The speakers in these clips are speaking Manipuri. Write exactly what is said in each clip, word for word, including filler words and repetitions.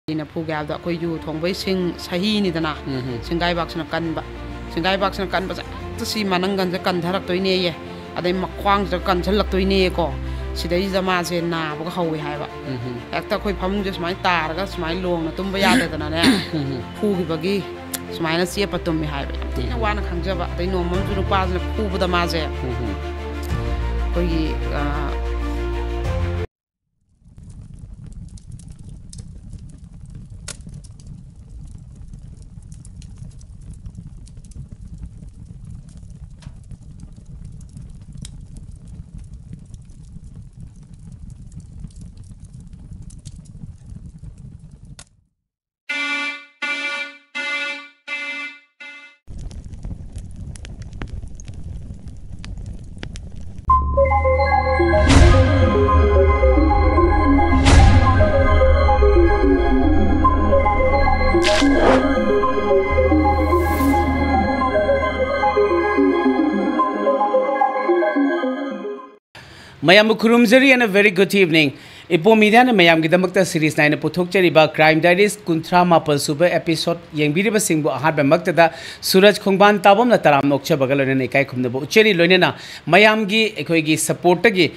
ꯀꯔꯤꯅ ꯐꯨꯒꯦ ꯍꯥꯏꯕꯗ ꯑꯩꯈꯣꯏ ꯌꯨ ꯊꯣꯡꯕꯩ ꯁꯤꯡ ꯁꯍꯤꯅꯤꯗꯅ, ꯎꯝ ꯍꯝ꯫ ꯁꯤꯡꯒꯥꯏꯕꯥꯛꯁꯤꯅ ꯀꯟꯕ, ꯁꯤꯡꯒꯥꯏꯕꯥꯛꯁꯤꯅ ꯀꯟꯕꯁꯦ ꯍꯦꯛꯇ ꯁꯤ ꯃꯅꯪꯒꯟꯁꯦ ꯀꯟꯊꯔꯛꯇꯣꯏꯅꯦꯌꯦ, ꯑꯗꯩ ꯃꯈ꯭ꯋꯥꯡꯁꯤꯗ ꯀꯟꯁꯤꯜꯂꯛꯇꯣꯏꯅꯦꯀꯣ꯫ ꯁꯤꯗꯩꯁꯤꯗ ꯃꯥꯁꯦ ꯅꯥꯕꯒ ꯍꯧꯋꯦ ꯍꯥꯏꯕ꯫ ꯎꯝ ꯍꯝ꯫ ꯍꯦꯛꯇ ꯑꯩꯈꯣꯏ ꯐꯃꯨꯡꯁꯦ ꯁꯨꯃꯥꯏꯅ ꯇꯥꯔꯒ ꯁꯨꯃꯥꯏꯅ ꯂꯣꯡꯅ ꯇꯨꯝꯕ ꯌꯥꯗꯗꯅꯅꯦ, ꯎꯝ ꯍꯝ꯫ ꯐꯨꯈꯤꯕꯒꯤ ꯁꯨꯃꯥꯏꯅ ꯆꯦꯞꯄ ꯇꯨꯝꯃꯦ ꯍꯥꯏꯕ꯫ ꯌꯥꯝ ꯊꯤꯅ ꯎꯝ꯫ ꯋꯥꯅ ꯈꯪꯖꯕ꯫ ꯑꯗꯩ ꯅꯣꯡꯃ ꯑꯃꯁꯨ ꯅꯨꯄꯥꯁꯤꯅ ꯐꯨꯕꯗ ꯃꯥꯁꯦ ꯎꯝ ꯍꯝ꯫ ꯑꯩꯈꯣꯏꯒꯤ, ꯑ, ꯃꯌꯥꯝꯕꯨ ꯈꯨꯔꯨꯝꯖꯔꯤ and a very good evening. ꯏꯄꯣꯝ ꯃꯤꯗꯤꯌꯥꯅ ꯃꯌꯥꯝꯒꯤꯗꯃꯛꯇ ꯁꯤꯔꯤꯁ ꯅꯥꯏꯅ ꯄꯨꯊꯣꯛꯆꯔꯤꯕ ꯀ꯭ꯔꯥꯏꯝ ꯗꯥꯏꯔꯤꯁ ꯀꯨꯟꯊ꯭ꯔꯥ ꯃꯥꯄꯜ ꯁꯨꯕ ꯑꯦꯄꯤꯁꯣꯗ ꯌꯦꯡꯕꯤꯔꯤꯕꯁꯤꯡꯕꯨ ꯑꯍꯥꯟꯕꯃꯛꯇꯗ ꯁꯨꯔꯖ ꯈꯣꯡꯕꯥꯟ ꯇꯥꯕꯝꯅ ꯇꯔꯥꯝꯅ ꯑꯣꯛꯆꯕꯒ ꯂꯣꯏꯅꯅ ꯏꯀꯥꯏ ꯈꯨꯝꯅꯕ ꯎꯠꯆꯔꯤ꯫ ꯂꯣꯏꯅꯅ ꯃꯌꯥꯝꯒꯤ, ꯑꯩꯈꯣꯏꯒꯤ ꯁꯄꯣꯔꯠꯇꯒꯤ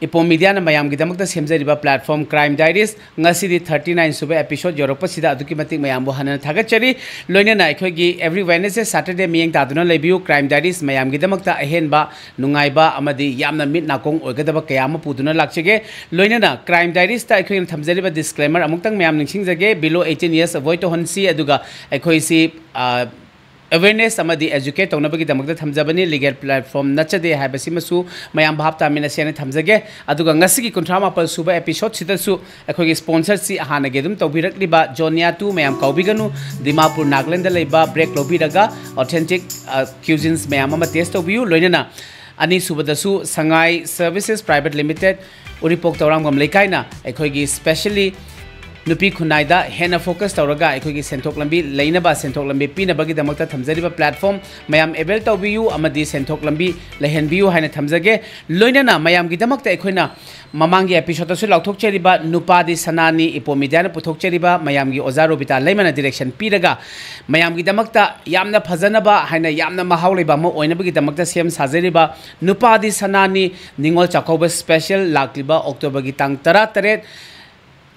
ꯏꯄꯣꯝ ꯃꯤꯗꯤꯌꯥꯅ ꯃꯌꯥꯝꯒꯤꯗꯃꯛꯇ ꯁꯦꯝꯖꯔꯤꯕ ꯄ꯭ꯂꯦꯠꯐꯣꯝ ꯀ꯭ꯔꯥꯏꯝ ꯗꯥꯏꯔꯤꯁ ꯉꯁꯤꯗꯤ ꯊꯥꯔꯇꯤ ꯅꯥꯏꯟ ꯁꯨꯕ ꯑꯦꯄꯤꯁꯣꯗ ꯌꯧꯔꯛꯄꯁꯤꯗ ꯑꯗꯨꯛꯀꯤ ꯃꯇꯤꯛ ꯃꯌꯥꯝꯕꯨ ꯍꯟꯅ ꯊꯥꯒꯠꯆꯔꯤ꯫ ꯂꯣꯏꯅꯅ ꯑꯩꯈꯣꯏꯒꯤ every Wednesday, Saturday ꯃꯤꯠꯌꯦꯡ ꯇꯥꯗꯨꯅ ꯂꯩꯕꯤꯌꯨ꯫ ꯀ꯭ꯔꯥꯏꯝ ꯗꯥꯏꯔꯤꯁ ꯃꯌꯥꯝꯒꯤꯗꯃꯛꯇ ꯑꯍꯦꯟꯕ, ꯅꯨꯡꯉꯥꯏꯕ ꯑꯃꯗꯤ ꯌꯥꯝꯅ ꯃꯤꯠ ꯅꯥꯀꯣꯡ ꯑꯣꯏꯒꯗꯕ ꯀꯌꯥ ꯑꯃ ꯄꯨꯗꯨꯅ ꯂꯥꯛꯆꯒꯦ꯫ ꯂꯣꯏꯅꯅ ꯀ꯭ꯔꯥꯏꯝ ꯗꯥꯏꯔꯤꯁꯇ ꯑꯩꯈꯣꯏꯅ ꯊꯝꯖꯔꯤꯕ ꯗꯤꯁꯀ꯭ꯂꯦꯃꯔ ꯑꯃꯨꯛꯇꯪ ꯃꯌꯥꯝ ꯅꯤꯡꯁꯤꯡꯖꯒꯦ꯫ Below eighteen years avoid ꯇꯧꯍꯟꯁꯤ, ꯑꯗꯨꯒ ꯑꯩꯈꯣꯏꯁꯤ, ꯑ, ꯑꯦꯋꯦꯔꯅꯦꯁ ꯑꯃꯗꯤ ꯑꯦꯖꯨꯀꯦꯠ ꯇꯧꯅꯕꯒꯤꯗꯃꯛꯇ ꯊꯝꯖꯕꯅꯤ꯫ ꯂꯤꯒꯦꯜ ꯄ꯭ꯂꯦꯠꯐꯣꯝ ꯅꯠꯆꯗꯦ ꯍꯥꯏꯕꯁꯤꯃꯁꯨ ꯃꯌꯥꯝ ꯚꯥꯞ ꯇꯥꯃꯤꯟꯅꯁꯦꯅ ꯊꯝꯖꯒꯦ꯫ ꯑꯗꯨꯒ ꯉꯁꯤꯒꯤ ꯀꯨꯟꯊ꯭ꯔꯥ ꯃꯥꯄꯜ ꯁꯨꯕ ꯑꯦꯄꯤꯁꯣꯗꯁꯤꯗꯁꯨ ꯑꯩꯈꯣꯏꯒꯤ ꯁ꯭ꯄꯣꯟꯁꯔꯁꯤ ꯍꯥꯟꯅꯒꯤ ꯑꯗꯨꯝ ꯇꯧꯕꯤꯔꯛꯂꯤꯕ ꯖꯣꯅꯤꯌꯥ ꯇꯨ, ꯃꯌꯥꯝ ꯀꯥꯎꯕꯤꯒꯅꯨ, ꯗꯤꯃꯥꯄꯨꯔ, ꯅꯥꯒꯥꯂꯦꯟꯗ ꯂꯩꯕ ꯕ꯭ꯔꯦꯛ ꯂꯧꯕꯤꯔꯒ ꯑꯣꯊꯦꯟꯇꯤꯛ, ꯑ, ꯀ꯭ꯌꯨꯖꯤꯟꯁ ꯃꯌꯥꯝ ꯑꯃ ꯇꯦꯁ ꯇꯧꯕꯤꯌꯨ꯫ ꯂꯣꯏꯅꯅ ꯑꯅꯤꯁꯨꯕꯗꯁꯨ ꯁꯉꯥꯏ ꯁꯔꯚꯤꯁꯦꯁ ꯄ꯭ꯔꯥꯏꯚꯦꯠ ꯂꯤꯃꯤꯇꯦꯗ, ꯎꯔꯤꯄꯣꯛ ꯇꯧꯔꯥꯝꯕꯝ ꯂꯩꯀꯥꯏꯅ ꯑꯩꯈꯣꯏꯒꯤ ꯁ꯭ꯄꯦꯁꯦꯜꯂꯤ ꯅꯨꯄꯤ ꯈꯨꯟꯅꯥꯏꯗ ꯍꯦꯟꯅ focus ꯇꯧꯔꯒ ꯑꯩꯈꯣꯏꯒꯤ ꯁꯦꯟꯊꯣꯛ ꯂꯝꯕꯤ ꯂꯩꯅꯕ, ꯁꯦꯟꯊꯣꯛ ꯂꯝꯕꯤ ꯄꯤꯅꯕꯒꯤꯗꯃꯛꯇ ꯊꯝꯖꯔꯤꯕ platform ꯃꯌꯥꯝ avail ꯇꯧꯕꯤꯌꯨ ꯑꯃꯗꯤ ꯁꯦꯟꯊꯣꯛ ꯂꯝꯕꯤ ꯂꯩꯍꯟꯕꯤꯌꯨ ꯍꯥꯏꯅ ꯊꯝꯖꯒꯦ꯫ ꯂꯣꯏꯅꯅ ꯃꯌꯥꯝꯒꯤꯗꯃꯛꯇ ꯑꯩꯈꯣꯏꯅ ꯃꯃꯥꯡꯒꯤ episode ꯇꯁꯨ ꯂꯥꯎꯊꯣꯛꯆꯔꯤꯕ ꯅꯨꯄꯥꯗꯤ ꯁꯅꯥꯅꯤ, ꯏꯄꯣꯝ ꯃꯤꯗꯤꯌꯥꯅ ꯄꯨꯊꯣꯛꯆꯔꯤꯕ, ꯃꯌꯥꯝꯒꯤ ꯑꯣꯖꯥ ꯔꯣꯕꯤꯇꯥ ꯂꯩꯃꯅ direction ꯄꯤꯔꯒ ꯃꯌꯥꯝꯒꯤꯗꯃꯛꯇ ꯌꯥꯝꯅ ꯐꯖꯅꯕ ꯍꯥꯏꯅ ꯌꯥꯝꯅ ꯃꯍꯥꯎ ꯂꯩꯕ ꯑꯃ ꯑꯣꯏꯅꯕꯒꯤꯗꯃꯛꯇ ꯁꯦꯝ ꯁꯥꯖꯔꯤꯕ ꯅꯨꯄꯥꯗꯤ ꯁꯅꯥꯅꯤ ꯅꯤꯉꯣꯜ ꯆꯥꯛꯀꯧꯕ special ꯂꯥꯛꯂꯤꯕ October ꯒꯤ ꯇꯥꯡ ꯇꯔꯥ ꯇꯔꯦꯠ,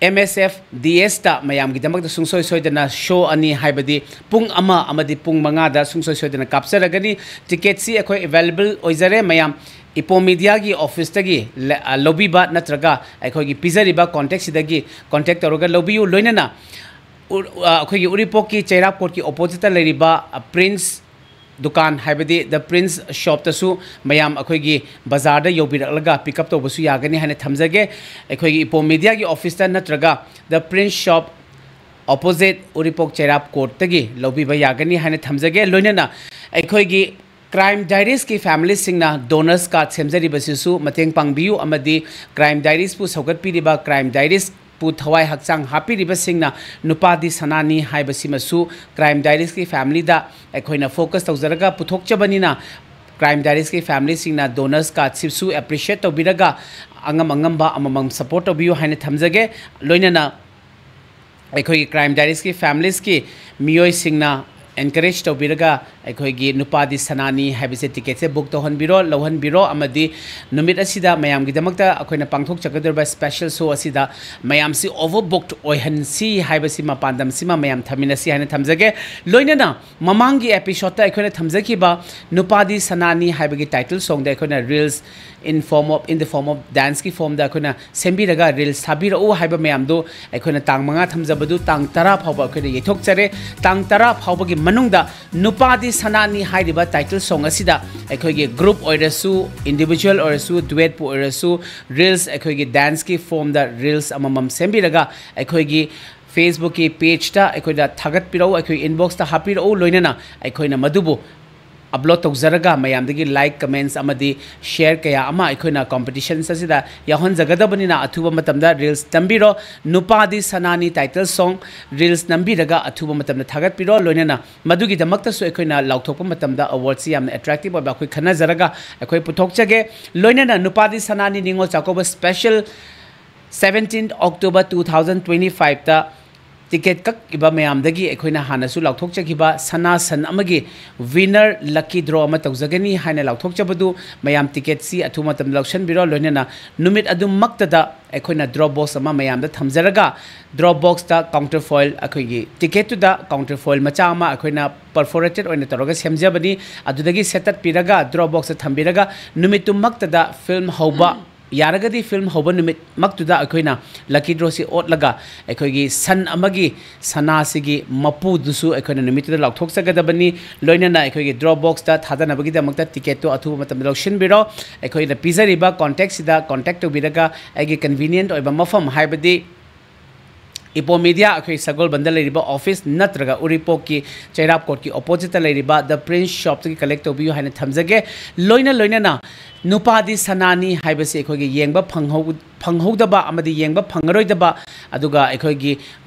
M S F D S ꯇ ꯃꯌꯥꯝꯒꯤꯗꯃꯛꯇ ꯁꯨꯡꯁꯣꯏ ꯁꯣꯏꯗꯅ show ꯑꯅꯤ, ꯍꯥꯏꯕꯗꯤ ꯄꯨꯡ ꯑꯃ ꯑꯃꯗꯤ ꯄꯨꯡ ꯃꯉꯥꯗ ꯁꯨꯡꯁꯣꯏ ꯁꯣꯏꯗꯅ ꯀꯥꯞꯆꯔꯒꯅꯤ꯫ Ticket ꯁꯤ ꯑꯩꯈꯣꯏ available ꯑꯣꯏꯖꯔꯦ꯫ ꯃꯌꯥꯝ ꯏꯄꯣꯝ ꯃꯤꯗꯤꯌꯥꯒꯤ office ꯇꯒꯤ ꯂ-, ꯑ, ꯂꯧꯕꯤꯕ ꯅꯠꯇ꯭ꯔꯒ ꯑꯩꯈꯣꯏꯒꯤ ꯄꯤꯖꯔꯤꯕ contact ꯁꯤꯗꯒꯤ contact ꯇꯧꯔꯒ ꯂꯧꯕꯤꯌꯨ꯫ ꯂꯣꯏꯅꯅ ꯎ-, ꯑ, ꯑꯩꯈꯣꯏꯒꯤ ꯎꯔꯤꯄꯣꯛꯀꯤ ꯆꯩꯔꯥꯞ court ꯀꯤ opposite ꯇ ꯂꯩꯔꯤꯕ, ꯑ, Prince ꯗꯨꯀꯥꯟ, ꯍꯥꯏꯕꯗꯤ The Prince Shop ꯇꯁꯨ ꯃꯌꯥꯝ ꯑꯩꯈꯣꯏꯒꯤ ꯕꯖꯥꯔꯗ ꯌꯧꯕꯤꯔꯛꯂꯒ pick up ꯇꯧꯕꯁꯨ ꯌꯥꯒꯅꯤ ꯍꯥꯏꯅ ꯊꯝꯖꯒꯦ꯫ ꯑꯩꯈꯣꯏꯒꯤ ꯏꯄꯣꯝ ꯃꯤꯗꯤꯌꯥꯒꯤ office ꯇ ꯅꯠꯇ꯭ꯔꯒ The Prince Shop opposite Uripok ꯆꯩꯔꯥꯞ court ꯇꯒꯤ ꯂꯧꯕꯤꯕ ꯌꯥꯒꯅꯤ ꯍꯥꯏꯅ ꯊꯝꯖꯒꯦ꯫ ꯂꯣꯏꯅꯅ ꯑꯩꯈꯣꯏꯒꯤ Crime Diaries ꯀꯤ family ꯁꯤꯡꯅ donors card ꯁꯦꯝꯖꯔꯤꯕꯁꯤꯁꯨ ꯃꯇꯦꯡ ꯄꯥꯡꯕꯤꯌꯨ ꯑꯃꯗꯤ Crime Diaries ꯄꯨ ꯁꯧꯒꯠꯄꯤꯔꯤꯕ, Crime Diaries ꯄꯨ ꯊꯋꯥꯏ ꯍꯛꯆꯥꯡ ꯍꯥꯞꯄꯤꯔꯤꯕꯁꯤꯡꯅ ꯅꯨꯄꯥꯗꯤ ꯁꯅꯥꯅꯤ ꯍꯥꯏꯕꯁꯤꯃꯁꯨ Crime Diaries ꯀꯤ family ꯗ ꯑꯩꯈꯣꯏꯅ focus ꯇꯧꯖꯔꯒ ꯄꯨꯊꯣꯛꯆꯕꯅꯤꯅ, Crime Diaries ꯀꯤ family ꯁꯤꯡꯅ donors card ꯁꯤꯁꯨ appreciate ꯇꯧꯕꯤꯔꯒ ꯑꯉꯝ ꯑꯉꯝꯕ ꯑꯃꯃꯝ support ꯇꯧꯕꯤꯌꯨ ꯍꯥꯏꯅ ꯊꯝꯖꯒꯦ꯫ ꯂꯣꯏꯅꯅ ꯑꯩꯈꯣꯏꯒꯤ Crime Diaries ꯀꯤ families ꯀꯤ ꯃꯤꯑꯣꯏꯁꯤꯡꯅ encourage ꯇꯧꯕꯤꯔꯒ ꯑꯩꯈꯣꯏꯒꯤ ꯅꯨꯄꯥꯗꯤ ꯁꯅꯥꯅꯤ ꯍꯥꯏꯕꯁꯦ ticket ꯁꯦ book ꯇꯧꯍꯟꯕꯤꯔꯣ, ꯂꯧꯍꯟꯕꯤꯔꯣ, ꯑꯃꯗꯤ ꯅꯨꯃꯤꯠ ꯑꯁꯤꯗ ꯃꯌꯥꯝꯒꯤꯗꯃꯛꯇ ꯑꯩꯈꯣꯏꯅ ꯄꯥꯡꯊꯣꯛꯆꯒꯗꯧꯔꯤꯕ special show ꯑꯁꯤꯗ ꯃꯌꯥꯝꯁꯤ overbooked ꯑꯣꯏꯍꯟꯁꯤ ꯍꯥꯏꯕꯁꯤꯃ, ꯄꯥꯟꯗꯝꯁꯤꯃ ꯃꯌꯥꯝ ꯊꯝꯃꯤꯟꯅꯁꯤ ꯍꯥꯏꯅ ꯊꯝꯖꯒꯦ꯫ ꯂꯣꯏꯅꯅ ꯃꯃꯥꯡꯒꯤ episode ꯇ ꯑꯩꯈꯣꯏꯅ ꯊꯝꯖꯈꯤꯕ ꯅꯨꯄꯥꯗꯤ ꯁꯅꯥꯅꯤ ꯍꯥꯏꯕꯒꯤ title song ꯗ ꯑꯩꯈꯣꯏꯅ reels in form of, in the form of dance ꯀꯤ form ꯗ ꯑꯩꯈꯣꯏꯅ ꯁꯦꯝꯕꯤꯔꯒ reels ꯊꯥꯕꯤꯔꯛꯎ ꯍꯥꯏꯕ ꯃꯌꯥꯝꯗꯨ ꯑꯩꯈꯣꯏꯅ ꯇꯥꯡ ꯃꯉꯥ ꯊꯝꯖꯕꯗꯨ ꯇꯥꯡ ꯇꯔꯥ ꯐꯥꯎꯕ ꯑꯩꯈꯣꯏꯅ ꯌꯩꯊꯣꯛꯆꯔꯦ꯫ ꯇꯥꯡ ꯇꯔꯥ ꯐꯥꯎꯕꯒꯤ ꯃꯅꯨꯡꯗ ꯅꯨꯄꯥꯗꯤ ꯁꯅꯥꯅꯤ ꯍꯥꯏꯔꯤꯕ title song ꯑꯁꯤꯗ ꯑꯩꯈꯣꯏꯒꯤ group ꯑꯣꯏꯔꯁꯨ, individual ꯑꯣꯏꯔꯁꯨ, duet ꯄꯨ ꯑꯣꯏꯔꯁꯨ, reels, ꯑꯩꯈꯣꯏꯒꯤ dance ꯀꯤ form ꯗ reels ꯑꯃꯃꯝ ꯁꯦꯝꯕꯤꯔꯒ ꯑꯩꯈꯣꯏꯒꯤ Facebook ꯀꯤ page ꯇ ꯑꯩꯈꯣꯏꯗ ꯊꯥꯒꯠꯄꯤꯔꯛꯎ, ꯑꯩꯈꯣꯏ inbox ꯇ ꯍꯥꯞꯄꯤꯔꯛꯎ꯫ ꯂꯣꯏꯅꯅ ꯑꯩꯈꯣꯏꯅ ꯃꯗꯨꯕꯨ ꯑꯞꯂꯣꯗ ꯇꯧꯖꯔꯒ ꯃꯌꯥꯝꯗꯒꯤ ꯂꯥꯏꯛ, ꯀꯃꯦꯟꯠꯁ ꯑꯃꯗꯤ ꯁꯤꯌꯔ ꯀꯌꯥ ꯑꯃ ꯑꯩꯈꯣꯏꯅ ꯀꯝꯄꯤꯇꯤꯁꯟꯁ ꯑꯁꯤꯗ ꯌꯥꯎꯍꯟꯖꯒꯗꯕꯅꯤꯅ ꯑꯊꯨꯕ ꯃꯇꯝꯗ ꯔꯤꯜꯁ ꯅꯝꯕꯤꯔꯣ꯫ ꯅꯨꯄꯥꯗꯤ ꯁꯅꯥꯅꯤ ꯇꯥꯏꯇꯜ ꯁꯣꯡ ꯔꯤꯜꯁ ꯅꯝꯕꯤꯔꯒ ꯑꯊꯨꯕ ꯃꯇꯝꯗ ꯊꯥꯒꯠꯄꯤꯔꯣ꯫ ꯂꯣꯏꯅꯅ ꯃꯗꯨꯒꯤꯗꯃꯛꯇꯁꯨ ꯑꯩꯈꯣꯏꯅ ꯂꯥꯎꯊꯣꯛꯄ ꯃꯇꯝꯗ ꯑꯦꯋꯥꯔꯗꯁꯤ ꯌꯥꯝꯅ ꯑꯦꯇ꯭ꯔꯦꯛꯇꯤꯚ ꯑꯣꯏꯕ ꯑꯩꯈꯣꯏ ꯈꯟꯅꯖꯔꯒ ꯑꯩꯈꯣꯏ ꯄꯨꯊꯣꯛꯆꯒꯦ꯫ ꯂꯣꯏꯅꯅ ꯅꯨꯄꯥꯗꯤ ꯁꯅꯥꯅꯤ Ningol Chakkouba special seventeen October two thousand twenty ꯐꯥꯏꯚꯇ ꯇꯤꯀꯦꯠ ꯀꯛꯏꯕ ꯃꯌꯥꯝꯗꯒꯤ ꯑꯩꯈꯣꯏꯅ ꯍꯥꯟꯅꯁꯨ ꯂꯥꯎꯊꯣꯛꯆꯈꯤꯕ ꯁꯅꯥ ꯁꯟ ꯑꯃꯒꯤ ꯋꯤꯅꯔ ꯂꯛꯀꯤ ꯗ꯭ꯔꯣ ꯑꯃ ꯇꯧꯖꯒꯅꯤ ꯍꯥꯏꯅ ꯂꯥꯎꯊꯣꯛꯆꯕꯗꯨ ꯃꯌꯥꯝ ꯇꯤꯀꯦꯠꯁꯤ ꯑꯊꯨꯕ ꯃꯇꯝꯗ ꯂꯧꯁꯤꯟꯕꯤꯔꯣ꯫ ꯂꯣꯏꯅꯅ ꯅꯨꯃꯤꯠ ꯑꯗꯨꯃꯛꯇꯗ ꯑꯩꯈꯣꯏꯅ ꯗ꯭ꯔꯣꯞ ꯕꯣꯛꯁ ꯑꯃ ꯃꯌꯥꯝꯗ ꯊꯝꯖꯔꯒ, ꯗ꯭ꯔꯣꯞ ꯕꯣꯛꯁꯇ ꯀꯥꯎꯟꯇꯔ ꯐꯣꯏꯜ, ꯑꯩꯈꯣꯏꯒꯤ ꯇꯤꯀꯦꯠꯇꯨꯗ ꯀꯥꯎꯟꯇꯔ ꯐꯣꯏꯜ ꯃꯆꯥ ꯑꯃ ꯑꯩꯈꯣꯏꯅ ꯄꯔꯐꯣꯔꯦꯇꯦꯠ ꯑꯣꯏꯅ ꯇꯧꯔꯒ ꯁꯦꯝꯖꯕꯅꯤ꯫ ꯑꯗꯨꯗꯒꯤ ꯁꯦꯠꯇꯠꯄꯤꯔꯒ ꯗ꯭ꯔꯣꯞ ꯕꯣꯛꯁꯇ ꯊꯝꯕꯤꯔꯒ ꯅꯨꯃꯤꯠꯇꯨꯃꯛꯇꯗ ꯐꯤꯜꯝ ꯍꯧꯕ, ꯌꯥꯔꯒꯗꯤ ꯐꯤꯜꯝ ꯍꯧꯕ ꯅꯨꯃꯤꯠꯃꯛꯇꯨꯗ ꯑꯩꯈꯣꯏꯅ ꯂꯛꯀꯤ ꯗ꯭ꯔꯣꯁꯤ ꯑꯣꯠꯂꯒ ꯑꯩꯈꯣꯏꯒꯤ ꯁꯟ ꯑꯃꯒꯤ ꯁꯅꯥꯁꯤꯒꯤ ꯃꯄꯨꯗꯨꯁꯨ ꯑꯩꯈꯣꯏꯅ ꯅꯨꯃꯤꯠꯇꯨꯗ ꯂꯥꯎꯊꯣꯛꯆꯒꯗꯕꯅꯤ꯫ ꯂꯣꯏꯅꯅ ꯑꯩꯈꯣꯏꯒꯤ ꯗ꯭ꯔꯣꯞ ꯕꯣꯛꯁꯇ ꯊꯥꯗꯅꯕꯒꯤꯗꯃꯛꯇ ꯇꯤꯀꯦꯠꯇꯨ ꯑꯊꯨꯕ ꯃꯇꯝꯗ ꯂꯧꯁꯤꯟꯕꯤꯔꯣ꯫ ꯑꯩꯈꯣꯏꯅ ꯄꯤꯖꯔꯤꯕ ꯀꯣꯟꯇꯦꯛꯁꯤꯗ ꯀꯣꯟꯇꯦꯛ ꯇꯧꯕꯤꯔꯒ ꯑꯩꯒꯤ ꯀꯟꯚꯤꯅꯤꯌꯦꯟꯠ ꯑꯣꯏꯕ ꯃꯐꯝ, ꯍꯥꯏꯕꯗꯤ ꯏꯄꯣ ꯃꯤꯗꯤꯌꯥ, ꯑꯩꯈꯣꯏ ꯁꯒꯣꯜꯕꯟꯗ ꯂꯩꯔꯤꯕ ꯑꯣꯐꯤꯁ ꯅꯠꯇ꯭ꯔꯒ ꯎꯔꯤꯄꯣꯛꯀꯤ ꯆꯩꯔꯥꯞꯀꯣꯠꯀꯤ ꯑꯣꯄꯣꯖꯤꯠꯇ ꯂꯩꯔꯤꯕ ꯗ ꯄ꯭ꯔꯤꯟꯁ ꯁꯣꯞꯇꯒꯤ ꯀꯂꯦꯛ ꯇꯧꯕꯤꯌꯨ ꯍꯥꯏꯅ ꯊꯝꯖꯒꯦ꯫ ꯂꯣꯏꯅ ꯂꯣꯏꯅꯅ ꯅꯨꯄꯥꯗꯤ ꯁꯅꯥꯅꯤ ꯍꯥꯏꯕꯁꯤ ꯑꯩꯈꯣꯏꯒꯤ ꯌꯦꯡꯕ ꯐꯪꯍꯧ-, ꯐꯪꯍꯧꯗꯕ ꯑꯃꯗꯤ ꯌꯦꯡꯕ ꯐꯪꯉꯔꯣꯏꯗꯕ, ꯑꯗꯨꯒ ꯑꯩꯈꯣꯏꯒꯤ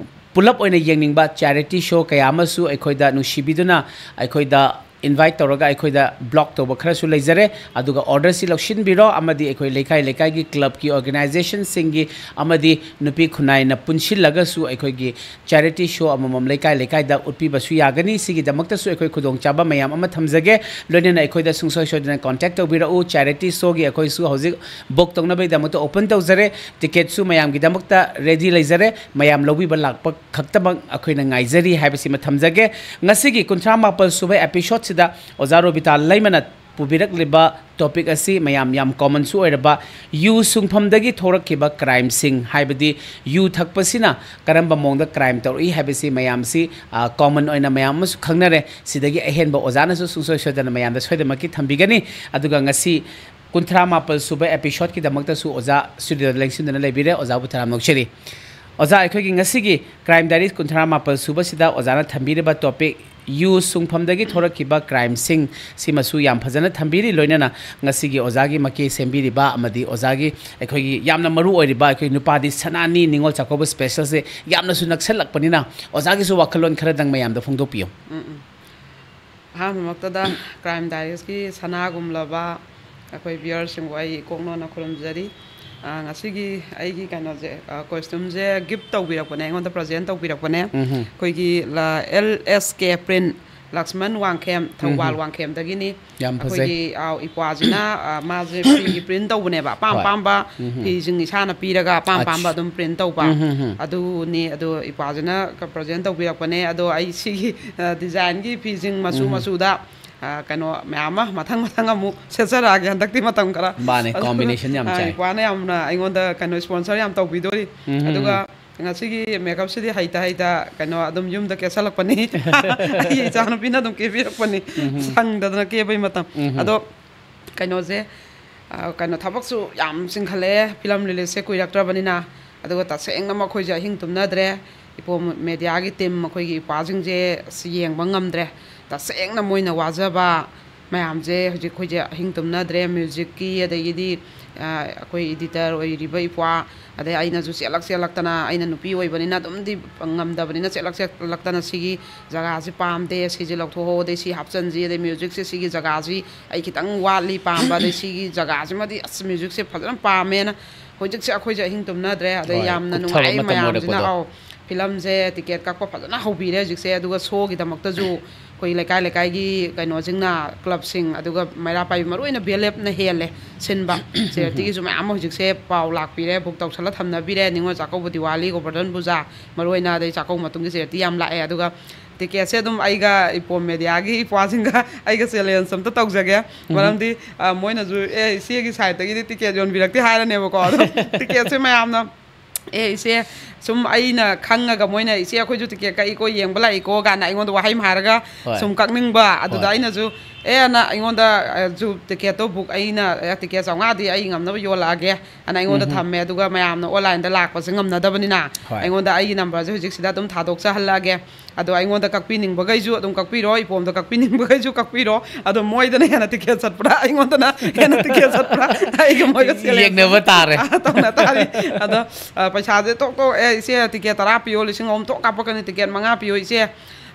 ꯄꯨꯂꯞ ꯑꯣꯏꯅ ꯌꯦꯡꯅꯤꯡꯕ ꯆꯦꯔꯤꯇꯤ ꯁꯣ ꯀꯌꯥ ꯑꯃꯁꯨ ꯑꯩꯈꯣꯏꯗ ꯅꯨꯡꯁꯤꯕꯤꯗꯨꯅ ꯑꯩꯈꯣꯏꯗ ꯏꯟꯚꯥꯏꯠ ꯇꯧꯔꯒ ꯑꯩꯈꯣꯏꯗ ꯕ꯭ꯂꯣꯛ ꯇꯧꯕ ꯈꯔꯁꯨ ꯂꯩꯖꯔꯦ꯫ ꯑꯗꯨꯒ ꯑꯣꯔꯗꯔꯁꯤ ꯂꯧꯁꯤꯟꯕꯤꯔꯣ, ꯑꯃꯗꯤ ꯑꯩꯈꯣꯏ ꯂꯩꯀꯥꯏ ꯂꯩꯀꯥꯏꯒꯤ ꯀ꯭ꯂꯕꯀꯤ ꯑꯣꯔꯒꯅꯥꯏꯖꯦꯁꯟꯁꯤꯡꯒꯤ ꯑꯃꯗꯤ ꯅꯨꯄꯤ ꯈꯨꯟꯅꯥꯏꯅ ꯄꯨꯟꯁꯤꯜꯂꯒꯁꯨ ꯑꯩꯈꯣꯏꯒꯤ ꯆꯦꯔꯤꯇꯤ ꯁꯣ ꯑꯃꯃꯝ ꯂꯩꯀꯥꯏ ꯂꯩꯀꯥꯏꯗ ꯎꯠꯄꯤꯕꯁꯨ ꯌꯥꯒꯅꯤ꯫ ꯁꯤꯒꯤꯗꯃꯛꯇꯁꯨ ꯑꯩꯈꯣꯏ ꯈꯨꯗꯣꯡꯆꯥꯕ ꯃꯌꯥꯝ ꯑꯃ ꯊꯝꯖꯒꯦ꯫ ꯂꯣꯏꯅꯅ ꯑꯩꯈꯣꯏꯗ ꯁꯨꯡꯁꯣꯏ ꯁꯣꯏꯗꯅ ꯀꯣꯟꯇꯦꯛ ꯇꯧꯕꯤꯔꯛꯎ꯫ ꯆꯦꯔꯤꯇꯤ ꯁꯣꯒꯤ ꯑꯩꯈꯣꯏꯁꯨ ꯍꯧꯖꯤꯛ ꯕꯨꯛ ꯇꯧꯅꯕꯒꯤꯗꯃꯛꯇ ꯑꯣꯄꯟ ꯇꯧꯖꯔꯦ꯫ ꯇꯤꯀꯦꯠꯁꯨ ꯃꯌꯥꯝꯒꯤꯗꯃꯛꯇ ꯔꯦꯗꯤ ꯂꯩꯖꯔꯦ꯫ ꯃꯌꯥꯝ ꯂꯧꯕꯤꯕ ꯂꯥꯛꯄ ꯈꯛꯇꯃꯛ ꯑꯩꯈꯣꯏꯅ ꯉꯥꯏꯖꯔꯤ ꯍꯥꯏꯕꯁꯤꯃ ꯊꯝꯖꯒꯦ꯫ ꯉꯁꯤꯒꯤ ꯀꯨꯟꯊ꯭ꯔꯥ ꯃꯥꯄꯜ ꯁꯨꯕ ꯑꯦꯄꯤꯁꯣꯗꯁꯤꯗ ꯑꯣꯖꯥ ꯔꯣꯕꯤꯇꯥ ꯂꯩꯃꯅ ꯄꯨꯕꯤꯔꯛꯂꯤꯕ ꯇꯣꯄꯤꯛ ꯑꯁꯤ ꯃꯌꯥꯝ ꯌꯥꯝ ꯀꯣꯃꯟꯁꯨ ꯑꯣꯏꯔꯕ ꯌꯨ ꯁꯨꯡꯐꯝꯗꯒꯤ ꯊꯣꯛꯂꯛꯈꯤꯕ ꯀ꯭ꯔꯥꯏꯝꯁꯤꯡ, ꯍꯥꯏꯕꯗꯤ ꯌꯨ ꯊꯛꯄꯁꯤꯅ ꯀꯔꯝꯕ ꯃꯑꯣꯡꯗ ꯀ꯭ꯔꯥꯏꯝ ꯇꯧꯔꯛꯏ ꯍꯥꯏꯕꯁꯤ ꯃꯌꯥꯝꯁꯤ, ꯑ, ꯀꯣꯃꯟ ꯑꯣꯏꯅ ꯃꯌꯥꯝ ꯑꯃꯁꯨ ꯈꯪꯅꯔꯦ꯫ ꯁꯤꯗꯒꯤ ꯑꯍꯦꯟꯕ ꯑꯣꯖꯥꯅꯁꯨ ꯁꯨꯡꯁꯣꯏ ꯁꯣꯏꯗꯅ ꯃꯌꯥꯝꯗ ꯁꯣꯏꯗꯅꯃꯛꯀꯤ ꯊꯝꯕꯤꯒꯅꯤ꯫ ꯑꯗꯨꯒ ꯉꯁꯤ ꯀꯨꯟꯊ꯭ꯔꯥ ꯃꯥꯄꯜ ꯁꯨꯕ ꯑꯦꯄꯤꯁꯣꯗꯀꯤꯗꯃꯛꯇꯁꯨ ꯑꯣꯖꯥ ꯁ꯭ꯇꯨꯗꯤꯑꯣꯗ ꯂꯦꯡꯁꯤꯟꯗꯨꯅ ꯂꯩꯕꯤꯔꯦ꯫ ꯑꯣꯖꯥꯕꯨ ꯇꯔꯥꯝꯅ ꯑꯣꯛꯆꯔꯤ꯫ ꯑꯣꯖꯥ, ꯑꯩꯈꯣꯏꯒꯤ ꯉꯁꯤꯒꯤ ꯀ꯭ꯔꯥꯏꯝ ꯗꯥꯏꯔꯤꯁ ꯀꯨꯟꯊ꯭ꯔꯥ ꯃꯥꯄꯜ ꯁꯨꯕꯁꯤꯗ ꯑꯣꯖꯥꯅ ꯊꯝꯕꯤꯔꯤꯕ ꯇꯣꯄꯤꯛ ꯌꯨ ꯁꯨꯡꯐꯝꯗꯒꯤ ꯊꯣꯔꯛꯈꯤꯕ ꯀ꯭ꯔꯥꯏꯝꯁꯤꯡ ꯁꯤꯃꯁꯨ ꯌꯥꯝ ꯐꯖꯅ ꯊꯝꯕꯤꯔꯤ꯫ ꯂꯣꯏꯅꯅ ꯉꯁꯤꯒꯤ ꯑꯣꯖꯥꯒꯤ ꯃꯀꯦ ꯁꯦꯝꯕꯤꯔꯤꯕ ꯑꯃꯗꯤ ꯑꯣꯖꯥꯒꯤ ꯑꯩꯈꯣꯏꯒꯤ ꯌꯥꯝꯅ ꯃꯔꯨ ꯑꯣꯏꯔꯤꯕ ꯑꯩꯈꯣꯏ ꯅꯨꯄꯥꯗꯤ ꯁꯅꯥꯅꯤ ꯅꯤꯉꯣꯜ ꯆꯥꯛꯀꯧꯕ ꯁ꯭ꯄꯦꯁꯦꯜꯁꯦ ꯌꯥꯝꯅꯁꯨ ꯅꯛꯁꯜꯂꯛꯄꯅꯤꯅ ꯑꯣꯖꯥꯒꯤꯁꯨ ꯋꯥꯈꯜꯂꯣꯟ ꯈꯔꯗꯪ ꯃꯌꯥꯝꯗ ꯐꯣꯡꯗꯣꯛꯄꯤꯌꯨ꯫ ꯎꯝ, ꯎꯝ꯫ ꯑꯍꯥꯟꯕꯃꯛꯇꯗ ꯀ꯭ꯔꯥꯏꯝ ꯗꯥꯏꯔꯤꯁꯀꯤ ꯁꯅꯥꯒꯨꯝꯂꯕ ꯑꯩꯈꯣꯏ ꯚꯤꯌꯔꯁꯤꯡꯕꯨ ꯑꯩ ꯏꯀꯣꯛꯅꯣꯟꯅ ꯈꯨꯔꯨꯝꯖꯔꯤ꯫ ꯑ, ꯉꯁꯤꯒꯤ ꯑꯩꯒꯤ ꯀꯩꯅꯣꯁꯦ, ꯑ, ꯀꯣꯁꯇ꯭ꯌꯨꯝꯁꯦ ꯒꯤꯐ ꯇꯧꯕꯤꯔꯛꯄꯅꯦ, ꯑꯩꯉꯣꯟꯗ ꯄ꯭ꯔꯖꯦꯟ ꯇꯧꯕꯤꯔꯛꯄꯅꯦ꯫ ꯎꯝ ꯍꯝ꯫ ꯑꯩꯈꯣꯏꯒꯤ ꯂ-, ꯑꯦꯜ ꯑꯦꯁ ꯀꯦ ꯄ꯭ꯔꯤꯟ, ꯂꯛꯁꯃꯟ ꯋꯥꯡꯈꯦꯝ, ꯊꯧꯕꯥꯜ ꯎꯝ ꯍꯝ꯫ ꯋꯥꯡꯈꯦꯝꯗꯒꯤꯅꯤ꯫ ꯌꯥꯝ ꯐꯖꯩ꯫ ꯑꯩꯈꯣꯏꯒꯤ, ꯑ, ꯏꯄ꯭ꯋꯥꯁꯤꯅ, ꯑ, ꯃꯥꯁꯦ ꯐꯤꯒꯤ ꯄ꯭ꯔꯤꯟ ꯇꯧꯕꯅꯦꯕ, ꯑꯄꯥꯝ ꯍꯣꯏ꯫ ꯑꯄꯥꯝꯕ ꯎꯝ ꯍꯝ꯫ ꯐꯤꯁꯤꯡ ꯏꯁꯥꯅ ꯄꯤꯔꯒ ꯑꯄꯥꯝ ꯑꯄꯥꯝꯕ ꯑꯠꯁ꯫ ꯑꯗꯨꯝ ꯄ꯭ꯔꯤꯟ ꯇꯧꯕ꯫ ꯎꯝ ꯍꯝ ꯍꯝ꯫ ꯑꯗꯨꯅꯤ, ꯑꯗꯣ ꯏꯄ꯭ꯋꯥꯁꯤꯅ ꯄ꯭ꯔꯖꯦꯟ ꯇꯧꯕꯤꯔꯛꯄꯅꯦ꯫ ꯑꯗꯣ ꯑꯩ ꯁꯤꯒꯤ, ꯑ, ꯗꯤꯖꯥꯏꯟꯒꯤ ꯐꯤꯁꯤꯡ ꯃꯆꯨ ꯎꯝ ꯍꯝ꯫ ꯃꯆꯨꯗ ꯑ, ꯀꯩꯅꯣ ꯃꯌꯥꯝ ꯑꯃ ꯃꯊꯪ ꯃꯊꯪ ꯑꯃꯨꯛ ꯁꯦꯠꯆꯔꯛꯑꯒꯦ ꯍꯟꯗꯛꯇꯤ ꯃꯇꯝ ꯈꯔ꯫ ꯃꯥꯅꯦ, ꯑꯗꯨ, combination ꯌꯥꯝ ꯑ, ꯆꯥꯏ꯫ ꯏꯄ꯭ꯋꯥꯅ ꯌꯥꯝꯅ ꯑꯩꯉꯣꯟꯗ ꯀꯩꯅꯣ sponsor ꯌꯥꯝ ꯇꯧꯕꯤꯗꯣꯔꯤ꯫ ꯎꯝ, ꯎꯝ, ꯑꯗꯨꯒ ꯎꯝ꯫ ꯉꯁꯤꯒꯤ makeupꯁꯤꯗꯤ ꯍꯩꯇ ꯍꯩꯇ ꯀꯩꯅꯣ ꯑꯗꯨꯝ ꯌꯨꯝꯗ ꯀꯦꯁꯜꯂꯛꯄꯅꯤ꯫ ꯑꯩꯒꯤ ꯏꯆꯥꯅꯨꯄꯤꯅ ꯑꯗꯨꯝ ꯀꯦꯕꯤꯔꯛꯄꯅꯤ꯫ ꯎꯝ, ꯎꯝ꯫ ꯁꯪꯗꯗꯅ ꯀꯦꯕꯩ ꯃꯇꯝ꯫ ꯎꯝ, ꯎꯝ꯫ ꯑꯗꯣ ꯀꯩꯅꯣꯁꯦ, ꯑ, ꯀꯩꯅꯣ ꯊꯕꯛꯁꯨ ꯌꯥꯝ ꯆꯤꯟꯈꯠꯂꯛꯑꯦ, ꯐꯤꯂꯝ releaseꯁꯦ ꯀꯨꯏꯔꯛꯇ꯭ꯔꯕꯅꯤꯅ꯫ ꯑꯗꯨꯒ ꯇꯁꯦꯡꯅ ꯃꯈꯣꯏꯁꯦ ꯑꯍꯤꯡ ꯇꯨꯝꯅꯗ꯭ꯔꯦ꯫ ꯏꯄꯣꯝ ꯃꯦꯗꯤꯌꯥꯒꯤ team, ꯑꯩꯈꯣꯏꯒꯤ ꯏꯄ꯭ꯋꯥꯁꯤꯡꯁꯦ ꯑꯁ ꯌꯦꯡꯕ ꯉꯝꯗ꯭ꯔꯦ꯫ ꯇꯁꯦꯡꯅ ꯃꯣꯏꯅ ꯋꯥꯖꯕ ꯃꯌꯥꯝꯁꯦ ꯍꯧꯖꯤꯛ ꯑꯩꯈꯣꯏꯁꯦ ꯑꯍꯤꯡ ꯇꯨꯝꯅꯗ꯭ꯔꯦ꯫ Musicꯀꯤ, ꯑꯗꯒꯤꯗꯤ, ꯑ, ꯑꯩꯈꯣꯏ editor ꯑꯣꯏꯔꯤꯕ ꯏꯄ꯭ꯋꯥ, ꯑꯗꯩ ꯑꯩꯅꯁꯨ ꯆꯦꯜꯂꯛ ꯆꯦꯜꯂꯛꯇꯅ, ꯑꯩꯅ ꯅꯨꯄꯤ ꯑꯣꯏꯕꯅꯤꯅ ꯑꯗꯨꯝꯗꯤ ꯉꯝꯗꯕꯅꯤꯅ ꯆꯦꯜꯂꯛ ꯆꯦꯜꯂꯛꯇꯅ ꯁꯤꯒꯤ ꯖꯒꯥꯁꯤ ꯄꯥꯝꯗꯦ, ꯁꯤꯁꯦ ꯂꯧꯊꯣꯛꯍꯧ, ꯑꯗꯩ ꯁꯤ ꯍꯥꯞꯆꯤꯟꯁꯤ, ꯑꯗꯩ musicꯁꯦ ꯁꯤꯒꯤ ꯖꯒꯥꯁꯤ ꯑꯩ ꯈꯤꯇꯪ ꯋꯥꯠꯂꯤ ꯄꯥꯝꯕ, ꯑꯗꯩ ꯁꯤꯒꯤ ꯖꯒꯥꯁꯤꯃꯗꯤ ꯑꯁ musicꯁꯦ ꯐꯖꯅ ꯄꯥꯝꯃꯦꯅ ꯍꯧꯖꯤꯛꯁꯦ ꯑꯩꯈꯣꯏꯁꯦ ꯑꯍꯤꯡ ꯇꯨꯝꯅꯗ꯭ꯔꯦ꯫ ꯑꯗꯩ ꯍꯣꯏ, ꯌꯥꯝꯅ ꯀꯨꯞꯊꯕ ꯅꯨꯡꯉꯥꯏ ꯃꯇꯝ ꯃꯌꯥꯝꯁꯤꯅ꯫ ꯑꯣꯏꯔꯛꯄꯗꯣ꯫ ꯑꯧ, ꯐꯤꯂꯝꯁꯦ ticket ꯀꯛꯄ ꯐꯖꯅ ꯍꯧꯕꯤꯔꯦ ꯍꯧꯖꯤꯛꯁꯦ꯫ ꯑꯗꯨꯒ showꯒꯤꯗꯃꯛꯇꯁꯨ ꯑꯩꯈꯣꯏ ꯂꯩꯀꯥꯏ ꯂꯩꯀꯥꯏꯒꯤ ꯀꯩꯅꯣꯁꯤꯡꯅ, clubꯁꯤꯡ, ꯑꯗꯨꯒ ꯃꯩꯔꯥ ꯄꯥꯏꯕꯤ, ꯃꯔꯨ ꯑꯣꯏꯅ ꯕꯦꯂꯦꯞꯅ ꯍꯦꯜꯂꯦ ꯁꯤꯟꯕ꯫ Charityꯒꯤꯁꯨ ꯃꯌꯥꯝ ꯑꯃ ꯍꯧꯖꯤꯛꯁꯦ ꯄꯥꯎ ꯂꯥꯛꯄꯤꯔꯦ, book ꯇꯧꯁꯜꯂ ꯊꯝꯅꯕꯤꯔꯦ꯫ ꯅꯤꯉꯣꯜ ꯆꯥꯛꯀꯧꯕ, ꯗꯤꯋꯥꯂꯤ, ꯒꯣꯕꯔꯙꯟ ꯄꯨꯖꯥ, ꯃꯔꯨ ꯑꯣꯏꯅ, ꯑꯗꯩ ꯆꯥꯛꯀꯧꯕ ꯃꯇꯨꯡꯒꯤ charity ꯌꯥꯝ ꯂꯥꯛꯑꯦ꯫ ꯑꯗꯨꯒ ticketꯁꯦ ꯑꯗꯨꯝ ꯑꯩꯒ ꯏꯄꯣꯝ ꯃꯦꯗꯤꯌꯥꯒꯤ ꯏꯄ꯭ꯋꯥꯁꯤꯡꯒ ꯑꯩꯒ challenge ꯑꯝꯇ ꯇꯧꯖꯒꯦ꯫ ꯎꯝ꯫ ꯃꯔꯝꯗꯤ, ꯑ, ꯃꯣꯏꯅꯁꯨ, "ꯑꯦ, ꯏꯆꯦꯒꯤ sideꯇꯒꯤꯗꯤ ticket ꯌꯣꯟꯕꯤꯔꯛꯇꯦ" ꯍꯥꯏꯔꯅꯦꯕꯀꯣ꯫ ꯑꯗꯣ ticketꯁꯦ ꯃꯌꯥꯝꯅ ꯑꯦ, ꯏꯆꯦ, ꯁꯨꯝ ꯑꯩꯅ ꯈꯪꯉꯒ ꯃꯣꯏꯅ, "ꯏꯆꯦ, ꯑꯩꯈꯣꯏꯁꯨ ꯇꯤꯀꯦꯠ ꯀꯛꯏꯀꯣ, ꯌꯦꯡꯕ ꯂꯥꯛꯏꯀꯣ" ꯀꯥꯏꯅ ꯑꯩꯉꯣꯟꯗ ꯋꯥꯍꯩ ꯑꯃ ꯍꯥꯏꯔꯒ ꯍꯣꯏ꯫ ꯁꯨꯝ ꯀꯛꯅꯤꯡꯕ꯫ ꯑꯗꯨꯗ ꯍꯣꯏ꯫ ꯑꯩꯅꯁꯨ, "ꯑꯦ" ꯑꯅ ꯑꯩꯉꯣꯟꯗ, ꯑ, ꯁꯨ ꯇꯤꯀꯦꯠꯇꯣ ꯕꯨꯛ, ꯑꯩꯅ, "ꯑꯦ, ꯇꯤꯀꯦꯠ ꯆꯥꯝꯃꯉꯥꯗꯤ ꯑꯩ ꯉꯝꯅꯕ ꯌꯣꯜꯂꯛꯑꯒꯦ" ꯑꯅ ꯑꯩꯉꯣꯟꯗ ꯊꯝꯃꯦ꯫ ꯑꯗꯨꯒ ꯃꯌꯥꯝꯅ ꯑꯣꯟꯂꯥꯏꯟꯗ ꯂꯥꯛꯄꯁꯦ ꯉꯝꯅꯗꯕꯅꯤꯅ ꯍꯣꯏ꯫ ꯑꯩꯉꯣꯟꯗ ꯑꯩꯒꯤ ꯅꯝꯕꯔꯁꯦ ꯍꯧꯖꯤꯛꯁꯤꯗ ꯑꯗꯨꯝ ꯊꯥꯗꯣꯛꯆꯍꯜꯂꯛꯑꯒꯦ꯫ ꯑꯗꯣ ꯑꯩꯉꯣꯟꯗ ꯀꯛꯄꯤꯅꯤꯡꯕꯈꯩꯁꯨ ꯑꯗꯨꯝ ꯀꯛꯄꯤꯔꯣ, ꯏꯄꯣꯝꯗ ꯀꯛꯄꯤꯅꯤꯡꯕꯈꯩꯁꯨ ꯀꯛꯄꯤꯔꯣ꯫ ꯑꯗꯣ ꯃꯣꯏꯗꯅ ꯍꯦꯟꯅ ꯇꯤꯀꯦꯠ ꯆꯠꯄ꯭ꯔꯥ, ꯑꯩꯉꯣꯟꯗꯅ ꯍꯦꯟꯅ ꯇꯤꯀꯦꯠ ꯆꯠꯄ꯭ꯔꯥ? ꯑꯩꯒ ꯃꯣꯏꯒ ꯆꯦꯜꯂꯦ꯫ ꯌꯦꯡꯅꯕ ꯇꯥꯔꯦ꯫ ꯑꯥ, ꯇꯧꯅ ꯇꯥꯔꯤ꯫ ꯑꯗꯣ, ꯑ, ꯄꯩꯁꯥꯁꯦ ꯇꯣꯛ ꯇꯣꯛ, "ꯑꯦ, ꯏꯆꯦ, ꯇꯤꯀꯦꯠ ꯇꯔꯥ ꯄꯤꯌꯣ, ꯂꯤꯁꯤꯡ ꯑꯍꯨꯝ ꯇꯣꯛ ꯀꯥꯞꯄꯛꯀꯅꯤ, ꯇꯤꯀꯦꯠ ꯃꯉꯥ ꯄꯤꯌꯣ, ꯏꯆꯦ,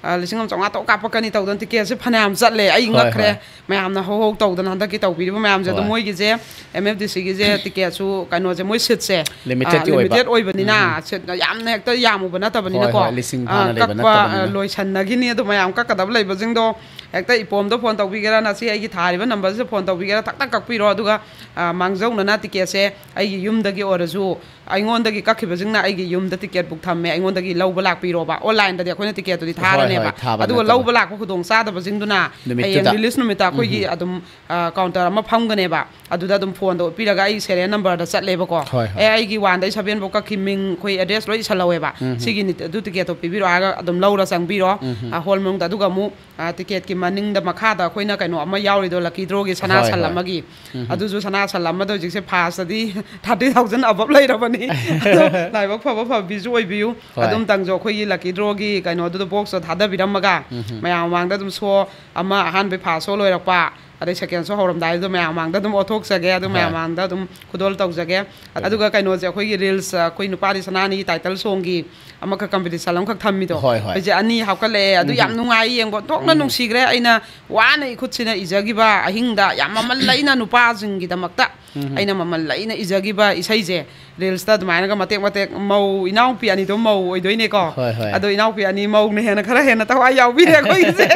ꯑ, ꯂꯤꯁꯤꯡ ꯑꯃ ꯆꯥꯝꯃꯉꯥ ꯇꯣꯛ ꯀꯥꯞꯄꯛꯀꯅꯤ" ꯇꯧꯗꯅ ꯇꯤꯀꯦꯠꯁꯦ ꯐꯅꯌꯥꯝ ꯆꯠꯂꯦ꯫ ꯑꯩ ꯍꯣꯏ, ꯉꯛꯈ꯭ꯔꯦ꯫ ꯍꯣꯏ꯫ ꯃꯌꯥꯝꯅ ꯍꯧ ꯍꯧ ꯇꯧꯗꯅ ꯍꯟꯗꯛꯀꯤ ꯇꯧꯕꯤꯔꯤꯕ ꯃꯌꯥꯝꯁꯦ꯫ ꯑꯗꯣ ꯍꯣꯏ꯫ ꯃꯣꯏꯒꯤꯁꯦ, ꯑꯦꯝ ꯑꯦꯐ ꯗꯤ ꯁꯤꯒꯤꯁꯦ, ꯇꯤꯀꯦꯠꯁꯨ, ꯀꯩꯅꯣꯁꯦ, ꯃꯣꯏ ꯁꯤꯠꯁꯦ, Limitedꯇꯤ ꯑ, ꯑꯣꯏꯕ꯫ ꯂꯤꯃꯤꯇꯦꯠ ꯑꯣꯏꯕꯅꯤꯅ, ꯁꯤꯠ ꯌꯥꯝꯅ ꯍꯦꯛꯇ ꯌꯥꯝꯃꯨꯕ ꯅꯠꯇꯕꯅꯤꯅꯀꯣ꯫ ꯍꯣꯏ, ꯍꯣꯏ, ꯂꯤꯁꯤꯡ ꯑ, ꯐꯥꯅ ꯂꯩꯕ ꯀꯛꯄ, ꯑ, ꯅꯠꯇꯕꯅꯤꯅ꯫ ꯂꯣꯏꯁꯟꯅꯈꯤꯅꯤ꯫ ꯑꯗꯣ ꯃꯌꯥꯝ ꯀꯛꯀꯗꯕ ꯂꯩꯕꯁꯤꯡꯗꯣ ꯍꯦꯛꯇ ꯏꯄꯣꯝꯗ ꯐꯣꯟ ꯇꯧꯕꯤꯒꯦꯔꯥ, ꯅꯁꯤ ꯑꯩꯒꯤ ꯊꯥꯔꯤꯕ ꯅꯝꯕꯔꯁꯤꯗ ꯐꯣꯟ ꯇꯧꯕꯤꯒꯦꯔꯥ, ꯊꯛ ꯊꯛ ꯀꯛꯄꯤꯔꯣ꯫ ꯑꯗꯨꯒ, ꯑ, ꯃꯥꯡꯖꯧꯅꯅ ꯇꯤꯀꯦꯠꯁꯦ ꯑꯩꯒꯤ ꯌꯨꯝꯗꯒꯤ ꯑꯣꯏꯔꯁꯨ, ꯑꯩꯉꯣꯟꯗꯒꯤ ꯀꯛꯈꯤꯕꯁꯤꯡꯅ ꯑꯩꯒꯤ ꯌꯨꯝꯗ ꯇꯤꯀꯦꯠ ꯕꯨꯛ ꯊꯝꯃꯦ, ꯑꯩꯉꯣꯟꯗꯒꯤ ꯂꯧꯕ ꯂꯥꯛꯄꯤꯔꯣꯕ꯫ ꯑꯣꯟꯂꯥꯏꯟꯗꯗꯤ ꯑꯩꯈꯣꯏꯅ ꯇꯤꯀꯦꯠꯇꯨꯗꯤ ꯍꯣꯏ, ꯊꯥꯔꯅꯦꯕ꯫ ꯍꯣꯏ, ꯊꯥꯕ ꯑꯗꯨꯒ ꯅꯠꯇꯕ꯫ ꯂꯧꯕ ꯂꯥꯛꯄ ꯈꯨꯗꯣꯡ ꯆꯥꯗꯕꯁꯤꯡꯗꯨꯅ ꯍꯌꯦꯡ ꯅꯨꯃꯤꯠꯇꯨꯗ꯫ ꯔꯤꯂꯤꯁ ꯅꯨꯃꯤꯠꯇ ꯑꯩꯈꯣꯏꯒꯤ ꯑꯗꯨꯝ, ꯑ, ꯀꯥꯎꯟꯇꯔ ꯑꯃ ꯐꯝꯒꯅꯦꯕ꯫ ꯑꯗꯨꯗ ꯑꯗꯨꯝ ꯐꯣꯟꯗꯣ ꯄꯤꯔꯒ ꯑꯩ ꯁꯦꯔꯤꯌꯦꯜ ꯅꯝꯕꯔꯗ ꯆꯠꯂꯦꯕꯀꯣ꯫ ꯍꯣꯏ, ꯍꯣꯏ꯫ "ꯑꯦ, ꯑꯩꯒꯤ ꯋꯥꯟꯗꯩ ꯁꯚꯦꯟꯐꯧ ꯀꯛꯈꯤ, ꯃꯤꯡ ꯑꯩꯈꯣꯏ ꯑꯦꯗ꯭ꯔꯦꯁ ꯂꯣꯏ ꯏꯁꯜꯍꯧꯋꯦꯕ꯫ ꯁꯤꯒꯤ ꯅꯤꯠ-, ꯑꯗꯨ ꯇꯤꯀꯦꯠꯇꯣ ꯄꯤꯕꯤꯔꯣ" ꯍꯥꯏꯔꯒ ꯑꯗꯨꯝ ꯂꯧꯔ ꯆꯪꯕꯤꯔꯣ꯫ ꯑ, ꯍꯣꯜ ꯃꯅꯨꯡꯗ꯫ ꯑꯗꯨꯒ ꯑꯃꯨꯛ, ꯑ, ꯇꯤꯀꯦꯠꯀꯤ ꯃꯅꯤꯡꯗ, ꯃꯈꯥꯗ ꯑꯩꯈꯣꯏꯅ ꯀꯩꯅꯣ ꯑꯃ ꯌꯥꯎꯔꯤꯗꯣ, ꯂꯛꯀꯤ ꯗ꯭ꯔꯣꯒꯤ ꯁꯅꯥ ꯍꯣꯏ, ꯁꯟ ꯍꯣꯏ꯫ ꯑꯃꯒꯤ꯫ ꯑꯗꯨꯁꯨ ꯁꯅꯥ ꯁꯟ ꯑꯃꯗ ꯍꯧꯖꯤꯛꯁꯦ ꯐꯥꯔꯁꯇꯗꯤ ꯊꯥꯔꯇꯤ ꯊꯥꯎꯖꯟ ꯑꯕꯞ ꯂꯩꯔꯕꯅꯤ꯫ ꯑꯗꯣ ꯂꯥꯏꯕꯛ ꯐꯕ ꯐꯕꯤꯁꯨ ꯑꯣꯏꯕꯤꯌꯨ꯫ ꯍꯣꯏ꯫ ꯑꯗꯨꯝꯇꯪꯁꯨ ꯑꯩꯈꯣꯏꯒꯤ ꯂꯛꯀꯤ ꯗ꯭ꯔꯣꯒꯤ ꯀꯩꯅꯣꯗꯨꯗ, ꯕꯣꯛꯁꯇꯣ ꯊꯥꯗꯕꯤꯔꯝꯃꯒ, ꯃꯌꯥꯝ ꯃꯃꯥꯡꯗ ꯑꯗꯨꯝ ꯁꯣ ꯑꯃ, ꯑꯍꯥꯟꯕꯩ ꯐꯥꯔꯁ ꯁꯣ ꯂꯣꯏꯔꯛꯄ, ꯑꯗꯩ ꯁꯦꯀꯦꯟ ꯁꯣ ꯍꯧꯔꯝꯗꯥꯏꯗꯨꯗ ꯃꯌꯥꯝ ꯃꯃꯥꯡꯗ ꯑꯗꯨꯝ ꯑꯣꯠꯊꯣꯛꯆꯒꯦ, ꯑꯗꯨ ꯃꯌꯥꯝ ꯍꯣꯏ꯫ ꯃꯃꯥꯡꯗ ꯑꯗꯨꯝ ꯈꯨꯗꯣꯜ ꯇꯧꯖꯒꯦ꯫ ꯑꯗꯨꯒ ꯀꯩꯅꯣꯁꯦ, ꯑꯩꯈꯣꯏꯒꯤ ꯔꯤꯜꯁ, ꯑꯩꯈꯣꯏ ꯅꯨꯄꯥꯗꯤ ꯁꯅꯥꯅꯤꯒꯤ ꯇꯥꯏꯇꯜ ꯁꯣꯡꯒꯤ ꯑꯃꯈꯛ ꯀꯝꯄꯤꯇꯤꯁꯟ ꯑꯃꯈꯛ ꯊꯝꯃꯤꯗꯣ, ꯍꯣꯏ, ꯍꯣꯏ꯫ ꯍꯧꯖꯤꯛ ꯑꯅꯤ ꯍꯥꯞꯀꯠꯂꯛꯑꯦ꯫ ꯑꯗꯨ ꯌꯥꯝ ꯅꯨꯡꯉꯥꯏ ꯌꯦꯡꯕ, ꯊꯣꯛꯅ ꯅꯨꯡꯁꯤꯈ꯭ꯔꯦ꯫ ꯑꯩꯅ ꯋꯥꯅ ꯏꯈꯨꯠꯁꯤꯅ ꯏꯖꯈꯤꯕ, ꯑꯍꯤꯡꯗ ꯌꯥꯝ ꯃꯃꯜ ꯂꯩꯅ ꯅꯨꯄꯥꯁꯤꯡꯒꯤꯗꯃꯛꯇ ꯑꯩꯅ ꯃꯃꯜ ꯂꯩꯅ ꯏꯖꯈꯤꯕ ꯏꯁꯩꯁꯦ ꯔꯤꯜꯁꯇ ꯑꯗꯨꯃꯥꯏꯅꯒ ꯃꯇꯦꯛ ꯃꯇꯦꯛ, ꯃꯧ, ꯏꯅꯥꯎꯄꯤ ꯑꯅꯤꯗꯣ ꯃꯧ ꯑꯣꯏꯗꯣꯏꯅꯦꯀꯣ꯫ ꯍꯣꯏ, ꯍꯣꯏ꯫ ꯑꯗꯣ ꯏꯅꯥꯎꯄꯤ ꯑꯅꯤ ꯃꯧꯅ ꯍꯦꯟꯅ ꯈꯔ ꯍꯦꯟꯅ ꯊꯋꯥꯏ ꯌꯥꯎꯕꯤꯔꯦ ꯑꯩꯈꯣꯏꯒꯤꯁꯦ꯫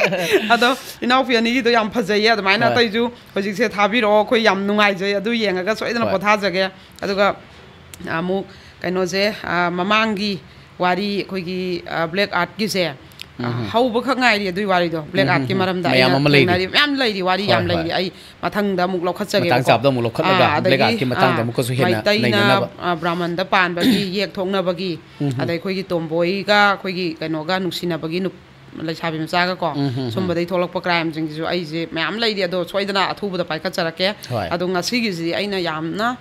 ꯑꯗꯣ ꯏꯅꯥꯎꯄꯤ ꯑꯅꯤꯒꯤꯗꯣ ꯌꯥꯝ ꯐꯖꯩꯌꯦ꯫ ꯑꯗꯨꯃꯥꯏꯅ ꯍꯣꯏ꯫ ꯑꯇꯩꯁꯨ ꯍꯧꯖꯤꯛꯁꯦ ꯊꯥꯕꯤꯔꯛꯑꯣ, ꯑꯩꯈꯣꯏ ꯌꯥꯝ ꯅꯨꯡꯉꯥꯏꯖꯩ꯫ ꯑꯗꯨ ꯌꯦꯡꯉꯒ ꯁꯣꯏꯗꯅ ꯍꯣꯏ꯫ ꯄꯣꯊꯥꯖꯒꯦ꯫ ꯑꯗꯨꯒ ꯑꯃꯨꯛ ꯀꯩꯅꯣꯁꯦ, ꯑ, ꯃꯃꯥꯡꯒꯤ ꯋꯥꯔꯤ, ꯑꯩꯈꯣꯏꯒꯤ, ꯑ, ꯕ꯭ꯂꯦꯛ ꯑꯥꯔꯠꯀꯤꯁꯦ, ꯎꯝ꯫ ꯍꯧꯕꯈꯛ ꯉꯥꯏꯔꯤ ꯑꯗꯨꯒꯤ ꯋꯥꯔꯤꯗꯣ꯫ ꯕ꯭ꯂꯦꯛ ꯎꯝ, ꯑꯥꯔꯠꯀꯤ ꯎꯝ, ꯎꯝ꯫ ꯃꯔꯝꯗ ꯃꯌꯥꯝ ꯑꯩꯅ ꯑꯃ ꯂꯩꯔꯤ꯫ ꯊꯦꯡꯅꯔꯤ ꯃꯌꯥꯝ ꯂꯩꯔꯤ, ꯋꯥꯔꯤ ꯍꯣꯏ, ꯌꯥꯝ ꯍꯣꯏ꯫ ꯂꯩꯔꯤ꯫ ꯑꯩ ꯃꯊꯪꯗ ꯑꯃꯨꯛ ꯂꯧꯈꯠꯆꯒꯦꯕꯀꯣ꯫ ꯃꯇꯥꯡ ꯆꯥꯕꯗ ꯑꯃꯨꯛ ꯂꯧꯈꯠꯂꯒ ꯑꯥ, ꯕ꯭ꯂꯦꯛ ꯑꯗꯒꯤ, ꯑꯥꯔꯠꯀꯤ ꯃꯇꯥꯡꯗ ꯑꯥ, ꯑꯃꯨꯛꯀꯁꯨ ꯍꯦꯟꯅ ꯃꯩꯇꯩꯅ, ꯅꯩꯅꯅꯕ꯫ ꯑꯥ, ꯕ꯭ꯔꯥꯍꯃꯟꯗ ꯄꯥꯟꯕꯒꯤ, ꯌꯦꯛ ꯊꯣꯛꯅꯕꯒꯤ, ꯎꯝ, ꯎꯝ꯫ ꯑꯗꯩ ꯑꯩꯈꯣꯏꯒꯤ ꯇꯣꯝꯕꯣꯏꯒ ꯑꯩꯈꯣꯏꯒꯤ ꯀꯩꯅꯣꯒ ꯅꯨꯡꯁꯤꯅꯕꯒꯤ ꯅꯨꯞ-, ꯂꯩꯁꯥꯕꯤ ꯃꯆꯥꯒꯀꯣ, ꯎꯝ, ꯎꯝ, ꯎꯝ꯫ ꯁꯨꯝꯕꯗꯩ ꯊꯣꯛꯂꯛꯄ ꯀ꯭ꯔꯥꯏꯝꯁꯤꯡꯁꯤꯁꯨ ꯑꯩꯁꯦ ꯃꯌꯥꯝ ꯂꯩꯔꯤ, ꯑꯗꯣ ꯁꯣꯏꯗꯅ ꯑꯊꯨꯕꯗ ꯄꯥꯏꯈꯠꯆꯔꯛꯀꯦ꯫ ꯍꯣꯏ꯫ ꯑꯗꯣ ꯉꯁꯤꯒꯤꯁꯤꯗꯤ ꯑꯩꯅ ꯌꯥꯝꯅ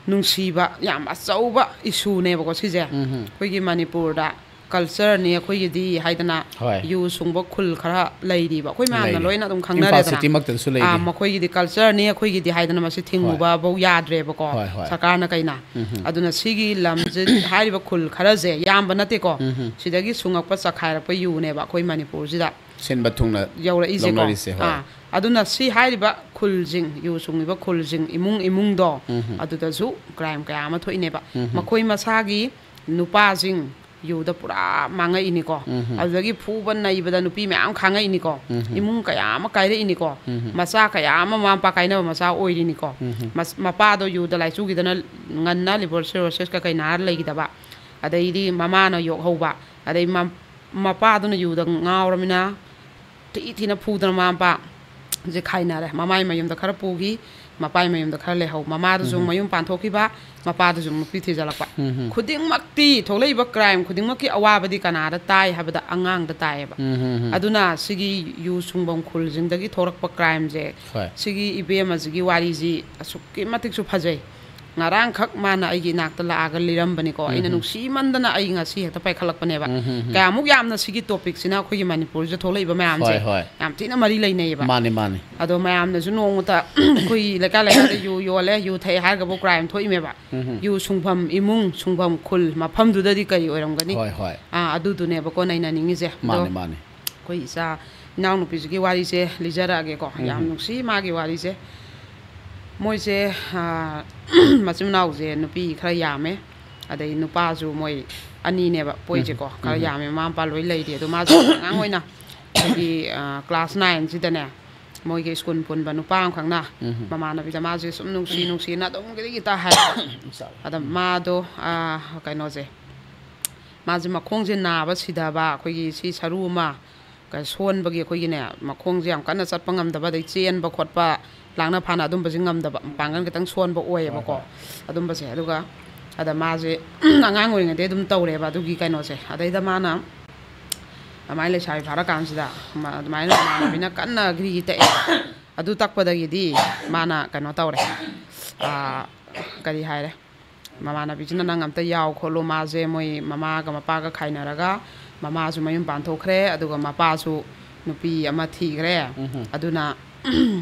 ꯅꯨꯡꯁꯤꯕ, ꯌꯥꯝ ꯑꯆꯧꯕ ꯏꯁꯨꯅꯦꯕꯀꯣ ꯁꯤꯁꯦ꯫ ꯎꯝ, ꯎꯝ꯫ ꯑꯩꯈꯣꯏꯒꯤ ꯃꯅꯤꯄꯨꯔꯗ ꯀꯜꯆꯔꯅꯤ ꯑꯩꯈꯣꯏꯒꯤꯗꯤ ꯍꯥꯏꯗꯅ, ꯍꯣꯏ꯫ ꯌꯨ ꯁꯨꯡꯕ ꯈꯨꯜ ꯈꯔ ꯂꯩꯔꯤꯕ, ꯑꯩꯈꯣꯏ ꯃꯌꯥꯝꯅ ꯂꯩꯔꯤ꯫ ꯂꯣꯏꯅ ꯑꯗꯨꯝ ꯏꯝꯐꯥꯜ ꯈꯪꯅꯔꯦꯗꯅ꯫ ꯁꯤꯇꯤꯃꯛꯇꯁꯨ ꯂꯩꯔꯤ꯫ ꯑꯥ, ꯃꯈꯣꯏꯒꯤꯗꯤ ꯀꯜꯆꯔꯅꯤ ꯑꯩꯈꯣꯏꯒꯤꯗꯤ ꯍꯥꯏꯗꯅ ꯃꯁꯤ ꯍꯣꯏ꯫ ꯊꯤꯡꯉꯨꯕꯐꯧ ꯌꯥꯗ꯭ꯔꯦꯕꯀꯣ, ꯍꯣꯏ, ꯍꯣꯏ꯫ ꯁꯔꯀꯥꯔꯅ ꯀꯩꯅ꯫ ꯎꯝ, ꯎꯝ꯫ ꯑꯗꯨꯅ ꯁꯤꯒꯤ ꯂꯝꯁꯦ ꯍꯥꯏꯔꯤꯕ ꯈꯨꯜ ꯈꯔꯁꯦ, ꯌꯥꯝꯕ ꯅꯠꯇꯦꯀꯣ, ꯎꯝ, ꯎꯝ꯫ ꯁꯤꯗꯒꯤ ꯁꯨꯡꯉꯛꯄ ꯆꯈꯥꯏꯔꯛꯄ ꯌꯨꯅꯦꯕ ꯑꯩꯈꯣꯏ ꯃꯅꯤꯄꯨꯔꯁꯤꯗ ꯁꯤꯟꯕ ꯊꯨꯡꯅ ꯌꯧꯔꯛꯏꯁꯦꯀꯣ꯫ ꯂꯧꯅꯔꯤꯁꯦ, ꯍꯣꯏ꯫ ꯑꯥ, ꯑꯗꯨꯅ ꯁꯤ ꯍꯥꯏꯔꯤꯕ ꯈꯨꯜꯁꯤꯡ, ꯌꯨ ꯁꯨꯡꯉꯤꯕ ꯈꯨꯜꯁꯤꯡ, ꯏꯃꯨꯡ ꯏꯃꯨꯡꯗꯣ, ꯎꯝ, ꯎꯝ꯫ ꯑꯗꯨꯗꯁꯨ ꯀ꯭ꯔꯥꯏꯝ ꯀꯌꯥ ꯑꯃ ꯊꯣꯛꯏꯅꯦꯕ꯫ ꯎꯝ, ꯎꯝ꯫ ꯃꯈꯣꯏ ꯃꯁꯥꯒꯤ ꯅꯨꯄꯥꯁꯤꯡ ꯌꯨꯗ ꯄꯨꯔꯥ ꯃꯥꯡꯉꯛꯏꯅꯤꯀꯣ꯫ ꯎꯝ, ꯎꯝ꯫ ꯑꯗꯨꯗꯒꯤ ꯐꯨꯕ ꯅꯩꯕꯗ ꯅꯨꯄꯤ ꯃꯌꯥꯝ ꯈꯥꯡꯉꯛꯏꯅꯤꯀꯣ꯫ ꯎꯝ, ꯎꯝ꯫ ꯏꯃꯨꯡ ꯀꯌꯥ ꯑꯃ ꯀꯥꯏꯔꯛꯏꯅꯤꯀꯣ꯫ ꯎꯝ, ꯎꯝ꯫ ꯃꯆꯥ ꯀꯌꯥ ꯑꯃ ꯃꯃꯥ ꯃꯄꯥ ꯀꯥꯏꯅꯕ ꯃꯆꯥ ꯑꯣꯏꯔꯤꯅꯤꯀꯣ꯫ ꯎꯝ, ꯎꯝ꯫ ꯃꯁ-, ꯃꯄꯥꯗꯣ ꯌꯨꯗ ꯂꯥꯏꯆꯨꯈꯤꯗꯅ ꯉꯟꯅ ꯂꯤꯚꯔ ꯁꯤꯔꯣꯁꯤꯁꯀ ꯀꯩ ꯅꯥꯔ ꯂꯩꯈꯤꯗꯕ꯫ ꯑꯗꯩꯗꯤ ꯃꯃꯥꯅ ꯌꯣꯛꯍꯧꯕ꯫ ꯑꯗꯩ ꯃ-, ꯃꯄꯥꯗꯨꯅ ꯌꯨꯗ ꯉꯥꯎꯔꯃꯤꯅ ꯊꯤ ꯊꯤꯅ ꯐꯨꯗꯅ ꯃꯃꯥ ꯃꯄꯥ ꯁꯦ ꯈꯥꯏꯅꯔꯦ꯫ ꯃꯃꯥꯏ ꯃꯌꯨꯝꯗ ꯈꯔ ꯄꯨꯈꯤ, ꯃꯄꯥꯏ ꯃꯌꯨꯝꯗ ꯈꯔ ꯂꯩꯍꯧ꯫ ꯃꯃꯥꯗꯨꯁꯨ ꯎꯝ꯫ ꯃꯌꯨꯝ ꯄꯥꯟꯊꯣꯛꯈꯤꯕ, ꯃꯄꯥꯗꯨꯁꯨ ꯅꯨꯄꯤ ꯊꯤꯖꯤꯜꯂꯛꯄ꯫ ꯎꯝ꯫ ꯈꯨꯗꯤꯡꯃꯛꯇꯤ, ꯊꯣꯛꯂꯛꯏꯕ ꯀ꯭ꯔꯥꯏꯝ ꯈꯨꯗꯤꯡꯃꯛꯀꯤ ꯑꯋꯥꯕꯗꯤ ꯀꯅꯥꯗ ꯇꯥꯏ ꯍꯥꯏꯕꯗ ꯑꯉꯥꯡꯗ ꯇꯥꯏꯌꯦꯕ꯫ ꯎꯝ, ꯎꯝ, ꯎꯝ꯫ ꯑꯗꯨꯅ ꯁꯤꯒꯤ ꯌꯨ ꯁꯨꯡꯐꯝ ꯈꯨꯜꯁꯤꯡꯗꯒꯤ ꯊꯣꯛꯂꯛꯄ ꯀ꯭ꯔꯥꯏꯝꯁꯦ, ꯍꯣꯏ꯫ ꯁꯤꯒꯤ ꯏꯕꯦꯝꯃꯁꯤꯒꯤ ꯋꯥꯔꯤꯁꯤ ꯑꯁꯨꯛꯀꯤ ꯃꯇꯤꯛꯁꯨ ꯐꯖꯩ꯫ ꯉꯔꯥꯡꯈꯛ ꯃꯥꯅ ꯑꯩꯒꯤ ꯏꯅꯥꯛꯇ ꯂꯥꯛꯑꯒ ꯂꯤꯔꯝꯕꯅꯤꯀꯣ꯫ ꯑꯩꯅ ꯎꯝ꯫ ꯅꯨꯡꯁꯤꯃꯟꯗꯅ ꯑꯩ ꯉꯁꯤ ꯍꯦꯛꯇ ꯄꯥꯏꯈꯠꯂꯛꯄꯅꯦꯕ꯫ ꯎꯝ, ꯎꯝ, ꯎꯝ꯫ ꯀꯌꯥꯃꯨꯛ ꯌꯥꯝꯅ ꯁꯤꯒꯤ ꯇꯣꯄꯤꯛꯁꯤꯅ ꯑꯩꯈꯣꯏꯒꯤ ꯃꯅꯤꯄꯨꯔꯁꯤꯗ ꯊꯣꯛꯂꯛꯏꯕ ꯃꯌꯥꯝꯁꯦ ꯍꯣꯏ, ꯍꯣꯏ꯫ ꯌꯥꯝ ꯊꯤꯅ ꯃꯔꯤ ꯂꯩꯅꯩꯌꯦꯕ꯫ ꯃꯥꯅꯦ, ꯃꯥꯅꯦ꯫ ꯑꯗꯣ ꯃꯌꯥꯝꯅꯁꯨ ꯅꯣꯡꯃꯇ ꯑꯩꯈꯣꯏꯒꯤ ꯂꯩꯀꯥꯏ ꯂꯩꯀꯥꯏꯗ ꯌꯨ ꯌꯣꯜꯂꯦ, ꯌꯨ ꯊꯛꯑꯦ ꯍꯥꯏꯔꯒꯕꯨ ꯀ꯭ꯔꯥꯏꯝ ꯊꯣꯛꯏꯃꯦꯕ꯫ ꯎꯝ, ꯎꯝ꯫ ꯌꯨ ꯁꯨꯡꯐꯝ ꯏꯃꯨꯡ, ꯁꯨꯡꯐꯝ ꯈꯨꯜ, ꯃꯐꯝꯗꯨꯗꯗꯤ ꯀꯔꯤ ꯑꯣꯏꯔꯝꯒꯅꯤ? ꯍꯣꯏ, ꯍꯣꯏ꯫ ꯑꯥ, ꯑꯗꯨꯗꯨꯅꯦꯕꯀꯣ ꯅꯩꯅꯅꯤꯡꯉꯤꯁꯦ꯫ ꯑꯗꯣ ꯃꯥꯅꯦ, ꯃꯥꯅꯦ꯫ ꯑꯩꯈꯣꯏ ꯏꯆꯥ ꯏꯅꯥꯎꯅꯨꯄꯤꯁꯤꯒꯤ ꯋꯥꯔꯤꯁꯦ ꯂꯤꯖꯔꯛꯑꯒꯦꯀꯣ꯫ ꯎꯝ, ꯌꯥꯝ ꯎꯝ꯫ ꯅꯨꯡꯁꯤ ꯃꯥꯒꯤ ꯋꯥꯔꯤꯁꯦ꯫ ꯃꯣꯏꯁꯦ, ꯑꯥ, ꯃꯆꯤꯟ ꯃꯅꯥꯎꯁꯦ ꯅꯨꯄꯤ ꯈꯔ ꯌꯥꯝꯃꯦ, ꯑꯗꯩ ꯅꯨꯄꯥꯁꯨ ꯃꯣꯏ ꯑꯅꯤꯅꯦꯕ ꯄꯣꯛꯏꯁꯦꯀꯣ꯫ ꯎꯝ, ꯈꯔ ꯎꯝ꯫ ꯌꯥꯝꯃꯦ, ꯃꯃꯥ ꯃꯄꯥ ꯂꯣꯏ ꯂꯩꯔꯤ꯫ ꯑꯗꯣ ꯃꯥꯁꯦ ꯑꯉꯥꯡ ꯑꯣꯏꯅ ꯑꯩꯈꯣꯏꯒꯤ, ꯑꯥ, ꯀ꯭ꯂꯥꯁ ꯅꯥꯏꯟꯁꯤꯗꯅꯦ, ꯃꯣꯏꯒꯤ ꯁ꯭ꯀꯨꯜ ꯄꯨꯟꯕ ꯅꯨꯄꯥ ꯑꯃꯈꯛꯅ ꯎꯝ꯫ ꯃꯃꯥꯟꯅꯕꯤꯗ ꯃꯥꯁꯦ ꯁꯨꯝ ꯅꯨꯡꯁꯤ ꯅꯨꯡꯁꯤꯅ ꯑꯗꯨꯝ ꯒꯤꯔꯤ ꯒꯤꯇꯥ ꯍꯥꯏ꯫ ꯆꯥꯎ꯫ ꯑꯗ ꯃꯥꯗꯣ, ꯑꯥ, ꯀꯩꯅꯣꯁꯦ, ꯃꯥꯁꯦ ꯃꯈꯣꯡꯁꯦ ꯅꯥꯕ ꯁꯤꯊꯕ, ꯑꯩꯈꯣꯏꯒꯤ ꯁꯤ ꯁꯔꯨ ꯑꯃ ꯀ-, ꯁꯣꯟꯕꯒꯤ ꯑꯩꯈꯣꯏꯒꯤꯅꯦ, ꯃꯈꯣꯡꯁꯦ ꯌꯥꯝ ꯀꯟꯅ ꯆꯠꯄ ꯉꯝꯗꯕ, ꯑꯗꯩ ꯆꯦꯟꯕ ꯈꯣꯠꯄ, ꯂꯥꯡꯅ ꯐꯥꯅ ꯑꯗꯨꯝꯕꯁꯦ ꯉꯝꯗꯕ, ꯃꯄꯥꯡꯒꯜ ꯈꯤꯇꯪ ꯁꯣꯟꯕ ꯍꯣꯏ, ꯑꯣꯏꯌꯦꯕꯀꯣ꯫ ꯍꯣꯏ꯫ ꯑꯗꯨꯝꯕꯁꯦ꯫ ꯑꯗꯨꯒ ꯑꯗ ꯃꯥꯁꯦ ꯑꯉꯥꯡ ꯑꯣꯏꯔꯤꯉꯩꯗꯩ ꯑꯗꯨꯝ ꯇꯧꯔꯦꯕ ꯑꯗꯨꯒꯤ ꯀꯩꯅꯣꯁꯦ꯫ ꯑꯗꯩꯗ ꯃꯥꯅ ꯑꯗꯨꯃꯥꯏꯅ ꯂꯩꯁꯥꯕꯤ ꯐꯥꯔꯀꯥꯟꯁꯤꯗ ꯃ-, ꯑꯗꯨꯃꯥꯏꯅ ꯃꯃꯥꯟꯅꯕꯤꯅ ꯀꯟꯅ ꯘ꯭ꯔꯤ ꯇꯛꯑꯦ꯫ ꯑꯗꯨ ꯇꯛꯄꯗꯒꯤꯗꯤ ꯃꯥꯅ ꯀꯩꯅꯣ ꯇꯧꯔꯦ꯫ ꯑꯥ, ꯀꯔꯤ ꯍꯥꯏꯔꯦ? ꯃꯃꯥꯟꯅꯕꯤꯁꯤꯅ, "ꯅꯪ ꯑꯝꯇ ꯌꯥꯎ ꯈꯣꯠꯂꯨ, ꯃꯥꯁꯦ ꯃꯣꯏ ꯃꯃꯥꯒ ꯃꯄꯥꯒ ꯈꯥꯏꯅꯔꯒ ꯃꯃꯥꯁꯨ ꯃꯌꯨꯝ ꯄꯥꯟꯊꯣꯛꯈ꯭ꯔꯦ, ꯑꯗꯨꯒ ꯃꯄꯥꯁꯨ ꯅꯨꯄꯤ ꯑꯃ ꯊꯤꯈ꯭ꯔꯦ꯫ ꯎꯝꯍꯨꯝ꯫ ꯑꯗꯨꯅ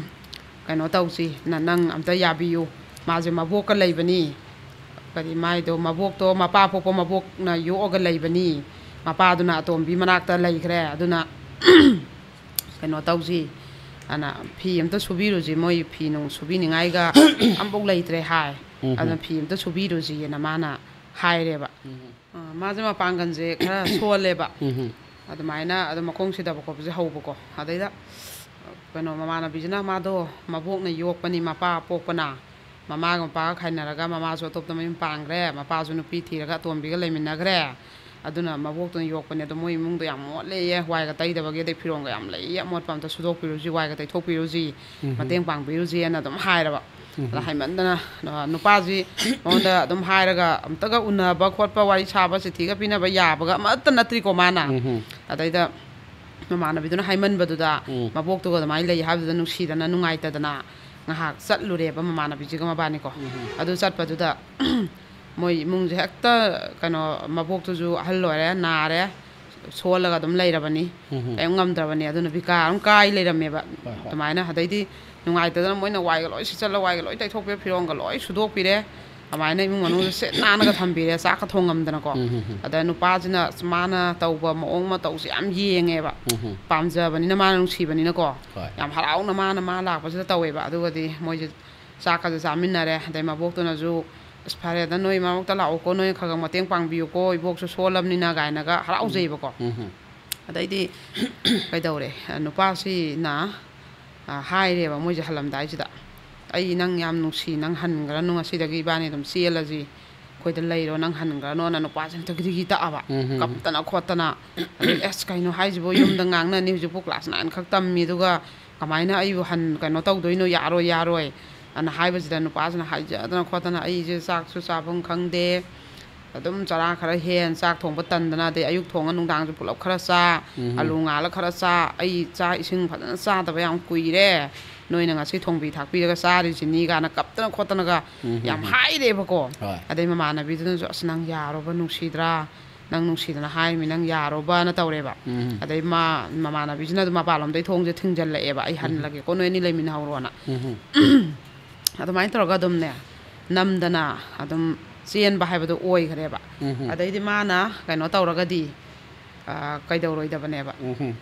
ꯀꯩꯅꯣ ꯇꯧꯁꯤ, ꯅ-, ꯅꯪ ꯑꯝꯇ ꯌꯥꯕꯤꯌꯨ, ꯃꯥꯁꯦ ꯃꯕꯣꯛꯀ ꯂꯩꯕꯅꯤ, ꯀꯔꯤ ꯃꯥꯏꯗꯣ, ꯃꯕꯣꯛꯇꯣ, ꯃꯄꯥ ꯄꯣꯛꯄ ꯃꯕꯣꯛꯅ ꯌꯣꯛꯑꯒ ꯂꯩꯕꯅꯤ, ꯃꯄꯥꯗꯨꯅ ꯑꯇꯣꯝꯕꯤ ꯃꯅꯥꯛꯇ ꯂꯩꯈ꯭ꯔꯦ, ꯑꯗꯨꯅ ꯀꯩꯅꯣ ꯇꯧꯁꯤ, ꯑꯅ ꯐꯤ ꯑꯝꯇ ꯁꯨꯕꯤꯔꯨꯁꯤ, ꯃꯣꯏ ꯐꯤ ꯅꯨꯡ ꯁꯨꯕꯤꯅꯤꯡꯉꯥꯏꯒ ꯑꯝꯐꯥꯎ ꯂꯩꯇ꯭ꯔꯦ" ꯍꯥꯏ꯫ ꯎꯝꯍꯨꯝ꯫ ꯑꯗꯨꯅ ꯐꯤ ꯑꯝꯇ ꯁꯨꯕꯤꯔꯨꯁꯤꯅ ꯃꯥꯅ ꯍꯥꯏꯔꯦꯕ꯫ ꯎꯝꯍꯨꯝ꯫ ꯑ, ꯃꯥꯁꯦ ꯃꯄꯥꯡꯒꯜꯁꯦ ꯈꯔ ꯁꯣꯜꯂꯦꯕ꯫ ꯎꯝꯍꯨꯝ꯫ ꯑꯗꯨꯃꯥꯏꯅ ꯑꯗꯨꯝ ꯃꯈꯣꯡ ꯁꯤꯗꯕ ꯈꯣꯠꯄꯁꯦ ꯍꯧꯕꯀꯣ꯫ ꯑꯗꯩꯗ ꯀꯩꯅꯣ, ꯃꯃꯥꯟꯅꯕꯤꯁꯤꯅ, "ꯃꯥꯗꯣ ꯃꯕꯣꯛꯅ ꯌꯣꯛꯄꯅꯤ, ꯃꯄꯥ ꯄꯣꯛꯄꯅ, ꯃꯃꯥꯒ ꯃꯄꯥꯒ ꯈꯥꯏꯅꯔꯒ ꯃꯃꯥꯁꯨ ꯑꯇꯣꯞꯄ ꯃꯌꯨꯝ ꯄꯥꯟꯈ꯭ꯔꯦ, ꯃꯄꯥꯁꯨ ꯅꯨꯄꯤ ꯊꯤꯔꯒ ꯑꯇꯣꯝꯕꯤꯒ ꯂꯩꯃꯤꯟꯅꯈ꯭ꯔꯦ꯫ ꯑꯗꯨꯅ ꯃꯕꯣꯛꯇꯨꯅ ꯌꯣꯛꯄꯅꯦ, ꯑꯗꯣ ꯃꯣꯏ ꯏꯃꯨꯡꯗꯣ ꯌꯥꯝ ꯃꯣꯠꯂꯦꯌꯦ, ꯋꯥꯏꯒ ꯇꯩꯗꯕꯒꯤ, ꯑꯗꯩ ꯐꯤꯔꯣꯟꯒ ꯌꯥꯝ ꯂꯩꯌꯦ, ꯑꯃꯣꯠꯄ ꯑꯝꯇ ꯁꯨꯗꯣꯛꯄꯤꯔꯨꯁꯤ, ꯋꯥꯏꯒ ꯇꯩꯊꯣꯛꯄꯤꯔꯨꯁꯤ, ꯎꯝꯍꯨꯝ꯫ ꯃꯇꯦꯡ ꯄꯥꯡꯕꯤꯔꯨꯁꯤꯅ" ꯑꯗꯨꯝ ꯍꯥꯏꯔꯕ꯫ ꯎꯝꯍꯨꯝ꯫ ꯑꯗ ꯍꯥꯏꯃꯟꯗꯅ, ꯑ, ꯅꯨꯄꯥꯁꯤ ꯃꯉꯣꯟꯗ ꯑꯗꯨꯝ ꯍꯥꯏꯔꯒ ꯑꯝꯇꯒ ꯎꯅꯕ ꯈꯣꯠꯄ, ꯋꯥꯔꯤ ꯁꯥꯕ, ꯆꯤꯊꯤꯒ ꯄꯤꯅꯕ ꯌꯥꯕꯒ ꯑꯃꯠꯇ ꯅꯠꯇ꯭ꯔꯤꯀꯣ ꯃꯥꯅ꯫ ꯎꯝꯍꯨꯝ꯫ ꯑꯗꯩꯗ ꯃꯃꯥꯟꯅꯕꯤꯗꯨꯅ ꯍꯥꯏꯃꯟꯕꯗꯨꯗ, ꯎꯝ꯫ ꯃꯕꯣꯛꯇꯨꯒ ꯑꯗꯨꯃꯥꯏꯅ ꯂꯩ ꯍꯥꯏꯕꯗꯨꯗ ꯅꯨꯡꯁꯤꯗꯅ, ꯅꯨꯡꯉꯥꯏꯇꯗꯅ ꯉꯥꯏꯍꯥꯛ ꯆꯠꯂꯨꯔꯦꯕ ꯃꯃꯥꯟꯅꯕꯤꯁꯤꯒ ꯃꯕꯥꯅꯤꯀꯣ꯫ ꯎꯝ꯫ ꯑꯗꯨ ꯆꯠꯄꯗꯨꯗ ꯃꯣꯏ ꯏꯃꯨꯡꯁꯦ ꯍꯦꯛꯇ, ꯀꯩꯅꯣ, ꯃꯕꯣꯛꯇꯨꯁꯨ ꯑꯍꯜ ꯑꯣꯏꯔꯦ, ꯅꯥꯔꯦ, ꯁꯣꯜꯂꯒ ꯑꯗꯨꯝ ꯂꯩꯔꯕꯅꯤ, ꯎꯝ꯫ ꯀꯔꯤꯝ ꯉꯝꯗ꯭ꯔꯕꯅꯤ꯫ ꯑꯗꯨꯅ ꯕꯤꯀꯥ ꯑꯗꯨꯝ ꯀꯥꯏ ꯂꯩꯔꯝꯃꯦꯕ꯫ ꯍꯣꯏ, ꯍꯣꯏ꯫ ꯑꯗꯨꯃꯥꯏꯅ, ꯑꯗꯩꯗꯤ ꯅꯨꯡꯉꯥꯏꯇꯗꯅ ꯃꯣꯏꯅ ꯋꯥꯏꯒ ꯂꯣꯏ ꯁꯤꯠꯆꯜꯂ, ꯋꯥꯏꯒ ꯂꯣꯏ ꯇꯩꯊꯣꯛꯄꯤꯔꯦ, ꯐꯤꯔꯣꯟꯒ ꯂꯣꯏ ꯁꯨꯗꯣꯛꯄꯤꯔꯦ꯫ ꯑꯗꯨꯃꯥꯏꯅ ꯏꯃꯨꯡ ꯃꯅꯨꯡꯗ ꯁꯤꯠ ꯅꯥꯟꯅꯒ ꯊꯝꯕꯤꯔꯦ, ꯆꯥꯛꯀ ꯊꯣꯡꯉꯝꯗꯅꯀꯣ꯫ ꯎꯝ, ꯎꯝ, ꯎꯝ꯫ ꯑꯗ ꯅꯨꯄꯥꯁꯤꯅ ꯃꯥꯅ ꯇꯧꯕ ꯃꯑꯣꯡ ꯃꯇꯧꯁꯦ ꯌꯥꯝ ꯌꯦꯡꯉꯦꯕ꯫ ꯎꯝ, ꯎꯝ꯫ ꯄꯥꯝꯖꯕꯅꯤꯅ, ꯃꯥꯅ ꯅꯨꯡꯁꯤꯕꯅꯤꯅꯀꯣ꯫ ꯍꯣꯏ꯫ ꯌꯥꯝ ꯍꯔꯥꯎꯅ ꯃꯥꯅ ꯃꯥ ꯂꯥꯛꯄꯁꯤꯗ ꯇꯧꯋꯦꯕ꯫ ꯑꯗꯨꯒꯗꯤ ꯃꯣꯏꯁꯦ ꯆꯥꯛꯀꯁꯦ ꯆꯥꯃꯤꯟꯅꯔꯦ꯫ ꯑꯗꯩ ꯃꯕꯣꯛꯇꯨꯅꯁꯨ, "ꯑꯁ, ꯐꯔꯦꯗ, ꯅꯣꯏ ꯃꯔꯛꯇ ꯂꯥꯛꯎꯀꯣ, ꯅꯣꯏ ꯈꯔ ꯈꯔ ꯃꯇꯦꯡ ꯄꯥꯡꯕꯤꯌꯨꯀꯣ, ꯏꯕꯣꯛꯁꯨ ꯁꯣꯜꯂꯕꯅꯤꯅ" ꯀꯥꯏꯅꯒ ꯍꯔꯥꯎꯖꯩꯕꯀꯣ꯫ ꯎꯝ, ꯎꯝ꯫ ꯑꯗꯩꯗꯤ ꯀꯩꯗꯧꯔꯦ? ꯅꯨꯄꯥꯁꯤꯅ, ꯑ, ꯍꯥꯏꯔꯦꯕ ꯃꯣꯏꯁꯦ ꯍꯜꯂꯝꯗꯥꯏꯁꯤꯗ, "ꯑꯩ ꯅꯪ ꯌꯥꯝ ꯅꯨꯡꯁꯤ, ꯅꯪ ꯍꯟꯈ꯭ꯔꯅꯨ, ꯉꯁꯤꯗꯒꯤ ꯏꯕꯥꯅꯤ ꯑꯗꯨꯝ ꯆꯦꯜꯂꯁꯤ, ꯑꯩꯈꯣꯏꯗ ꯂꯩꯔꯣ, ꯅꯪ ꯍꯟꯈ꯭ꯔꯅꯣꯅ ꯅꯨꯄꯥꯁꯤꯅ ꯇꯒꯤꯔꯤꯒꯤ ꯇꯛꯑꯕ꯫ ꯎꯝ, ꯎꯝ, ꯎꯝ꯫ ꯀꯞꯇꯅ ꯈꯣꯠꯇꯅ꯫ ꯑꯗꯩ, "ꯑꯁ, ꯀꯩꯅꯣ ꯍꯥꯏꯁꯤꯕꯣ, ꯌꯨꯝꯗ ꯉꯥꯡꯅꯅꯤ, ꯍꯧꯖꯤꯛꯄꯨ ꯀ꯭ꯂꯥꯁ ꯅꯥꯏꯟ ꯈꯛ ꯇꯝꯃꯤ, ꯑꯗꯨꯒ ꯀꯃꯥꯏꯅ ꯑꯩꯕꯨ ꯍꯟ-, ꯀꯩꯅꯣ ꯇꯧꯗꯣꯏꯅꯣ? ꯌꯥꯔꯣꯏ, ꯌꯥꯔꯣꯏ," ꯑꯅ ꯍꯥꯏꯕꯁꯤꯗ ꯅꯨꯄꯥꯁꯤꯅ ꯍꯥꯏꯖꯗꯅ ꯈꯣꯠꯇꯅ, ꯑꯩꯁꯦ ꯆꯥꯛꯁꯨ ꯆꯥꯐꯝ ꯈꯪꯗꯦ, ꯑꯗꯨꯝ ꯆꯔꯥ ꯈꯔ ꯍꯦꯟ, ꯆꯥꯛ ꯊꯣꯡꯕ ꯇꯟꯗꯅ, ꯑꯗꯩ ꯑꯌꯨꯛ ꯊꯣꯡꯉ ꯅꯨꯡꯗꯥꯡꯁꯨ ꯄꯨꯂꯞ ꯈꯔ ꯆꯥ, ꯎꯝ꯫ ꯑꯂꯨ ꯉꯥꯜꯂ ꯈꯔ ꯆꯥ, ꯑꯩ ꯆꯥꯛ ꯏꯁꯤꯡ ꯐꯖꯅ ꯆꯥꯗꯕ ꯌꯥꯝ ꯀꯨꯏꯔꯦ, ꯅꯣꯏꯅ ꯉꯁꯤ ꯊꯣꯡꯕꯤ ꯊꯥꯛꯄꯤꯔꯒ ꯆꯥꯔꯤꯁꯤꯅꯤ ꯀꯥꯏꯅ ꯀꯞꯇꯅ ꯈꯣꯠꯇꯅꯒ ꯎꯝ, ꯌꯥꯝ ꯎꯝ, ꯎꯝ꯫ ꯍꯥꯏꯔꯦꯕꯀꯣ꯫ ꯍꯣꯏ꯫ ꯑꯗꯩ ꯃꯃꯥꯟꯅꯕꯤꯗꯨꯅꯁꯨ, "ꯑꯁ, ꯅꯪ ꯌꯥꯔꯣꯕ, ꯅꯨꯡꯁꯤꯗ꯭ꯔꯥ? ꯅꯪ ꯅꯨꯡꯁꯤꯗꯅ ꯍꯥꯏꯔꯤꯃꯤ, ꯅꯪ ꯌꯥꯔꯣꯕꯅ" ꯇꯧꯔꯦꯕ꯫ ꯎꯝ꯫ ꯑꯗꯩ ꯃꯥ, ꯃꯃꯥꯟꯅꯕꯤꯁꯤꯅ ꯑꯗꯨꯝ ꯃꯄꯥꯟꯂꯣꯝꯗꯩ ꯊꯣꯡꯁꯦ ꯊꯤꯡꯖꯜꯂꯛꯑꯦꯕ, "ꯑꯩ ꯎꯝ꯫ ꯍꯜꯂꯒꯦꯀꯣ, ꯅꯣꯏ ꯑꯅꯤ ꯂꯩꯃꯤꯟꯅꯍꯧꯔꯣꯅ"꯫ ꯎꯝ꯫ ꯑꯗꯨꯃꯥꯏꯅ ꯇꯧꯔꯒ ꯑꯗꯨꯝꯅꯦ, ꯅꯝꯗꯅ ꯑꯗꯨꯝ ꯆꯦꯟꯕ ꯍꯥꯏꯕꯗꯣ ꯑꯣꯏꯈ꯭ꯔꯦꯕ꯫ ꯎꯝ꯫ ꯑꯗꯩꯗꯤ ꯃꯥꯅ ꯀꯩꯅꯣ ꯇꯧꯔꯒꯗꯤ, ꯑ, ꯀꯩꯗꯧꯔꯣꯏꯗꯕꯅꯦꯕ꯫ ꯎꯝ꯫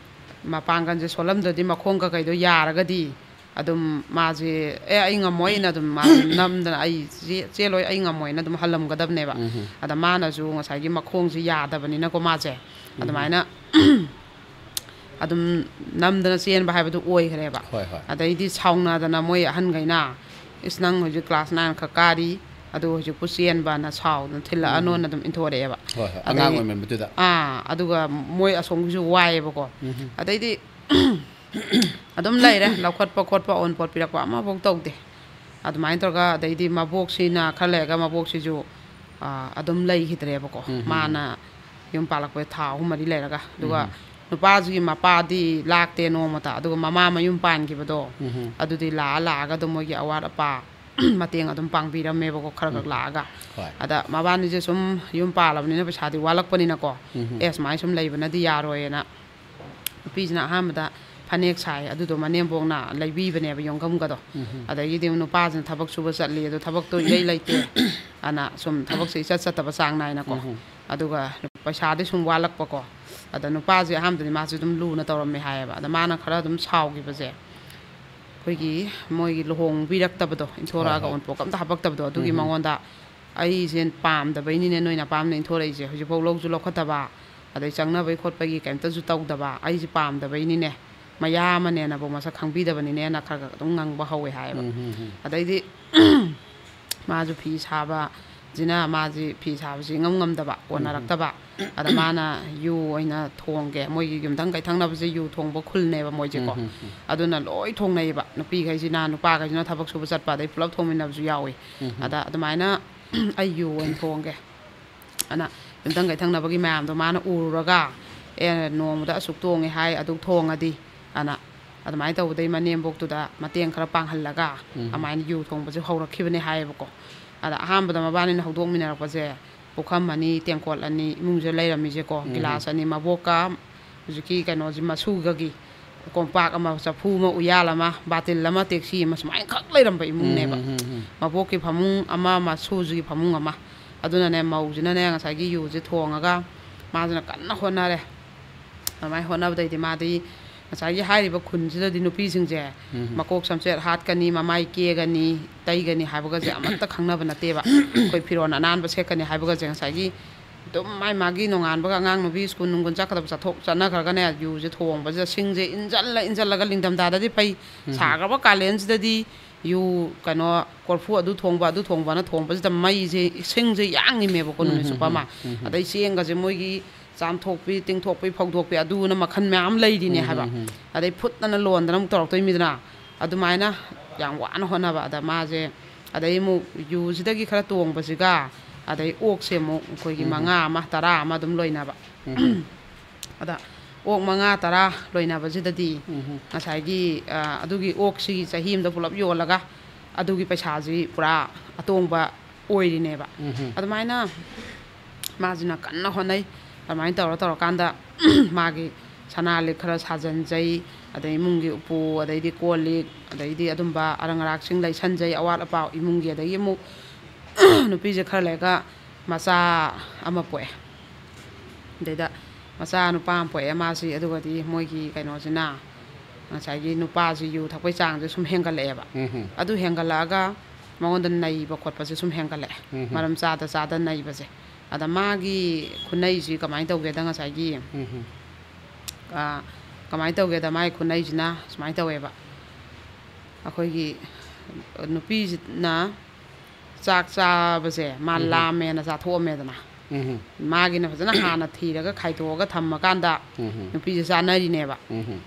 ꯃꯄꯥꯡꯒꯜꯁꯦ ꯁꯣꯜꯂꯝꯗ꯭ꯔꯗꯤ, ꯃꯈꯣꯡ ꯀꯀꯩꯗꯣ ꯌꯥꯔꯒꯗꯤ, ꯑꯗꯨꯝ ꯃꯥꯁꯦ, "ꯑꯦ, ꯑꯩ ꯉꯝꯃꯣꯏꯅ" ꯑꯗꯨꯝ ꯃꯥꯁꯦ ꯅꯝꯗꯅ, "ꯑꯩ ꯆꯦ-, ꯆꯦꯜꯂꯣꯏ, ꯑꯩ ꯉꯝꯃꯣꯏꯅ" ꯑꯗꯨꯝ ꯍꯜꯂꯝꯒꯗꯕꯅꯦꯕ꯫ ꯎꯝ꯫ ꯑꯗ ꯃꯥꯅꯁꯨ ꯉꯁꯥꯏꯒꯤ ꯃꯈꯣꯡꯁꯦ ꯌꯥꯗꯕꯅꯤꯅꯀꯣ, ꯃꯥꯁꯦ ꯎꯝ꯫ ꯑꯗꯨꯃꯥꯏꯅ ꯑꯗꯨꯝ ꯅꯝꯗꯅ ꯆꯦꯟꯕ ꯍꯥꯏꯕꯗꯨ ꯑꯣꯏꯈ꯭ꯔꯦꯕ꯫ ꯍꯣꯏ, ꯍꯣꯏ꯫ ꯑꯗꯩꯗꯤ ꯁꯥꯎꯅꯗꯅ ꯃꯣꯏ ꯑꯍꯟꯈꯩꯅ, "ꯏꯁ, ꯅꯪ ꯍꯧꯖꯤꯛ ꯀ꯭ꯂꯥꯁ ꯅꯥꯏꯟ ꯈꯛ ꯀꯥꯔꯤ, ꯑꯗꯨ ꯍꯧꯖꯤꯛꯄꯨ ꯆꯦꯟꯕꯅ ꯁꯥꯎꯗꯅ ꯎꯝ꯫ ꯊꯤꯜꯂꯛꯑꯅꯣꯅ" ꯑꯗꯨꯝ ꯏꯟꯊꯣꯔꯛꯑꯦꯕ꯫ ꯍꯣꯏ, ꯍꯣꯏ꯫ ꯑꯉꯥꯡ ꯑꯗꯩ-, ꯑꯣꯏꯃꯟꯕꯗꯨꯗ꯫ ꯑꯥ, ꯑꯗꯨꯒ ꯃꯣꯏ ꯑꯁꯣꯝꯒꯤꯁꯨ ꯋꯥꯏꯌꯦꯕꯀꯣ꯫ ꯎꯝ꯫ ꯑꯗꯩꯗꯤ ꯑꯗꯨꯝ ꯂꯩꯔꯦ, ꯂꯧꯈꯠꯄ ꯈꯣꯠꯄ, ꯑꯎꯟꯄꯣꯠ ꯄꯤꯔꯛꯄ ꯑꯃꯐꯥꯎ ꯇꯧꯗꯦ꯫ ꯑꯗꯨꯃꯥꯏꯅ ꯇꯧꯔꯒ, ꯑꯗꯩꯗꯤ ꯃꯕꯣꯛꯁꯤꯅ ꯈꯔ ꯂꯩꯔꯒ ꯃꯕꯣꯛꯁꯤꯁꯨ, ꯑꯥ, ꯑꯗꯨꯝ ꯂꯩꯈꯤꯗ꯭ꯔꯦꯕꯀꯣ꯫ ꯎꯝ, ꯎꯝ, ꯃꯥꯅ ꯎꯝ꯫ ꯌꯨꯝ ꯄꯥꯜꯂꯛꯄꯗ ꯊꯥ ꯑꯍꯨꯝ ꯃꯔꯤ ꯂꯩꯔꯒ꯫ ꯑꯗꯨꯒ ꯎꯝ꯫ ꯅꯨꯄꯥꯁꯤꯒꯤ ꯃꯄꯥꯗꯤ ꯂꯥꯛꯇꯦ ꯅꯣꯡꯃꯇ꯫ ꯑꯗꯨꯒ ꯃꯃꯥ ꯃꯌꯨꯝ ꯄꯥꯟꯈꯤꯕꯗꯣ, ꯎꯝ, ꯎꯝ꯫ ꯑꯗꯨꯗꯤ ꯂꯥꯛꯑ ꯂꯥꯛꯑꯒ ꯑꯗꯨꯝ ꯃꯣꯏꯒꯤ ꯑꯋꯥꯠ ꯑꯄꯥ ꯃꯇꯦꯡ ꯑꯗꯨꯝ ꯄꯥꯡꯕꯤꯔꯝꯃꯦꯕꯀꯣ, ꯈꯔ ꯈꯛ ꯎꯝ꯫ ꯂꯥꯛꯑꯒ꯫ ꯍꯣꯏ꯫ ꯑꯗ ꯃꯕꯥꯅꯤꯁꯦ ꯁꯨꯝ ꯌꯨꯝ ꯄꯥꯜꯂꯕꯅꯤꯅ ꯄꯩꯁꯥꯗꯤ ꯋꯥꯠꯂꯛꯄꯅꯤꯅꯀꯣ, ꯎꯝ, ꯎꯝ꯫ "ꯑꯦ, ꯁꯨꯃꯥꯏꯅ ꯁꯨꯝ ꯂꯩꯕꯅꯗꯤ ꯌꯥꯔꯣꯏꯅ" ꯅꯨꯄꯤꯁꯤꯅ ꯑꯍꯥꯟꯕꯗ ꯐꯅꯦꯛ ꯁꯥꯏ, ꯑꯗꯨꯗꯣ ꯃꯅꯦꯝꯕꯣꯛꯅ ꯂꯩꯕꯤꯕꯅꯦꯕ, ꯌꯣꯡꯈꯝꯒꯗꯣ꯫ ꯎꯝ꯫ ꯑꯗꯒꯤꯗꯤ ꯅꯨꯄꯥꯁꯤꯅ ꯊꯕꯛ ꯁꯨꯕ ꯆꯠꯂꯤ, ꯑꯗꯣ ꯊꯕꯛꯇꯣ ꯏꯂꯩ ꯂꯩꯇꯦ꯫ ꯑꯅ ꯁꯨꯝ ꯊꯕꯛꯁꯦ ꯏꯆꯠ ꯆꯠꯇꯕ ꯆꯥꯡ ꯅꯥꯏꯅꯀꯣ꯫ ꯎꯝ꯫ ꯑꯗꯨꯒ ꯄꯩꯁꯥꯗꯤ ꯁꯨꯝ ꯋꯥꯠꯂꯛꯄꯀꯣ꯫ ꯑꯗ ꯅꯨꯄꯥꯁꯦ ꯑꯍꯥꯟꯕꯗꯗꯤ ꯃꯥꯁꯦ ꯑꯗꯨꯝ ꯂꯨꯅ ꯇꯧꯔꯝꯃꯦ ꯍꯥꯏꯌꯦꯕ꯫ ꯑꯗ ꯃꯥꯅ ꯈꯔ ꯑꯗꯨꯝ ꯁꯥꯎꯈꯤꯕꯁꯦ, ꯑꯩꯈꯣꯏꯒꯤ ꯃꯣꯏꯒꯤ ꯂꯨꯍꯣꯡꯕꯤꯔꯛꯇꯕꯗꯣ, ꯍꯣꯏ, ꯏꯟꯊꯣꯔꯛꯑꯒ ꯍꯣꯏ꯫ ꯑꯎꯟꯄꯣꯠꯀ ꯑꯝꯇ ꯍꯥꯄꯛꯇꯕꯗꯣ, ꯑꯗꯨꯒꯤ ꯎꯝ, ꯎꯝ꯫ ꯃꯉꯣꯟꯗ, "ꯑꯩꯁꯦ ꯄꯥꯝꯗꯕꯩꯅꯤꯅꯦ ꯅꯣꯏꯅ ꯑꯄꯥꯝꯕ ꯏꯟꯊꯣꯔꯛꯏꯁꯦ, ꯍꯧꯖꯤꯛꯐꯥꯎ ꯂꯧꯁꯨ ꯂꯧꯈꯠꯇꯕ, ꯑꯗꯩ ꯆꯪꯅꯕꯩ ꯈꯣꯠꯄꯒꯤ ꯀꯩꯝꯇꯁꯨ ꯇꯧꯗꯕ, ꯑꯩꯁꯦ ꯄꯥꯝꯗꯕꯩꯅꯤꯅꯦ, ꯃꯌꯥ ꯑꯃꯅꯦꯅꯕꯨ ꯃꯁꯛ ꯈꯪꯕꯤꯗꯕꯅꯤꯅꯦꯅ" ꯈꯔ ꯈꯔ ꯑꯗꯨꯝ ꯉꯪꯕ ꯍꯧꯋꯦ ꯍꯥꯏꯌꯦꯕ꯫ ꯎꯝ, ꯎꯝ, ꯎꯝ꯫ ꯑꯗꯩꯗꯤ ꯃꯥꯁꯨ ꯐꯤ ꯁꯥꯕ, ꯁꯤꯅ ꯃꯥꯁꯤ ꯐꯤ ꯁꯥꯕꯁꯤ ꯏꯉꯝ ꯉꯝꯗꯕ, ꯀꯣꯟꯅꯔꯛꯇꯕ꯫ ꯑꯗ ꯃꯥꯅ ꯌꯨ ꯑꯣꯏꯅ ꯊꯣꯡꯒꯦ, ꯃꯣꯏꯒꯤ ꯌꯨꯝꯊꯪ ꯀꯩꯊꯪꯅꯕꯁꯦ ꯌꯨ ꯊꯣꯡꯕ ꯈꯨꯜꯅꯦꯕ ꯃꯣꯏꯁꯦꯀꯣ꯫ ꯑꯗꯨꯅ ꯂꯣꯏ ꯊꯣꯡꯅꯩꯌꯦꯕ, ꯅꯨꯄꯤꯈꯩꯁꯤꯅ, ꯅꯨꯄꯥꯈꯩꯁꯤꯅ ꯊꯕꯛ ꯁꯨꯕ ꯆꯠꯄ, ꯑꯗꯩ ꯄꯨꯂꯞ ꯊꯣꯡꯃꯤꯟꯅꯕꯁꯨ ꯌꯥꯎꯏ꯫ ꯑꯗ ꯑꯗꯨꯃꯥꯏꯅ ꯑꯩ ꯌꯨ ꯑꯣꯏꯅ ꯊꯣꯡꯒꯦ ꯑꯅ ꯌꯨꯝꯊꯪ ꯀꯩꯊꯪꯅꯕꯒꯤ ꯃꯌꯥꯝꯗꯣ ꯃꯥꯅ ꯎꯔꯨꯔꯒ, "ꯑꯦ, ꯅꯣꯡꯃꯗ ꯑꯁꯨꯛ ꯇꯣꯡꯉꯦ ꯍꯥꯏ, ꯑꯗꯨꯛ ꯊꯣꯡꯉꯗꯤ" ꯑꯅ꯫ ꯑꯗꯨꯃꯥꯏꯅ ꯇꯧꯕꯗꯩ ꯃꯅꯦꯝꯕꯣꯛꯇꯨꯗ ꯃꯇꯦꯡ ꯈꯔ ꯄꯥꯡꯍꯜꯂꯒ ꯑꯗꯨꯃꯥꯏꯅ ꯌꯨ ꯊꯣꯡꯕꯁꯦ ꯍꯧꯔꯛꯈꯤꯕꯅꯦ ꯍꯥꯏꯌꯦꯕꯀꯣ꯫ ꯑꯗ ꯑꯍꯥꯟꯕꯗ ꯃꯕꯥꯅꯤꯅ ꯍꯧꯗꯣꯛꯃꯤꯟꯅꯔꯛꯄꯁꯦ ꯄꯨꯈꯝ ꯑꯅꯤ, ꯇꯦꯡꯀꯣꯠ ꯑꯅꯤ, ꯏꯃꯨꯡꯁꯤꯗ ꯂꯩꯔꯝꯃꯤꯁꯦꯀꯣ, ꯒꯤꯂꯥꯁ ꯑꯅꯤ, ꯃꯕꯣꯛꯀ ꯍꯧꯖꯤꯛꯀꯤ ꯀꯩꯅꯣꯁꯤ, ꯃꯁꯨꯒꯒꯤ ꯀꯣꯝꯄꯥꯛ ꯑꯃ, ꯆꯐꯨ ꯑꯃ, ꯎꯌꯥꯜ ꯑꯃ, ꯕꯥꯇꯤꯜ ꯑꯃ, ꯇꯦꯛꯁꯤ ꯑꯃ, ꯁꯨꯃꯥꯏꯅ ꯈꯛ ꯂꯩꯔꯝꯕ ꯏꯃꯨꯡꯅꯦꯕ꯫ ꯃꯕꯣꯛꯀꯤ ꯐꯃꯨꯡ ꯑꯃ, ꯃꯁꯨꯁꯤꯒꯤ ꯐꯃꯨꯡ ꯑꯃ꯫ ꯑꯗꯨꯅꯅꯦ, ꯃꯧꯁꯤꯅꯅꯦ, ꯉꯁꯥꯏꯒꯤ ꯌꯨꯁꯦ ꯊꯣꯡꯉꯒ ꯃꯥꯁꯤꯅ ꯀꯟꯅ ꯍꯣꯠꯅꯔꯦ꯫ ꯑꯗꯨꯃꯥꯏꯅ ꯍꯣꯠꯅꯕꯗꯩꯗꯤ ꯃꯥꯗꯤ ꯉꯁꯥꯏꯒꯤ ꯍꯥꯏꯔꯤꯕ ꯈꯨꯟꯁꯤꯗꯗꯤ ꯅꯨꯄꯤꯁꯤꯡꯁꯦ ꯃꯀꯣꯛ ꯁꯝꯆꯦꯠ ꯍꯥꯠꯀꯅꯤ, ꯃꯃꯥꯏ ꯀꯦꯒꯅꯤ, ꯇꯩꯒꯅꯤ ꯍꯥꯏꯕꯒꯁꯦ ꯑꯃꯠꯇ ꯈꯪꯅꯕ ꯅꯠꯇꯦꯕ꯫ ꯑꯩꯈꯣꯏ ꯐꯤꯔꯣꯜ ꯑꯅꯥꯟꯕ ꯁꯦꯠꯀꯅꯤ ꯍꯥꯏꯕꯒꯁꯦ ꯉꯁꯥꯏꯒꯤ ꯑꯗꯨꯝ ꯃꯥꯏ ꯃꯥꯒꯤ ꯅꯣꯡꯉꯥꯟꯕꯒ ꯑꯉꯥꯡ ꯅꯨꯄꯤ ꯁ꯭ꯀꯨꯜ ꯅꯨꯡꯒꯨꯜ ꯆꯠꯀꯗꯕ ꯆꯠꯊꯣꯛ ꯆꯠꯅꯈ꯭ꯔꯒꯅꯦ, ꯌꯨꯁꯦ ꯊꯣꯡꯕꯁꯤꯗ ꯁꯤꯡꯁꯦ ꯏꯟꯖꯜꯂ ꯏꯟꯖꯜꯂꯒ, ꯅꯤꯡꯊꯝꯊꯥꯗꯗꯤ ꯐꯩ, ꯁꯥꯈ꯭ꯔꯕ ꯀꯥꯂꯦꯟꯁꯤꯗꯗꯤ ꯌꯨ, ꯀꯩꯅꯣ, ꯀꯣꯔꯐꯨ ꯑꯗꯨ ꯊꯣꯡꯕ, ꯑꯗꯨ ꯊꯣꯡꯕꯅ ꯊꯣꯡꯕꯁꯤꯗ ꯃꯩꯁꯦ, ꯁꯤꯡꯁꯦ ꯌꯥꯡꯉꯤꯃꯦꯕꯀꯣ ꯅꯨꯃꯤꯠ ꯆꯨꯞꯄ ꯑꯃ꯫ ꯑꯗꯩ ꯆꯦꯡꯒꯁꯦ ꯃꯣꯏꯒꯤ ꯆꯥꯝꯊꯣꯛꯄꯤ, ꯇꯤꯡꯊꯣꯛꯄꯤ, ꯐꯧꯗꯣꯛꯄꯤ, ꯑꯗꯨꯅ ꯃꯈꯜ ꯃꯌꯥꯝ ꯂꯩꯔꯤꯅꯦ ꯍꯥꯏꯕ꯫ ꯑꯗꯩ ꯐꯨꯠꯇꯅ ꯂꯣꯟꯗꯅ ꯑꯃꯨꯛ ꯇꯧꯔꯛꯇꯣꯏꯃꯤꯗꯅ꯫ ꯑꯗꯨꯃꯥꯏꯅ ꯌꯥꯝ ꯋꯥꯅ ꯍꯣꯠꯅꯕ꯫ ꯑꯗ ꯃꯥꯁꯦ, ꯑꯗꯩ ꯑꯃꯨꯛ ꯌꯨꯁꯤꯗꯒꯤ ꯈꯔ ꯇꯣꯡꯕꯁꯤꯒ, ꯑꯗꯩ ꯑꯣꯛꯁꯦ ꯑꯃꯨꯛ ꯑꯩꯈꯣꯏꯒꯤ ꯃꯉꯥ ꯑꯃ, ꯇꯔꯥ ꯑꯃ ꯑꯗꯨꯝ ꯂꯣꯏꯅꯕ꯫ ꯑꯗ ꯑꯣꯛ ꯃꯉꯥ, ꯇꯔꯥ ꯂꯣꯏꯅꯕꯁꯤꯗꯗꯤ ꯉꯁꯥꯏꯒꯤ, ꯑ, ꯑꯗꯨꯒꯤ ꯑꯣꯛꯁꯤꯒꯤ ꯆꯍꯤ ꯑꯃꯗ ꯄꯨꯂꯞ ꯌꯣꯜꯂꯒ ꯑꯗꯨꯒꯤ ꯄꯩꯁꯥꯁꯤ ꯄꯨꯔꯥ ꯑꯇꯣꯡꯕ ꯑꯣꯏꯔꯤꯅꯦꯕ꯫ ꯑꯗꯨꯃꯥꯏꯅ ꯃꯥꯁꯤꯅ ꯀꯟꯅ ꯍꯣꯠꯅꯩ꯫ ꯑꯗꯨꯃꯥꯏꯅ ꯇꯧꯔ ꯇꯧꯔꯀꯥꯟꯗ ꯃꯥꯒꯤ ꯁꯅꯥ ꯂꯤꯛ ꯈꯔ ꯁꯥꯖꯟꯖꯩ, ꯑꯗꯩ ꯏꯃꯨꯡꯒꯤ ꯎꯄꯨ, ꯑꯗꯩꯗꯤ ꯀꯣꯜ ꯂꯤꯛ, ꯑꯗꯩꯗꯤ ꯑꯗꯨꯝꯕ ꯑꯔꯪ ꯑꯔꯥꯛꯁꯤꯡ ꯂꯩꯁꯟꯖꯩ, ꯑꯋꯥꯠ ꯑꯄꯥ ꯏꯃꯨꯡꯒꯤ꯫ ꯑꯗꯒꯤ ꯑꯃꯨꯛ ꯅꯨꯄꯤꯁꯦ ꯈꯔ ꯂꯩꯔꯒ ꯃꯆꯥ ꯑꯃ ꯄꯣꯛꯑꯦ꯫ ꯑꯗꯩꯗ ꯃꯆꯥ ꯅꯨꯄꯥ ꯑꯃ ꯄꯣꯛꯑꯦ ꯃꯥꯁꯤ꯫ ꯑꯗꯨꯒꯗꯤ ꯃꯣꯏꯒꯤ ꯀꯩꯅꯣꯁꯤꯅ, ꯉꯁꯥꯏꯒꯤ ꯅꯨꯄꯥꯁꯤ ꯌꯨ ꯊꯛꯄꯩ ꯆꯥꯡꯁꯦ ꯁꯨꯝ ꯍꯦꯟꯒꯠꯂꯛꯑꯦꯕ꯫ ꯑꯗꯨ ꯍꯦꯟꯒꯠꯂꯛꯑꯒ ꯃꯉꯣꯟꯗ ꯅꯩꯕ ꯈꯣꯠꯄꯁꯦ ꯁꯨꯝ ꯍꯦꯟꯒꯠꯂꯛꯑꯦ꯫ ꯃꯔꯝ ꯆꯥꯗ ꯆꯥꯗ ꯅꯩꯕꯁꯦ꯫ ꯑꯗ ꯃꯥꯒꯤ ꯈꯨꯅꯩꯁꯤ ꯀꯃꯥꯏꯅ ꯇꯧꯒꯦꯗ, ꯉꯁꯥꯏꯒꯤ, ꯑ, ꯀꯃꯥꯏꯅ ꯇꯧꯒꯦꯗ, ꯃꯥꯒꯤ ꯈꯨꯅꯩꯁꯤꯅ ꯁꯨꯃꯥꯏꯅ ꯇꯧꯋꯦꯕ꯫ ꯑꯩꯈꯣꯏꯒꯤ ꯅꯨꯄꯤꯁꯤꯅ ꯆꯥꯛ ꯆꯥꯕꯁꯦ ꯃꯥ ꯎꯝ꯫ ꯂꯥꯝꯃꯦꯅ ꯆꯥꯊꯣꯛꯑꯝꯃꯦꯗꯅ꯫ ꯎꯝ꯫ ꯃꯥꯒꯤꯅ ꯐꯖꯅ ꯍꯥꯟꯅ ꯊꯤꯔꯒ ꯈꯥꯏꯗꯣꯛꯑꯒ ꯊꯝꯃꯀꯥꯟꯗ ꯎꯝ꯫ ꯅꯨꯄꯤꯁꯦ ꯆꯥꯅꯔꯤꯅꯦꯕ꯫ ꯎꯝ꯫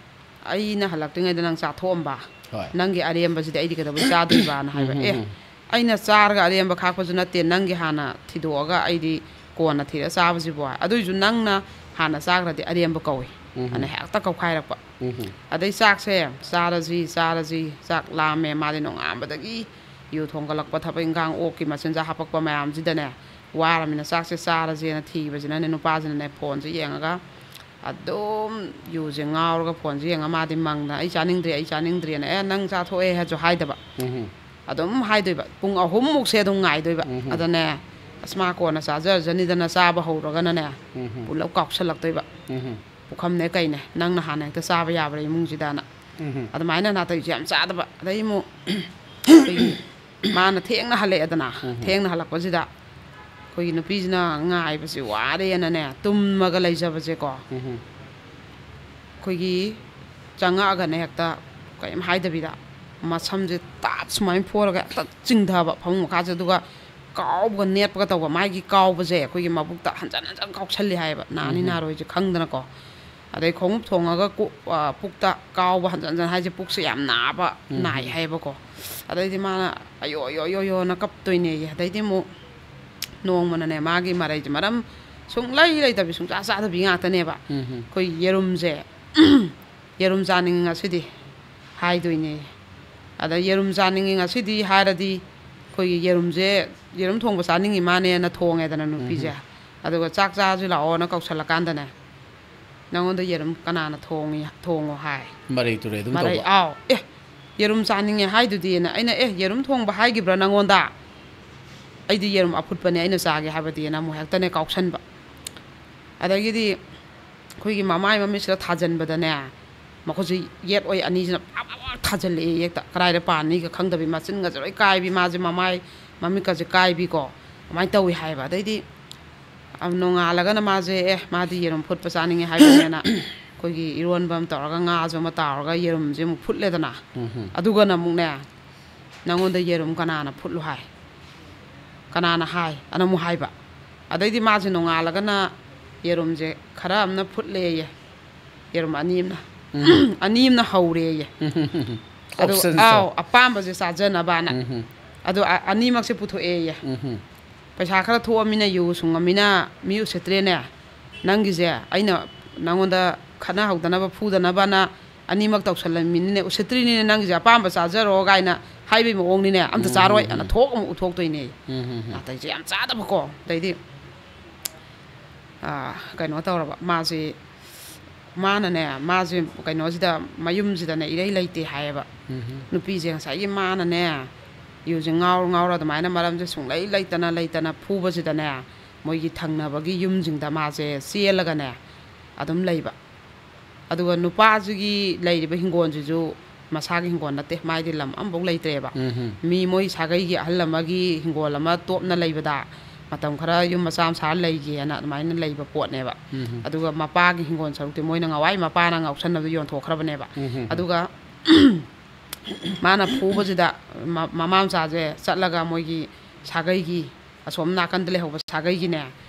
ꯑꯩꯅ ꯍꯜꯂꯛꯇ꯭ꯔꯤꯉꯩꯗ ꯅꯪ ꯆꯥꯊꯣꯛꯑꯝꯕ, ꯍꯣꯏ꯫ ꯅꯪꯒꯤ ꯑꯔꯦꯝꯕꯁꯤꯗꯤ ꯑꯩꯗꯤ ꯀꯩꯗꯧꯕꯩ ꯆꯥꯗꯣꯏꯕꯅ ꯍꯥꯏꯕ꯫ ꯎꯝ, ꯎꯝ, ꯑꯦ, ꯎꯝ꯫ ꯑꯩꯅ ꯆꯥꯔꯒ ꯑꯔꯦꯝꯕ ꯈꯥꯛꯄꯁꯨ ꯅꯠꯇꯦ, ꯅꯪꯒꯤ ꯍꯥꯟꯅ ꯊꯤꯗꯣꯛꯑꯒ ꯑꯩꯗꯤ ꯀꯣꯟꯅ ꯊꯤꯔꯒ ꯆꯥꯕꯁꯤꯕꯨ ꯍꯥꯏ꯫ ꯑꯗꯨꯏꯁꯨ ꯅꯪꯅ ꯍꯥꯟꯅ ꯆꯥꯈ꯭ꯔꯗꯤ ꯑꯔꯦꯝꯕ ꯀꯧꯏ꯫ ꯎꯝ꯫ ꯑꯅ ꯍꯦꯛꯇ ꯀꯧꯈꯥꯏꯔꯛꯄ꯫ ꯎꯝ꯫ ꯑꯗꯩ ꯆꯥꯛꯁꯦ ꯆꯥꯔꯁꯤ, ꯆꯥꯔꯁꯤ, ꯆꯥꯛ ꯂꯥꯝꯃꯦ꯫ ꯃꯥꯗꯤ ꯅꯣꯡꯉꯥꯟꯕꯗꯒꯤ ꯌꯨ ꯊꯣꯡꯒꯠꯂꯛꯄ, ꯊꯕꯛ ꯏꯟꯈꯥꯡ, ꯑꯣꯛꯀꯤ ꯃꯆꯤꯟꯖꯥꯛ ꯍꯥꯄꯛꯄ ꯃꯌꯥꯝꯁꯤꯗꯅꯦ, ꯋꯥꯔꯃꯤꯅ ꯆꯥꯛꯁꯦ ꯆꯥꯔꯁꯦꯅ ꯊꯤꯕꯁꯤꯅꯅꯦ, ꯅꯨꯄꯥꯁꯤꯅꯅꯦ ꯐꯣꯟꯁꯦ ꯌꯦꯡꯉꯒ ꯑꯗꯨꯝ ꯌꯨꯁꯦ ꯉꯥꯎꯔꯒ ꯐꯣꯟꯁꯦ ꯌꯦꯡꯉ ꯃꯥꯗꯤ ꯃꯪꯗꯅ, "ꯑꯩ ꯆꯥꯅꯤꯡꯗ꯭ꯔꯦ, ꯑꯩ ꯆꯥꯅꯤꯡꯗ꯭ꯔꯦꯅ"꯫ "ꯑꯦ, ꯅꯪ ꯆꯥꯊꯣꯛꯑꯦ" ꯍꯥꯏꯁꯨ ꯍꯥꯏꯗꯕ꯫ ꯎꯝ꯫ ꯑꯗꯨꯝ ꯍꯥꯏꯗꯣꯏꯕ꯫ ꯄꯨꯡ ꯑꯍꯨꯝꯃꯨꯛꯁꯦ ꯑꯗꯨꯝ ꯉꯥꯏꯗꯣꯏꯕ꯫ ꯎꯝ꯫ ꯑꯗꯅꯦ, "ꯑꯁ, ꯃꯥ ꯀꯣꯟꯅ ꯆꯥꯖꯔꯖꯅꯤꯗꯅ" ꯆꯥꯕ ꯍꯧꯔꯒꯅꯅꯦ, ꯎꯝ꯫ ꯄꯨꯂꯞ ꯀꯥꯎꯁꯜꯂꯛꯇꯣꯏꯕ꯫ ꯎꯝ꯫ "ꯄꯨꯈꯝꯅꯦ ꯀꯩꯅꯦ, ꯅꯪꯅ ꯍꯥꯟꯅ ꯍꯦꯛꯇ ꯆꯥꯕ ꯌꯥꯕ꯭ꯔꯥ ꯏꯃꯨꯡꯁꯤꯗꯅ?" ꯎꯝ꯫ ꯑꯗꯨꯃꯥꯏꯅ ꯅꯥꯇꯩꯁꯦ ꯌꯥꯝ ꯆꯥꯗꯕ꯫ ꯑꯗꯩ ꯑꯃꯨꯛ ꯑꯩꯈꯣꯏꯒꯤ ꯃꯥꯅ ꯊꯦꯡꯅ ꯍꯜꯂꯛꯑꯦꯗꯅ꯫ ꯎꯝ꯫ ꯊꯦꯡꯅ ꯍꯜꯂꯛꯄꯁꯤꯗ ꯑꯩꯈꯣꯏꯒꯤ ꯅꯨꯄꯤꯁꯤꯅ ꯉꯥꯏꯕꯁꯦ ꯋꯥꯔꯦꯅꯅꯦ, ꯇꯨꯝꯃꯒ ꯂꯩꯖꯕꯁꯦꯀꯣ꯫ ꯎꯝ꯫ ꯑꯩꯈꯣꯏꯒꯤ ꯆꯪꯉꯛꯑꯒꯅꯦ ꯍꯦꯛꯇ ꯀꯔꯤꯝ ꯍꯥꯏꯗꯕꯤꯗ ꯃꯁꯝꯁꯦ ꯇꯥꯞ ꯁꯨꯃꯥꯏꯅ ꯐꯣꯔꯒ ꯍꯦꯛꯇ ꯆꯤꯡꯊꯕ ꯐꯃꯨꯡ ꯃꯈꯥꯁꯦ, ꯑꯗꯨꯒ ꯀꯥꯎꯕꯒ ꯅꯦꯠꯄꯒ ꯇꯧꯕ꯫ ꯃꯥꯒꯤ ꯀꯥꯎꯕꯁꯦ ꯑꯩꯈꯣꯏꯒꯤ ꯃꯕꯨꯛꯇ ꯍꯟꯖꯟ ꯍꯟꯖꯟ ꯀꯥꯎꯁꯜꯂꯤ ꯍꯥꯏꯌꯦꯕ, ꯅꯥꯅꯤ ꯎꯝ꯫ ꯅꯥꯔꯣꯏꯁꯦ ꯈꯪꯗꯅꯀꯣ꯫ ꯑꯗꯩ ꯈꯣꯡꯎꯞ ꯊꯣꯡꯉꯒ ꯀꯣ-, ꯑ, ꯄꯨꯛꯇ ꯀꯥꯎꯕ ꯍꯟꯖꯟ ꯍꯟꯖꯟ ꯍꯥꯏꯁꯦ ꯄꯨꯛꯁꯦ ꯌꯥꯝ ꯅꯥꯕ ꯎꯝ꯫ ꯅꯥꯏ ꯍꯥꯏꯌꯦꯕꯀꯣ꯫ ꯑꯗꯩꯗꯤ ꯃꯥꯅ "ꯑꯌꯣ, ꯑꯌꯣ, ꯑꯌꯣ, ꯑꯌꯣꯅ" ꯀꯞꯇꯣꯏꯅꯦꯌꯦ꯫ ꯑꯗꯩꯗꯤ ꯑꯃꯨꯛ ꯅꯣꯡꯃꯅꯅꯦ, ꯃꯥꯒꯤ ꯃꯔꯩꯁꯦ ꯃꯔꯝ ꯁꯨꯡꯂꯩ ꯂꯩꯇꯕꯤ, ꯁꯨꯡꯆꯥ ꯆꯥꯗꯕꯤ ꯉꯥꯛꯇꯅꯦꯕ꯫ ꯎꯝ꯫ ꯑꯩꯈꯣꯏ ꯌꯦꯔꯨꯝꯁꯦ, "ꯌꯦꯔꯨꯝ ꯆꯥꯅꯤꯡꯉꯤ ꯉꯁꯤꯗꯤ" ꯍꯥꯏꯗꯣꯏꯅꯦ꯫ ꯑꯗ "ꯌꯦꯔꯨꯝ ꯆꯥꯅꯤꯡꯉꯤ ꯉꯁꯤꯗꯤ" ꯍꯥꯏꯔꯗꯤ, ꯑꯩꯈꯣꯏꯒꯤ ꯌꯦꯔꯨꯝꯁꯦ, ꯌꯦꯔꯨꯝ ꯊꯣꯡꯕ ꯆꯥꯅꯤꯡꯉꯤ ꯃꯥꯅꯦꯅ ꯊꯣꯡꯉꯦꯗꯅ ꯅꯨꯄꯤꯁꯦ꯫ ꯎꯝ꯫ ꯑꯗꯨꯒ "ꯆꯥꯛ ꯆꯥꯁꯤ ꯂꯥꯛꯑꯣꯅ" ꯀꯧꯁꯜꯂꯀꯥꯟꯗꯅꯦ, "ꯅꯪꯉꯣꯟꯗ ꯌꯦꯔꯨꯝ ꯀꯅꯥꯅ ꯊꯣꯡꯉꯤ, ꯊꯣꯡꯉꯣ ꯍꯥꯏ?" ꯃꯔꯩ ꯇꯨꯔꯩ ꯑꯗꯨꯝ ꯃꯔꯩ, ꯇꯧꯕ꯫ "ꯑꯥꯎ, ꯑꯦ, ꯌꯦꯔꯨꯝ ꯆꯥꯅꯤꯡꯉꯦ ꯍꯥꯏꯗꯨꯗꯤꯅ" ꯑꯩꯅ, "ꯑꯦ, ꯌꯦꯔꯨꯝ ꯊꯣꯡꯕ ꯍꯥꯏꯈꯤꯕ꯭ꯔꯥ ꯅꯪꯉꯣꯟꯗ? ꯑꯩꯗꯤ ꯌꯦꯔꯨꯝ ꯑꯐꯨꯠꯄꯅꯦ ꯑꯩꯅ ꯆꯥꯒꯦ ꯍꯥꯏꯕꯗꯤꯅ" ꯑꯃꯨꯛ ꯍꯦꯛꯇꯅꯦ ꯀꯥꯎꯁꯟꯕ꯫ ꯑꯗꯒꯤꯗꯤ ꯑꯩꯈꯣꯏꯒꯤ ꯃꯃꯥꯏ ꯃꯃꯤꯠꯁꯤꯗ ꯊꯥꯖꯟꯕꯗꯅꯦ, ꯃꯈꯨꯠꯁꯤ ꯌꯦꯠ ꯑꯣꯏ ꯑꯅꯤꯁꯤꯅ ꯄꯥꯛ ꯄꯥꯛ ꯄꯥꯛ ꯊꯥꯖꯜꯂꯛꯑꯦ ꯍꯦꯛꯇ, ꯀꯗꯥꯏꯗ ꯄꯥꯟꯅꯤꯒ ꯈꯪꯗꯕꯤ, ꯃꯆꯤꯟꯒꯁꯦ ꯂꯣꯏ ꯀꯥꯏꯕꯤ, ꯃꯥꯁꯦ ꯃꯃꯥꯏ ꯃꯃꯤꯠꯀꯁꯦ ꯀꯥꯏꯕꯤꯀꯣ, ꯑꯗꯨꯃꯥꯏꯅ ꯇꯧꯋꯤ ꯍꯥꯏꯌꯦꯕ꯫ ꯑꯗꯩꯗꯤ ꯑ, ꯅꯣꯡꯉꯥꯜꯂꯒꯅ ꯃꯥꯁꯦ, "ꯑꯦ, ꯃꯥꯗꯤ ꯌꯦꯔꯨꯝ ꯐꯨꯠꯄ ꯆꯥꯅꯤꯡꯉꯦ" ꯍꯥꯏꯕꯅꯦꯅ ꯑꯩꯈꯣꯏꯒꯤ ꯏꯔꯣꯟꯕ ꯑꯃ ꯇꯧꯔꯒ ꯉꯥꯁꯨ ꯑꯃ ꯇꯥꯎꯔꯒ ꯌꯦꯔꯨꯝꯁꯦ ꯑꯃꯨꯛ ꯐꯨꯠꯂꯦꯗꯅ꯫ ꯎꯝ꯫ ꯑꯗꯨꯒꯅ ꯑꯃꯨꯛꯅꯦ, "ꯅꯪꯉꯣꯟꯗ ꯌꯦꯔꯨꯝ ꯀꯅꯥꯅ ꯐꯨꯠꯂꯨ ꯍꯥꯏ?" ꯀꯅꯥꯅ ꯍꯥꯏ ꯑꯅ ꯑꯃꯨꯛ ꯍꯥꯏꯕ꯫ ꯑꯗꯩꯗꯤ ꯃꯥꯁꯦ ꯅꯣꯡꯉꯥꯜꯂꯒꯅ ꯌꯦꯔꯨꯝꯁꯦ ꯈꯔ ꯑꯃꯅ ꯐꯨꯠꯂꯦꯌꯦ, ꯌꯦꯔꯨꯝ ꯑꯅꯤ ꯑꯃꯅ ꯑꯅꯤ ꯑꯃꯅ ꯍꯧꯔꯦꯌꯦ꯫ ꯑꯗꯨ options ꯇꯣ꯫ ꯑꯥꯎ, ꯑꯄꯥꯝꯕꯁꯦ ꯆꯥꯖꯅꯕꯅ꯫ ꯑꯗꯨ ꯑ- ꯑꯅꯤꯃꯛꯁꯦ ꯄꯨꯊꯣꯛꯑꯦꯌꯦ꯫ ꯄꯩꯁꯥ ꯈꯔ ꯊꯣꯛꯑꯃꯤꯅ, ꯌꯨ ꯁꯨꯡꯉꯃꯤꯅ ꯃꯤ ꯎꯁꯤꯠꯇ꯭ꯔꯦꯅꯦ꯫ ꯅꯪꯒꯤꯁꯦ ꯑꯩꯅ ꯅꯪꯉꯣꯟꯗ ꯈꯠꯅꯍꯧꯗꯅꯕ, ꯐꯨꯗꯅꯕꯅ ꯑꯅꯤꯃꯛ ꯇꯧꯁꯜꯂꯝꯃꯤꯅꯤꯅꯦ, ꯎꯁꯤꯠꯇ꯭ꯔꯤꯅꯤꯅꯦ, ꯅꯪꯒꯤꯁꯦ ꯑꯄꯥꯝꯕ ꯆꯥꯖꯔꯣ ꯀꯥꯏꯅ ꯍꯥꯏꯕꯒꯤ ꯃꯑꯣꯡꯅꯤꯅꯦ꯫ ꯑꯝꯇ ꯆꯥꯔꯣꯏ ꯑꯅ ꯊꯣꯛ ꯑꯃꯨꯛ ꯎꯊꯣꯛꯇꯣꯏꯅꯦ꯫ ꯅꯥꯇꯩꯁꯦ ꯌꯥꯝ ꯆꯥꯗꯕꯀꯣ꯫ ꯑꯗꯩꯗꯤ ꯑꯥ, ꯀꯩꯅꯣ ꯇꯧꯔꯕ ꯃꯥꯁꯦ꯫ ꯃꯥꯅꯅꯦ, ꯃꯥꯁꯦ ꯀꯩꯅꯣꯁꯤꯗ, ꯃꯌꯨꯝꯁꯤꯗꯅꯦ ꯏꯔꯩ ꯂꯩꯇꯦ ꯍꯥꯏꯌꯦꯕ꯫ ꯅꯨꯄꯤꯁꯦ ꯉꯁꯥꯏꯒꯤ ꯃꯥꯅꯅꯦ, ꯌꯨꯁꯦ ꯉꯥꯎꯔ ꯉꯥꯎꯔ ꯑꯗꯨꯃꯥꯏꯅ ꯃꯔꯝꯁꯦ ꯁꯨꯡꯂꯩ ꯂꯩꯇꯅ ꯂꯩꯇꯅ ꯐꯨꯕꯁꯤꯗꯅꯦ, ꯃꯣꯏꯒꯤ ꯊꯪꯅꯕꯒꯤ ꯌꯨꯝꯁꯤꯡꯗ ꯃꯥꯁꯦ ꯆꯦꯜꯂꯒꯅꯦ ꯑꯗꯨꯝ ꯂꯩꯕ꯫ ꯑꯗꯨꯒ ꯅꯨꯄꯥꯁꯤꯒꯤ ꯂꯩꯔꯤꯕ ꯍꯤꯡꯒꯣꯜꯁꯤꯁꯨ ꯃꯁꯥꯒꯤ ꯍꯤꯡꯒꯣꯜ ꯅꯠꯇꯦ, ꯃꯥꯏꯗꯤ ꯂꯝ ꯑꯃꯐꯥꯎ ꯂꯩꯇ꯭ꯔꯦꯕ꯫ ꯃꯤ ꯃꯣꯏ ꯁꯥꯒꯩꯒꯤ ꯑꯍꯜ ꯑꯃꯒꯤ ꯍꯤꯡꯒꯣꯜ ꯑꯃ ꯇꯣꯞꯅ ꯂꯩꯕꯗ ꯃꯇꯝ ꯈꯔ ꯌꯨꯝ ꯃꯆꯥ ꯃꯆꯥ ꯂꯩꯒꯦꯅ ꯑꯗꯨꯃꯥꯏꯅ ꯂꯩꯕ ꯄꯣꯠꯅꯦꯕ꯫ ꯑꯗꯨꯒ ꯃꯄꯥꯒꯤ ꯍꯤꯡꯒꯣꯜ ꯁꯔꯨꯛꯇꯤ ꯃꯣꯏꯅ ꯉꯋꯥꯏ ꯃꯄꯥꯅ ꯉꯥꯎꯁꯟꯅꯕꯗ ꯌꯣꯟꯊꯣꯛꯈ꯭ꯔꯕꯅꯦꯕ꯫ ꯑꯗꯨꯒ ꯃꯥꯅ ꯐꯨꯕꯁꯤꯗ ꯃ- ꯃꯃꯥ ꯃꯆꯥꯁꯦ ꯆꯠꯂꯒ ꯃꯣꯏꯒꯤ ꯁꯥꯒꯩꯒꯤ ꯑꯁꯣꯝ ꯅꯥꯀꯟꯗ ꯂꯩꯍꯧꯕ ꯁꯥꯒꯩꯒꯤꯅꯦ,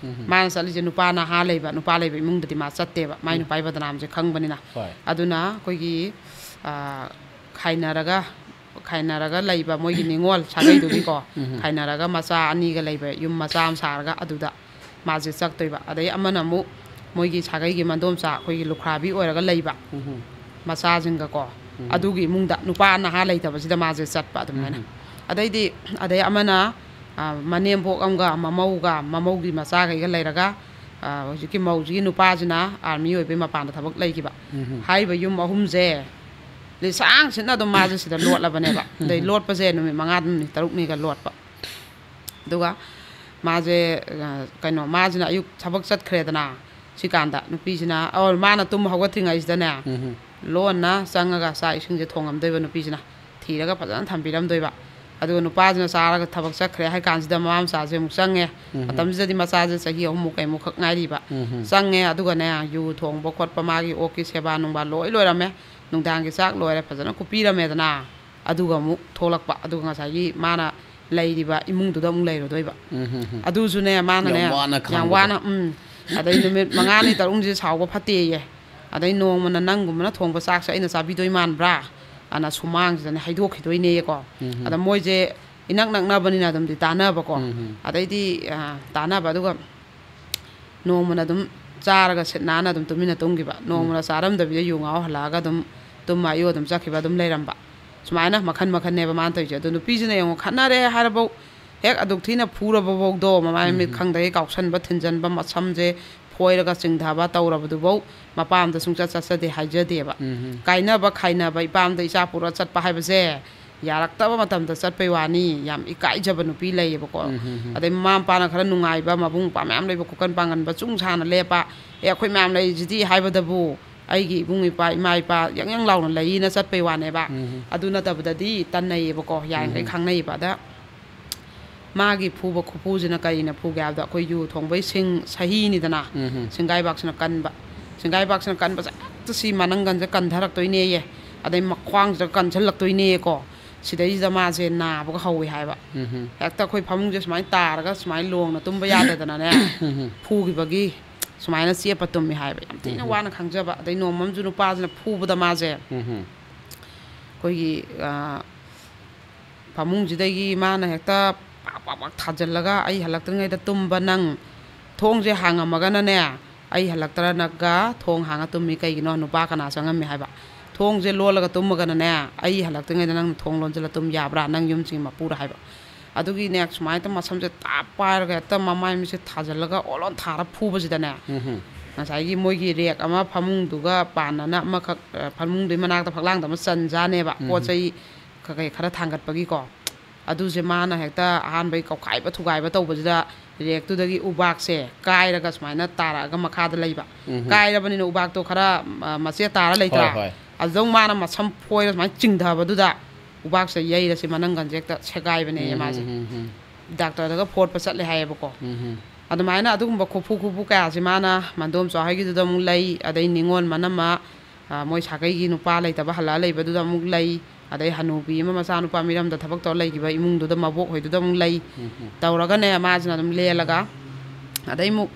ꯃꯥꯅ ꯆꯠꯂꯤꯁꯦ ꯅꯨꯄꯥ ꯅꯍꯥ ꯂꯩꯕ, ꯅꯨꯄꯥ ꯂꯩꯕ ꯏꯃꯨꯡꯗꯗꯤ ꯃꯥ ꯆꯠꯇꯦꯕ, ꯃꯥꯏ ꯅꯨꯄꯥꯒꯤ ꯕꯗꯅꯥꯝꯁꯦ ꯈꯪꯕꯅꯤꯅ꯫ ꯍꯣꯏ꯫ ꯑꯗꯨꯅ ꯑꯩꯈꯣꯏꯒꯤ, ꯑ, ꯈꯥꯏꯅꯔꯒ, ꯈꯥꯏꯅꯔꯒ ꯂꯩꯕ ꯃꯣꯏꯒꯤ ꯅꯤꯉꯣꯜ ꯁꯥꯒꯩꯗꯨꯒꯤꯀꯣ, ꯈꯥꯏꯅꯔꯒ ꯃꯆꯥ ꯑꯅꯤꯒ ꯂꯩꯕ ꯌꯨꯝ ꯃꯆꯥ ꯑꯃ ꯁꯥꯔꯒ ꯑꯗꯨꯗ ꯃꯥꯁꯦ ꯆꯠꯇꯣꯏꯕ꯫ ꯑꯗꯩ ꯑꯃꯅ ꯑꯃꯨꯛ ꯃꯣꯏꯒꯤ ꯁꯥꯒꯩꯒꯤ ꯃꯗꯣꯝꯆꯥ ꯑꯩꯈꯣꯏꯒꯤ ꯂꯨꯈ꯭ꯔꯥꯕꯤ ꯑꯣꯏꯔꯒ ꯂꯩꯕ ꯃꯆꯥꯁꯤꯡꯒꯀꯣ, ꯑꯗꯨꯒꯤ ꯏꯃꯨꯡꯗ ꯅꯨꯄꯥ ꯅꯍꯥ ꯂꯩꯇꯕꯁꯤꯗ ꯃꯥꯁꯦ ꯆꯠꯄ ꯑꯗꯨꯃꯥꯏꯅ꯫ ꯑꯗꯩꯗꯤ, ꯑꯗꯩ ꯑꯃꯅ, ꯑ, ꯃꯅꯦꯝꯕꯣꯛ ꯑꯃꯒ ꯃꯃꯧꯒ, ꯃꯃꯧꯒꯤ ꯃꯆꯥꯈꯩꯒ ꯂꯩꯔꯒ, ꯑ, ꯍꯧꯖꯤꯛꯀꯤ ꯃꯧꯁꯤꯒꯤ ꯅꯨꯄꯥꯁꯤꯅ ꯑꯥꯔꯃꯤ ꯑꯣꯏꯕꯩ ꯃꯄꯥꯟꯗ ꯊꯕꯛ ꯂꯩꯈꯤꯕ꯫ ꯍꯥꯏꯔꯤꯕ ꯌꯨꯝ ꯑꯍꯨꯝꯁꯦ ꯂꯤꯁꯥꯡ ꯁꯤꯠꯅ ꯑꯗꯨꯝ ꯃꯥꯁꯦ ꯁꯤꯗ ꯂꯣꯠꯂꯕꯅꯦꯕ꯫ ꯑꯗꯩ ꯂꯣꯠꯄꯁꯦ ꯅꯨꯃꯤꯠ ꯃꯉꯥꯅꯤ ꯇꯔꯨꯛꯅꯤꯒ ꯂꯣꯠꯄ꯫ ꯑꯗꯨꯒ ꯃꯥꯁꯦ, ꯑ, ꯀꯩꯅꯣ, ꯃꯥꯁꯤꯅ ꯑꯌꯨꯛ ꯊꯕꯛ ꯆꯠꯈ꯭ꯔꯦꯗꯅ, ꯁꯤꯀꯥꯟꯗ ꯅꯨꯄꯤꯁꯤꯅ, ꯑꯣ, ꯃꯥꯅ ꯇꯨꯝ ꯍꯧꯒꯠꯇ꯭ꯔꯤꯉꯩꯁꯤꯗꯅꯦ, ꯂꯣꯟꯅ ꯆꯪꯉꯒ ꯆꯥꯛ ꯏꯁꯤꯡꯁꯦ ꯊꯣꯡꯉꯝꯗꯣꯏꯕ ꯅꯨꯄꯤꯁꯤꯅ, ꯊꯤꯔꯒ ꯐꯖꯅ ꯊꯝꯕꯤꯔꯝꯗꯣꯏꯕ꯫ ꯑꯗꯨꯒ ꯅꯨꯄꯥꯁꯤꯅ ꯆꯥꯔꯒ ꯊꯕꯛ ꯆꯠꯈ꯭ꯔꯦ ꯍꯥꯏ ꯀꯥꯟꯁꯤꯗ ꯃꯃꯥ ꯃꯆꯥꯁꯦ ꯑꯃꯨꯛ ꯆꯪꯉꯦ꯫ ꯃꯇꯝꯁꯤꯗꯗꯤ ꯃꯆꯥꯁꯦ ꯆꯍꯤ ꯑꯍꯨꯝꯃꯨꯛ ꯀꯩꯃꯨꯛ ꯈꯛ ꯉꯥꯏꯔꯤꯕ꯫ ꯆꯪꯉꯦ, ꯑꯗꯨꯒꯅꯦ, ꯌꯨ ꯊꯣꯡꯕ ꯈꯣꯠꯄ, ꯃꯥꯒꯤ ꯑꯣꯛꯀꯤ ꯁꯦꯕꯥ ꯅꯨꯡꯕꯥ ꯂꯣꯏ ꯂꯣꯏꯔꯝꯃꯦ꯫ ꯅꯨꯡꯗꯥꯡꯒꯤ ꯆꯥꯛ ꯂꯣꯏꯔꯦ, ꯐꯖꯅ ꯀꯨꯞꯄꯤꯔꯝꯃꯦꯗꯅ꯫ ꯑꯗꯨꯒ ꯑꯃꯨꯛ ꯊꯣꯛꯂꯛꯄ꯫ ꯑꯗꯨꯒ ꯉꯁꯥꯏꯒꯤ ꯃꯥꯅ ꯂꯩꯔꯤꯕ ꯏꯃꯨꯡꯗꯨꯗ ꯑꯃꯨꯛ ꯂꯩꯔꯨꯗꯣꯏꯕ꯫ ꯎꯝ, ꯎꯝ, ꯎꯝ. ꯑꯗꯨꯁꯨꯅꯦ, ꯃꯥꯅꯅꯦ ꯌꯥꯝ ꯋꯥꯅ ꯌꯥꯝ ꯈꯥꯡꯕꯗꯣ꯫ ꯋꯥꯅ, ꯎꯝ꯫ ꯑꯗꯩ ꯅꯨꯃꯤꯠ ꯃꯉꯥꯅꯤ ꯇꯔꯨꯛꯅꯤꯁꯦ ꯁꯥꯎꯕ ꯐꯠꯇꯦꯌꯦ꯫ ꯑꯗꯩ ꯅꯣꯡꯃꯅ ꯅꯪꯒꯨꯝꯕꯅ ꯊꯣꯡꯕ ꯆꯥꯛꯁꯦ ꯑꯩꯅ ꯆꯥꯕꯤꯗꯣꯏ ꯃꯥꯟꯕ꯭ꯔꯥ ꯑꯅ ꯁꯨꯃꯥꯡꯁꯤꯗꯅꯦ ꯍꯩꯗꯣꯛꯈꯤꯗꯣꯏꯅꯦꯌꯦꯀꯣ꯫ ꯎꯝ, ꯎꯝ. ꯑꯗ ꯃꯣꯏꯁꯦ ꯏꯅꯛ ꯅꯛꯅꯕꯅꯤꯅ ꯑꯗꯨꯝꯗꯤ ꯇꯥꯟꯅꯕꯀꯣ꯫ ꯎꯝ, ꯎꯝ. ꯑꯗꯩꯗꯤ, ꯑ, ꯇꯥꯟꯅꯕ, ꯑꯗꯨꯒ ꯅꯣꯡꯃꯅ ꯑꯗꯨꯝ ꯆꯥꯔꯒ ꯁꯤꯠ ꯅꯥꯟꯅ ꯑꯗꯨꯝ ꯇꯨꯃꯤꯟꯅ ꯇꯨꯝꯈꯤꯕ, ꯅꯣꯡꯃꯅ ꯆꯥꯔꯝꯗꯕꯤꯗ ꯌꯨ ꯉꯥꯎ ꯍꯜꯂꯛꯑꯒ ꯑꯗꯨꯝ ꯇꯨꯝꯃ ꯑꯌꯨꯛ ꯑꯗꯨꯝ ꯆꯠꯈꯤꯕ ꯑꯗꯨꯝ ꯂꯩꯔꯝꯕ꯫ ꯁꯨꯃꯥꯏꯅ ꯃꯈꯟ ꯃꯈꯟꯅꯦꯕ ꯃꯥꯅ ꯇꯧꯔꯤꯁꯦ꯫ ꯑꯗꯣ ꯅꯨꯄꯤꯁꯤꯅ ꯌꯦꯡꯉꯣ, ꯈꯠꯅꯔꯦ ꯍꯥꯏꯔꯕꯧ, ꯍꯦꯛ ꯑꯗꯨꯛ ꯊꯤꯅ ꯐꯨꯔꯕꯐꯧꯗꯣ, ꯃꯃꯥꯏ ꯃꯃꯤꯠ ꯎꯝ. ꯈꯪꯗꯒꯩ ꯀꯥꯎꯁꯟꯕ, ꯊꯤꯟꯖꯟꯕ, ꯃꯁꯝꯁꯦ ꯐꯣꯏꯔꯒ ꯆꯤꯡꯊꯕ ꯇꯧꯔꯕꯗꯨꯐꯧ ꯃꯄꯥꯝꯗ ꯁꯨꯡꯆꯠ ꯆꯠꯆꯗꯦ ꯍꯥꯏꯖꯗꯦꯕ꯫ ꯎꯝ. ꯀꯥꯏꯅꯕ ꯈꯥꯏꯅꯕ, ꯏꯄꯥꯝꯗ ꯏꯆꯥ ꯄꯨꯔ ꯆꯠꯄ ꯍꯥꯏꯕꯁꯦ ꯌꯥꯔꯛꯇꯕ ꯃꯇꯝꯗ ꯆꯠꯄꯩ ꯋꯥꯅꯤ, ꯌꯥꯝ ꯏꯀꯥꯏꯖꯕ ꯅꯨꯄꯤ ꯂꯩꯌꯦꯕꯀꯣ꯫ ꯎꯝ, ꯎꯝ, ꯎꯝ. ꯑꯗꯩ ꯃꯃꯥ ꯃꯄꯥꯅ ꯈꯔ ꯅꯨꯡꯉꯥꯏꯕ, ꯃꯕꯨꯡ ꯃꯧꯄ꯭ꯋꯥ ꯃꯌꯥꯝ ꯂꯩꯕ, ꯀꯨꯡ ꯁꯥꯅ ꯂꯦꯞꯄ, "ꯑꯦ, ꯑꯩꯈꯣꯏ ꯃꯌꯥꯝ ꯂꯩꯔꯤꯁꯤꯗꯤ" ꯍꯥꯏꯕꯗꯕꯨ, "ꯑꯩꯒꯤ ꯏꯕꯨꯡ ꯏꯄ꯭ꯋꯥ, ꯏꯃꯥ ꯏꯄꯥ ꯌꯥꯡ ꯌꯥꯡ ꯂꯥꯎꯅ ꯂꯩꯅ" ꯆꯠꯄꯩ ꯋꯥꯅꯦꯕ꯫ ꯎꯝ. ꯑꯗꯨ ꯅꯠꯇꯕꯗꯗꯤ ꯇꯟꯅꯩꯌꯦꯕꯀꯣ, ꯌꯥꯔꯤꯈꯩ ꯎꯝ. ꯈꯪꯅꯩꯌꯦꯕ꯫ ꯑꯗ ꯃꯥꯒꯤ ꯐꯨꯕ ꯈꯨꯐꯨꯁꯤꯅ ꯀꯔꯤꯅ ꯐꯨꯒꯦ ꯍꯥꯏꯕꯗ, ꯑꯩꯈꯣꯏ ꯌꯨ ꯊꯣꯡꯕꯩ ꯁꯤꯡ ꯁꯍꯤꯅꯤꯗꯅ, ꯎꯝ. ꯁꯤꯡꯒꯥꯏꯕꯥꯛꯁꯤꯅ ꯀꯟꯕ, ꯁꯤꯡꯒꯥꯏꯕꯥꯛꯁꯤꯅ ꯀꯟꯕꯁꯦ ꯍꯦꯛꯇ ꯁꯤ ꯃꯅꯪꯒꯟꯁꯦ ꯀꯟꯊꯔꯛꯇꯣꯏꯅꯦꯌꯦ, ꯑꯗꯩ ꯃꯈ꯭ꯋꯥꯡꯁꯤꯗ ꯀꯟꯁꯤꯜꯂꯛꯇꯣꯏꯅꯦꯀꯣ꯫ ꯁꯤꯗꯩꯁꯤꯗ ꯃꯥꯁꯦ ꯅꯥꯕꯒ ꯍꯧꯋꯤ ꯍꯥꯏꯕ꯫ ꯎꯝ. ꯍꯦꯛꯇ ꯑꯩꯈꯣꯏ ꯐꯃꯨꯡꯁꯦ ꯁꯨꯃꯥꯏꯅ ꯇꯥꯔꯒ ꯁꯨꯃꯥꯏꯅ ꯂꯣꯡꯅ ꯇꯨꯝꯕ ꯌꯥꯗꯗꯅꯅꯦ, ꯎꯝ. ꯐꯨꯈꯤꯕꯒꯤ ꯁꯨꯃꯥꯏꯅ ꯆꯦꯞꯄ ꯇꯨꯝꯃꯤ ꯍꯥꯏꯕ꯫ ꯌꯥꯝ ꯊꯤꯅ ꯎꯝ. ꯋꯥꯅ ꯈꯥꯡꯖꯕ꯫ ꯑꯗꯩ ꯅꯣꯡꯃ ꯑꯃꯁꯨ ꯅꯨꯄꯥꯁꯤꯅ ꯐꯨꯕꯗ ꯃꯥꯁꯦ ꯎꯝ. ꯑꯩꯈꯣꯏꯒꯤ, ꯑ, ꯐꯃꯨꯡꯁꯤꯗꯒꯤ ꯃꯥꯅ ꯍꯦꯛꯇ ꯄꯥꯛ ꯄꯥꯛ ꯄꯥꯛ ꯊꯥꯖꯤꯜꯂꯒ, "ꯑꯩ ꯍꯜꯂꯛꯇ꯭ꯔꯤꯉꯩꯗ ꯇꯨꯝꯕ ꯅꯪ, ꯊꯣꯡꯁꯦ ꯍꯥꯡꯉꯝꯃꯒꯅꯅꯦ, ꯑꯩ ꯍꯜꯂꯛꯇ꯭ꯔꯅꯒ ꯊꯣꯡ ꯍꯥꯡꯉ ꯇꯨꯝꯃꯤ, ꯀꯩꯒꯤꯅꯣ? ꯅꯨꯄꯥ ꯀꯅꯥ ꯆꯪꯉꯝꯃꯤ?" ꯍꯥꯏꯕ꯫ "ꯊꯣꯡꯁꯦ ꯂꯣꯜꯂꯒ ꯇꯨꯝꯃꯒꯅꯅꯦ, ꯑꯩ ꯍꯜꯂꯛꯇ꯭ꯔꯤꯉꯩꯗ ꯅꯪꯅ ꯊꯣꯡ ꯂꯣꯟꯁꯤꯜꯂ ꯇꯨꯝ ꯌꯥꯕ꯭ꯔꯥ, ꯅꯪ ꯌꯨꯝꯁꯤꯒꯤ ꯃꯄꯨꯔ?" ꯍꯥꯏꯕ꯫ ꯑꯗꯨꯒꯤꯅꯦ, ꯁꯨꯃꯥꯏꯅ ꯇꯧ ꯃꯁꯝꯁꯦ ꯇꯥꯞ ꯄꯥꯏꯔꯒ ꯍꯦꯛꯇ ꯃꯃꯥꯏ ꯃꯤꯠꯁꯦ ꯊꯥꯖꯤꯜꯂꯒ ꯑꯣꯂꯣꯟ ꯊꯥꯔ ꯐꯨꯕꯁꯤꯗꯅꯦ, ꯎꯝ. ꯉꯁꯥꯏꯒꯤ ꯃꯣꯏꯒꯤ ꯔꯦꯛ ꯑꯃ ꯐꯃꯨꯡꯗꯨꯒ ꯄꯥꯟꯅꯅ ꯑꯃꯈꯛ, ꯑ, ꯐꯃꯨꯡꯗꯨꯒꯤ ꯃꯅꯥꯛꯇ ꯐꯛꯂꯥꯡꯗ ꯑꯃ ꯆꯟꯖꯥꯅꯦꯕ, ꯎꯝ. ꯄꯣꯠ ꯆꯩ ꯀꯩꯀꯩ ꯈꯔ ꯊꯥꯡꯒꯠꯄꯒꯤꯀꯣ꯫ ꯑꯗꯨꯁꯦ ꯃꯥꯅ ꯍꯦꯛꯇ ꯑꯍꯥꯟꯕꯒꯤ ꯀꯧꯈꯥꯏꯕ ꯊꯨꯒꯥꯏꯕ ꯇꯧꯕꯁꯤꯗ ꯔꯦꯛꯇꯨꯗꯒꯤ ꯎꯕꯥꯛꯁꯦ ꯀꯥꯏꯔꯒ ꯁꯨꯃꯥꯏꯅ ꯇꯥꯔꯛꯑꯒ ꯃꯈꯥꯗ ꯂꯩꯕ꯫ ꯎꯝ. ꯀꯥꯏꯔꯕꯅꯤꯅ ꯎꯕꯥꯛꯇꯣ ꯈꯔ, ꯑ, ꯃꯆꯦꯠ ꯇꯥꯔ ꯂꯩꯇ꯭ꯔꯥ? ꯍꯣꯏ, ꯍꯣꯏ. ꯑꯗꯨꯗ ꯃꯥꯅ ꯃꯁꯝ ꯐꯣꯏꯔ ꯁꯨꯃꯥꯏꯅ ꯆꯤꯡꯊꯕꯗꯨꯗ ꯎꯕꯥꯛꯁꯦ ꯌꯩꯔꯁꯤ ꯃꯅꯪꯒꯟꯁꯦ ꯍꯦꯛꯇ ꯁꯦꯒꯥꯏꯕꯅꯦꯌꯦ ꯎꯝ, ꯃꯥꯁꯦ꯫ ꯎꯝ, ꯎꯝ, ꯗꯥꯛꯇꯔꯗꯒ ꯐꯣꯠꯄ ꯆꯠꯂꯦ ꯍꯥꯏꯌꯦꯕꯀꯣ꯫ ꯎꯝ, ꯎꯝ. ꯑꯗꯨꯃꯥꯏꯅ ꯑꯗꯨꯒꯨꯝꯕ ꯈꯨꯐꯨ ꯈꯨꯐꯨ ꯀꯌꯥꯁꯦ ꯃꯥꯅ ꯃꯟꯗꯣꯝꯆꯥ ꯍꯣꯏꯒꯤꯗꯨꯗ ꯑꯃꯨꯛ ꯂꯩ, ꯑꯗꯩ ꯅꯤꯉꯣꯜ ꯃꯅꯝꯃ, ꯑ, ꯃꯣꯏ ꯁꯥꯒꯩꯒꯤ ꯅꯨꯄꯥ ꯂꯩꯇꯕ ꯍꯜꯂꯛꯑ ꯂꯩꯕꯗꯨꯗ ꯑꯃꯨꯛ ꯂꯩ꯫ ꯑꯗꯩ ꯍꯅꯨꯕꯤ ꯑꯃ ꯃꯆꯥꯅꯨꯄꯥ ꯃꯤꯔꯝꯗ ꯊꯕꯛ ꯇꯧꯔ ꯂꯩꯈꯤꯕ ꯏꯃꯨꯡꯗꯨꯗ, ꯃꯕꯣꯛ ꯍꯣꯏꯗꯨꯗ ꯑꯃꯨꯛ ꯂꯩ꯫ ꯎꯝ, ꯎꯝ꯫ ꯇꯧꯔꯒꯅꯦ, ꯃꯥꯁꯤꯅ ꯑꯗꯨꯝ ꯂꯦꯜꯂꯒ, ꯑꯗꯩ ꯑꯃꯨꯛ,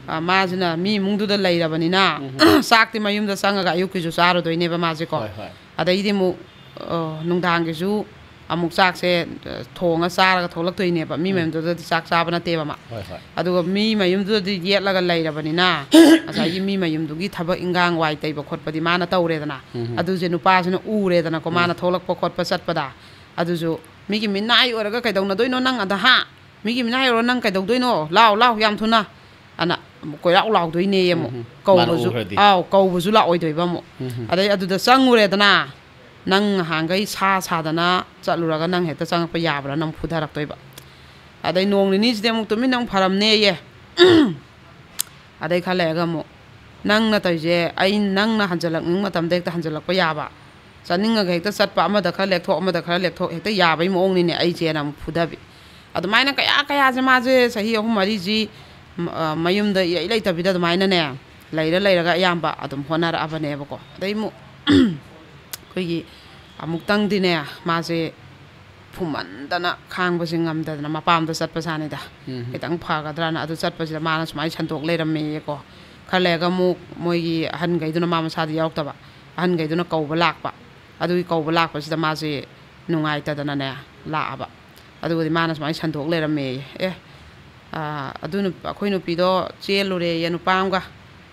ꯑ, ꯃꯥꯁꯤꯅ ꯃꯤ ꯏꯃꯨꯡꯗꯨꯗ ꯂꯩꯔꯕꯅꯤꯅ, ꯎꯝ, ꯎꯝ꯫ ꯆꯥꯛꯇꯤ ꯃꯌꯨꯝꯗ ꯆꯪꯉꯒ ꯑꯌꯨꯛꯀꯤꯁꯨ ꯆꯥꯔꯨꯗꯣꯏꯅꯦꯕ ꯃꯥꯁꯦꯀꯣ꯫ ꯍꯣꯏ, ꯍꯣꯏ꯫ ꯑꯗꯩꯗꯤ ꯑꯃꯨꯛ, ꯑ, ꯅꯨꯡꯗꯥꯡꯒꯤꯁꯨ ꯑꯃꯨꯛ ꯆꯥꯛꯁꯦ, ꯑ, ꯊꯣꯡꯉ ꯆꯥꯔꯒ ꯊꯣꯛꯂꯛꯇꯣꯏꯅꯦꯕ꯫ ꯃꯤ ꯎꯝ꯫ ꯃꯌꯨꯝꯗꯨꯗꯗꯤ ꯆꯥꯛ ꯆꯥꯕ ꯅꯠꯇꯦꯕ ꯃꯥ꯫ ꯍꯣꯏ, ꯍꯣꯏ꯫ ꯑꯗꯨꯒ ꯃꯤ ꯃꯌꯨꯝꯗꯨꯗꯗꯤ ꯌꯦꯠꯂꯒ ꯂꯩꯔꯕꯅꯤꯅ, ꯉꯁꯥꯏꯒꯤ ꯃꯤ ꯃꯌꯨꯝꯗꯨꯒꯤ ꯊꯕꯛ ꯏꯟꯈꯥꯡ, ꯋꯥꯏ ꯇꯩꯕ ꯈꯣꯠꯄꯗꯤ ꯃꯥꯅ ꯇꯧꯔꯦꯗꯅ꯫ ꯎꯝ꯫ ꯑꯗꯨꯁꯦ ꯅꯨꯄꯥꯁꯤꯅ ꯎꯔꯦꯗꯅꯀꯣ, ꯎꯝ꯫ ꯃꯥꯅ ꯊꯣꯛꯂꯛꯄ ꯈꯣꯠꯄ ꯆꯠꯄꯗ꯫ ꯑꯗꯨꯁꯨ ꯃꯤꯒꯤ ꯃꯤꯅꯥꯏ ꯑꯣꯏꯔꯒ ꯀꯩꯗꯧꯅꯗꯣꯏꯅꯣ ꯅꯪ ꯑꯗ, ꯍꯥ? ꯃꯤꯒꯤ ꯃꯤꯅꯥꯏ ꯑꯣꯏꯔꯒ ꯅꯪ ꯀꯩꯗꯧꯗꯣꯏꯅꯣ? ꯂꯥꯎ, ꯂꯥꯎ, ꯌꯥꯝ ꯊꯨꯅ꯫ ꯑꯅ ꯀꯣꯏꯔꯥꯎ ꯂꯥꯎꯗꯣꯏꯅꯦꯌꯦ ꯑꯃꯨꯛ꯫ ꯎꯝ, ꯎꯝ꯫ ꯃꯥꯅ ꯀꯧꯕꯁꯨ, ꯎꯈ꯭ꯔꯗꯤ꯫ ꯑꯥꯎ, ꯀꯧꯕꯁꯨ ꯂꯥꯛꯑꯣꯏꯗꯣꯏꯕ ꯑꯃꯨꯛ꯫ ꯎꯝ, ꯎꯝ꯫ ꯑꯗꯩ ꯑꯗꯨꯗ ꯆꯪꯉꯨꯔꯦꯗꯅ, ꯅꯪ ꯅꯍꯥꯟꯈꯩ ꯁꯥ ꯁꯥꯗꯅ ꯆꯠꯂꯨꯔꯒ ꯅꯪ ꯍꯦꯛꯇ ꯆꯪꯉꯛꯄ ꯌꯥꯕ꯭ꯔꯥ? ꯅꯪ ꯐꯨꯊꯔꯛꯇꯣꯏꯕ꯫ ꯑꯗꯩ ꯅꯣꯡ ꯅꯤꯅꯤꯁꯤꯗꯤ ꯑꯃꯨꯛ ꯇꯨꯃꯤꯟꯅ ꯑꯃꯨꯛ ꯐꯔꯝꯅꯦꯌꯦ꯫ ꯑꯗꯩ ꯈꯔ ꯂꯩꯔꯒ ꯑꯃꯨꯛ, "ꯅꯪꯅ ꯇꯧꯔꯤꯁꯦ, ꯑꯩ ꯅꯪꯅ ꯍꯟꯖꯜꯂꯛꯅꯤꯡꯕ ꯃꯇꯝꯗ ꯍꯦꯛꯇ ꯍꯟꯖꯜꯂꯛꯄ ꯌꯥꯕ, ꯆꯠꯅꯤꯡꯉꯒ ꯍꯦꯛꯇ ꯆꯠꯄ, ꯑꯃꯗ ꯈꯔ ꯂꯦꯛꯊꯣꯛ, ꯑꯃꯗ ꯈꯔ ꯂꯦꯛꯊꯣꯛ, ꯍꯦꯛꯇ ꯌꯥꯕꯒꯤ ꯃꯑꯣꯡꯅꯤꯅꯦ ꯑꯩꯁꯦꯅ" ꯑꯃꯨꯛ ꯐꯨꯗꯕꯤ꯫ ꯑꯗꯨꯃꯥꯏꯅ ꯀꯌꯥ ꯀꯌꯥꯁꯦ ꯃꯥꯁꯦ ꯆꯍꯤ ꯑꯍꯨꯝ ꯃꯔꯤꯁꯤ, ꯃ-, ꯑ, ꯃꯌꯨꯝꯗ ꯏꯔꯩ ꯂꯩꯇꯕꯤꯗ ꯑꯗꯨꯃꯥꯏꯅꯅꯦ, ꯂꯩꯔ ꯂꯩꯔꯒ ꯑꯌꯥꯝꯕ ꯑꯗꯨꯝ ꯍꯣꯠꯅꯔꯛꯑꯕꯅꯦꯕꯀꯣ꯫ ꯑꯗꯩ ꯑꯃꯨꯛ ꯑꯩꯈꯣꯏꯒꯤ ꯑꯃꯨꯛꯇꯪꯗꯤꯅꯦ, ꯃꯥꯁꯦ ꯐꯨꯃꯟꯗꯅ ꯈꯥꯡꯕꯁꯦ ꯉꯝꯗꯗꯅ ꯃꯄꯥꯝꯗ ꯆꯠꯄꯖꯥꯠꯅꯤꯗ꯫ ꯎꯝ꯫ ꯈꯤꯇꯪ ꯐꯒꯗ꯭ꯔꯅ꯫ ꯑꯗꯨ ꯆꯠꯄꯁꯤꯗ ꯃꯥꯅ ꯁꯨꯃꯥꯏꯅ ꯁꯟꯗꯣꯛ ꯂꯩꯔꯝꯃꯦꯌꯦꯀꯣ꯫ ꯈꯔ ꯂꯩꯔꯒ ꯑꯃꯨꯛ ꯃꯣꯏꯒꯤ ꯑꯍꯟꯈꯩꯗꯨꯅ, ꯃꯥ ꯃꯁꯥꯗꯤ ꯌꯥꯎꯔꯛꯇꯕ, ꯑꯍꯟꯈꯩꯗꯨꯅ ꯀꯧꯕ ꯂꯥꯛꯄ꯫ ꯑꯗꯨꯒꯤ ꯀꯧꯕ ꯂꯥꯛꯄꯁꯤꯗ ꯃꯥꯁꯦ ꯅꯨꯡꯉꯥꯏꯇꯗꯅꯅꯦ ꯂꯥꯛꯑꯕ꯫ ꯑꯗꯨꯒꯗꯤ ꯃꯥꯅ ꯁꯨꯃꯥꯏꯅ ꯁꯟꯗꯣꯛ ꯂꯩꯔꯝꯃꯦꯌꯦ꯫ "ꯑꯦ, ꯑꯥ, ꯑꯗꯨ ꯅꯨꯞ-, ꯑꯩꯈꯣꯏ ꯅꯨꯄꯤꯗꯣ ꯆꯦꯜꯂꯨꯔꯦꯌꯦ ꯅꯨꯄꯥ ꯑꯃꯒ꯫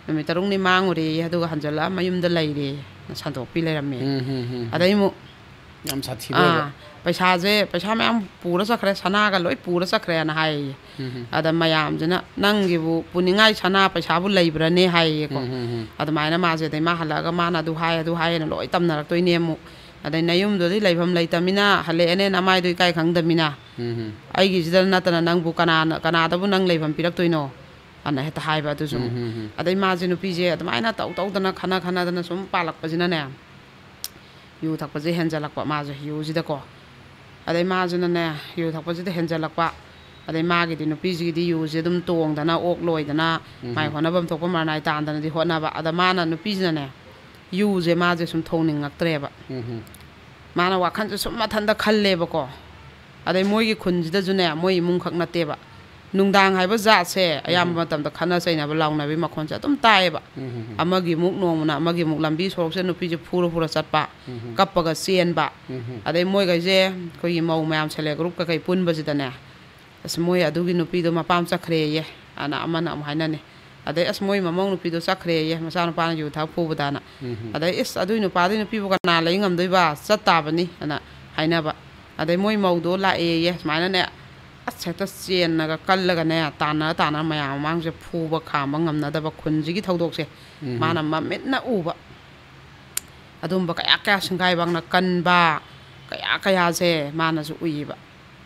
ꯅꯨꯃꯤꯠ ꯇꯔꯨꯛꯅꯤ ꯃꯥꯡꯉꯨꯔꯦꯌꯦ, ꯑꯗꯨꯒ ꯍꯟꯖꯜꯂꯛꯑ ꯃꯌꯨꯝꯗ ꯂꯩꯔꯦꯌꯦ", ꯁꯟꯗꯣꯛꯄꯤ ꯂꯩꯔꯝꯃꯦ꯫ ꯎꯝ, ꯎꯝ, ꯎꯝ, ꯎꯝ꯫ ꯑꯗꯩ ꯑꯃꯨꯛ, ꯌꯥꯝ ꯁꯥꯊꯤꯕ ꯑꯣꯏꯕ꯫ ꯑꯥ, "ꯄꯩꯁꯥꯁꯦ, ꯄꯩꯁꯥ ꯃꯌꯥꯝ ꯄꯨꯔ ꯆꯠꯈ꯭ꯔꯦ, ꯁꯅꯥꯒ ꯂꯣꯏ ꯄꯨꯔ ꯆꯠꯈ꯭ꯔꯦꯅ" ꯍꯥꯏꯌꯦ꯫ ꯎꯝ, ꯎꯝ꯫ ꯑꯗ ꯃꯌꯥꯝꯁꯤꯅ, "ꯅꯪꯒꯤꯕꯨ ꯄꯨꯅꯤꯡꯉꯥꯏ ꯁꯅꯥ ꯄꯩꯁꯥꯕꯨ ꯂꯩꯕ꯭ꯔꯅꯦ?" ꯍꯥꯏꯌꯦꯀꯣ꯫ ꯎꯝ, ꯎꯝ, ꯎꯝ꯫ ꯑꯗꯨꯃꯥꯏꯅ ꯃꯥꯁꯦ, ꯑꯗꯩ ꯃꯥ ꯍꯜꯂꯛꯑꯒ ꯃꯥꯅ ꯑꯗꯨ ꯍꯥꯏ, ꯑꯗꯨ ꯍꯥꯏꯌꯦꯅ ꯂꯣꯏ ꯇꯝꯅꯔꯛꯇꯣꯏꯅꯦ ꯑꯃꯨꯛ꯫ ꯑꯗꯩ, "ꯅꯌꯨꯝꯗꯨꯗꯤ ꯂꯩꯐꯝ ꯂꯩꯇꯃꯤꯅ ꯍꯜꯂꯛꯑꯦꯅꯦ, ꯅꯃꯥꯏꯗꯣ ꯏꯀꯥꯏ ꯈꯪꯗꯃꯤꯅ꯫ ꯎꯝ, ꯎꯝ꯫ ꯑꯩꯒꯤꯁꯤꯗ ꯅꯠꯇꯅ ꯅꯪꯕꯨ ꯀꯅꯥꯅ, ꯀꯅꯥꯗꯕꯨ ꯅꯪ ꯂꯩꯐꯝ ꯄꯤꯔꯛꯇꯣꯏꯅꯣ?" ꯑꯅ ꯍꯦꯛꯇ ꯍꯥꯏꯕ ꯑꯗꯨꯁꯨ ꯑꯃꯨꯛ꯫ ꯎꯝ, ꯎꯝ, ꯎꯝ꯫ ꯑꯗꯩ ꯃꯥꯁꯦ ꯅꯨꯄꯤꯁꯦ ꯑꯗꯨꯃꯥꯏꯅ ꯇꯧ ꯇꯧꯗꯅ ꯈꯠꯅ ꯈꯠꯅꯗꯅ ꯁꯨꯝ ꯄꯥꯜꯂꯛꯄꯁꯤꯅꯅꯦ, ꯌꯨ ꯊꯛꯄꯁꯦ ꯍꯦꯟꯖꯜꯂꯛꯄ ꯃꯥꯁꯦ ꯌꯨꯁꯤꯗꯀꯣ꯫ ꯑꯗꯩ ꯃꯥꯁꯤꯅꯅꯦ ꯌꯨ ꯊꯛꯄꯁꯤꯗ ꯍꯦꯟꯖꯜꯂꯛꯄ꯫ ꯑꯗꯩ ꯃꯥꯒꯤꯗꯤ ꯅꯨꯄꯤꯁꯤꯒꯤꯗꯤ ꯌꯨꯁꯦ ꯑꯗꯨꯝ ꯇꯣꯡꯗꯅ ꯑꯣꯛ ꯂꯣꯏꯗꯅ ꯎꯝ꯫ ꯃꯥꯏ ꯍꯣꯠꯅꯐꯝ ꯊꯣꯛꯄ ꯃꯔꯅꯥꯏ ꯇꯥꯟꯗꯅꯗꯤ ꯍꯣꯠꯅꯕ꯫ ꯑꯗ ꯃꯥꯅ ꯅꯨꯄꯤꯁꯤꯅꯅꯦ ꯌꯨꯁꯦ ꯃꯥꯁꯦ ꯁꯨꯝ ꯊꯣꯡꯅꯤꯡꯉꯛꯇ꯭ꯔꯦꯕ꯫ ꯎꯝ꯫ ꯃꯥꯅ ꯋꯥꯈꯜꯁꯦ ꯁꯨꯝ ꯃꯊꯟꯇ ꯈꯜꯂꯦꯕꯀꯣ꯫ ꯑꯗꯩ ꯃꯣꯏꯒꯤ ꯈꯨꯟꯁꯤꯗꯁꯨꯅꯦ, ꯃꯣꯏ ꯏꯃꯨꯡꯈꯛ ꯅꯠꯇꯦꯕ, ꯅꯨꯡꯗꯥꯡ ꯍꯥꯏꯕ ꯖꯥꯠꯁꯦ ꯑꯌꯥꯝꯕ ꯎꯝ꯫ ꯃꯇꯝꯗ ꯈꯠꯅ ꯆꯩꯅꯕ, ꯂꯥꯎꯅꯕꯤ ꯃꯈꯣꯟꯁꯦ ꯑꯗꯨꯝ ꯇꯥꯏꯌꯦꯕ꯫ ꯎꯝ꯫ ꯑꯃꯒꯤ ꯑꯃꯨꯛ ꯅꯣꯡꯃꯅ ꯑꯃꯒꯤ ꯑꯃꯨꯛ ꯂꯝꯕꯤ ꯁꯣꯔꯣꯛꯁꯦ ꯅꯨꯄꯤꯁꯦ ꯐꯨꯔ ꯐꯨꯔ ꯆꯠꯄ, ꯎꯝ꯫ ꯀꯞꯄꯒ ꯆꯦꯟꯕ꯫ ꯎꯝ꯫ ꯑꯗꯩ ꯃꯣꯏꯈꯩꯁꯦ ꯑꯩꯈꯣꯏꯒꯤ ꯃꯧ ꯃꯌꯥꯝ ꯁꯦꯜꯐ ꯍꯦꯜꯞ ꯒ꯭ꯔꯨꯞ ꯀꯩꯀꯩ ꯄꯨꯟꯕꯁꯤꯗꯅꯦ, "ꯑꯁ, ꯃꯣꯏ ꯑꯗꯨꯒꯤ ꯅꯨꯄꯤꯗꯣ ꯃꯄꯥꯝ ꯆꯠꯈ꯭ꯔꯦꯌꯦ" ꯑꯅ ꯑꯃꯅ ꯑꯃꯨꯛ ꯍꯥꯏꯅꯅꯤ꯫ ꯑꯗꯩ, "ꯑꯁ, ꯃꯣꯏ ꯃꯃꯧ ꯅꯨꯄꯤꯗꯣ ꯆꯠꯈ꯭ꯔꯦꯌꯦ, ꯃꯆꯥꯅꯨꯄꯥꯅ ꯌꯨ ꯊꯛ ꯐꯨꯕꯗꯅ"꯫ ꯎꯝ꯫ ꯑꯗꯩ, "ꯏꯁ, ꯑꯗꯨꯏ ꯅꯨꯄꯥꯗꯨꯒꯤ ꯅꯨꯄꯤꯕꯨ ꯀꯅꯥ ꯂꯩ ꯉꯝꯗꯣꯏꯕ? ꯆꯠ ꯇꯥꯕꯅꯤ" ꯑꯅ ꯍꯥꯏꯅꯕ꯫ ꯑꯗꯩ, "ꯃꯣꯏ ꯃꯧꯗꯣ ꯂꯥꯛꯑꯦꯌꯦ" ꯁꯨꯃꯥꯏꯅꯅꯦ꯫ ꯑꯁ, ꯍꯦꯛꯇ ꯆꯦꯟꯅꯒ ꯀꯜꯂꯒꯅꯦ, ꯇꯥꯟꯅꯔ ꯇꯥꯟꯅꯔ ꯃꯌꯥꯝ ꯃꯃꯥꯡꯁꯦ ꯐꯨꯕ ꯈꯥꯝꯕ ꯉꯝꯅꯗꯕ ꯈꯨꯟꯁꯤꯒꯤ ꯊꯧꯗꯣꯛꯁꯦ ꯎꯝ꯫ ꯃꯥꯅ ꯃꯃꯤꯠꯅ ꯎꯕ꯫ ꯑꯗꯨꯝꯕ ꯀꯌꯥ ꯀꯌꯥ ꯁꯤꯡꯒꯥꯏꯕꯥꯛꯅ ꯀꯟꯕ ꯀꯌꯥ ꯀꯌꯥꯁꯦ ꯃꯥꯅꯁꯨ ꯎꯏꯌꯦꯕ꯫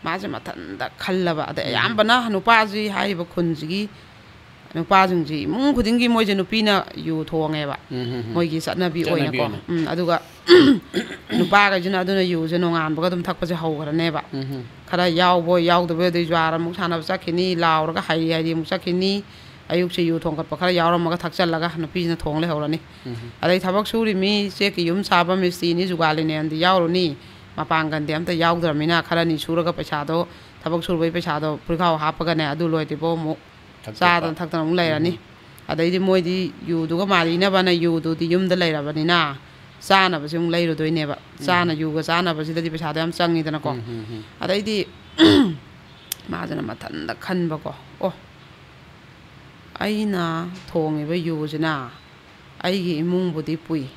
ꯃꯥꯁꯦ ꯃꯊꯟꯇ ꯈꯜꯂꯕ꯫ ꯑꯗꯩ ꯎꯝ꯫ ꯑꯌꯥꯝꯕꯅ ꯅꯨꯄꯥꯁꯤ, ꯍꯥꯏꯔꯤꯕ ꯈꯨꯟꯁꯤꯒꯤ ꯅꯨꯄꯥꯁꯤꯡꯁꯤ, ꯏꯃꯨꯡ ꯈꯨꯗꯤꯡꯒꯤ ꯃꯣꯏꯁꯦ ꯅꯨꯄꯤꯅ ꯌꯨ ꯊꯣꯡꯉꯦꯕ, ꯎꯝ, ꯎꯝ, ꯎꯝ꯫ ꯃꯣꯏꯒꯤ ꯆꯠꯅꯕꯤ ꯆꯠꯅꯕꯤ ꯑꯣꯏꯅꯀꯣ꯫ ꯑꯣꯏꯅ꯫ ꯎꯝ, ꯑꯗꯨꯒ ꯅꯨꯄꯥꯈꯩꯁꯤꯅ ꯑꯗꯨꯅ ꯌꯨꯁꯦ ꯅꯣꯡꯉꯥꯟꯕꯒ ꯑꯗꯨꯝ ꯊꯛꯄꯁꯦ ꯍꯧꯈ꯭ꯔꯅꯦꯕ꯫ ꯎꯝ, ꯎꯝ꯫ ꯈꯔ ꯌꯥꯎꯕꯣꯏ ꯌꯥꯎꯗꯕꯣꯏ, ꯑꯗꯩ ꯖ꯭ꯋꯥꯔ ꯑꯃꯨꯛ ꯁꯥꯟꯅꯕ ꯆꯠꯈꯤꯅꯤ, ꯂꯥꯎꯔꯒ ꯍꯥꯏꯔꯤ ꯍꯥꯏꯔꯤ ꯑꯃꯨꯛ ꯆꯠꯈꯤꯅꯤ꯫ ꯑꯌꯨꯛꯁꯦ ꯌꯨ ꯊꯣꯡ ꯀꯠꯄ ꯈꯔ ꯌꯥꯎꯔꯝꯃꯒ ꯊꯛꯆꯜꯂꯒ ꯅꯨꯄꯤꯁꯤꯅ ꯊꯣꯡ ꯂꯩꯍꯧꯔꯅꯤ꯫ ꯎꯝ꯫ ꯑꯗꯩ ꯊꯕꯛ ꯁꯨꯔꯤ ꯃꯤ, ꯆꯦꯛꯀꯤ ꯌꯨꯝ ꯁꯥꯕ, ꯃꯤꯁꯇ꯭ꯔꯤꯅꯤ, ꯖꯨꯒꯥꯂꯤꯅꯦꯅꯗꯤ ꯌꯥꯎꯔꯨꯅꯤ, ꯃꯄꯥꯡꯒꯜꯗꯤ ꯑꯝꯇ ꯌꯥꯎꯗ꯭ꯔꯕꯅꯤꯅ ꯈꯔꯅꯤ ꯁꯨꯔꯒ ꯄꯩꯁꯥꯗꯣ, ꯊꯕꯛ ꯁꯨꯔꯨꯕꯩ ꯄꯩꯁꯥꯗꯣ ꯄꯨꯔꯤꯈꯥꯎ ꯍꯥꯞꯄꯒꯅꯦ, ꯑꯗꯨ ꯂꯣꯏꯗ꯭ꯔꯤꯐꯥꯎ ꯑꯃꯨꯛ ꯊꯛꯇꯣꯛꯄ꯫ ꯆꯥꯗꯅ ꯊꯛꯇꯅ ꯑꯃꯨꯛ ꯂꯩꯔꯅꯤ꯫ ꯎꯝ꯫ ꯑꯗꯩꯗꯤ ꯃꯣꯏꯗꯤ ꯌꯨꯗꯨꯒ ꯃꯥꯔꯤꯅꯕꯅ ꯌꯨꯗꯨꯗꯤ ꯌꯨꯝꯗ ꯂꯩꯔꯕꯅꯤꯅ ꯆꯥꯅꯕꯁꯦ ꯑꯃꯨꯛ ꯂꯩꯔꯨꯗꯣꯏꯅꯦꯕ꯫ ꯎꯝ꯫ ꯆꯥꯅ ꯌꯨꯒ ꯆꯥꯅꯕꯁꯤꯗꯗꯤ ꯄꯩꯁꯥꯗꯣ ꯌꯥꯝ ꯆꯪꯉꯤꯗꯅꯀꯣ꯫ ꯎꯝ, ꯎꯝ, ꯎꯝ꯫ ꯑꯗꯩꯗꯤ ꯃꯥꯁꯤꯅ ꯃꯊꯟꯇ ꯈꯟꯕꯀꯣ, "ꯑꯣ, ꯑꯩꯅ ꯊꯣꯡꯉꯤꯕ ꯌꯨꯁꯤꯅ ꯑꯩꯒꯤ ꯏꯃꯨꯡꯕꯨꯗꯤ ꯄꯨꯏ,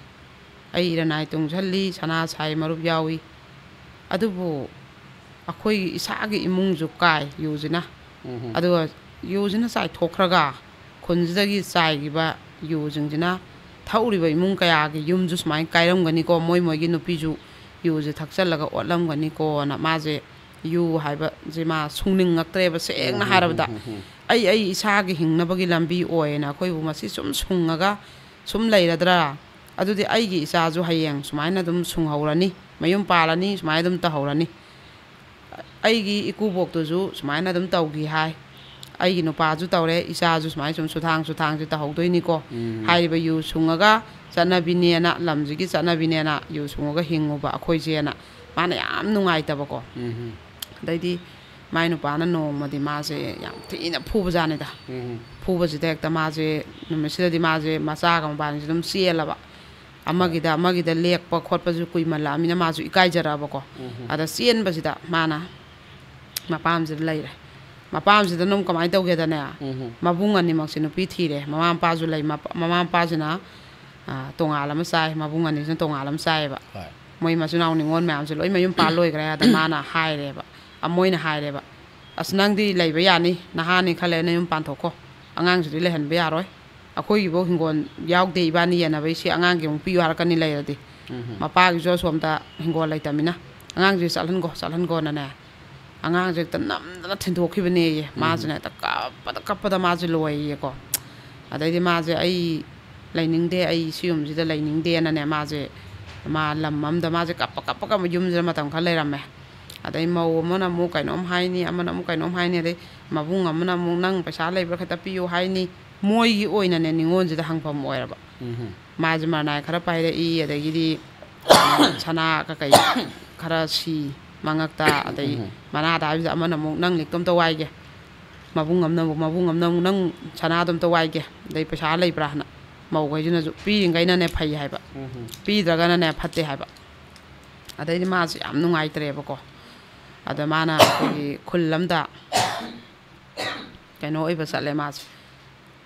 ꯑꯩ ꯏꯔꯅꯥꯏ ꯇꯨꯡꯁꯤꯜꯂꯤ, ꯁꯅꯥ ꯁꯥꯏ ꯃꯔꯨꯞ ꯌꯥꯎꯏ, ꯑꯗꯨꯕꯨ ꯑꯩꯈꯣꯏꯒꯤ ꯏꯁꯥꯒꯤ ꯏꯃꯨꯡꯁꯨ ꯀꯥꯏ ꯌꯨꯁꯤꯅ꯫ ꯎꯝ꯫ ꯑꯗꯨꯒ ꯌꯨꯁꯤꯅ ꯆꯥꯏꯊꯣꯛꯈ꯭ꯔꯒ ꯈꯨꯟꯁꯤꯗꯒꯤ ꯆꯥꯏꯈꯤꯕ ꯌꯨꯁꯤꯡꯁꯤꯅ ꯊꯛꯎꯔꯤꯕ ꯏꯃꯨꯡ ꯀꯌꯥꯒꯤ ꯌꯨꯝꯁꯨ ꯁꯨꯃꯥꯏꯅ ꯀꯥꯏꯔꯝꯒꯅꯤꯀꯣ, ꯃꯣꯏ ꯃꯣꯏꯒꯤ ꯅꯨꯄꯤꯁꯨ ꯌꯨꯁꯦ ꯊꯛꯆꯜꯂꯒ ꯑꯣꯠꯂꯝꯒꯅꯤꯀꯣꯅ" ꯃꯥꯁꯦ ꯌꯨ ꯍꯥꯏꯕꯁꯦ ꯃꯥ ꯁꯨꯡꯅꯤꯡꯉꯛꯇ꯭ꯔꯦꯕ, ꯁꯦꯡꯅ ꯎꯝ, ꯍꯥꯏꯔꯕꯗ꯫ ꯎꯝ, ꯎꯝ, ꯎꯝ꯫ "ꯑꯩ, ꯑꯩ ꯏꯁꯥꯒꯤ ꯍꯤꯡꯅꯕꯒꯤ ꯂꯝꯕꯤ ꯑꯣꯏꯅ ꯑꯩꯈꯣꯏꯕꯨ ꯃꯁꯤ ꯁꯨꯝ ꯁꯨꯡꯉꯒ ꯁꯨꯝ ꯂꯩꯔꯗ꯭ꯔꯥ? ꯑꯗꯨꯗꯤ ꯑꯩꯒꯤ ꯏꯆꯥꯁꯨ ꯍꯌꯦꯡ ꯁꯨꯃꯥꯏꯅ ꯑꯗꯨꯝ ꯁꯨꯡꯍꯧꯔꯅꯤ, ꯃꯌꯨꯝ ꯄꯥꯜꯂꯅꯤ, ꯁꯨꯃꯥꯏꯅ ꯑꯗꯨꯝ ꯇꯧꯍꯧꯔꯅꯤ꯫ ꯑꯩꯒꯤ ꯏꯀꯨꯕꯣꯛꯇꯨꯁꯨ ꯁꯨꯃꯥꯏꯅ ꯑꯗꯨꯝ ꯇꯧꯈꯤ ꯍꯥꯏ꯫ ꯑꯩꯒꯤ ꯅꯨꯄꯥꯁꯨ ꯇꯧꯔꯦ, ꯏꯆꯥꯁꯨ ꯁꯨꯃꯥꯏꯅ ꯁꯨꯝ ꯁꯨꯊꯥꯡ ꯁꯨꯊꯥꯡꯁꯦ ꯇꯧꯍꯧꯗꯣꯏꯅꯤꯀꯣ꯫ ꯎꯝ꯫ ꯍꯥꯏꯔꯤꯕ ꯌꯨ ꯁꯨꯡꯉꯒ ꯆꯠꯅꯕꯤꯅꯦꯅ, ꯂꯝꯁꯤꯒꯤ ꯆꯠꯅꯕꯤꯅꯦꯅ ꯌꯨ ꯁꯨꯡꯉꯒ ꯍꯤꯡꯉꯨꯕ ꯑꯩꯈꯣꯏꯁꯦꯅ ꯃꯥꯅ ꯌꯥꯝ ꯅꯨꯡꯉꯥꯏꯇꯕꯀꯣ꯫ ꯎꯝ꯫ ꯑꯗꯩꯗꯤ ꯃꯥꯏ ꯅꯨꯄꯥꯅ ꯅꯣꯡꯃꯗꯤ ꯃꯥꯁꯦ ꯌꯥꯝ ꯊꯤꯅ ꯐꯨꯕꯖꯥꯠꯅꯤꯗ꯫ ꯎꯝ꯫ ꯐꯨꯕꯁꯤꯗ ꯍꯦꯛꯇ ꯃꯥꯁꯦ, ꯅꯨꯃꯤꯠꯁꯤꯗꯗꯤ ꯃꯥꯁꯦ ꯃꯆꯥꯒ ꯃꯕꯥꯅꯤꯁꯦ ꯑꯗꯨꯝ ꯆꯦꯜꯂꯕ꯫ ꯑꯃꯒꯤꯗ ꯑꯃꯒꯤꯗ ꯂꯦꯛꯄ ꯈꯣꯠꯄꯁꯨ ꯀꯨꯏꯃꯜꯂꯛꯑꯃꯤꯅ ꯃꯥꯁꯨ ꯏꯀꯥꯏꯖꯔꯛꯑꯕꯀꯣ꯫ ꯎꯝ꯫ ꯑꯗ ꯆꯦꯟꯕꯁꯤꯗ ꯃꯥꯅ ꯃꯄꯥꯝꯁꯤꯗ ꯂꯩꯔꯦ꯫ ꯃꯄꯥꯝꯁꯤꯗ ꯑꯗꯨꯝ ꯀꯃꯥꯏꯅ ꯇꯧꯒꯦꯗꯅꯦ, ꯎꯝ꯫ ꯃꯕꯨꯡ ꯑꯅꯤꯃꯛꯁꯦ ꯅꯨꯄꯤ ꯊꯤꯔꯦ꯫ ꯃꯃꯥ ꯃꯄꯥꯁꯨ ꯂꯩ꯫ ꯃꯄꯥ-, ꯃꯃꯥ ꯃꯄꯥꯁꯤꯅ, ꯑ, ꯇꯣꯉꯥꯜ ꯑꯃ ꯆꯥꯏ, ꯃꯕꯨꯡ ꯑꯅꯤꯁꯤꯅ ꯇꯣꯉꯥꯜ ꯑꯃ ꯆꯥꯏꯌꯦꯕ꯫ ꯍꯣꯏ꯫ ꯃꯣꯏ ꯃꯆꯤꯟ ꯃꯅꯥꯎ ꯅꯤꯉꯣꯜ ꯃꯌꯥꯝꯁꯦ ꯂꯣꯏ ꯃꯌꯨꯝ ꯄꯥꯜ ꯂꯣꯏꯈ꯭ꯔꯦ꯫ ꯑꯗ ꯃꯥꯅ ꯍꯥꯏꯔꯦꯕ, ꯑ, ꯃꯣꯏꯅ ꯍꯥꯏꯔꯦꯕ, "ꯑꯁ, ꯅꯪꯗꯤ ꯂꯩꯕ ꯌꯥꯅꯤ, ꯅꯍꯥꯅꯤ, ꯈꯜꯂꯦ ꯅꯌꯨꯝ ꯄꯥꯟꯊꯣꯛꯈꯣ, ꯑꯉꯥꯡꯁꯤꯗꯤ ꯂꯩꯍꯟꯕ ꯌꯥꯔꯣꯏ, ꯑꯩꯈꯣꯏꯒꯤꯐꯧ ꯍꯤꯡꯒꯣꯜ ꯌꯥꯎꯗꯦ ꯏꯕꯥꯅꯤ ꯌꯦꯟꯅꯕꯩ, ꯁꯤ ꯑꯉꯥꯡꯒꯤ ꯑꯃꯨꯛ ꯄꯤꯌꯨ ꯍꯥꯏꯔꯛꯀꯅꯤ ꯂꯩꯔꯗꯤ꯫ ꯎꯝ꯫ ꯃꯄꯥꯒꯤꯁꯨ ꯑꯁꯣꯝꯗ ꯍꯤꯡꯒꯣꯜ ꯂꯩꯇꯃꯤꯅ ꯑꯉꯥꯡꯁꯤ ꯆꯠꯍꯟꯈꯣ, ꯆꯠꯍꯟꯈꯣꯅꯅꯦ, ꯑꯉꯥꯡꯁꯦ ꯍꯦꯛꯇ ꯅꯝꯗꯅ ꯊꯤꯟꯗꯣꯛꯈꯤꯕꯅꯦꯌꯦ꯫ ꯎꯝ꯫ ꯃꯥꯁꯤꯅ ꯍꯦꯛꯇ ꯀꯞꯄꯗ ꯀꯞꯄꯗ ꯃꯥꯁꯦ ꯂꯣꯏꯌꯦꯀꯣ꯫ ꯑꯗꯩꯗꯤ ꯃꯥꯁꯦ, "ꯑꯩ ꯂꯩꯅꯤꯡꯗꯦ, ꯑꯩ ꯁꯤ ꯌꯨꯝꯁꯤꯗ ꯂꯩꯅꯤꯡꯗꯦꯅꯅꯦ", ꯃꯥꯁꯦ, ꯃꯥ ꯂꯝ ꯑꯃꯗ ꯃꯥꯁꯦ ꯀꯞꯄ ꯀꯞꯄꯒ ꯌꯨꯝꯁꯤꯗ ꯃꯇꯝ ꯈꯔ ꯂꯩꯔꯝꯃꯦ꯫ ꯑꯗꯩ ꯃꯧ ꯑꯃꯅ ꯑꯃꯨꯛ ꯀꯩꯅꯣꯝ ꯍꯥꯏꯅꯤ, ꯑꯃꯅ ꯑꯃꯨꯛ ꯀꯩꯅꯣꯝ ꯍꯥꯏꯅꯤ, ꯑꯗꯩ ꯃꯕꯨꯡ ꯑꯃꯅ ꯑꯃꯨꯛ, "ꯅꯪ ꯄꯩꯁꯥ ꯂꯩꯕ꯭ꯔꯥ, ꯈꯤꯇ ꯄꯤꯌꯨ" ꯍꯥꯏꯅꯤ꯫ ꯃꯣꯏꯒꯤ ꯑꯣꯏꯅꯅꯦ ꯅꯤꯉꯣꯜꯁꯤꯗ ꯍꯪꯐꯝ ꯑꯣꯏꯔꯕ꯫ ꯎꯝ꯫ ꯃꯥꯁꯦ ꯃꯔꯅꯥꯏ ꯈꯔ ꯄꯥꯏꯔꯛꯏ, ꯑꯗꯒꯤꯗꯤ ꯁꯅꯥ ꯀꯀꯩ ꯈꯔ ꯁꯤ ꯃꯉꯛꯇ, ꯑꯗꯩ ꯎꯝ꯫ ꯃꯅꯥꯗ ꯍꯥꯏꯕꯁꯤꯗ ꯑꯃꯅ ꯑꯃꯨꯛ, "ꯅꯪ ꯂꯤꯛꯇꯣ ꯑꯝꯇ ꯋꯥꯏꯒꯦ, ꯃꯕꯨꯡ ꯑꯃꯅ ꯑꯃꯨꯛ, ꯃꯕꯨꯡ ꯑꯃꯅ ꯑꯃꯨꯛ, 'ꯅꯪ ꯁꯅꯥꯗꯣ ꯑꯝꯇ ꯋꯥꯏꯒꯦ, ꯑꯗꯩ ꯄꯩꯁꯥ ꯂꯩꯕ꯭ꯔꯥ?" ꯍꯥꯏꯅ꯫ ꯃꯧꯈꯩꯁꯤꯅꯁꯨ ꯄꯤꯔꯤꯈꯩꯅꯅꯦ ꯐꯩ ꯍꯥꯏꯕ, ꯎꯝ꯫ ꯄꯤꯗ꯭ꯔꯒꯅꯅꯦ ꯐꯠꯇꯦ ꯍꯥꯏꯕ꯫ ꯑꯗꯩꯗꯤ ꯃꯥꯁꯦ ꯌꯥꯝ ꯅꯨꯡꯉꯥꯏꯇ꯭ꯔꯦꯕꯀꯣ꯫ ꯑꯗ ꯃꯥꯅ ꯑꯩꯈꯣꯏꯒꯤ ꯈꯨꯜ ꯑꯃꯗ ꯀꯩꯅꯣ ꯑꯣꯏꯕ ꯆꯠꯂꯦ ꯃꯥꯁꯦ꯫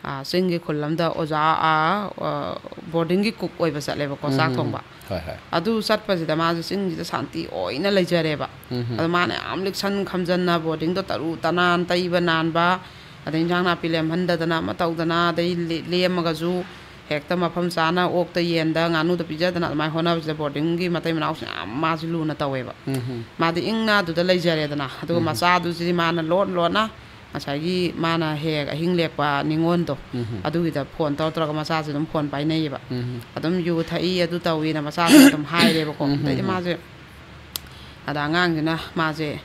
ꯑꯥ, ꯆꯤꯡꯒꯤ ꯈꯨꯜ ꯑꯃꯗ ꯑꯣꯖꯥ, ꯑꯥ, ꯑꯥ, ꯕꯣꯔꯗꯤꯡꯒꯤ ꯀꯨꯛ ꯑꯣꯏꯕ ꯆꯠꯂꯦꯕꯀꯣ, ꯆꯥꯛ ꯎꯝ꯫ ꯊꯣꯡꯕ꯫ ꯍꯣꯏ, ꯍꯣꯏ꯫ ꯑꯗꯨ ꯆꯠꯄꯁꯤꯗ ꯃꯥꯁꯦ ꯆꯤꯡꯁꯤꯗ ꯁꯥꯟꯇꯤ ꯑꯣꯏꯅ ꯂꯩꯖꯔꯦꯕ꯫ ꯎꯝ꯫ ꯑꯗꯣ ꯃꯥꯅ ꯌꯥꯝ ꯂꯤꯛꯁꯟ ꯈꯝꯖꯟꯅ ꯕꯣꯔꯗꯤꯡꯗꯣ ꯇꯔꯨ ꯇꯅꯥꯟ ꯇꯩꯕ ꯅꯥꯟꯕ, ꯑꯗꯩ ꯏꯟꯁꯥꯡ ꯅꯥꯄꯤ ꯂꯦꯝꯍꯟꯗꯗꯅ ꯑꯃ ꯇꯧꯗꯅ, ꯑꯗꯩ ꯂꯦ-, ꯂꯦꯝꯃꯒꯁꯨ ꯍꯦꯛꯇ ꯃꯐꯝ ꯆꯥꯅ ꯑꯣꯛꯇ ꯌꯦꯟꯗ ꯉꯥꯅꯨꯗ ꯄꯤꯖꯗꯅ ꯑꯗꯨꯃꯥꯏꯅ ꯍꯣꯠꯅꯕꯁꯤꯗ ꯕꯣꯔꯗꯤꯡꯒꯤ ꯃꯇꯩ ꯃꯅꯥꯎꯁꯤꯡ ꯌꯥꯝ ꯃꯥꯁꯦ ꯂꯨꯅ ꯇꯧꯋꯦꯕ꯫ ꯎꯝ꯫ ꯃꯥꯗꯤ ꯏꯪꯅ ꯑꯗꯨꯗ ꯂꯩꯖꯔꯦꯗꯅ꯫ ꯑꯗꯨꯒ ꯎꯝ꯫ ꯃꯆꯥꯗꯨꯁꯤꯗꯤ ꯃꯥꯅ ꯂꯣꯟ ꯂꯣꯟꯅ ꯉꯁꯥꯏꯒꯤ ꯃꯥꯅ ꯍꯦꯛ ꯍꯦꯛ ꯑꯍꯤꯡ ꯂꯦꯛꯄ ꯅꯤꯉꯣꯜꯗꯣ, ꯎꯝ꯫ ꯑꯗꯨꯒꯤꯗ ꯐꯣꯟ ꯇꯧꯔ ꯇꯧꯔꯒ ꯃꯆꯥꯁꯦ ꯑꯗꯨꯝ ꯐꯣꯟ ꯄꯥꯏꯅꯩꯌꯦꯕ꯫ ꯎꯝ꯫ ꯑꯗꯨꯝ ꯌꯨ ꯊꯛꯏ, ꯑꯗꯨ ꯇꯧꯏꯅ ꯃꯆꯥꯁꯤꯅ ꯑꯗꯨꯝ ꯍꯥꯏꯔꯦꯕꯀꯣ꯫ ꯎꯝ꯫ ꯑꯗꯩꯗꯤ ꯃꯥꯁꯦ, ꯑꯗ ꯑꯉꯥꯡꯁꯤꯅ ꯃꯥꯁꯦ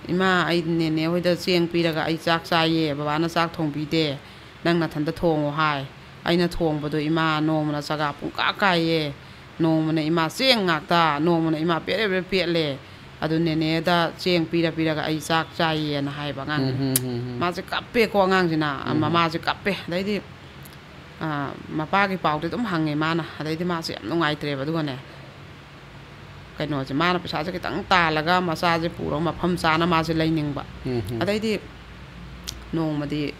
"ꯏꯃꯥ, ꯑꯩ ꯅꯦꯅꯦ ꯍꯣꯏꯗ ꯆꯦꯡ ꯄꯤꯔꯒ ꯑꯩ ꯆꯥꯛ ꯆꯥꯏꯌꯦ, ꯕꯕꯥꯅ ꯆꯥꯛ ꯊꯣꯡꯕꯤꯗꯦ, ꯅꯪ ꯅꯊꯟꯇ ꯊꯣꯡꯉꯣ" ꯍꯥꯏ꯫ ꯑꯩꯅ ꯊꯣꯡꯕꯗꯣ ꯏꯃꯥ ꯅꯣꯡꯃꯅ ꯆꯒꯥ ꯄꯨꯡꯀꯥ ꯀꯥꯏꯌꯦ, ꯅꯣꯡꯃꯅ ꯏꯃꯥ ꯆꯦꯡ ꯉꯥꯛꯇ, ꯅꯣꯡꯃꯅ ꯏꯃꯥ ꯄꯦꯔꯦ ꯄꯦꯔꯦ ꯄꯦꯠꯂꯦ, ꯑꯗꯨ ꯅꯦꯅꯦꯗ ꯆꯦꯡ ꯄꯤꯔ ꯄꯤꯔꯒ ꯑꯩ ꯆꯥꯛ ꯆꯥꯏꯌꯦꯅ ꯍꯥꯏꯕ ꯑꯉꯥꯡꯗꯨꯅ꯫ ꯎꯝ, ꯎꯝ, ꯎꯝ, ꯎꯝ꯫ ꯃꯥꯁꯦ ꯀꯞꯄꯦꯀꯣ ꯑꯉꯥꯡꯁꯤꯅ, ꯎꯝ꯫ ꯃꯃꯥꯁꯦ ꯀꯞꯄꯦ꯫ ꯑꯗꯩꯗꯤ, ꯑ, ꯃꯄꯥꯒꯤ ꯄꯥꯎꯗꯤ ꯑꯗꯨꯝ ꯍꯪꯉꯦ ꯃꯥꯅ꯫ ꯑꯗꯩꯗꯤ ꯃꯥꯁꯦ ꯌꯥꯝ ꯅꯨꯡꯉꯥꯏꯇ꯭ꯔꯦꯕ꯫ ꯑꯗꯨꯒꯅꯦ, ꯀꯩꯅꯣꯁꯦ, ꯃꯥꯅ ꯄꯩꯁꯥꯁꯦ ꯈꯤꯇꯪ ꯇꯥꯜꯂꯒ ꯃꯆꯥꯁꯦ ꯄꯨꯔꯒ ꯃꯐꯝ ꯆꯥꯅ ꯃꯥꯁꯦ ꯂꯩꯅꯤꯡꯕ꯫ ꯎꯝ, ꯎꯝ꯫ ꯑꯗꯩꯗꯤ ꯅꯣꯡꯃꯗꯤ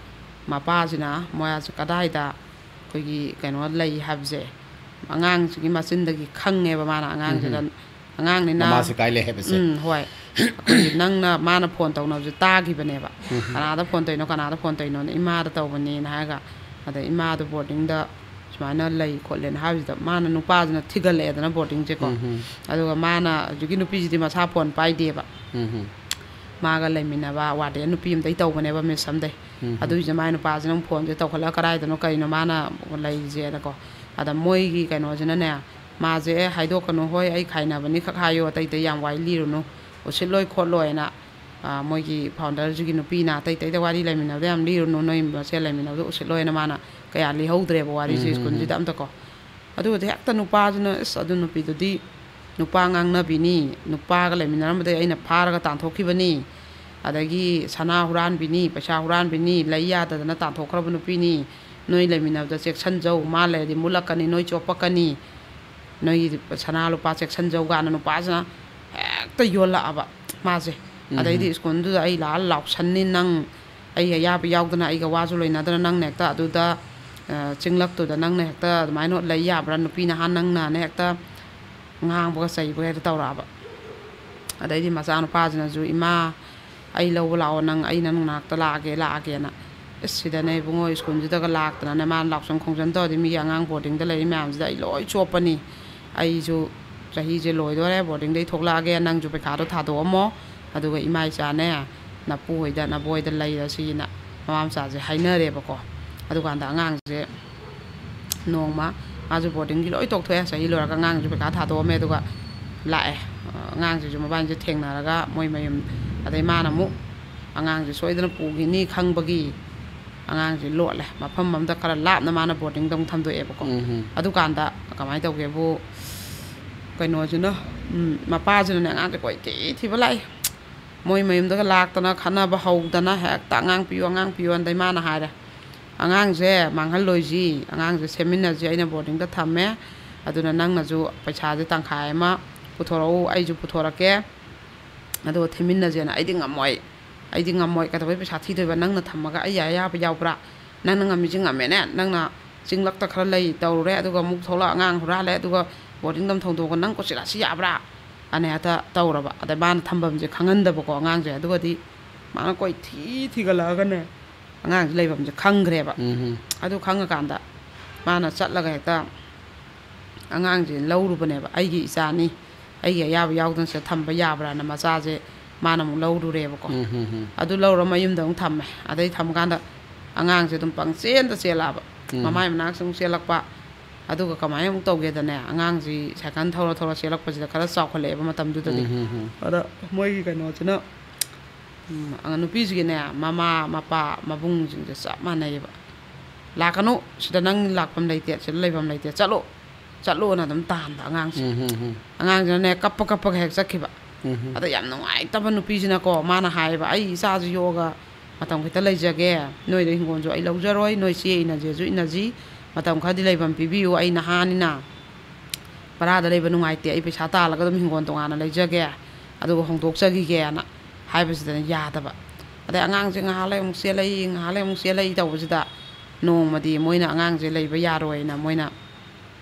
ꯃꯄꯥꯁꯤꯅ ꯃꯣꯏꯁꯦ ꯀꯗꯥꯏꯗ ꯑꯩꯈꯣꯏꯒꯤ ꯀꯩꯅꯣ ꯂꯩ ꯍꯥꯏꯕꯁꯦ ꯑꯉꯥꯡꯁꯤꯒꯤ ꯃꯆꯤꯟꯗꯒꯤ ꯈꯪꯉꯦꯕ ꯃꯥꯅ꯫ ꯑꯉꯥꯡꯁꯤꯗ, ꯎꯝ꯫ ꯑꯉꯥꯡꯅꯤꯅ꯫ ꯃꯃꯥꯁꯦ ꯀꯥꯏ ꯂꯩ ꯍꯥꯏꯕꯁꯦ꯫ ꯎꯝ, ꯍꯣꯏ꯫ ꯑꯩꯈꯣꯏꯒꯤ ꯅꯪꯅ, ꯃꯥꯅ ꯐꯣꯟ ꯇꯧꯅꯕꯁꯦ ꯇꯥꯈꯤꯕꯅꯦꯕ꯫ ꯎꯝ꯫ "ꯀꯅꯥꯗ ꯐꯣꯟ ꯇꯧꯔꯤꯅꯣ, ꯀꯅꯥꯗ ꯐꯣꯟ ꯇꯧꯔꯤꯅꯣꯅ?" "ꯏꯃꯥꯗ ꯇꯧꯕꯅꯦꯅ" ꯍꯥꯏꯔꯒ, ꯑꯗ ꯏꯃꯥꯗꯣ ꯕꯣꯔꯗꯤꯡꯗ ꯁꯨꯃꯥꯏꯅ ꯂꯩ ꯈꯣꯠꯂꯦꯅ ꯍꯥꯏꯕꯁꯤꯗ, ꯃꯥꯅ ꯅꯨꯄꯥꯁꯤꯅ ꯊꯤꯒꯠꯂꯛꯑꯦꯗꯅ ꯕꯣꯔꯗꯤꯡꯁꯦꯀꯣ꯫ ꯎꯝ, ꯎꯝ꯫ ꯑꯗꯨꯒ ꯃꯥꯅ, ꯍꯧꯖꯤꯛꯀꯤ ꯅꯨꯄꯤꯁꯤꯗꯤ ꯃꯁꯥ ꯐꯣꯟ ꯄꯥꯏꯗꯦꯕ꯫ ꯎꯝ, ꯎꯝ꯫ ꯃꯥꯒ ꯂꯩꯃꯤꯟꯅꯕ ꯋꯥꯔꯗꯦꯟ ꯅꯨꯄꯤ ꯑꯝꯗꯩ ꯇꯧꯕꯅꯦꯕ, ꯃꯤꯁ ꯑꯝꯗꯩ꯫ ꯎꯝ, ꯎꯝ꯫ ꯑꯗꯨꯏꯁꯦ ꯃꯥꯏ ꯅꯨꯄꯥꯁꯤꯅ ꯑꯃꯨꯛ ꯐꯣꯟꯁꯦ ꯇꯧꯈꯠꯂꯒ, "ꯀꯗꯥꯏꯗꯅꯣ, ꯀꯩꯅꯣ ꯃꯥꯅ ꯂꯩꯔꯤꯁꯦꯅꯀꯣ?" ꯑꯗ ꯃꯣꯏꯒꯤ ꯀꯩꯅꯣꯁꯤꯅꯅꯦ, ꯃꯥꯁꯦ, "ꯑꯦ, ꯍꯥꯏꯗꯣꯛꯀꯅꯨ, ꯍꯣꯏ, ꯑꯩ ꯈꯥꯏꯅꯕꯅꯤ, ꯈꯛ ꯍꯥꯏꯌꯣ, ꯑꯇꯩ ꯑꯇꯩ ꯌꯥꯝ ꯋꯥꯔꯤ ꯂꯤꯔꯨꯅꯨ, ꯎꯁꯤꯠꯂꯣꯏ ꯈꯣꯠꯂꯣꯏꯅ", ꯑ, ꯃꯣꯏꯒꯤ ꯐꯥꯎꯟꯗꯔꯁꯤꯒꯤ ꯅꯨꯄꯤꯅ, "ꯑꯇꯩ ꯑꯇꯩꯗ ꯋꯥꯔꯤ ꯂꯩꯃꯤꯟꯅꯕꯗ ꯌꯥꯝ ꯂꯤꯔꯨꯅꯨ, ꯅꯣꯏ ꯃꯁꯦꯜ ꯂꯩꯃꯤꯟꯅꯕꯗꯣ ꯎꯁꯤꯠꯂꯣꯏꯅ" ꯃꯥꯅ ꯀꯌꯥ ꯂꯤꯍꯧꯗ꯭ꯔꯦꯕ ꯋꯥꯔꯤꯁꯦ ꯎꯝ, ꯎꯝ, ꯎꯝ꯫ ꯁ꯭ꯀꯨꯜꯁꯤꯗ ꯑꯝꯇꯀꯣ꯫ ꯑꯗꯨꯒꯗꯤ ꯍꯦꯛꯇ ꯅꯨꯄꯥꯁꯤꯅ, "ꯑꯁ, ꯑꯗꯨ ꯅꯨꯄꯤꯗꯨꯗꯤ ꯅꯨꯄꯥ ꯉꯥꯡꯅꯕꯤꯅꯤ, ꯅꯨꯄꯥꯒ ꯂꯩꯃꯤꯟꯅꯔꯝꯕꯗꯒꯤ ꯑꯩꯅ ꯐꯥꯔꯒ ꯇꯥꯟꯊꯣꯛꯈꯤꯕꯅꯤ, ꯑꯗꯒꯤ ꯁꯅꯥ ꯍꯨꯔꯥꯟꯕꯤꯅꯤ, ꯄꯩꯁꯥ ꯍꯨꯔꯥꯟꯕꯤꯅꯤ, ꯂꯩ ꯌꯥꯗꯗꯅ ꯇꯥꯟꯊꯣꯛꯈ꯭ꯔꯕ ꯅꯨꯄꯤꯅꯤ, ꯅꯣꯏ ꯂꯩꯃꯤꯟꯅꯕꯗ ꯆꯦꯛꯁꯤꯟꯖꯧ, ꯃꯥ ꯂꯩꯔꯗꯤ ꯃꯨꯠꯂꯛꯀꯅꯤ, ꯅꯣꯏ ꯆꯣꯞꯄꯛꯀꯅꯤ, ꯅꯣꯏꯒꯤ ꯁꯅꯥ ꯂꯨꯄꯥ ꯆꯦꯛꯁꯤꯟꯖꯧ" ꯀꯥꯏꯅ ꯅꯨꯄꯥꯁꯤꯅ ꯍꯦꯛꯇ ꯌꯣꯜꯂꯛꯑꯕ ꯃꯥꯁꯦ꯫ ꯎꯝ, ꯑꯗꯩꯗꯤ ꯎꯝ꯫ ꯁ꯭ꯀꯨꯜꯗꯨꯗ ꯑꯩ ꯂꯥꯛꯑ ꯂꯥꯎꯁꯟꯅꯤ, ꯅꯪ ꯑꯩ ꯑꯌꯥꯕ ꯌꯥꯎꯗꯅ, ꯑꯩꯒ ꯋꯥꯁꯨ ꯂꯣꯏꯅꯗꯅ ꯅꯪꯅ ꯍꯦꯛꯇ ꯑꯗꯨꯗ, ꯑ, ꯆꯤꯡꯂꯛꯇꯨꯗ ꯅꯪꯅ ꯍꯦꯛꯇ ꯑꯗꯨꯃꯥꯏꯅ ꯂꯩ ꯌꯥꯕ꯭ꯔꯥ? ꯅꯨꯄꯤ ꯅꯍꯥ ꯅꯪꯅꯅ ꯍꯦꯛꯇ ꯉꯥꯡꯕꯒ ꯆꯩꯕꯒ ꯍꯦꯛꯇ ꯇꯧꯔꯛꯑꯕ꯫ ꯑꯗꯩꯗꯤ ꯃꯆꯥꯅꯨꯄꯥꯁꯤꯅꯁꯨ, "ꯏꯃꯥ, ꯑꯩ ꯂꯧꯕ ꯂꯥꯛꯑꯣ, ꯅꯪ, ꯑꯩ ꯅꯪ ꯅꯅꯥꯛꯇ ꯂꯥꯛꯑꯒꯦ, ꯂꯥꯛꯑꯒꯦꯅ"꯫ ꯑꯁ, ꯁꯤꯗꯅꯦ ꯏꯕꯨꯡꯉꯣ, ꯁ꯭ꯀꯨꯜꯁꯤꯗꯒ ꯂꯥꯛꯇꯅꯅꯦ, ꯃꯥꯅ ꯂꯥꯎꯁꯟ ꯈꯣꯡꯁꯟ ꯇꯧꯔꯗꯤ ꯃꯤꯒꯤ ꯑꯉꯥꯡ ꯕꯣꯔꯗꯤꯡꯗ ꯂꯩꯔꯤ ꯃꯌꯥꯝꯁꯤꯗ ꯑꯩ ꯂꯣꯏ ꯆꯣꯞꯄꯅꯤ꯫ ꯑꯩꯁꯨ ꯆꯍꯤꯁꯦ ꯂꯣꯏꯗꯣꯔꯦ, ꯕꯣꯔꯗꯤꯡꯗꯩ ꯊꯣꯛꯂꯛꯑꯒꯦ, ꯅꯪꯁꯨ ꯄꯩꯈꯥꯗꯣ ꯊꯥꯗꯣꯛꯑꯝꯃꯣ, ꯑꯗꯨꯒ ꯏꯃꯥ ꯏꯆꯥꯅꯦ, ꯅꯄꯨ ꯍꯣꯏꯗ, ꯅꯕꯣꯏꯗ ꯂꯩꯔꯁꯤꯅ ꯃꯃꯥ ꯃꯆꯥꯁꯦ ꯍꯥꯏꯅꯔꯦꯕꯀꯣ꯫ ꯑꯗꯨꯀꯥꯟꯗ ꯑꯉꯥꯡꯁꯦ ꯅꯣꯡꯃ, ꯃꯥꯁꯨ ꯕꯣꯔꯗꯤꯡꯒꯤ ꯂꯣꯏ ꯇꯣꯛꯊꯣꯛꯑꯦ, ꯆꯍꯤ ꯂꯣꯏꯔꯒ ꯑꯉꯥꯡꯁꯨ ꯄꯩꯈꯥ ꯊꯥꯗꯣꯛꯑꯝꯃꯦ, ꯑꯗꯨꯒ ꯂꯥꯛꯑꯦ꯫ ꯑꯉꯥꯡꯁꯤꯁꯨ ꯃꯕꯥꯅꯤꯁꯦ ꯊꯦꯡꯅꯔꯒ ꯃꯣꯏ ꯃꯌꯨꯝ, ꯑꯗꯩ ꯃꯥꯅ ꯑꯃꯨꯛ ꯑꯉꯥꯡꯁꯦ ꯁꯣꯏꯗꯅ ꯄꯨꯈꯤꯅꯤ ꯈꯪꯕꯒꯤ ꯑꯉꯥꯡꯁꯦ ꯂꯣꯠꯂꯦ, ꯃꯐꯝ ꯑꯃꯗ ꯈꯔ ꯂꯥꯞꯅ ꯃꯥꯅ ꯕꯣꯔꯗꯤꯡꯗ ꯑꯃꯨꯛ ꯊꯝꯗꯣꯛꯑꯦꯕꯀꯣ꯫ ꯎꯝ ꯍꯝ꯫ ꯑꯗꯨꯀꯥꯟꯗ ꯀꯃꯥꯏꯅ ꯇꯧꯒꯦꯕꯨ, ꯀꯩꯅꯣꯁꯤꯅ, ꯎꯝ, ꯃꯄꯥꯁꯤꯅꯅꯦ ꯑꯉꯥꯡꯁꯦ ꯀꯣꯏꯊꯤ ꯊꯤꯕ ꯂꯥꯛꯏ꯫ ꯃꯣꯏ ꯃꯌꯨꯝꯗꯒ ꯂꯥꯛꯇꯅ ꯈꯠꯅꯕ ꯍꯧꯗꯅ ꯍꯦꯛꯇ "ꯑꯉꯥꯡ ꯄꯤꯌꯨ, ꯑꯉꯥꯡ ꯄꯤꯌꯨ" ꯑꯗꯩ ꯃꯥꯅ ꯍꯥꯏꯔꯦ, "ꯑꯉꯥꯡꯁꯦ ꯃꯥꯡꯍꯜꯂꯣꯏꯁꯤ, ꯑꯉꯥꯡꯁꯦ ꯁꯦꯝꯃꯤꯟꯅꯁꯤ, ꯑꯩꯅ ꯕꯣꯔꯗꯤꯡꯗ ꯊꯝꯃꯦ, ꯑꯗꯨꯅ ꯅꯪꯅꯁꯨ ꯄꯩꯁꯥꯁꯦ ꯇꯪꯈꯥꯏ ꯑꯃ ꯄꯨꯊꯣꯔꯛꯎ, ꯑꯩꯁꯨ ꯄꯨꯊꯣꯔꯛꯀꯦ, ꯑꯗꯨꯒ ꯊꯤꯃꯤꯟꯅꯁꯦꯅ꯫ ꯑꯩꯗꯤ ꯉꯝꯃꯣꯏ, ꯑꯩꯗꯤ ꯉꯝꯃꯣꯏ, ꯀꯩꯗꯧꯕꯩ ꯄꯩꯁꯥ ꯊꯤꯗꯣꯏꯕ? ꯅꯪꯅ ꯊꯝꯃꯒ ꯑꯩ ꯌꯥ-, ꯌꯥꯕ ꯌꯥꯎꯕ꯭ꯔꯥ? ꯅꯪꯅ ꯉꯝꯃꯤꯁꯤ ꯉꯝꯃꯦꯅꯦ, ꯅꯪꯅ ꯆꯤꯡꯂꯛꯇ ꯈꯔ ꯂꯩ ꯇꯧꯔꯨꯔꯦ, ꯑꯗꯨꯒ ꯑꯃꯨꯛ ꯊꯣꯛꯂꯛ ꯑꯉꯥꯡ ꯍꯨꯔꯥꯜꯂꯦ, ꯑꯗꯨꯒ ꯕꯣꯔꯗꯤꯡꯗ ꯑꯃꯨꯛ ꯊꯝꯗꯣꯛꯑꯒ ꯅꯪ ꯀꯣꯆꯤꯂꯥꯁꯤ ꯌꯥꯕ꯭ꯔꯥ?" ꯑꯅ ꯍꯦꯛꯇ ꯇꯧꯔꯕ꯫ ꯑꯗꯩ ꯃꯥꯅ ꯊꯝꯐꯝꯁꯦ ꯈꯪꯍꯟꯗꯕꯀꯣ ꯑꯉꯥꯡꯁꯦ, ꯑꯗꯨꯒꯗꯤ ꯃꯥꯅ ꯀꯣꯏꯊꯤ ꯊꯤꯒꯠꯂꯛꯑꯒꯅꯦ ꯑꯉꯥꯡꯁꯦ ꯂꯩꯐꯝꯁꯦ ꯈꯪꯈ꯭ꯔꯦꯕ꯫ ꯎꯝ ꯍꯝ꯫ ꯑꯗꯨ ꯈꯪꯉꯀꯥꯟꯗ ꯃꯥꯅ ꯆꯠꯂꯒ ꯍꯦꯛꯇ ꯑꯉꯥꯡꯁꯦ ꯂꯧꯔꯨꯕꯅꯦꯕ꯫ "ꯑꯩꯒꯤ ꯏꯆꯥꯅꯤ, ꯑꯩꯒꯤ ꯑꯌꯥꯕ ꯌꯥꯎꯗꯅ ꯁꯤꯗ ꯊꯝꯕ ꯌꯥꯕ꯭ꯔꯥꯅ" ꯃꯆꯥꯁꯦ ꯃꯥꯅ ꯑꯃꯨꯛ ꯂꯧꯔꯨꯔꯦꯕꯀꯣ꯫ ꯎꯝ ꯍꯝ ꯍꯝ꯫ ꯑꯗꯨ ꯂꯧꯔ ꯃꯌꯨꯝꯗ ꯑꯃꯨꯛ ꯊꯝꯃꯦ꯫ ꯑꯗꯩ ꯊꯝꯀꯥꯟꯗ ꯑꯉꯥꯡꯁꯦ ꯑꯗꯨꯝ ꯄꯪꯆꯦꯟꯗ ꯆꯦꯜꯂꯛꯑꯕ꯫ ꯎꯝ꯫ ꯃꯃꯥꯏ ꯃꯅꯥꯛꯁꯨ ꯑꯃꯨꯛ ꯆꯦꯜꯂꯛꯄ꯫ ꯑꯗꯨꯒ ꯀꯃꯥꯏꯅ ꯑꯃꯨꯛ ꯇꯧꯒꯦꯗꯅꯦ, ꯑꯉꯥꯡꯁꯤ ꯁꯥꯏꯀꯜ ꯊꯧꯔ ꯊꯧꯔ ꯆꯦꯜꯂꯛꯄꯁꯤꯗ ꯈꯔ ꯆꯥꯎꯈꯠꯂꯛꯑꯦꯕ ꯃꯇꯝꯗꯨꯗꯗꯤ꯫ ꯎꯝ ꯍꯝ ꯍꯝ꯫ ꯑꯗ ꯃꯣꯏꯒꯤ ꯀꯩꯅꯣꯁꯤꯅ, ꯎꯝ, ꯑꯉꯥꯡ ꯅꯨꯄꯤꯁꯤꯒꯤꯅꯦ ꯃꯃꯥ, ꯃꯄꯥ, ꯃꯕꯨꯡꯁꯤꯡꯁꯦ ꯆꯞ ꯃꯥꯟꯅꯩꯌꯦꯕ꯫ "ꯂꯥꯛꯀꯅꯨ, ꯁꯤꯗ ꯅꯪ ꯂꯥꯛꯐꯝ ꯂꯩꯇꯦ, ꯁꯤꯗ ꯂꯩꯐꯝ ꯂꯩꯇꯦ, ꯆꯠꯂꯣ, ꯆꯠꯂꯣꯅ" ꯑꯗꯨꯝ ꯇꯥꯟꯕ ꯑꯉꯥꯡꯁꯦ꯫ ꯎꯝ ꯍꯝ ꯍꯝ꯫ ꯑꯉꯥꯡꯁꯤꯅꯅꯦ ꯀꯞꯄ ꯀꯞꯄꯒ ꯍꯦꯛ ꯆꯠꯈꯤꯕ꯫ ꯎꯝ ꯍꯝ꯫ ꯑꯗ ꯌꯥꯝ ꯅꯨꯡꯉꯥꯏꯇꯕ ꯅꯨꯄꯤꯁꯤꯅꯀꯣ, ꯃꯥꯅ ꯍꯥꯏꯌꯦꯕ, "ꯑꯩ ꯏꯆꯥꯁꯤ ꯌꯣꯛꯑꯒ ꯃꯇꯝ ꯈꯤꯇ ꯂꯩꯖꯒꯦ, ꯅꯣꯏꯗ ꯍꯤꯡꯒꯣꯜꯁꯨ ꯑꯩ ꯂꯧꯖꯔꯣꯏ, ꯅꯣꯏ ꯆꯦ ꯏꯟꯅꯁꯦꯁꯨ ꯏꯟꯅꯁꯤ, ꯃꯇꯝ ꯈꯔꯗꯤ ꯂꯩꯐꯝ ꯄꯤꯕꯤꯌꯨ, ꯑꯩ ꯅꯍꯥꯅꯤꯅ ꯚꯔꯥꯗ ꯂꯩꯕ ꯅꯨꯡꯉꯥꯏꯇꯦ, ꯑꯩ ꯄꯩꯁꯥ ꯇꯥꯜꯂꯒ ꯑꯗꯨꯝ ꯍꯤꯡꯒꯣꯜ ꯇꯣꯉꯥꯟꯅ ꯂꯩꯖꯒꯦ, ꯑꯗꯨꯒ ꯍꯣꯡꯗꯣꯛꯆꯈꯤꯒꯦꯅ" ꯍꯥꯏꯕꯁꯤꯗꯅ ꯌꯥꯗꯕ꯫ ꯑꯗꯩ ꯑꯉꯥꯡꯁꯦ ꯉꯥꯏꯍꯥꯛ ꯂꯩ ꯑꯃꯨꯛ ꯆꯦꯜꯂꯛꯏ, ꯉꯥꯏꯍꯥꯛ ꯂꯩ ꯑꯃꯨꯛ ꯆꯦꯜꯂꯛꯏ ꯇꯧꯕꯁꯤꯗ ꯅꯣꯡꯃꯗꯤ ꯃꯣꯏꯅ ꯑꯉꯥꯡꯁꯦ ꯂꯩꯕ ꯌꯥꯔꯣꯏꯅ ꯃꯣꯏꯅ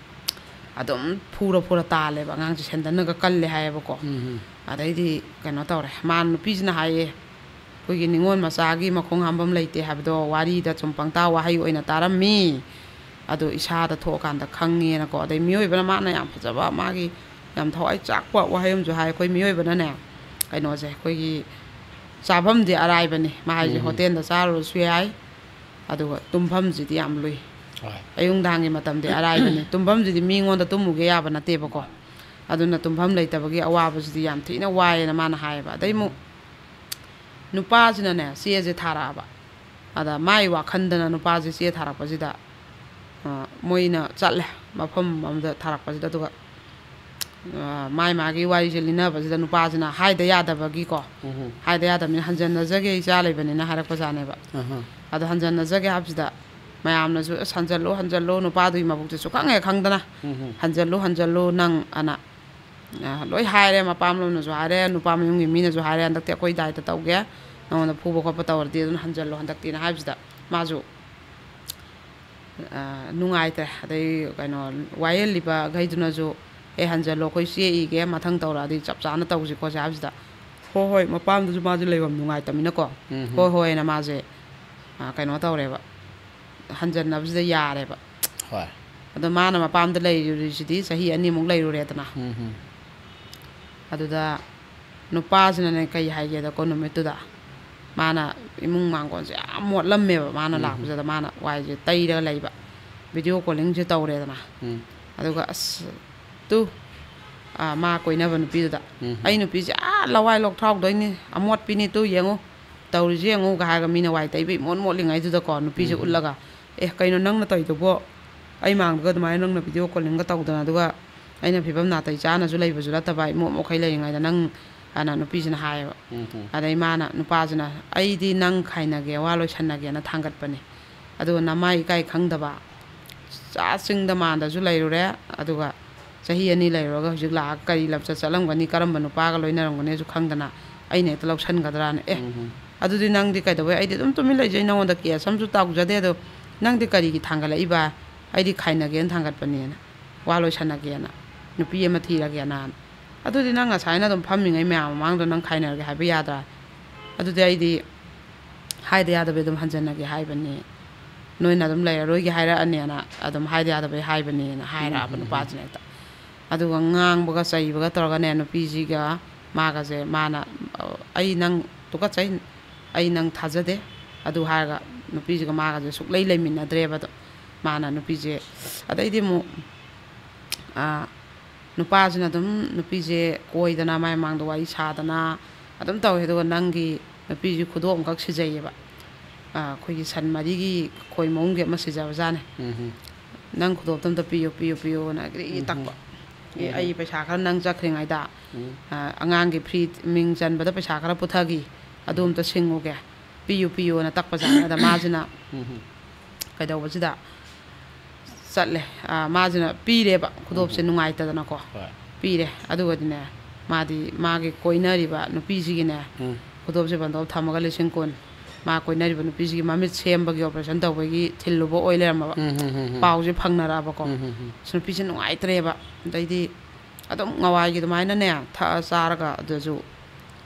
ꯑꯗꯨꯝ ꯐꯨꯔ ꯐꯨꯔ ꯇꯥꯜꯂꯦꯕ꯫ ꯑꯉꯥꯡꯁꯦ ꯁꯦꯟꯗꯟꯅꯒ ꯀꯜꯂꯦ ꯍꯥꯏꯌꯦꯕꯀꯣ꯫ ꯎꯝ ꯍꯝ꯫ ꯑꯗꯩꯗꯤ ꯀꯩꯅꯣ ꯇꯧꯔꯦ, ꯃꯥ ꯅꯨꯄꯤꯁꯤꯅ ꯍꯥꯏꯌꯦ, "ꯑꯩꯈꯣꯏꯒꯤ ꯅꯤꯉꯣꯜ ꯃꯆꯥꯒꯤ ꯃꯈꯣꯡ ꯍꯥꯝꯐꯝ ꯂꯩꯇꯦ ꯍꯥꯏꯕꯗꯣ ꯋꯥꯔꯤꯗ ꯁꯨꯝ ꯄꯪꯇꯥ ꯋꯥꯍꯩ ꯑꯣꯏꯅ ꯇꯥꯔꯝꯃꯤ, ꯑꯗꯣ ꯏꯁꯥꯗ ꯊꯣꯛꯑꯀꯥꯟꯗ ꯈꯪꯉꯦꯅꯀꯣ"꯫ ꯑꯗꯩ ꯃꯤꯑꯣꯏꯕꯅ, ꯃꯥꯅ ꯌꯥꯝ ꯐꯖꯕ, ꯃꯥꯒꯤ ꯌꯥꯝ ꯊꯋꯥꯏ ꯆꯥꯛꯄ ꯋꯥꯍꯩ ꯑꯃꯁꯨ ꯍꯥꯏ, "ꯑꯩꯈꯣꯏ ꯃꯤꯑꯣꯏꯕꯅꯅꯦ, ꯀꯩꯅꯣꯁꯦ, ꯑꯩꯈꯣꯏꯒꯤ ꯆꯥꯐꯝꯗꯤ ꯑꯔꯥꯏꯕꯅꯤ", ꯃꯥ ꯍꯥꯏꯁꯦ, ꯎꯝ꯫ "ꯍꯣꯇꯦꯜꯗ ꯆꯥꯔꯨꯔꯁꯨ ꯌꯥꯏ, ꯑꯗꯨꯒ ꯇꯨꯝꯐꯝꯁꯤꯗꯤ ꯌꯥꯝ ꯂꯨꯏ꯫ ꯍꯣꯏ꯫ ꯑꯌꯨꯛ ꯅꯨꯡꯗꯥꯡꯒꯤ ꯃꯇꯝꯗꯤ ꯑꯔꯥꯏꯕꯅꯤ, ꯇꯨꯝꯐꯝꯁꯤꯗꯤ ꯃꯤꯉꯣꯟꯗ ꯇꯨꯝꯃꯨꯒꯦ ꯌꯥꯕ ꯅꯠꯇꯦꯕꯀꯣ꯫ ꯑꯗꯨꯅ ꯇꯨꯝꯐꯝ ꯂꯩꯇꯕꯒꯤ ꯑꯋꯥꯕꯁꯤꯗꯤ ꯌꯥꯝ ꯊꯤꯅ ꯋꯥꯏꯌꯦꯅ ꯃꯥꯅ ꯍꯥꯏꯌꯦꯕ꯫ ꯑꯗꯩ ꯑꯃꯨꯛ ꯅꯨꯄꯥꯁꯤꯅꯅꯦ ꯆꯦꯁꯦ ꯊꯥꯔꯛꯑꯕ꯫ ꯑꯗ ꯃꯥꯏ ꯋꯥꯈꯟꯗꯅ ꯅꯨꯄꯥꯁꯦ ꯆꯦ ꯊꯥꯔꯛꯄꯁꯤꯗ, ꯑ, ꯃꯣꯏꯅ ꯆꯠꯂꯦ ꯃꯐꯝ ꯑꯃꯗ ꯊꯥꯔꯛꯄꯁꯤꯗ꯫ ꯑꯗꯨꯒ, ꯑ, ꯃꯥꯏ ꯃꯥꯒꯤ ꯋꯥꯔꯤꯁꯦ ꯂꯤꯅꯕꯁꯤꯗ ꯅꯨꯄꯥꯁꯤꯅ ꯍꯥꯏꯗ ꯌꯥꯗꯕꯒꯤꯀꯣ, ꯎꯝ꯫ ꯍꯥꯏꯗ ꯌꯥꯗꯕꯅꯤꯅ "ꯍꯟꯖꯟꯅꯖꯒꯦ, ꯏꯆꯥ ꯂꯩꯕꯅꯤꯅ" ꯍꯥꯏꯔꯛꯄꯖꯥꯠꯅꯦꯕ꯫ ꯑꯍ꯫ ꯑꯗꯣ "ꯍꯟꯖꯟꯅꯖꯒꯦ" ꯍꯥꯏꯕꯁꯤꯗ ꯃꯌꯥꯝꯅꯁꯨ "ꯑꯁ, ꯍꯟꯖꯜꯂꯨ, ꯍꯟꯖꯜꯂꯨ", ꯅꯨꯄꯥꯗꯨꯒꯤ ꯃꯕꯨꯛꯁꯦ ꯁꯨꯛꯈꯪ ꯍꯦꯛ ꯈꯪꯗꯅ, ꯎꯝ꯫ "ꯍꯟꯖꯜꯂꯨ, ꯍꯟꯖꯜꯂꯨ ꯅꯪ" ꯑꯅ, ꯑ, ꯂꯣꯏ ꯍꯥꯏꯔꯦ, ꯃꯄꯥꯝ ꯂꯣꯝꯅꯁꯨ ꯍꯥꯏꯔꯦ, ꯅꯨꯄꯥ ꯃꯌꯨꯝꯒꯤ ꯃꯤꯅꯁꯨ ꯍꯥꯏꯔꯦ, "ꯍꯟꯗꯛꯇꯤ ꯑꯩꯈꯣꯏ ꯗꯥꯏꯇ ꯇꯧꯒꯦ, ꯅꯉꯣꯟꯗ ꯐꯨꯕ ꯈꯣꯠꯄ ꯇꯧꯔꯗꯤ ꯑꯗꯨꯅ ꯍꯟꯖꯜꯂꯣ ꯍꯟꯗꯛꯇꯤꯅ" ꯍꯥꯏꯕꯁꯤꯗ ꯃꯥꯁꯨ, ꯑ, ꯅꯨꯡꯉꯥꯏꯇ꯭ꯔꯦ꯫ ꯑꯗꯩ ꯀꯩꯅꯣ, ꯋꯥꯌꯦꯜꯂꯤꯕꯈꯩꯗꯨꯅꯁꯨ "ꯑꯦ, ꯍꯟꯖꯜꯂꯣ, ꯑꯩꯈꯣꯏ ꯆꯦ ꯏꯒꯦ, ꯃꯊꯪ ꯇꯧꯔꯛꯑꯗꯤ ꯆꯞ ꯆꯥꯅ ꯇꯧꯁꯤ ꯈꯣꯠꯁꯤ" ꯍꯥꯏꯕꯁꯤꯗ, "ꯍꯣꯏ, ꯍꯣꯏ", ꯃꯄꯥꯝꯗꯨꯁꯨ ꯃꯥꯁꯦ ꯂꯩꯐꯝ ꯅꯨꯡꯉꯥꯏꯇꯕꯅꯤꯅꯀꯣ, ꯎꯝ꯫ "ꯍꯣꯏ, ꯍꯣꯏ" ꯍꯥꯏꯅ ꯃꯥꯁꯦ, ꯑ, ꯀꯩꯅꯣ ꯇꯧꯔꯦꯕ, ꯍꯟꯖꯟꯅꯕꯁꯤꯗ ꯌꯥꯔꯦꯕ꯫ ꯍꯣꯏ꯫ ꯑꯗꯣ ꯃꯥꯅ ꯃꯄꯥꯝꯗ ꯂꯩꯔꯨꯔꯤꯁꯤꯗꯤ ꯆꯍꯤ ꯑꯅꯤꯃꯨꯛ ꯂꯩꯔꯨꯔꯦꯗꯅ꯫ ꯎꯝ, ꯎꯝ꯫ ꯑꯗꯨꯗ ꯅꯨꯄꯥꯁꯤꯅꯅꯦ ꯀꯩ ꯍꯥꯏꯒꯦꯗꯀꯣ, ꯅꯨꯃꯤꯠꯇꯨꯗ ꯃꯥꯅ ꯏꯃꯨꯡ ꯃꯥꯡꯒꯣꯟꯁꯦ ꯌꯥꯝ ꯃꯣꯠꯂꯝꯃꯦꯕ, ꯃꯥꯅ ꯎꯝ꯫ ꯂꯥꯛꯄꯁꯤꯗ ꯃꯥꯅ ꯋꯥꯏꯁꯦ ꯇꯩꯔꯒ ꯂꯩꯕ, ꯚꯤꯗꯤꯑꯣ ꯀꯣꯂꯤꯡꯁꯦ ꯇꯧꯔꯦꯗꯅ꯫ ꯎꯝ꯫ ꯑꯗꯨꯒ ꯑꯁ, ꯇꯨ, ꯑꯥ, ꯃꯥ ꯀꯣꯏꯅꯕ ꯅꯨꯄꯤꯗꯨꯗ, ꯎꯝ꯫ "ꯑꯩ ꯅꯨꯄꯤꯁꯦ ꯑꯥ ꯂꯋꯥꯏ ꯂꯣꯛꯊ꯭ꯔꯥꯎꯗꯣꯏꯅꯤ, ꯑꯃꯣꯠꯄꯤꯅꯤ, ꯇꯨ ꯌꯦꯡꯉꯨ, ꯇꯧꯔꯤꯁꯦ ꯌꯦꯡꯉꯨ" ꯀ ꯍꯥꯏꯔꯒ ꯃꯤꯅ ꯋꯥꯏ ꯇꯩꯕ ꯏꯃꯣꯠ ꯃꯣꯠꯂꯤꯉꯩꯗꯨꯗꯀꯣ, ꯅꯨꯄꯤꯁꯦ ꯎꯝ꯫ ꯎꯠꯂꯒ, "ꯑꯦ, ꯀꯩꯅꯣ ꯅꯪꯅ ꯇꯧꯔꯤꯗꯨꯕꯣ? ꯑꯩ ꯃꯥꯡꯗꯒ ꯑꯗꯨꯃꯥꯏꯅ ꯅꯪꯅ ꯚꯤꯗꯤꯑꯣ ꯀꯣꯂꯤꯡꯒ ꯇꯧꯗꯅ, ꯑꯗꯨꯒ ꯑꯩꯅ ꯐꯤꯕꯝ ꯅꯥꯇꯩ ꯆꯥꯅꯁꯨ ꯂꯩꯕꯁꯨ ꯅꯠꯇꯕ, ꯏꯃꯣꯠ ꯃꯣꯠꯈꯩ ꯂꯩꯔꯤꯉꯩꯗ ꯅꯪ", ꯑꯅ ꯅꯨꯄꯤꯁꯤꯅ ꯍꯥꯏꯌꯦꯕ꯫ ꯎꯝ, ꯎꯝ꯫ ꯑꯗꯩ ꯃꯥꯅ, ꯅꯨꯄꯥꯁꯤꯅ, "ꯑꯩꯗꯤ ꯅꯪ ꯈꯥꯏꯅꯒꯦ, ꯋꯥ ꯂꯣꯏꯁꯟꯅꯒꯦꯅ ꯊꯥꯡꯒꯠꯄꯅꯦ, ꯑꯗꯨꯒ ꯅꯃꯥꯏ ꯏꯀꯥꯏ ꯈꯪꯗꯕ, ꯑꯥ ꯆꯤꯡꯗ ꯃꯥꯟꯗꯁꯨ ꯂꯩꯔꯨꯔꯦ, ꯑꯗꯨꯒ ꯆꯍꯤ ꯑꯅꯤ ꯂꯩꯔꯨꯔꯒ ꯍꯧꯖꯤꯛ ꯂꯥꯛꯑꯒ ꯀꯔꯤ ꯂꯝꯆꯠ ꯆꯠꯂꯝꯒꯅꯤ, ꯀꯔꯝꯕ ꯅꯨꯄꯥꯒ ꯂꯣꯏꯅꯔꯝꯒꯅꯤꯁꯨ ꯈꯪꯗꯅ ꯑꯩꯅ ꯍꯦꯛꯇ ꯂꯧꯁꯟꯒꯗ꯭ꯔꯥꯅ?" "ꯑꯦ, ꯎꯝ, ꯎꯝ꯫ ꯑꯗꯨꯗꯤ ꯅꯪꯗꯤ ꯀꯩꯗꯧꯕꯩ? ꯑꯩꯗꯤ ꯑꯗꯨꯝ ꯇꯨꯃꯤꯟ ꯂꯩꯖꯩ, ꯅꯉꯣꯟꯗ ꯀꯦꯁ ꯑꯃꯁꯨ ꯇꯧꯖꯗꯦ, ꯑꯗꯣ ꯅꯪꯗꯤ ꯀꯔꯤꯒꯤ ꯊꯥꯡꯒꯠꯂꯛꯏꯕ? ꯑꯩꯗꯤ ꯈꯥꯏꯅꯒꯦꯅ ꯊꯥꯡꯒꯠꯄꯅꯦꯅ, ꯋꯥ ꯂꯣꯏꯁꯟꯅꯒꯦꯅ, ꯅꯨꯄꯤ ꯑꯃ ꯊꯤꯔꯒꯦꯅ꯫ ꯑꯗꯨꯗꯤ ꯅꯪ ꯉꯁꯥꯏꯅ ꯑꯗꯨꯝ ꯐꯝꯃꯤꯉꯩ ꯃꯌꯥꯝ ꯃꯃꯥꯡꯗ ꯅꯪ ꯈꯥꯏꯅꯔꯒꯦ ꯍꯥꯏꯕ ꯌꯥꯗ꯭ꯔꯥ? ꯑꯗꯨꯗꯤ ꯑꯩꯗꯤ ꯍꯥꯏꯗ ꯌꯥꯗꯕꯩ ꯑꯗꯨꯝ ꯍꯟꯖꯟꯅꯒꯦ ꯍꯥꯏꯕꯅꯤ, ꯅꯣꯏꯅ ꯑꯗꯨꯝ ꯂꯩꯔꯔꯣꯏꯒꯦ ꯍꯥꯏꯔꯛꯑꯅꯦꯅ ꯑꯗꯨꯝ ꯍꯥꯏꯗ ꯌꯥꯗꯕꯩ ꯍꯥꯏꯕꯅꯦꯅ ꯍꯥꯏꯔꯛꯑꯕ ꯎꯝ, ꯎꯝ, ꯎꯝ꯫ ꯅꯨꯄꯥꯁꯤꯅ ꯍꯦꯛꯇ꯫ ꯑꯗꯨꯒ ꯉꯥꯡꯕꯒ ꯆꯩꯕꯒ ꯇꯧꯔꯒꯅꯦ, ꯅꯨꯄꯤꯁꯤꯒ ꯃꯥꯒꯁꯦ, ꯃꯥꯅ, "ꯑꯩ ꯅꯪ ꯇꯨꯀꯠꯆꯩ, ꯑꯩ ꯅꯪ ꯊꯥꯖꯗꯦ", ꯑꯗꯨ ꯍꯥꯏꯔꯒ ꯅꯨꯄꯤꯁꯤꯒ ꯃꯥꯒꯁꯦ ꯁꯨꯛꯂꯩ ꯂꯩꯃꯤꯟꯅꯗ꯭ꯔꯦꯕ꯫ ꯑꯗꯣ ꯃꯥꯅ ꯅꯨꯄꯤꯁꯦ, ꯑꯗꯩꯗꯤ ꯑꯃꯨꯛ, ꯑꯥ, ꯅꯨꯄꯥꯁꯤꯅ ꯑꯗꯨꯝ ꯅꯨꯄꯤꯁꯦ ꯀꯣꯏꯗꯅ, ꯃꯥꯏ ꯃꯃꯥꯡꯗ ꯋꯥꯔꯤ ꯁꯥꯗꯅ ꯑꯗꯨꯝ ꯇꯧꯋꯦ꯫ ꯑꯗꯨꯒ ꯅꯪꯒꯤ, ꯅꯨꯄꯤꯁꯤ ꯈꯨꯗꯣꯞ ꯑꯃꯈꯛ ꯁꯤꯖꯩꯌꯦꯕ꯫ ꯑꯥ, ꯑꯩꯈꯣꯏꯒꯤ ꯁꯟ ꯃꯔꯤꯒꯤ ꯈꯣꯏ ꯃꯑꯣꯡꯒꯤ ꯑꯃ ꯁꯤꯖꯕꯖꯥꯠꯅꯦ꯫ ꯎꯝ꯫ "ꯅꯪ ꯈꯨꯗꯣꯞꯇꯣ ꯑꯝꯇ ꯄꯤꯌꯨ, ꯄꯤꯌꯨ, ꯄꯤꯌꯨꯅ" ꯒ꯭ꯔꯤ ꯎꯝ꯫ ꯇꯛꯄ꯫ "ꯑꯦ, ꯎꯝ꯫ ꯑꯩ ꯄꯩꯁꯥ ꯈꯔ ꯅꯪ ꯆꯠꯈ꯭ꯔꯤꯉꯩꯗ, ꯎꯝ꯫ ꯑꯥ, ꯑꯉꯥꯡꯒꯤ ꯐ꯭ꯔꯤ ꯃꯤꯡ ꯆꯟꯕꯗ ꯄꯩꯁꯥ ꯈꯔ ꯄꯨꯊꯈꯤ, ꯑꯗꯨ ꯑꯝꯇ ꯁꯤꯡꯉꯨꯒꯦ, ꯄꯤꯌꯨ, ꯄꯤꯌꯨꯅ" ꯇꯛꯄꯖꯥꯠꯅꯦ꯫ ꯑꯗ ꯃꯥꯁꯤꯅ ꯎꯝ꯫ ꯀꯩꯗꯧꯕꯁꯤꯗ ꯆꯠꯂꯦ꯫ ꯑꯥ, ꯃꯥꯁꯤꯅ ꯄꯤꯔꯦꯕ ꯈꯨꯗꯣꯞꯁꯦ ꯎꯝ꯫ ꯅꯨꯡꯉꯥꯏꯇꯗꯅꯀꯣ꯫ ꯍꯣꯏ꯫ ꯄꯤꯔꯦ꯫ ꯑꯗꯨꯒꯗꯤꯅꯦ, ꯃꯥꯗꯤ ꯃꯥꯒꯤ ꯀꯣꯏꯅꯔꯤꯕ ꯅꯨꯄꯤꯁꯤꯒꯤꯅꯦ, ꯎꯝ꯫ ꯈꯨꯗꯣꯞꯁꯦ ꯕꯟꯗꯣꯞ ꯊꯝꯃꯒ ꯂꯤꯁꯤꯡ ꯀꯨꯟ, ꯃꯥ ꯀꯣꯏꯅꯔꯤꯕ ꯅꯨꯄꯤꯁꯤꯒꯤ ꯃꯃꯤꯠ ꯁꯦꯝꯕꯒꯤ ꯑꯣꯄꯔꯦꯁꯟ ꯇꯧꯕꯒꯤ ꯊꯤꯜꯂꯨꯕ ꯑꯣꯏ ꯂꯩꯔꯝꯃꯕ꯫ ꯎꯝ, ꯎꯝ, ꯎꯝ, ꯎꯝ꯫ ꯄꯥꯎꯁꯦ ꯐꯪꯅꯔꯛꯑꯕꯀꯣ꯫ ꯎꯝ, ꯎꯝ, ꯎꯝ꯫ ꯑꯁ, ꯅꯨꯄꯤꯁꯦ ꯅꯨꯡꯉꯥꯏꯇ꯭ꯔꯦꯕ꯫ ꯑꯗꯩꯗꯤ ꯑꯗꯨꯝ ꯉꯋꯥꯏꯒꯤ ꯑꯗꯨꯃꯥꯏꯅꯅꯦ, ꯊꯛꯑ ꯆꯥꯔꯒ ꯑꯗꯨꯁꯨ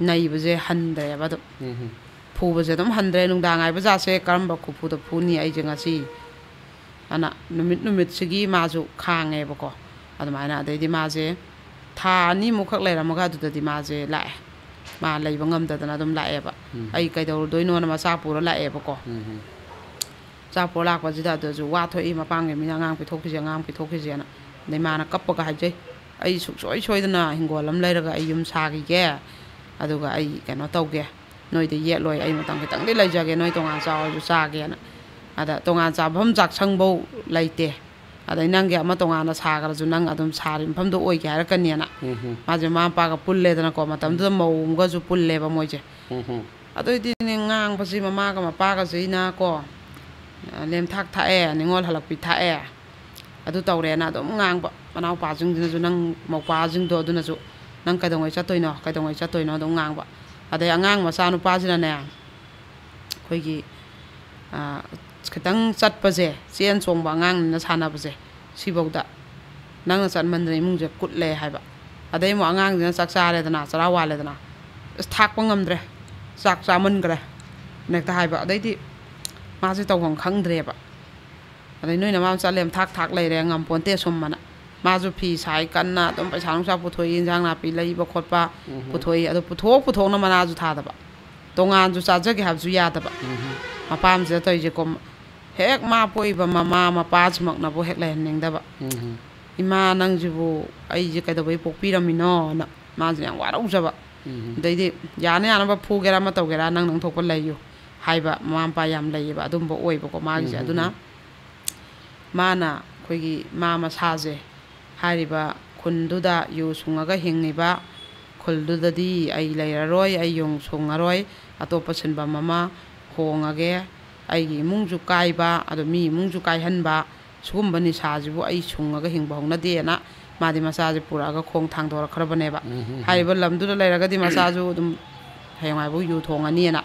ꯅꯩꯕꯁꯦ ꯍꯟꯗ꯭ꯔꯦꯕ ꯑꯗꯨꯝ꯫ ꯎꯝ, ꯎꯝ꯫ ꯐꯨꯕꯁꯦ ꯑꯗꯨꯝ ꯍꯟꯗ꯭ꯔꯦ꯫ ꯅꯨꯡꯗꯥꯡ ꯍꯥꯏꯕ ꯖꯥꯠꯁꯦ ꯀꯔꯝꯕ ꯈꯨꯐꯨꯗ ꯐꯨꯅꯤ ꯑꯩꯁꯦ ꯉꯁꯤ? ꯑꯅ ꯅꯨꯃꯤꯠ ꯅꯨꯃꯤꯠꯁꯤꯒꯤ ꯃꯥꯁꯨ ꯈꯥꯡꯉꯦꯕꯀꯣ꯫ ꯑꯗꯨꯃꯥꯏꯅ ꯑꯗꯩꯗꯤ ꯃꯥꯁꯦ ꯊꯥ ꯑꯅꯤꯃꯨꯛꯈꯛ ꯂꯩꯔꯝꯃꯒ ꯑꯗꯨꯗꯗꯤ ꯃꯥꯁꯦ ꯂꯥꯛꯑꯦ꯫ ꯃꯥ ꯂꯩꯕ ꯉꯝꯗꯗꯅ ꯑꯗꯨꯝ ꯂꯥꯛꯑꯦꯕ꯫ ꯎꯝ꯫ ꯑꯩ ꯀꯩꯗꯧꯔꯨꯗꯣꯏꯅꯣꯅ ꯃꯆꯥ ꯄꯨꯔ ꯂꯥꯛꯑꯦꯕꯀꯣ꯫ ꯎꯝ꯫ ꯃꯆꯥ ꯄꯨꯔ ꯂꯥꯛꯄꯁꯤꯗ ꯑꯗꯨꯁꯨ ꯋꯥ ꯊꯣꯛꯏ, "ꯃꯄꯥꯝꯒꯤ ꯃꯤꯅ ꯑꯉꯥꯡ ꯄꯤꯊꯣꯛꯈꯤꯁꯦ, ꯑꯉꯥꯡ ꯄꯤꯊꯣꯛꯈꯤꯁꯦꯅ"꯫ ꯑꯗꯩ ꯃꯥꯅ ꯀꯞꯄꯒ ꯍꯥꯏꯖꯩ, "ꯑꯩ ꯁꯨꯡꯁꯣꯏ ꯁꯣꯏꯗꯅ ꯍꯤꯡꯒꯣꯜ ꯑꯃ ꯂꯩꯔꯒ ꯑꯩ ꯌꯨꯝ ꯁꯥꯈꯤꯒꯦ, ꯑꯗꯨꯒ ꯑꯩ ꯀꯩꯅꯣ ꯇꯧꯒꯦ, ꯅꯣꯏꯗ ꯌꯦꯠꯂꯣꯏ, ꯑꯩ ꯃꯇꯝ ꯈꯤꯇꯪꯗꯤ ꯂꯩꯖꯒꯦ, ꯅꯣꯏ ꯇꯣꯉꯥꯟ ꯆꯥꯎ, ꯑꯩꯁꯨ ꯆꯥꯒꯦꯅ"꯫ ꯑꯗ ꯇꯣꯉꯥꯟ ꯆꯥꯐꯝ ꯆꯥꯛꯁꯪꯐꯧ ꯂꯩꯇꯦ꯫ ꯑꯗꯩ ꯅꯪꯒꯤ ꯑꯃ ꯇꯣꯉꯥꯟꯅ ꯁꯥꯈ꯭ꯔꯁꯨ ꯅꯪ ꯑꯗꯨꯝ ꯁꯥꯔꯤ ꯃꯐꯝꯗꯣ ꯑꯣꯏꯒꯦ ꯍꯥꯏꯔꯛꯀꯅꯤꯅ꯫ ꯎꯝ ꯍꯨꯝ꯫ ꯃꯥꯁꯦ ꯃꯃꯥ ꯃꯄꯥꯒ ꯄꯨꯜꯂꯦꯗꯅꯀꯣ, ꯃꯇꯝꯗꯨꯗ ꯎꯝ꯫ ꯃꯧ ꯑꯃꯒꯁꯨ ꯄꯨꯜꯂꯦꯕ ꯃꯣꯏꯁꯦ꯫ ꯎꯝ ꯍꯨꯝ꯫ ꯑꯗꯨꯏꯗꯤꯅꯦ ꯉꯥꯡꯕꯁꯤ ꯃꯃꯥꯒ ꯃꯄꯥꯒꯁꯤꯅꯀꯣ, ꯂꯦꯝꯊꯥꯛ ꯊꯥꯛꯑꯦ, ꯅꯤꯉꯣꯜ ꯍꯜꯂꯛꯄꯤ ꯊꯥꯛꯑꯦ, ꯑꯗꯨ ꯇꯧꯔꯦꯅ ꯑꯗꯨꯝ ꯉꯥꯡꯕ꯫ ꯃꯅꯥꯎꯄꯥꯁꯤꯡꯁꯤꯅꯁꯨ, "ꯅꯪ ꯃꯧꯄꯥꯁꯤꯡꯗꯣ ꯑꯗꯨꯅꯁꯨ, 'ꯅꯪ ꯀꯩꯗꯧꯉꯩ ꯆꯠꯇꯣꯏꯅꯣ, ꯀꯩꯗꯧꯉꯩ ꯆꯠꯇꯣꯏꯅꯣ?' ꯑꯗꯨꯝ ꯉꯥꯡꯕ꯫ ꯑꯗꯩ ꯑꯉꯥꯡ ꯃꯆꯥ ꯅꯨꯄꯥꯁꯤꯅꯅꯦ, ꯑꯩꯈꯣꯏꯒꯤ, ꯑ, ꯈꯤꯇꯪ ꯆꯠꯄꯁꯦ, ꯆꯦꯟ ꯆꯣꯡꯕ ꯑꯉꯥꯡꯅꯤꯅ ꯁꯥꯟꯅꯕꯁꯦ, ꯁꯤꯐꯧꯗ, "ꯅꯪꯅ ꯆꯠꯃꯟꯗꯅ ꯏꯃꯨꯡꯁꯦ ꯀꯨꯠꯂꯦ" ꯍꯥꯏꯕ꯫ ꯑꯗꯩ ꯑꯃꯨꯛ ꯑꯉꯥꯡꯁꯤꯅ ꯆꯥꯛ ꯆꯥꯔꯦꯗꯅ, ꯆꯔꯥ ꯋꯥꯜꯂꯦꯗꯅ, "ꯑꯁ, ꯊꯥꯛꯄ ꯉꯝꯗ꯭ꯔꯦ, ꯆꯥꯛ ꯆꯥꯃꯟꯈ꯭ꯔꯦ"ꯅ ꯍꯦꯛꯇ ꯍꯥꯏꯕ꯫ ꯑꯗꯩꯗꯤ ꯃꯥꯁꯦ ꯇꯧꯐꯝ ꯈꯪꯗ꯭ꯔꯦꯕ꯫ ꯑꯗꯩ ꯅꯣꯏꯅ ꯃꯥ ꯆꯠꯂꯦ ꯊꯥꯛ ꯊꯥꯛ ꯂꯩꯔꯦ, ꯉꯝꯄꯣꯟꯇꯦ ꯁꯨꯝ ꯑꯅ꯫ ꯃꯥꯁꯨ ꯐꯤ ꯁꯥꯏ ꯀꯟꯅ, ꯑꯗꯨꯝ ꯄꯩꯁꯥ ꯅꯨꯡꯁꯥ ꯄꯨꯊꯣꯛꯏ, ꯏꯟꯖꯥꯡ ꯅꯥꯄꯤ ꯂꯩꯕ ꯈꯣꯠꯄ ꯎꯝ ꯍꯨꯝ꯫ ꯄꯨꯊꯣꯛꯏ꯫ ꯑꯗꯣ ꯄꯨꯊꯣꯛ ꯄꯨꯊꯣꯛꯅ ꯃꯅꯥꯁꯨ ꯊꯥꯗꯕ, ꯇꯣꯉꯥꯟꯁꯨ ꯆꯥꯖꯒꯦ ꯍꯥꯏꯕꯁꯨ ꯌꯥꯗꯕ꯫ ꯎꯝ ꯍꯨꯝ꯫ ꯃꯄꯥꯝꯁꯤꯗ ꯇꯧꯔꯤꯁꯦꯀꯣ, ꯍꯦꯛ ꯃꯥ ꯄꯣꯛꯏꯕ ꯃꯃꯥ ꯃꯄꯥꯁꯤꯃꯛꯅꯕꯨ ꯍꯦꯛ ꯂꯩꯍꯟꯅꯤꯡꯗꯕ꯫ ꯎꯝ ꯍꯨꯝ꯫ "ꯏꯃꯥ, ꯅꯪꯁꯤꯕꯨ ꯑꯩꯁꯦ ꯀꯩꯗꯧꯕꯩ ꯄꯣꯛꯄꯤꯔꯝꯃꯤꯅꯣꯅ" ꯃꯥꯁꯦ ꯌꯥꯝ ꯋꯥꯔꯧꯖꯕ꯫ ꯑꯗꯩꯗꯤ ꯌꯥꯅ ꯌꯥꯅꯕ ꯐꯨꯒꯦꯔꯥ ꯑꯃ ꯇꯧꯒꯦꯔꯥ, ꯅꯪ ꯅꯪ ꯊꯣꯛꯄ ꯂꯩꯌꯨ ꯍꯥꯏꯕ ꯃꯃꯥ ꯃꯄꯥ ꯌꯥꯝ ꯂꯩꯌꯦꯕ, ꯑꯗꯨꯝꯕ ꯑꯣꯏꯕꯀꯣ ꯃꯥꯒꯤꯁꯦ꯫ ꯑꯗꯨꯅ ꯃꯥꯅ ꯑꯩꯈꯣꯏꯒꯤ ꯃꯥ ꯃꯁꯥꯁꯦ ꯍꯥꯏꯔꯤꯕ ꯈꯨꯟꯗꯨꯗ ꯌꯨ ꯁꯨꯡꯉꯒ ꯍꯤꯡꯉꯤꯕ ꯈꯨꯜꯗꯨꯗꯗꯤ ꯑꯩ ꯂꯩꯔꯔꯣꯏ, ꯑꯩ ꯌꯨ ꯁꯨꯡꯉꯔꯣꯏ, ꯑꯇꯣꯞꯄ ꯁꯤꯟꯐꯝ ꯑꯃ ꯍꯣꯡꯉꯒꯦ, ꯑꯩꯒꯤ ꯏꯃꯨꯡꯁꯨ ꯀꯥꯏꯕ, ꯑꯗꯣ ꯃꯤ ꯏꯃꯨꯡꯁꯨ ꯀꯥꯏꯍꯟꯕ, ꯁꯤꯒꯨꯝꯕ ꯅꯤꯁꯥꯁꯤꯕꯨ ꯑꯩ ꯁꯨꯡꯉꯒ ꯍꯤꯡꯕ ꯍꯧꯅꯗꯦꯅ ꯃꯥꯗꯤ ꯃꯆꯥꯁꯦ ꯄꯨꯔꯛꯑꯒ ꯈꯣꯡ ꯊꯥꯡꯗꯣꯔꯛꯈ꯭ꯔꯕꯅꯦꯕ꯫ ꯍꯥꯏꯔꯤꯕ ꯂꯝꯗꯨꯗ ꯂꯩꯔꯒꯗꯤ ꯃꯆꯥꯁꯨ ꯑꯗꯨꯝ ꯍꯌꯦꯡꯋꯥꯏꯐꯥꯎ ꯌꯨ ꯊꯣꯡꯉꯅꯤꯅ꯫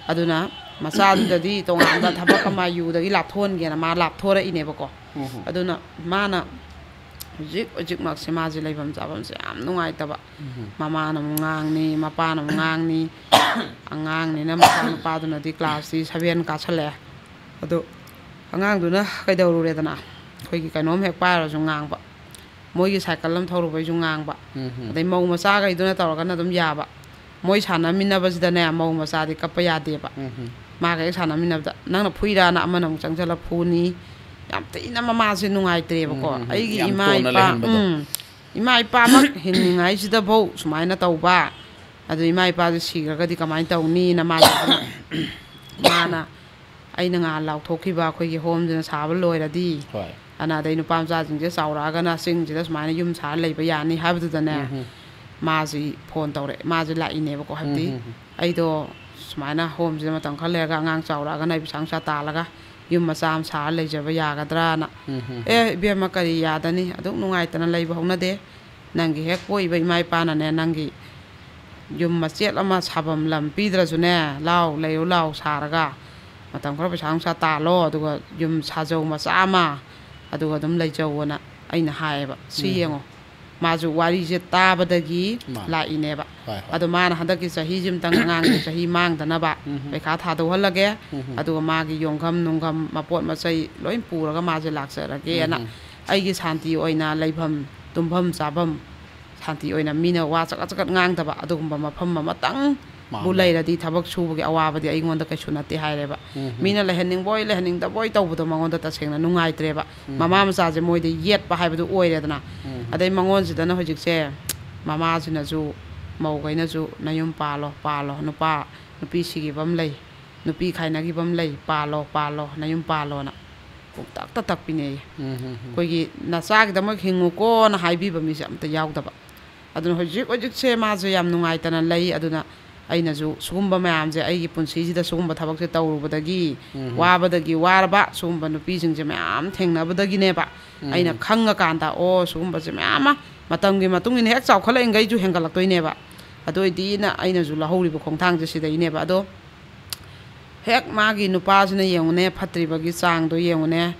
ꯑꯗꯨꯅ ꯃꯆꯥꯗꯨꯗꯗꯤ ꯇꯣꯉꯥꯟꯕ ꯊꯕꯛ ꯑꯃ ꯌꯨꯗꯒꯤ ꯂꯥꯞꯊꯣꯛꯍꯟꯒꯦꯅ ꯃꯥ ꯂꯥꯞꯊꯣꯔꯛꯏꯅꯦꯕꯀꯣ꯫ ꯑꯗꯨꯅ ꯃꯥꯅ ꯍꯧꯖꯤꯛ ꯍꯧꯖꯤꯛꯃꯛꯁꯦ ꯃꯥꯁꯦ ꯂꯩꯐꯝ ꯆꯥꯐꯝꯁꯦ ꯌꯥꯝ ꯅꯨꯡꯉꯥꯏꯇꯕ꯫ ꯃꯃꯥꯅ ꯑꯃꯨꯛ ꯉꯥꯡꯅꯤ, ꯃꯄꯥꯅ ꯑꯃꯨꯛ ꯉꯥꯡꯅꯤ꯫ ꯑꯉꯥꯡꯅꯤꯅ ꯃꯆꯥꯅꯨꯄꯥꯗꯨꯅꯗꯤ ꯀ꯭ꯂꯥꯁꯇꯤ ꯁꯚꯦꯟ ꯀꯥꯁꯜꯂꯛꯑꯦ꯫ ꯑꯗꯣ ꯑꯉꯥꯡꯗꯨꯅ ꯀꯩꯗꯧꯔꯨꯔꯦꯗꯅ, ꯑꯩꯈꯣꯏꯒꯤ ꯀꯩꯅꯣꯝ ꯍꯦꯛ ꯄꯥꯏꯔꯁꯨ ꯉꯥꯡꯕ, ꯃꯣꯏꯒꯤ ꯁꯥꯏꯀꯜ ꯑꯃ ꯊꯧꯔꯨꯕꯩꯁꯨ ꯉꯥꯡꯕ, ꯑꯗꯩ ꯃꯧ ꯃꯆꯥꯈꯩꯗꯨꯅ ꯇꯧꯔꯒꯅ ꯑꯗꯨꯝ ꯌꯥꯕ꯫ ꯃꯣꯏ ꯁꯥꯟꯅꯃꯤꯟꯅꯕꯁꯤꯗꯅꯦ ꯃꯧ ꯃꯆꯥꯗꯤ ꯀꯞꯄ ꯌꯥꯗꯦꯕ꯫ ꯃꯥꯒ ꯍꯦꯛ ꯁꯥꯟꯅꯃꯤꯟꯅꯕꯗ ꯅꯪꯅ ꯐꯨꯏꯔꯥꯅ ꯑꯃꯅ ꯑꯃꯨꯛ ꯆꯪꯁꯤꯜꯂ ꯐꯨꯅꯤ꯫ ꯌꯥꯝ ꯊꯤꯅ ꯃꯃꯥꯁꯦ ꯅꯨꯡꯉꯥꯏꯇ꯭ꯔꯦꯕꯀꯣ꯫ ꯑꯩꯒꯤ ꯏꯃꯥ ꯏꯄꯥ ꯎꯝ, ꯏꯃꯥ ꯏꯄꯥꯃꯛ ꯍꯤꯡꯉꯤꯉꯩꯁꯤꯗꯐꯧ ꯁꯨꯃꯥꯏꯅ ꯇꯧꯕ, ꯑꯗꯨ ꯏꯃꯥ ꯏꯄꯥꯁꯦ ꯁꯤꯈ꯭ꯔꯒꯗꯤ ꯀꯃꯥꯏꯅ ꯇꯧꯅꯤꯅ ꯃꯥꯁꯦ ꯑꯗꯨꯅ ꯃꯥꯅ ꯑꯩꯅ ꯉꯍꯥꯟ ꯂꯥꯎꯊꯣꯛꯈꯤꯕ ꯑꯩꯈꯣꯏꯒꯤ ꯍꯣꯝꯁꯤꯅ ꯁꯥꯕ ꯂꯣꯏꯔꯗꯤ, ꯑꯅ ꯑꯗꯩ ꯅꯨꯄꯥ ꯃꯆꯥꯁꯤꯡꯁꯦ ꯆꯥꯎꯔꯛꯑꯒꯅ ꯆꯤꯡꯁꯤꯗ ꯁꯨꯃꯥꯏꯅ ꯌꯨꯝ ꯁꯥꯔ ꯂꯩꯕ ꯌꯥꯅꯤ ꯍꯥꯏꯕꯗꯨꯗꯅꯦ, ꯃꯥꯁꯤ ꯐꯣꯟ ꯇꯧꯔꯛꯑꯦ, ꯃꯥꯁꯦ ꯂꯥꯛꯏꯅꯦꯕꯀꯣ꯫ ꯍꯥꯏꯕꯗꯤ ꯑꯩꯗꯣ ꯁꯨꯃꯥꯏꯅ ꯍꯣꯝꯁꯤꯗ ꯃꯇꯝ ꯈꯔ ꯂꯩꯔꯒ ꯑꯉꯥꯡ ꯆꯥꯎꯔꯛꯑꯒꯅ ꯑꯩ ꯄꯩꯁꯥ ꯅꯨꯡꯁꯥ ꯇꯥꯜꯂꯒ ꯌꯨꯝ ꯃꯆꯥ ꯑꯃ ꯁꯥꯔ ꯂꯩꯖꯕ ꯌꯥꯒꯗ꯭ꯔꯥꯅ꯫ "ꯑꯦ ꯏꯕꯦꯝꯃ, ꯀꯔꯤ ꯌꯥꯗꯅꯤ, ꯑꯗꯨꯛ ꯅꯨꯡꯉꯥꯏꯇꯅ ꯂꯩꯕ ꯍꯧꯅꯗꯦ꯫ ꯅꯪꯒꯤ ꯍꯦꯛ ꯄꯣꯛꯏꯕ ꯏꯃꯥ ꯏꯄꯥꯅꯅꯦ ꯅꯪꯒꯤ ꯌꯨꯝ ꯃꯆꯦꯠ ꯑꯃ ꯁꯥꯐꯝ ꯂꯝ ꯄꯤꯗ꯭ꯔꯁꯨꯅꯦ, ꯂꯥꯎ ꯂꯩꯌꯨ ꯂꯥꯎ ꯁꯥꯔꯒ ꯃꯇꯝ ꯈꯔ ꯄꯩꯁꯥ ꯅꯨꯡꯁꯥ ꯇꯥꯜꯂꯣ, ꯑꯗꯨꯒ ꯌꯨꯝ ꯁꯥꯖꯧ ꯃꯆꯥ ꯑꯃ, ꯑꯗꯨꯒ ꯑꯗꯨꯝ ꯂꯩꯖꯧꯑꯅ" ꯑꯩꯅ ꯍꯥꯏꯌꯦꯕ꯫ ꯁꯤ ꯌꯦꯡꯉꯣ, ꯃꯥꯁꯨ ꯋꯥꯔꯤꯁꯦ ꯇꯥꯕꯗꯒꯤ ꯂꯥꯛꯏꯅꯦꯕ꯫ ꯑꯗꯣ ꯃꯥꯅ ꯍꯟꯗꯛꯀꯤ ꯆꯍꯤꯁꯤꯃꯇꯪ ꯑꯉꯥꯡꯒꯤ ꯆꯍꯤ ꯃꯥꯡꯗꯅꯕ ꯄꯩꯈꯥ ꯊꯥꯗꯣꯛꯍꯜꯂꯒꯦ, ꯑꯗꯨꯒ ꯃꯥꯒꯤ ꯌꯣꯡꯐꯝ ꯅꯨꯡꯐꯝ ꯃꯄꯣꯠ ꯃꯆꯩ ꯂꯣꯏ ꯄꯨꯔꯒ ꯃꯥꯁꯦ ꯂꯥꯛꯆꯔꯒꯦꯅ꯫ ꯑꯩꯒꯤ ꯁꯥꯟꯇꯤ ꯑꯣꯏꯅ ꯂꯩꯐꯝ, ꯇꯨꯝꯐꯝ ꯆꯥꯐꯝ ꯁꯥꯟꯇꯤ ꯑꯣꯏꯅ ꯃꯤꯅ ꯋꯥ ꯆꯀꯠ ꯆꯀꯠ ꯉꯥꯡꯗꯕ ꯑꯗꯨꯒꯨꯝꯕ ꯃꯐꯝ ꯑꯃꯇꯪꯕꯨ ꯂꯩꯔꯗꯤ ꯊꯕꯛ ꯁꯨꯕꯒꯤ ꯑꯋꯥꯕꯗꯤ ꯑꯩꯉꯣꯟꯗ ꯀꯩꯁꯨ ꯅꯠꯇꯦ ꯍꯥꯏꯔꯦꯕ꯫ ꯃꯤꯅ ꯂꯩꯍꯟꯅꯤꯡꯕꯣꯏ ꯂꯩꯍꯟꯅꯤꯡꯗꯕꯣꯏ ꯇꯧꯕꯗꯣ ꯃꯉꯣꯟꯗ ꯇꯁꯦꯡꯅ ꯅꯨꯡꯉꯥꯏꯇ꯭ꯔꯦꯕ꯫ ꯃꯃꯥ ꯃꯆꯥꯁꯦ ꯃꯣꯏꯗ ꯌꯦꯠꯄ ꯍꯥꯏꯕꯗꯨ ꯑꯣꯏꯔꯦꯗꯅ꯫ ꯑꯗꯩ ꯃꯉꯣꯟꯁꯤꯗꯅ ꯍꯧꯖꯤꯛꯁꯦ ꯃꯃꯥꯁꯤꯅꯁꯨ ꯃꯧꯈꯩꯅꯁꯨ "ꯅꯌꯨꯝ ꯄꯥꯜꯂꯣ, ꯄꯥꯜꯂꯣ, ꯅꯨꯄꯥ, ꯅꯨꯄꯤ ꯁꯤꯈꯤꯕ ꯑꯃ ꯂꯩ, ꯅꯨꯄꯤ ꯈꯥꯏꯅꯈꯤꯕ ꯑꯃ ꯂꯩ, ꯄꯥꯜꯂꯣ, ꯄꯥꯜꯂꯣ, ꯅꯌꯨꯝ ꯄꯥꯜꯂꯣꯅ" ꯄꯨꯡꯇꯛꯇ ꯇꯛꯄꯤꯅꯦꯌꯦ꯫ ꯎꯝ, ꯎꯝ, ꯎꯝ. ꯑꯩꯈꯣꯏꯒꯤ "ꯅꯆꯥꯒꯤꯗꯃꯛ ꯍꯤꯡꯉꯨꯀꯣꯅ" ꯍꯥꯏꯕꯤꯕ ꯃꯤꯁꯦ ꯑꯝꯇ ꯌꯥꯎꯗꯕ꯫ ꯑꯗꯨꯅ ꯍꯧꯖꯤꯛ ꯍꯧꯖꯤꯛꯁꯦ ꯃꯥꯁꯦ ꯌꯥꯝ ꯅꯨꯡꯉꯥꯏꯇꯅ ꯂꯩ꯫ ꯑꯗꯨꯅ ꯑꯩꯅꯁꯨ ꯁꯤꯒꯨꯝꯕ ꯃꯌꯥꯝꯁꯦ, ꯑꯩꯒꯤ ꯄꯨꯟꯁꯤꯁꯤꯗ ꯁꯤꯒꯨꯝꯕ ꯊꯕꯛꯁꯦ ꯇꯧꯔꯨꯕꯗꯒꯤ, ꯎꯝ. ꯋꯥꯕꯗꯒꯤ ꯋꯥꯔꯕ ꯁꯤꯒꯨꯝꯕ ꯅꯨꯄꯤꯁꯤꯡꯁꯦ ꯃꯌꯥꯝ ꯊꯦꯡꯅꯕꯗꯒꯤꯅꯦꯕ꯫ ꯎꯝ. ꯑꯩꯅ ꯈꯪꯉꯀꯥꯟꯗ, ꯑꯣ, ꯁꯤꯒꯨꯝꯕꯁꯦ ꯃꯌꯥꯝ ꯑꯃ ꯃꯇꯝꯒꯤ ꯃꯇꯨꯡ ꯏꯟꯅ ꯍꯦꯛ ꯆꯥꯎꯈꯠꯂꯛꯏꯉꯩꯁꯨ ꯍꯦꯟꯒꯠꯂꯛꯇꯣꯏꯅꯦꯕ꯫ ꯑꯗꯨ ꯑꯣꯏꯗꯤꯅ ꯑꯩꯅꯁꯨ ꯂꯧꯍꯧꯔꯤꯕ ꯈꯣꯡꯊꯥꯡꯁꯦ ꯁꯤꯗꯩꯅꯦꯕ꯫ ꯑꯗꯣ ꯍꯦꯛ ꯃꯥꯒꯤ ꯅꯨꯄꯥꯁꯤꯅ ꯌꯦꯡꯉꯨꯅꯦ, ꯐꯠꯇ꯭ꯔꯤꯕꯒꯤ ꯆꯥꯡꯗꯣ ꯌꯦꯡꯉꯨꯅꯦ꯫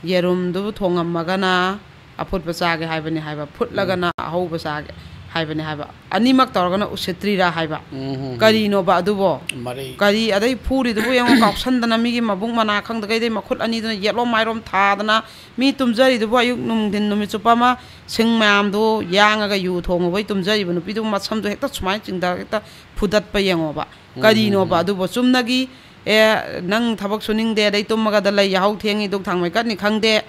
ꯌꯦꯔꯨꯝꯗꯨꯕꯨ ꯊꯣꯡꯉꯝꯃꯒꯅ ꯑꯐꯨꯠꯄ ꯆꯥꯒꯦ ꯍꯥꯏꯕꯅꯤ ꯍꯥꯏꯕ, ꯐꯨꯠꯂꯒꯅ ꯑꯍꯧꯕ ꯆꯥꯒꯦ ꯍꯥꯏꯕꯅꯤ ꯍꯥꯏꯕ, ꯑꯅꯤꯃꯛ ꯇꯧꯔꯒꯅ ꯎꯁꯤꯠꯇ꯭ꯔꯤꯔꯥ ꯍꯥꯏꯕ꯫ ꯎꯝ, ꯎꯝ, ꯎꯝ. ꯀꯔꯤꯅꯣꯕ ꯑꯗꯨꯕꯣ? ꯃꯔꯩ. ꯀꯔꯤ? ꯑꯗꯩ ꯐꯨꯔꯤꯗꯨꯕꯨ ꯌꯦꯡꯉꯣ, ꯀꯥꯎꯁꯟꯗꯅ ꯃꯤꯒꯤ ꯃꯕꯨꯛ ꯃꯅꯥ ꯈꯪꯗꯈꯩꯗꯩ ꯃꯈꯨꯠ ꯑꯅꯤꯗꯨꯅ ꯌꯦꯠꯂꯣꯝ ꯃꯥꯏꯔꯣꯝ ꯊꯥꯗꯅ, ꯃꯤ ꯇꯨꯝꯖꯔꯤꯗꯨꯕꯨ ꯑꯌꯨꯛ ꯅꯨꯡꯊꯤꯟ ꯅꯨꯃꯤꯠ ꯆꯨꯞꯄ ꯑꯃ ꯁꯤꯡ ꯃꯌꯥꯝꯗꯨ ꯌꯥꯡꯉꯒ ꯌꯨ ꯊꯣꯡꯉꯨꯕꯩ ꯇꯨꯝꯖꯔꯤꯕ ꯅꯨꯄꯤꯗꯨꯕꯨ ꯃꯁꯝꯗꯣ ꯍꯦꯛꯇ ꯁꯨꯃꯥꯏꯅ ꯆꯤꯡꯊꯔꯒ ꯍꯦꯛꯇ ꯐꯨꯗꯠꯄ ꯌꯦꯡꯉꯣꯕ꯫ ꯎꯝ, ꯀꯔꯤꯅꯣꯕ ꯎꯝ, ꯎꯝ. ꯑꯗꯨꯕꯨ? ꯆꯨꯝꯅꯒꯤ, "ꯑꯦ, ꯅꯪ ꯊꯕꯛ ꯁꯨꯅꯤꯡꯗꯦ, ꯑꯗꯩ ꯇꯨꯝꯃꯒꯗ ꯂꯩ, ꯌꯥꯍꯧ ꯊꯦꯡꯉꯤ, ꯗꯨꯛ ꯊꯥꯡꯃꯩ ꯀꯠꯅꯤ ꯈꯪꯗꯦ"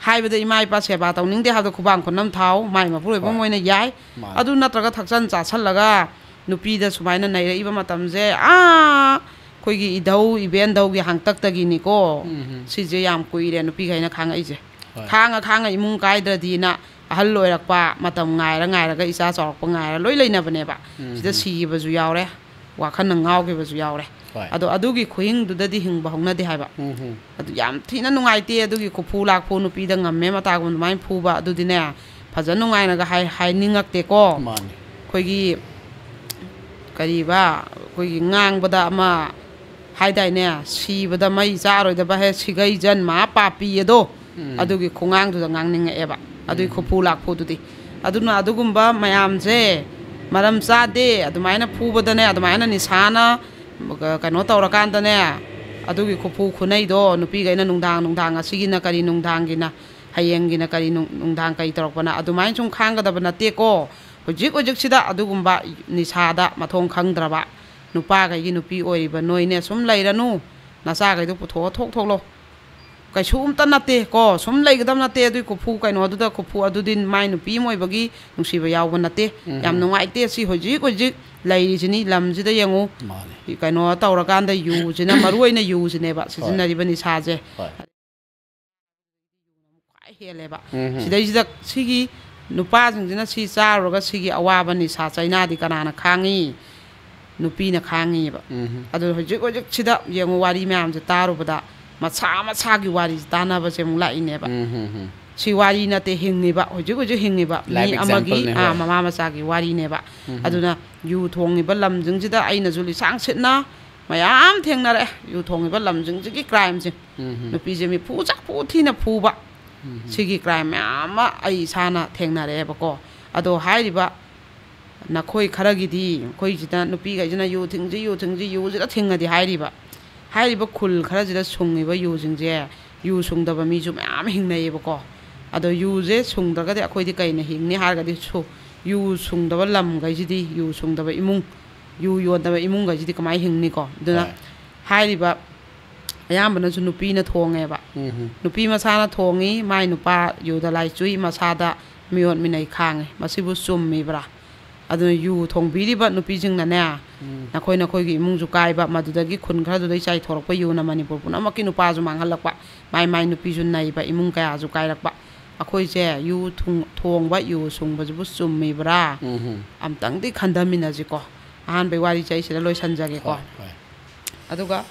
ꯍꯥꯏꯕꯗ ꯏꯃꯥ ꯏꯄꯥ ꯁꯦꯕꯥ ꯇꯧꯅꯤꯡꯗꯦ ꯍꯥꯏꯕꯗ ꯈꯨꯕꯥꯡ ꯈꯨꯅꯝ ꯊꯥꯎ, ꯃꯥꯏ ꯃꯄꯨꯔꯣꯏꯕ ꯑꯃ ꯍꯣꯏ. ꯑꯣꯏꯅ ꯌꯥꯏ꯫ ꯃꯥꯅꯤ. ꯑꯗꯨ ꯅꯠꯇ꯭ꯔꯒ ꯊꯛꯆꯟ ꯆꯥꯁꯜꯂꯒ ꯅꯨꯄꯤꯗ ꯁꯨꯃꯥꯏꯅ ꯅꯩꯔꯛꯏꯕ ꯃꯇꯝꯁꯦ, ꯑꯥ, ꯑꯩꯈꯣꯏꯒꯤ ꯏꯙꯧ ꯏꯕꯦꯟꯙꯧꯒꯤ ꯍꯥꯡꯇꯛꯇꯒꯤꯅꯤꯀꯣ꯫ ꯎꯝ, ꯎꯝ. ꯁꯤꯁꯦ ꯌꯥꯝ ꯀꯨꯏꯔꯦ ꯅꯨꯄꯤꯈꯩꯅ ꯈꯥꯡꯉꯛꯏꯁꯦ꯫ ꯍꯣꯏ. ꯈꯥꯡꯉ ꯈꯥꯡꯉ ꯏꯃꯨꯡ ꯀꯥꯏꯗ꯭ꯔꯗꯤꯅ ꯑꯍꯜ ꯑꯣꯏꯔꯛꯄ, ꯃꯇꯝ ꯉꯥꯏꯔ ꯉꯥꯏꯔꯒ ꯏꯆꯥ ꯆꯥꯎꯔꯛꯄ ꯉꯥꯏꯔ ꯂꯣꯏ ꯂꯩꯅꯕꯅꯦꯕ꯫ ꯎꯝ, ꯁꯤꯗ ꯎꯝ. ꯁꯤꯈꯤꯕꯁꯨ ꯌꯥꯎꯔꯦ, ꯋꯥꯈꯜꯅ ꯉꯥꯎꯈꯤꯕꯁꯨ ꯌꯥꯎꯔꯦ꯫ ꯍꯣꯏ. ꯑꯗꯣ ꯑꯗꯨꯒꯤ ꯈꯨꯍꯤꯡꯗꯨꯗꯗꯤ ꯍꯤꯡꯕ ꯍꯧꯅꯗꯦ ꯍꯥꯏꯕ꯫ ꯎꯝ, ꯎꯝ. ꯑꯗꯨ ꯌꯥꯝ ꯊꯤꯅ ꯅꯨꯡꯉꯥꯏꯇꯦ꯫ ꯑꯗꯨꯒꯤ ꯈꯨꯐꯨ ꯂꯥꯛꯐꯨ ꯅꯨꯄꯤꯗ ꯉꯝꯃꯦ ꯃꯇꯥꯒꯨꯝ ꯑꯗꯨꯃꯥꯏꯅ ꯐꯨꯕ ꯑꯗꯨꯗꯤꯅꯦ, ꯐꯖꯅ ꯅꯨꯡꯉꯥꯏꯅꯒ ꯍꯥꯏ-, ꯍꯥꯏꯅꯤꯡꯉꯛꯇꯦꯀꯣ꯫ ꯃꯥꯅꯤ. ꯑꯩꯈꯣꯏꯒꯤ, ꯀꯔꯤꯕ, ꯑꯩꯈꯣꯏꯒꯤ ꯉꯥꯡꯕꯗ ꯑꯃ ꯍꯥꯏꯗꯥꯏꯅꯦ, "ꯁꯤꯕꯗ ꯃꯩ ꯆꯥꯔꯣꯏꯗꯕ ꯍꯦ ꯁꯤꯒꯩ ꯖꯟꯃ ꯄꯥꯄꯤ" ꯑꯗꯣ, ꯎꯝ. ꯑꯗꯨꯒꯤ ꯈꯣꯡꯉꯥꯡꯗꯨꯗ ꯉꯥꯡꯅꯤꯡꯉꯛꯑꯦꯕ, ꯑꯗꯨꯒꯤ ꯎꯝ. ꯈꯨꯐꯨ ꯂꯥꯛꯐꯨꯗꯨꯗꯤ꯫ ꯑꯗꯨꯅ ꯑꯗꯨꯒꯨꯝꯕ ꯃꯌꯥꯝꯁꯦ ꯃꯔꯝ ꯆꯥꯗꯦ꯫ ꯑꯗꯨꯃꯥꯏꯅ ꯐꯨꯕꯗꯅꯦ, ꯑꯗꯨꯃꯥꯏꯅ ꯅꯤꯁꯥꯅ ꯀꯩꯅꯣ ꯇꯧꯔꯀꯥꯟꯗꯅꯦ, ꯑꯗꯨꯒꯤ ꯈꯨꯐꯨ ꯈꯨꯅꯩꯗꯣ ꯅꯨꯄꯤꯈꯩꯅ ꯅꯨꯡꯗꯥꯡ ꯅꯨꯡꯗꯥꯡ ꯑꯁꯤꯒꯤꯅ ꯀꯔꯤ ꯅꯨꯡꯗꯥꯡꯒꯤꯅ, ꯍꯌꯦꯡꯒꯤꯅ ꯀꯔꯤ ꯅꯨꯡ-, ꯅꯨꯡꯗꯥꯡ ꯀꯔꯤ ꯇꯧꯔꯛꯄꯅ, ꯑꯗꯨꯃꯥꯏꯅ ꯁꯨꯝ ꯈꯥꯡꯒꯗꯕ ꯅꯠꯇꯦꯀꯣ꯫ ꯍꯧꯖꯤꯛ ꯍꯧꯖꯤꯛꯁꯤꯗ ꯑꯗꯨꯒꯨꯝꯕ ꯅꯤꯁꯥꯗ ꯃꯊꯣꯡ ꯈꯪꯗ꯭ꯔꯕ ꯅꯨꯄꯥꯈꯩꯒꯤ ꯅꯨꯄꯤ ꯑꯣꯏꯔꯤꯕ ꯅꯣꯏꯅꯦ ꯁꯨꯝ ꯂꯩꯔꯅꯨ, ꯅꯆꯥꯈꯩꯗꯣ ꯄꯨꯊꯣꯛꯑ ꯊꯣꯛ ꯊꯣꯛꯂꯣ꯫ ꯀꯩꯁꯨꯝꯇ ꯅꯠꯇꯦ ꯀꯣ, ꯁꯨꯝ ꯂꯩꯒꯗꯕ ꯅꯠꯇꯦ꯫ ꯑꯗꯨꯏ ꯀꯣꯔꯐꯨ ꯀꯩꯅꯣꯗꯨꯗ, ꯀꯣꯔꯐꯨ ꯑꯗꯨꯗꯤ ꯃꯥꯏ ꯅꯨꯄꯤ ꯑꯃ ꯑꯣꯏꯕꯒꯤ ꯅꯨꯡꯁꯤꯕ ꯌꯥꯎꯕ ꯅꯠꯇꯦ꯫ ꯎꯝ꯫ ꯌꯥꯝ ꯅꯨꯡꯉꯥꯏꯇꯦ꯫ ꯁꯤ ꯍꯧꯖꯤꯛ ꯍꯧꯖꯤꯛ ꯂꯩꯔꯤꯁꯤꯅꯤ, ꯂꯝꯁꯤꯗ ꯌꯦꯡꯉꯨ꯫ ꯃꯥꯅꯦ꯫ ꯀꯩꯅꯣ ꯇꯧꯔꯀꯥꯟꯗ ꯌꯨꯁꯤꯅ, ꯃꯔꯨ ꯑꯣꯏꯅ ꯌꯨꯁꯤꯅꯦꯕ ꯍꯣꯏ꯫ ꯁꯤꯖꯤꯟꯅꯔꯤꯕ ꯅꯤꯁꯥꯁꯦ꯫ ꯍꯣꯏ꯫ ꯈ꯭ꯋꯥꯏ ꯍꯦꯜꯂꯦꯕ꯫ ꯎꯝ꯫ ꯁꯤꯗꯩꯁꯤꯗ ꯁꯤꯒꯤ ꯅꯨꯄꯥꯁꯤꯡꯁꯤꯅ ꯁꯤ ꯆꯥꯔꯨꯔꯒ ꯁꯤꯒꯤ ꯑꯋꯥꯕ ꯅꯤꯁꯥ ꯆꯩꯅꯥꯗꯤ ꯀꯅꯥꯅ ꯈꯥꯡꯉꯤ? ꯅꯨꯄꯤꯅ ꯈꯥꯡꯉꯤꯕ꯫ ꯎꯝ꯫ ꯑꯗꯨ ꯍꯧꯖꯤꯛ ꯍꯧꯖꯤꯛꯁꯤꯗ ꯌꯦꯡꯉꯨ, ꯋꯥꯔꯤ ꯃꯌꯥꯝꯁꯦ ꯇꯥꯔꯨꯕꯗ ꯃꯁꯥ ꯃꯁꯥꯒꯤ ꯋꯥꯔꯤꯁꯦ ꯇꯥꯟꯅꯕꯁꯦ ꯑꯃꯨꯛ ꯂꯥꯛꯏꯅꯦꯕ꯫ ꯎꯝ, ꯎꯝ, ꯎꯝ꯫ ꯁꯤ ꯋꯥꯔꯤ ꯅꯠꯇꯦ, ꯍꯤꯡꯉꯤꯕ, ꯍꯧꯖꯤꯛ ꯍꯧꯖꯤꯛ ꯍꯤꯡꯉꯤꯕ ꯃꯤ Life ꯑꯃꯒꯤ, example ꯅꯦ, ꯑꯥ, ꯍꯣꯏ꯫ ꯃꯃꯥ ꯃꯆꯥꯒꯤ ꯋꯥꯔꯤꯅꯦꯕ꯫ ꯎꯝ, ꯎꯝ꯫ ꯑꯗꯨꯅ ꯌꯨ ꯊꯣꯡꯉꯤꯕ ꯂꯝꯁꯤꯡꯁꯤꯗ ꯑꯩꯅꯁꯨ ꯂꯤꯁꯥꯡ ꯁꯤꯠꯅ ꯃꯌꯥꯝ ꯊꯦꯡꯅꯔꯛꯑꯦ, ꯌꯨ ꯊꯣꯡꯉꯤꯕ ꯂꯝꯁꯤꯡꯁꯤꯒꯤ crimeꯁꯦ꯫ ꯎꯝ, ꯎꯝ꯫ ꯅꯨꯄꯤꯁꯦ ꯃꯤꯐꯨ ꯆꯥꯐꯨ ꯊꯤꯅ ꯐꯨꯕ꯫ ꯎꯝ, ꯎꯝ꯫ ꯁꯤꯒꯤ crime ꯃꯌꯥꯝ ꯑꯃ ꯑꯩ ꯏꯁꯥꯅ ꯊꯦꯡꯅꯔꯛꯑꯦꯕꯀꯣ꯫ ꯑꯗꯣ ꯍꯥꯏꯔꯤꯕ ꯅꯈꯣꯏ ꯈꯔꯒꯤꯗꯤ, ꯑꯩꯈꯣꯏꯁꯤꯗ ꯅꯨꯄꯤꯈꯩꯁꯤꯅ ꯌꯨ ꯊꯤꯡꯁꯤ, ꯌꯨ ꯊꯤꯡꯁꯤ, ꯌꯨꯁꯤꯗ ꯊꯤꯡꯉꯗꯤ ꯍꯥꯏꯔꯤꯕ, ꯍꯥꯏꯔꯤꯕ ꯈꯨꯜ ꯈꯔꯁꯤꯗ ꯁꯨꯡꯉꯤꯕ ꯌꯨꯁꯤꯡꯁꯦ, ꯌꯨ ꯁꯨꯡꯗꯕ ꯃꯤꯁꯨ ꯃꯌꯥꯝ ꯍꯤꯡꯅꯩꯌꯦꯕꯀꯣ꯫ ꯑꯗꯣ ꯌꯨꯁꯦ ꯁꯨꯡꯗ꯭ꯔꯒꯗꯤ ꯑꯩꯈꯣꯏꯗꯤ ꯀꯩꯅ ꯍꯤꯡꯅꯤ ꯍꯥꯏꯔꯒꯗꯤ, ꯁꯨ-, ꯌꯨ ꯁꯨꯡꯗꯕ ꯂꯝꯈꯩꯁꯤꯗꯤ, ꯌꯨ ꯁꯨꯡꯗꯕ ꯏꯃꯨꯡ, ꯌꯨ ꯌꯣꯟꯗꯕ ꯏꯃꯨꯡꯈꯩꯁꯤꯗꯤ ꯀꯃꯥꯏꯅ ꯍꯤꯡꯅꯤꯀꯣ? ꯑꯗꯨꯅ ꯍꯣꯏ꯫ ꯍꯥꯏꯔꯤꯕ ꯑꯌꯥꯝꯕꯅꯁꯨ ꯅꯨꯄꯤꯅ ꯊꯣꯡꯉꯦꯕ꯫ ꯎꯝ, ꯎꯝ꯫ ꯅꯨꯄꯤ ꯃꯁꯥꯅ ꯊꯣꯡꯉꯤ, ꯃꯥꯏ ꯅꯨꯄꯥ ꯌꯨꯗ ꯂꯥꯏ ꯆꯨꯏ, ꯃꯁꯥꯗ ꯃꯤꯑꯣꯠ ꯃꯤꯅꯩ ꯈꯥꯡꯉꯦ꯫ ꯃꯁꯤꯕꯨ ꯆꯨꯝꯃꯤꯕ꯭ꯔꯥ? ꯑꯗꯨꯅ ꯌꯨ ꯊꯣꯡꯕꯤꯔꯤꯕ ꯅꯨꯄꯤꯁꯤꯡꯅꯅꯦ, ꯎꯝ꯫ ꯅꯈꯣꯏ ꯅꯈꯣꯏꯒꯤ ꯏꯃꯨꯡꯁꯨ ꯀꯥꯏꯕ, ꯃꯗꯨꯗꯒꯤ ꯈꯨꯟ ꯈꯔꯗꯨꯗꯩ ꯆꯥꯏꯊꯣꯔꯛꯄ ꯌꯨꯅ ꯃꯅꯤꯄꯨꯔ ꯄꯨꯝꯅꯃꯛꯀꯤ ꯅꯨꯄꯥꯁꯨ ꯃꯥꯡꯍꯜꯂꯛꯄ, ꯃꯥꯏ ꯃꯥꯏ ꯅꯨꯄꯤꯁꯨ ꯅꯩꯕ, ꯏꯃꯨꯡ ꯀꯌꯥꯁꯨ ꯀꯥꯏꯔꯛꯄ꯫ ꯑꯩꯈꯣꯏꯁꯦ ꯌꯨ ꯊꯨꯡ-, ꯊꯣꯡꯕ, ꯌꯨ ꯁꯨꯡꯕꯁꯤꯕꯨ ꯆꯨꯝꯃꯤꯕ꯭ꯔꯥ? ꯎꯝ, ꯎꯝ꯫ ꯑꯝꯇꯪꯗꯤ ꯈꯟꯊꯃꯤꯟꯅꯁꯤꯀꯣ꯫ ꯑꯍꯥꯟꯕꯩ ꯋꯥꯔꯤꯁꯦ ꯑꯩ ꯁꯤꯗ ꯂꯣꯏꯁꯤꯟꯖꯒꯦꯀꯣ꯫ ꯍꯣꯏ, ꯍꯣꯏ꯫ ꯑꯗꯨꯒ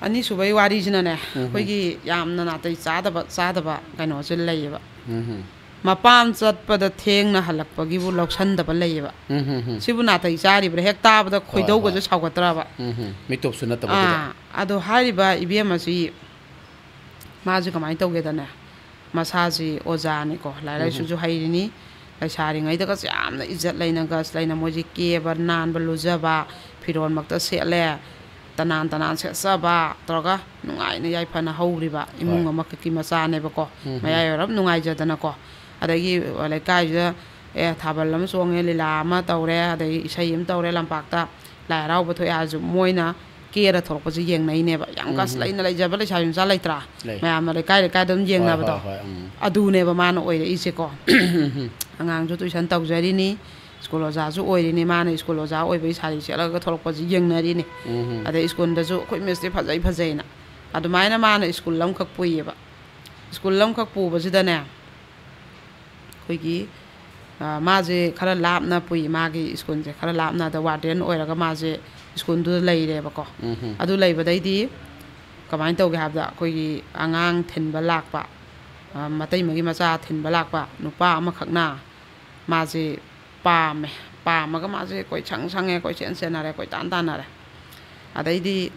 ꯑꯅꯤꯁꯨꯕꯩ ꯋꯥꯔꯤꯁꯤꯅꯅꯦ, ꯎꯝ, ꯎꯝ꯫ ꯑꯩꯈꯣꯏꯒꯤ ꯌꯥꯝꯅ ꯅꯥꯇꯩ ꯆꯥꯗꯕ, ꯆꯥꯗꯕ ꯀꯩꯅꯣꯁꯦ ꯂꯩꯌꯦꯕ꯫ ꯎꯝ, ꯎꯝ꯫ ꯃꯄꯥꯝ ꯆꯠꯄꯗ ꯊꯦꯡꯅ ꯍꯜꯂꯛꯄꯒꯤꯕꯨ ꯂꯧꯁꯟꯗꯕ ꯂꯩꯌꯦꯕ꯫ ꯎꯝ, ꯎꯝ, ꯎꯝ꯫ ꯁꯤꯕꯨ ꯅꯥꯇꯩ ꯆꯥꯔꯤꯕ꯭ꯔꯥ? ꯍꯦꯛ ꯇꯥꯕꯗ ꯍꯣꯏ, ꯈꯣꯏꯗꯧꯒꯁꯦ ꯍꯣꯏ꯫ ꯁꯥꯎꯒꯠꯇ꯭ꯔꯕ? ꯎꯝ, ꯎꯝ꯫ ꯃꯤꯇꯣꯞꯁꯨ ꯅꯠꯇꯕꯗꯨꯗ꯫ ꯑꯥ, ꯑꯗꯣ ꯍꯥꯏꯔꯤꯕ ꯏꯕꯦꯝ ꯑꯁꯤ ꯃꯥꯁꯦ ꯀꯃꯥꯏꯅ ꯇꯧꯒꯦꯗꯅꯦ, ꯃꯁꯥꯁꯤ ꯑꯣꯖꯥꯅꯤꯀꯣ, ꯂꯥꯏꯔꯤꯛ ꯎꯝ꯫ ꯂꯥꯏꯁꯨꯁꯨ ꯍꯩꯔꯤꯅꯤ, ꯂꯩꯁꯥꯔꯤꯉꯩꯗꯒꯁꯨ ꯌꯥꯝꯅ ꯏꯖꯠ ꯂꯩꯅ ꯒꯁ ꯂꯩꯅ ꯃꯣꯏꯁꯤ ꯀꯦꯕ ꯅꯥꯟꯕ ꯂꯨꯖꯕ, ꯐꯤꯔꯣꯜꯃꯛꯇ ꯁꯦꯠꯂꯦ, ꯇꯅꯥꯟ ꯇꯅꯥꯟ ꯁꯦꯠꯆꯕ ꯇꯧꯔꯒ ꯅꯨꯡꯉꯥꯏꯅ ꯌꯥꯏꯐꯅ ꯍꯧꯔꯤꯕ ꯏꯃꯨꯡ ꯍꯣꯏ꯫ ꯑꯃꯈꯛꯀꯤ ꯃꯆꯥꯅꯦꯕꯀꯣ꯫ ꯎꯝ, ꯎꯝ꯫ ꯃꯌꯥꯏ ꯑꯣꯏꯔꯞ ꯅꯨꯡꯉꯥꯏꯖꯗꯅꯀꯣ꯫ ꯑꯗꯒꯤ ꯂꯩꯀꯥꯏꯁꯤꯗ, ꯑꯦ, ꯊꯥꯕꯜ ꯑꯃ ꯆꯣꯡꯉꯦ, ꯂꯤꯂꯥ ꯑꯃ ꯇꯧꯔꯦ, ꯑꯗꯒꯤ ꯏꯁꯩ ꯑꯃ ꯇꯧꯔꯦ, ꯂꯝꯄꯥꯛꯇ ꯂꯥꯏ ꯍꯔꯥꯎꯕ ꯊꯣꯛꯑꯦ ꯍꯥꯏꯔꯁꯨ ꯃꯣꯏꯅ ꯀꯦꯔ ꯊꯣꯛꯂꯛꯄꯁꯦ ꯌꯦꯡꯅꯩꯅꯦꯕ꯫ ꯌꯥꯝ ꯒꯁ ꯎꯝ꯫ ꯂꯩꯅ ꯂꯩꯖꯕ ꯂꯩꯁꯥꯕꯤ ꯃꯆꯥ ꯂꯩꯇ꯭ꯔꯥ? ꯂꯩ꯫ ꯃꯌꯥꯝꯅ ꯂꯩꯀꯥꯏ ꯂꯩꯀꯥꯏꯗ ꯑꯗꯨꯝ ꯍꯣꯏ, ꯌꯦꯡꯅꯕꯗꯣ꯫ ꯍꯣꯏ, ꯍꯣꯏ, ꯎꯝ꯫ ꯑꯗꯨꯅꯦꯕ ꯃꯥꯅ ꯑꯣꯏꯔꯛꯏꯁꯦꯀꯣ꯫ ꯑꯉꯥꯡꯁꯨ ꯇꯨꯏꯁꯟ ꯇꯧꯖꯔꯤꯅꯤ, ꯁ꯭ꯀꯨꯜ ꯑꯣꯖꯥꯁꯨ ꯑꯣꯏꯔꯤꯅꯤ꯫ ꯃꯥꯅ ꯁ꯭ꯀꯨꯜ ꯑꯣꯖꯥ ꯑꯣꯏꯕꯒꯤ ꯁꯥꯔꯤ ꯁꯦꯠꯂꯒ ꯊꯣꯛꯂꯛꯄꯁꯦ ꯌꯦꯡꯅꯔꯤꯅꯤ꯫ ꯎꯝ꯫ ꯑꯗꯩ ꯁ꯭ꯀꯨꯜꯗꯁꯨ "ꯑꯩꯈꯣꯏ ꯃꯤꯁꯇꯤ ꯐꯖꯩ ꯐꯖꯩꯅ", ꯑꯗꯨꯃꯥꯏꯅ ꯃꯥꯅ ꯁ꯭ꯀꯨꯜ ꯑꯃꯈꯛ ꯄꯨꯏꯌꯦꯕ꯫ ꯁ꯭ꯀꯨꯜ ꯑꯃꯈꯛ ꯄꯨꯕꯁꯤꯗꯅꯦ, ꯑꯩꯈꯣꯏꯒꯤ, ꯑ, ꯃꯥꯁꯦ ꯈꯔ ꯂꯥꯞꯅ ꯄꯨꯏ, ꯃꯥꯒꯤ ꯁ꯭ꯀꯨꯜꯁꯦ ꯈꯔ ꯂꯥꯞꯅ꯫ ꯑꯗ ꯋꯥꯔꯗꯦꯟ ꯑꯣꯏꯔꯒ ꯃꯥꯁꯦ ꯁ꯭ꯀꯨꯜꯗꯨꯗ ꯂꯩꯔꯦꯕꯀꯣ꯫ ꯎꯝ꯫ ꯑꯗꯨ ꯂꯩꯕꯗꯩꯗꯤ ꯀꯃꯥꯏꯅ ꯇꯧꯒꯦ ꯍꯥꯏꯕꯗ, ꯑꯩꯈꯣꯏꯒꯤ ꯑꯉꯥꯡ ꯊꯤꯟꯕ ꯂꯥꯛꯄ, ꯑ, ꯃꯇꯩꯃꯒꯤ ꯃꯆꯥ ꯊꯤꯟꯕ ꯂꯥꯛꯄ ꯅꯨꯄꯥ ꯑꯃꯈꯛꯅ ꯃꯥꯁꯦ ꯄꯥꯝꯃꯦ꯫ ꯄꯥꯝꯃꯒ ꯃꯥꯁꯦ ꯀꯣꯏꯁꯪ ꯁꯪꯉꯦ, ꯀꯣꯏꯆꯦꯟ ꯆꯦꯟꯅꯔꯦ, ꯀꯣꯏꯇꯥꯟ ꯇꯥꯟꯅꯔꯦ꯫ ꯑꯗꯩꯗꯤ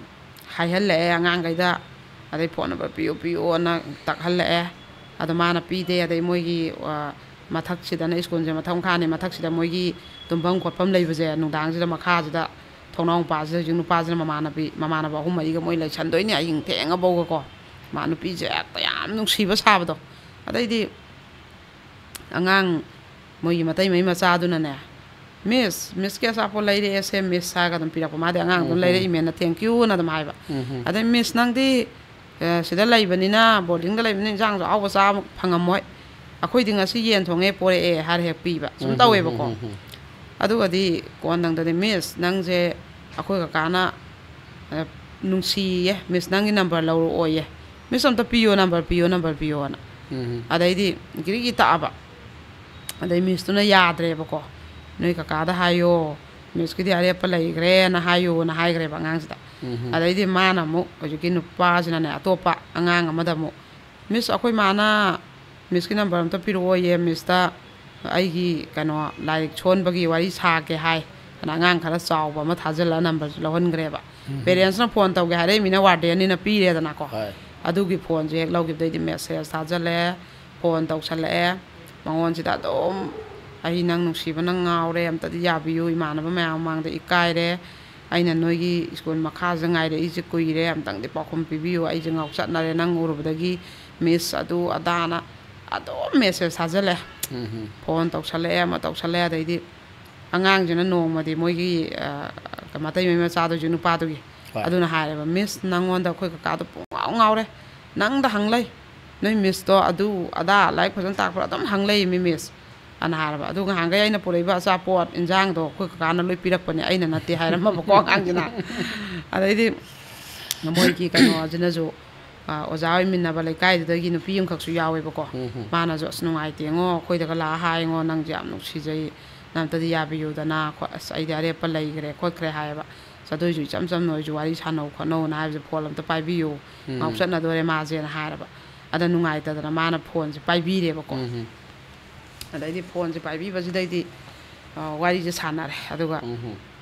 ꯍꯥꯏꯍꯜꯂꯛꯑꯦ ꯑꯉꯥꯡꯈꯩꯗ, ꯑꯗꯩ "ꯐꯣꯟ ꯅꯝꯕꯔ ꯄꯤꯌꯨ, ꯄꯤꯌꯨꯅ" ꯇꯛꯍꯜꯂꯛꯑꯦ꯫ ꯑꯗꯣ ꯃꯥꯅ ꯄꯤꯗꯦ꯫ ꯑꯗꯩ ꯃꯣꯏꯒꯤ, ꯑ, ꯃꯊꯛꯁꯤꯗꯅ, ꯁ꯭ꯀꯨꯜꯁꯦ ꯃꯊꯛ ꯃꯈꯥꯅꯤ, ꯃꯊꯛꯁꯤꯗ ꯃꯣꯏꯒꯤ ꯇꯨꯝꯐꯝ ꯈꯣꯠꯐꯝ ꯂꯩꯕꯁꯦ, ꯅꯨꯡꯗꯥꯡꯁꯤꯗ ꯃꯈꯥꯁꯤꯗ ꯊꯣꯡꯅꯥꯎ ꯃꯄꯥꯁꯤꯗ ꯍꯧꯖꯤꯛ ꯅꯨꯄꯥꯁꯤꯅ ꯃꯃꯥꯟꯅꯕꯤ, ꯃꯃꯥꯟꯅꯕ ꯑꯍꯨꯝ ꯃꯔꯤꯒ ꯃꯣꯏ ꯂꯩꯁꯟꯗꯣꯏꯅꯦ ꯑꯍꯤꯡ ꯊꯦꯡꯉꯐꯥꯎꯕꯀꯣ꯫ ꯃꯥ ꯅꯨꯄꯤꯁꯦ ꯍꯦꯛꯇ ꯌꯥꯝ ꯅꯨꯡꯁꯤꯕ ꯁꯥꯕꯗꯣ꯫ ꯑꯗꯩꯗꯤ ꯑꯉꯥꯡ ꯃꯣꯏꯒꯤ ꯃꯇꯩꯃꯩ ꯃꯆꯥꯗꯨꯅꯅꯦ, "ꯃꯤꯁ, ꯃꯤꯁꯀꯤ ꯑꯆꯥꯄꯣꯠ ꯂꯩꯔꯛꯑꯦꯁꯦ ꯃꯤꯁ" ꯍꯥꯏꯔꯒ ꯑꯗꯨꯝ ꯄꯤꯔꯛꯄ꯫ ꯃꯥꯗꯤ ꯑꯉꯥꯡꯗꯨꯅ ꯎꯝ꯫ "ꯂꯩꯔꯛꯏꯃꯦꯅ ꯊꯦꯡꯀ꯭ꯌꯨꯅ" ꯑꯗꯨꯝ ꯍꯥꯏꯕ꯫ ꯎꯝ꯫ ꯑꯗꯩ "ꯃꯤꯁ, ꯅꯪꯗꯤ, ꯑꯦ, ꯁꯤꯗ ꯂꯩꯕꯅꯤꯅ, ꯕꯣꯔꯗꯤꯡꯗ ꯂꯩꯕꯅꯤꯅ ꯏꯟꯁꯥꯡꯁꯨ ꯑꯍꯥꯎꯕ ꯆꯥꯕ ꯐꯪꯉꯝꯃꯣꯏ꯫ ꯑꯩꯈꯣꯏꯗꯤ ꯉꯁꯤ ꯌꯦꯟ ꯊꯣꯡꯉꯦ, ꯄꯣꯔꯛꯑꯦ" ꯍꯥꯏꯔ ꯍꯦꯛ ꯄꯤꯕ꯫ ꯁꯨꯝ ꯎꯝ, ꯎꯝ, ꯇꯧꯋꯦꯕꯀꯣ꯫ ꯎꯝ, ꯎꯝ, ꯎꯝ꯫ ꯑꯗꯨꯒꯗꯤ ꯀꯣꯟꯅꯊꯪꯗꯗꯤ, "ꯃꯤꯁ, ꯅꯪꯁꯦ ꯑꯩꯈꯣꯏ ꯀꯀꯥꯅ, ꯑ, ꯅꯨꯡꯁꯤꯌꯦ, ꯃꯤꯁ, ꯅꯪꯒꯤ ꯅꯝꯕꯔ ꯂꯧꯔꯛꯑꯣꯌꯦ꯫ ꯃꯤꯁ, ꯑꯝꯇ ꯄꯤꯌꯣ, ꯅꯝꯕꯔ ꯄꯤꯌꯣ, ꯅꯝꯕꯔ ꯄꯤꯌꯣꯅ"꯫ ꯎꯝ꯫ ꯑꯗꯩꯗꯤ ꯒꯤꯔꯤꯒꯤ ꯇꯛꯑꯕ꯫ ꯑꯗꯩ ꯃꯤꯁꯇꯨꯅ ꯌꯥꯗ꯭ꯔꯦꯕꯀꯣ꯫ "ꯅꯣꯏ ꯀꯀꯥꯗ ꯍꯥꯏꯌꯣ, ꯃꯤꯁꯀꯤꯗꯤ ꯑꯔꯦꯞꯄ ꯂꯩꯈ꯭ꯔꯦꯅ ꯍꯥꯏꯌꯣꯅ" ꯍꯥꯏꯈ꯭ꯔꯦꯕ ꯑꯉꯥꯡꯁꯤꯗ꯫ ꯎꯝ꯫ ꯑꯗꯩꯗꯤ ꯃꯥꯅ ꯑꯃꯨꯛ, ꯍꯧꯖꯤꯛꯀꯤ ꯅꯨꯄꯥꯁꯤꯅꯅꯦ, ꯑꯇꯣꯞꯄ ꯑꯉꯥꯡ ꯑꯃꯗ ꯑꯃꯨꯛ, "ꯃꯤꯁ, ꯑꯩꯈꯣꯏ ꯃꯥꯅ ꯃꯤꯁꯀꯤ ꯅꯝꯕꯔ ꯑꯝꯇ ꯄꯤꯔꯛꯑꯣꯌꯦ, ꯃꯤꯁꯇ ꯑꯩꯒꯤ, ꯀꯩꯅꯣ, ꯂꯥꯏꯔꯤꯛ ꯁꯣꯟꯕꯒꯤ ꯋꯥꯔꯤ ꯁꯥꯒꯦ ꯍꯥꯏ" ꯍꯥꯏꯅ ꯑꯉꯥꯡ ꯈꯔ ꯆꯥꯎꯕ ꯑꯃ ꯊꯥꯖꯤꯜꯂꯒ ꯅꯝꯕꯔꯁꯨ ꯂꯧꯍꯟꯈ꯭ꯔꯦꯕ꯫ ꯎꯝ꯫ ꯄꯦꯔꯦꯟꯁꯅ ꯐꯣꯟ ꯇꯧꯒꯦ ꯍꯥꯏꯔꯛꯏꯃꯤꯅ ꯋꯥꯔꯗꯦꯟꯅꯤꯅ ꯄꯤꯔꯦꯗꯅꯀꯣ꯫ ꯍꯣꯏ꯫ ꯑꯗꯨꯒꯤ ꯐꯣꯟꯁꯦ ꯍꯦꯛ ꯂꯧꯈꯤꯕꯗꯩꯗꯤ ꯃꯦꯁꯦꯖ ꯊꯥꯖꯤꯜꯂꯛꯑꯦ, ꯐꯣꯟ ꯇꯧꯁꯜꯂꯛꯑꯦ꯫ ꯃꯉꯣꯟꯁꯤꯗ ꯑꯗꯨꯝ, "ꯑꯩ ꯅꯪ ꯅꯨꯡꯁꯤꯕꯅ ꯉꯥꯎꯔꯦ, ꯑꯝꯇꯗꯤ ꯌꯥꯕꯤꯌꯨ, ꯏꯃꯥꯟꯅꯕ ꯃꯌꯥꯝ ꯃꯃꯥꯡꯗ ꯏꯀꯥꯏꯔꯦ, ꯑꯩꯅ ꯅꯣꯏꯒꯤ ꯁ꯭ꯀꯨꯜ ꯃꯈꯥꯁꯤꯗ ꯉꯥꯏꯔꯛꯏꯁꯦ ꯀꯨꯏꯔꯦ, ꯑꯝꯇꯪꯗꯤ ꯄꯥꯎꯈꯨꯝ ꯄꯤꯕꯤꯌꯨ, ꯑꯩꯁꯦ ꯉꯥꯎꯆꯠꯅꯔꯦ ꯅꯪ ꯎꯔꯨꯕꯗꯒꯤ, ꯃꯤꯁ ꯑꯗꯨ ꯑꯗꯥꯅ" ꯑꯗꯨꯝ ꯃꯦꯁꯦꯖ ꯊꯥꯖꯤꯜꯂꯦ꯫ ꯎꯝ꯫ ꯐꯣꯟ ꯇꯧꯁꯜꯂꯛꯑꯦ, ꯑꯃ ꯇꯧꯁꯜꯂꯛꯑꯦ꯫ ꯑꯗꯩꯗꯤ ꯑꯉꯥꯡꯁꯤꯅ ꯅꯣꯡꯃꯗꯤ ꯃꯣꯏꯒꯤ, ꯑ, ꯃꯇꯩꯃꯩ ꯃꯆꯥꯗꯨꯁꯨ, ꯅꯨꯄꯥꯗꯨꯒꯤ, ꯑꯗꯨꯅ ꯍꯥꯏꯔꯦꯕ, "ꯃꯤꯁ, ꯅꯪꯉꯣꯟꯗ ꯑꯩꯈꯣꯏ ꯀꯀꯥꯗꯣ ꯄꯨꯡꯉꯥꯎ ꯉꯥꯎꯔꯦ, ꯅꯪꯗ ꯍꯪ ꯂꯩ, ꯅꯣꯏ ꯃꯤꯁꯇꯣ ꯑꯗꯨ ꯑꯗꯥ ꯂꯥꯏꯔꯤꯛ ꯐꯖꯅ ꯇꯥꯛꯄ꯭ꯔꯥ ꯑꯗꯨꯝ ꯍꯪ ꯂꯩ ꯃꯤ ꯃꯤꯁ" ꯑꯅ ꯍꯥꯏꯔꯕ꯫ ꯑꯗꯨ ꯉꯍꯥꯟꯈꯩ ꯑꯩꯅ ꯄꯨꯔꯛꯏꯕ ꯑꯆꯥꯄꯣꯠ ꯏꯟꯖꯥꯡꯗꯣ ꯑꯩꯈꯣꯏ ꯀꯀꯥꯅ ꯂꯣꯏ ꯄꯤꯔꯛꯄꯅꯦ, ꯑꯩꯅ ꯅꯠꯇꯦ ꯍꯥꯏꯔꯝꯃꯕꯀꯣ ꯑꯉꯥꯡꯁꯤꯅ꯫ ꯑꯗꯩꯗꯤ ꯃꯣꯏꯒꯤ ꯀꯩꯅꯣꯁꯤꯅꯁꯨ, ꯑ, ꯑꯣꯖꯥ ꯑꯣꯏꯃꯤꯟꯅꯕ ꯂꯩꯀꯥꯏꯗꯨꯗꯒꯤ ꯅꯨꯄꯤ ꯑꯃꯈꯛꯁꯨ ꯌꯥꯎꯋꯦꯕꯀꯣ꯫ ꯃꯥꯅꯁꯨ, "ꯑꯁ, ꯅꯨꯡꯉꯥꯏꯇꯦꯉꯣ, ꯑꯩꯈꯣꯏꯗꯒ ꯂꯥꯛꯑ ꯍꯥꯏꯉꯣ, ꯅꯪꯁꯦ ꯌꯥꯝ ꯅꯨꯡꯁꯤꯖꯩ, ꯅꯪ ꯑꯝꯇꯗꯤ ꯌꯥꯕꯤꯌꯨꯗꯅ, ꯈꯣ-, ꯑꯁ, ꯑꯩꯗꯤ ꯑꯔꯦꯞꯄ ꯂꯩꯈ꯭ꯔꯦ ꯈꯣꯠꯈ꯭ꯔꯦ" ꯍꯥꯏꯌꯦꯕ꯫ ꯑꯁ, ꯑꯗꯨꯏꯁꯨ ꯏꯆꯝ ꯆꯝꯅ ꯑꯣꯏꯁꯨ ꯋꯥꯔꯤ ꯁꯥꯟꯅꯧ ꯈꯣꯠꯅꯧꯅ ꯍꯥꯏꯕꯁꯦ, ꯐꯣꯟ ꯑꯝꯇ ꯄꯥꯏꯕꯤꯌꯨ, ꯉꯥꯎꯆꯠꯅꯗꯣꯔꯦ ꯃꯥꯁꯦꯅ ꯍꯥꯏꯔꯕ꯫ ꯑꯗ ꯅꯨꯡꯉꯥꯏꯇꯗꯅ ꯃꯥꯅ ꯐꯣꯟꯁꯦ ꯄꯥꯏꯕꯤꯔꯦꯕꯀꯣ꯫ ꯑꯗꯩꯗꯤ ꯐꯣꯟꯁꯦ ꯄꯥꯏꯕꯤꯕꯁꯤꯗꯩꯗꯤ, ꯑ, ꯋꯥꯔꯤꯁꯦ ꯁꯥꯟꯅꯔꯦ꯫ ꯑꯗꯨꯒ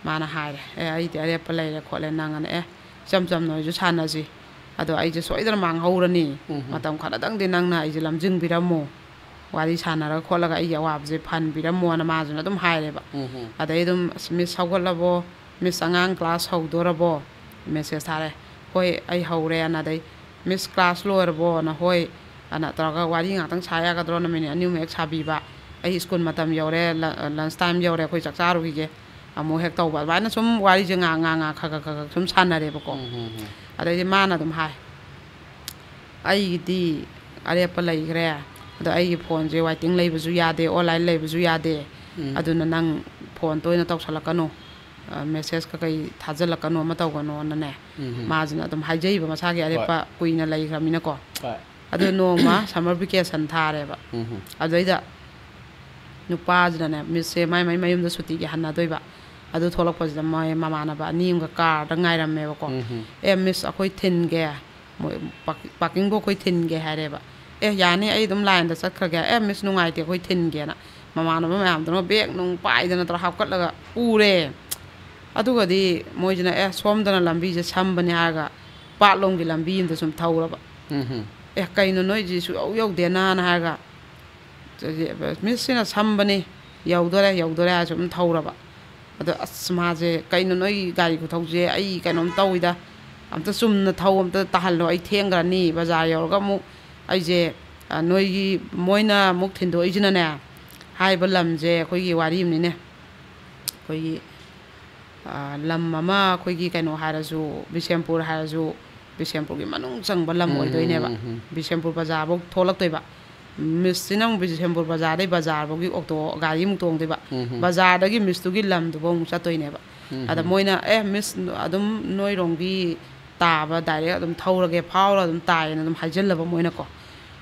ꯃꯥꯅ ꯍꯥꯏꯔꯦ, "ꯑꯦ, ꯑꯩꯗꯤ ꯑꯔꯦꯞꯄ ꯂꯩꯔꯦ ꯈꯣꯠꯂꯦ, ꯅꯪ ꯑꯅ, ꯑꯦ, ꯏꯆꯝ ꯆꯝꯅ ꯑꯣꯏꯁꯨ ꯁꯥꯟꯅꯁꯤ꯫ ꯑꯗꯣ ꯑꯩꯁꯦ ꯁꯣꯏꯗꯅ ꯃꯥꯡꯍꯧꯔꯅꯤ꯫ ꯃꯇꯝ ꯈꯔꯗꯪꯗꯤ ꯅꯪꯅ ꯑꯩꯁꯦ ꯂꯝꯖꯤꯡꯕꯤꯔꯝꯃꯣ꯫ ꯋꯥꯔꯤ ꯁꯥꯟꯅꯔꯒ ꯈꯣꯠꯂꯒ ꯑꯩꯒꯤ ꯑꯋꯥꯕꯁꯦ ꯐꯍꯟꯕꯤꯔꯝꯃꯣꯅ" ꯃꯥꯁꯤꯅ ꯑꯗꯨꯝ ꯍꯥꯏꯔꯦꯕ꯫ ꯑꯗꯩ ꯑꯗꯨꯝ, "ꯑꯁ, ꯃꯤꯁ ꯍꯧꯒꯠꯂꯕꯣ? ꯃꯤꯁ, ꯑꯉꯥꯡ ꯀ꯭ꯂꯥꯁ ꯍꯧꯗꯣꯔꯕꯣ?" ꯃꯦꯁꯦꯖ ꯊꯥꯔꯦ꯫ "ꯍꯣꯏ, ꯑꯩ ꯍꯧꯔꯦ" ꯑꯅ꯫ ꯑꯗꯩ, "ꯃꯤꯁ, ꯀ꯭ꯂꯥꯁ ꯂꯣꯏꯔꯕꯣ?" ꯑꯅ꯫ "ꯍꯣꯏ" ꯑꯅ ꯇꯧꯔꯒ ꯋꯥꯔꯤ ꯉꯥꯛꯇꯪ ꯁꯥ ꯌꯥꯒꯗ꯭ꯔꯣꯅ ꯃꯤꯅꯤꯠ ꯑꯅꯤ ꯑꯍꯨꯝ ꯍꯦꯛ ꯁꯥꯕꯤꯕ꯫ "ꯑꯩ ꯁ꯭ꯀꯨꯜ ꯃꯇꯝ ꯌꯧꯔꯦ, ꯂ-, ꯂꯟꯁ ꯇꯥꯏꯝ ꯌꯧꯔꯦ, ꯑꯩꯈꯣꯏ ꯆꯥꯛ ꯆꯥꯔꯨꯈꯤꯒꯦ" ꯑꯃꯨꯛ ꯍꯦꯛ ꯇꯧꯕ꯫ ꯑꯗꯨꯃꯥꯏꯅ ꯁꯨꯝ ꯋꯥꯔꯤꯁꯦ ꯉꯥ-, ꯉꯥ-, ꯉꯥ-, ꯈꯔ ꯈꯔ ꯈꯔ ꯈꯔ ꯁꯨꯝ ꯁꯥꯟꯅꯔꯦꯕꯀꯣ꯫ ꯑꯗꯩꯗꯤ ꯃꯥꯅ ꯑꯗꯨꯝ ꯍꯥꯏ, "ꯑꯩꯒꯤꯗꯤ ꯑꯔꯦꯞꯄ ꯂꯩꯈ꯭ꯔꯦ, ꯑꯗꯣ ꯑꯩꯒꯤ ꯐꯣꯟꯁꯦ ꯋꯥꯏꯇꯤꯡ ꯂꯩꯕꯁꯨ ꯌꯥꯗꯦ, ꯑꯣꯟꯂꯥꯏꯟ ꯂꯩꯕꯁꯨ ꯌꯥꯗꯦ, ꯑꯗꯨꯅ ꯅꯪ ꯐꯣꯟ ꯇꯣꯏꯅ ꯇꯧꯁꯜꯂꯛꯀꯅꯨ, ꯑ, ꯃꯦꯁꯦꯖ ꯀꯀꯩ ꯊꯥꯖꯤꯜꯂꯛꯀꯅꯣ, ꯑꯃ ꯇꯧꯒꯅꯣꯅꯅꯦ", ꯃꯥꯁꯤꯅ ꯑꯗꯨꯝ ꯍꯥꯏꯖꯩꯕ, ꯃꯁꯥꯒꯤ ꯑꯔꯦꯞꯄ ꯀꯨꯏꯅ ꯂꯩꯈ꯭ꯔꯃꯤꯅꯀꯣ꯫ ꯑꯗꯣ ꯅꯣꯡꯃ ꯁꯝꯃꯔ ꯚꯦꯀꯦꯁꯟ ꯊꯥꯔꯦꯕ꯫ ꯑꯗꯨꯗꯩꯗ ꯅꯨꯄꯥꯁꯤꯅꯅꯦ, ꯃꯤꯁꯁꯦ ꯃꯥꯏ ꯃꯥꯏ ꯃꯌꯨꯝꯗ ꯁꯨꯇꯤꯒꯤ ꯍꯟꯅꯗꯣꯏꯕ꯫ ꯑꯗꯨ ꯊꯣꯛꯂꯛꯄꯁꯤꯗ ꯃꯣꯏ ꯃꯃꯥꯟꯅꯕ ꯑꯅꯤ ꯑꯃꯒ ꯀꯥꯔꯗ ꯉꯥꯏꯔꯝꯃꯦꯕꯀꯣ꯫ "ꯑꯦ, ꯃꯤꯁ, ꯑꯩꯈꯣꯏ ꯊꯤꯟꯒꯦ, ꯃꯣꯏ ꯄꯥꯔꯀꯤꯡ-, ꯄꯥꯔꯀꯤꯡꯕꯨ ꯑꯩꯈꯣꯏ ꯊꯤꯟꯒꯦ" ꯍꯥꯏꯔꯦꯕ꯫ "ꯑꯦ, ꯌꯥꯅꯤ, ꯑꯩ ꯑꯗꯨꯝ ꯂꯥꯏꯟꯗ ꯆꯠꯈ꯭ꯔꯒꯦ꯫ ꯑꯦ, ꯃꯤꯁ, ꯅꯨꯡꯉꯥꯏꯇꯦ, ꯑꯩꯈꯣꯏ ꯊꯤꯟꯒꯦꯅ" ꯃꯃꯥꯟꯅꯕ ꯃꯌꯥꯝꯗꯨꯅ ꯕꯦꯒ ꯅꯨꯡ ꯄꯥꯏꯗꯅ ꯇꯧꯔ ꯍꯥꯞꯀꯠꯂꯒ ꯄꯨꯔꯦ꯫ ꯑꯗꯨꯒꯗꯤ ꯃꯣꯏꯁꯤꯅ, "ꯑꯦ, ꯁꯣꯝꯗꯅ ꯂꯝꯕꯤꯁꯦ ꯁꯝꯕꯅꯦ" ꯍꯥꯏꯔꯒ ꯄꯥꯠꯂꯣꯝꯒꯤ ꯂꯝꯕꯤ ꯑꯃꯗ ꯁꯨꯝ ꯊꯧꯔꯕ꯫ "ꯑꯦ, ꯀꯩꯅꯣ ꯅꯣꯏꯁꯤ ꯁꯨꯛꯌꯧ ꯌꯧꯗꯦꯅꯥꯅ" ꯍꯥꯏꯔꯒ, "ꯃꯤꯁꯁꯤꯅ ꯁꯝꯕꯅꯤ, ꯌꯧꯗꯣꯔꯦ, ꯌꯧꯗꯣꯔꯦ" ꯍꯥꯏꯔ ꯁꯨꯝ ꯊꯧꯔꯕ꯫ ꯑꯗꯣ, "ꯑꯁ, ꯃꯥꯁꯦ ꯀꯩꯅꯣ ꯅꯣꯏꯒꯤ ꯒꯥꯔꯤ ꯈꯨꯊꯧꯁꯦ, ꯑꯩ ꯀꯩꯅꯣꯝ ꯇꯧꯋꯤꯗ, ꯑꯝꯇ ꯆꯨꯝꯅ ꯊꯧ, ꯑꯝꯇ ꯇꯥꯍꯜꯂꯣ, ꯑꯩ ꯊꯦꯡꯈ꯭ꯔꯅꯤ, ꯕꯖꯥꯔ ꯌꯧꯔꯒ ꯑꯃꯨꯛ ꯑꯩꯁꯦ, ꯑ, ꯅꯣꯏꯒꯤ, ꯃꯣꯏꯅ ꯑꯃꯨꯛ ꯊꯤꯟꯗꯣꯛꯏꯁꯤꯅꯅꯦ", ꯍꯥꯏꯕ ꯂꯝꯁꯦ ꯑꯩꯈꯣꯏꯒꯤ ꯋꯥꯔꯤ ꯑꯃꯅꯤꯅꯦ, ꯑꯩꯈꯣꯏꯒꯤ ꯂꯝ ꯑꯃ ꯑꯩꯈꯣꯏꯒꯤ ꯀꯩꯅꯣ ꯍꯥꯏꯔꯁꯨ, ꯕꯤꯁꯦꯝꯄꯨꯔ ꯍꯥꯏꯔꯁꯨ, ꯕꯤꯁꯦꯝꯄꯨꯔꯒꯤ ꯃꯅꯨꯡ ꯆꯪꯕ ꯂꯝ ꯑꯣꯏꯗꯣꯏꯅꯦꯕ꯫ ꯕꯤꯁꯦꯝꯄꯨꯔ ꯕꯖꯥꯔꯐꯧ ꯊꯣꯛꯂꯛꯇꯣꯏꯕ꯫ ꯃꯤꯁꯁꯤꯅ ꯑꯃꯨꯛ ꯕꯤꯁꯦꯝꯄꯨꯔ ꯕꯖꯥꯔꯗꯩ ꯕꯖꯥꯔꯐꯧꯒꯤ ꯑꯣꯇꯣ ꯒꯥꯔꯤ ꯑꯃꯨꯛ ꯇꯣꯡꯗꯣꯏꯕ꯫ ꯕꯖꯥꯔꯗꯒꯤ ꯃꯤꯁꯇꯨꯒꯤ ꯂꯝꯗꯨꯐꯥꯎ ꯑꯃꯨꯛ ꯆꯠꯇꯣꯏꯅꯦꯕ꯫ ꯑꯗ ꯃꯣꯏꯅ, "ꯑꯦ, ꯃꯤꯁ, ꯑꯗꯨꯝ ꯅꯣꯏꯔꯣꯝꯒꯤ ꯇꯥꯕ ꯗꯥꯏꯔꯦꯛ ꯑꯗꯨꯝ ꯊꯧꯔꯒꯦ, ꯐꯥꯎꯔ ꯑꯗꯨꯝ ꯇꯥꯏꯌꯦꯅ" ꯑꯗꯨꯝ ꯍꯥꯏꯖꯜꯂꯕ ꯃꯣꯏꯅꯀꯣ꯫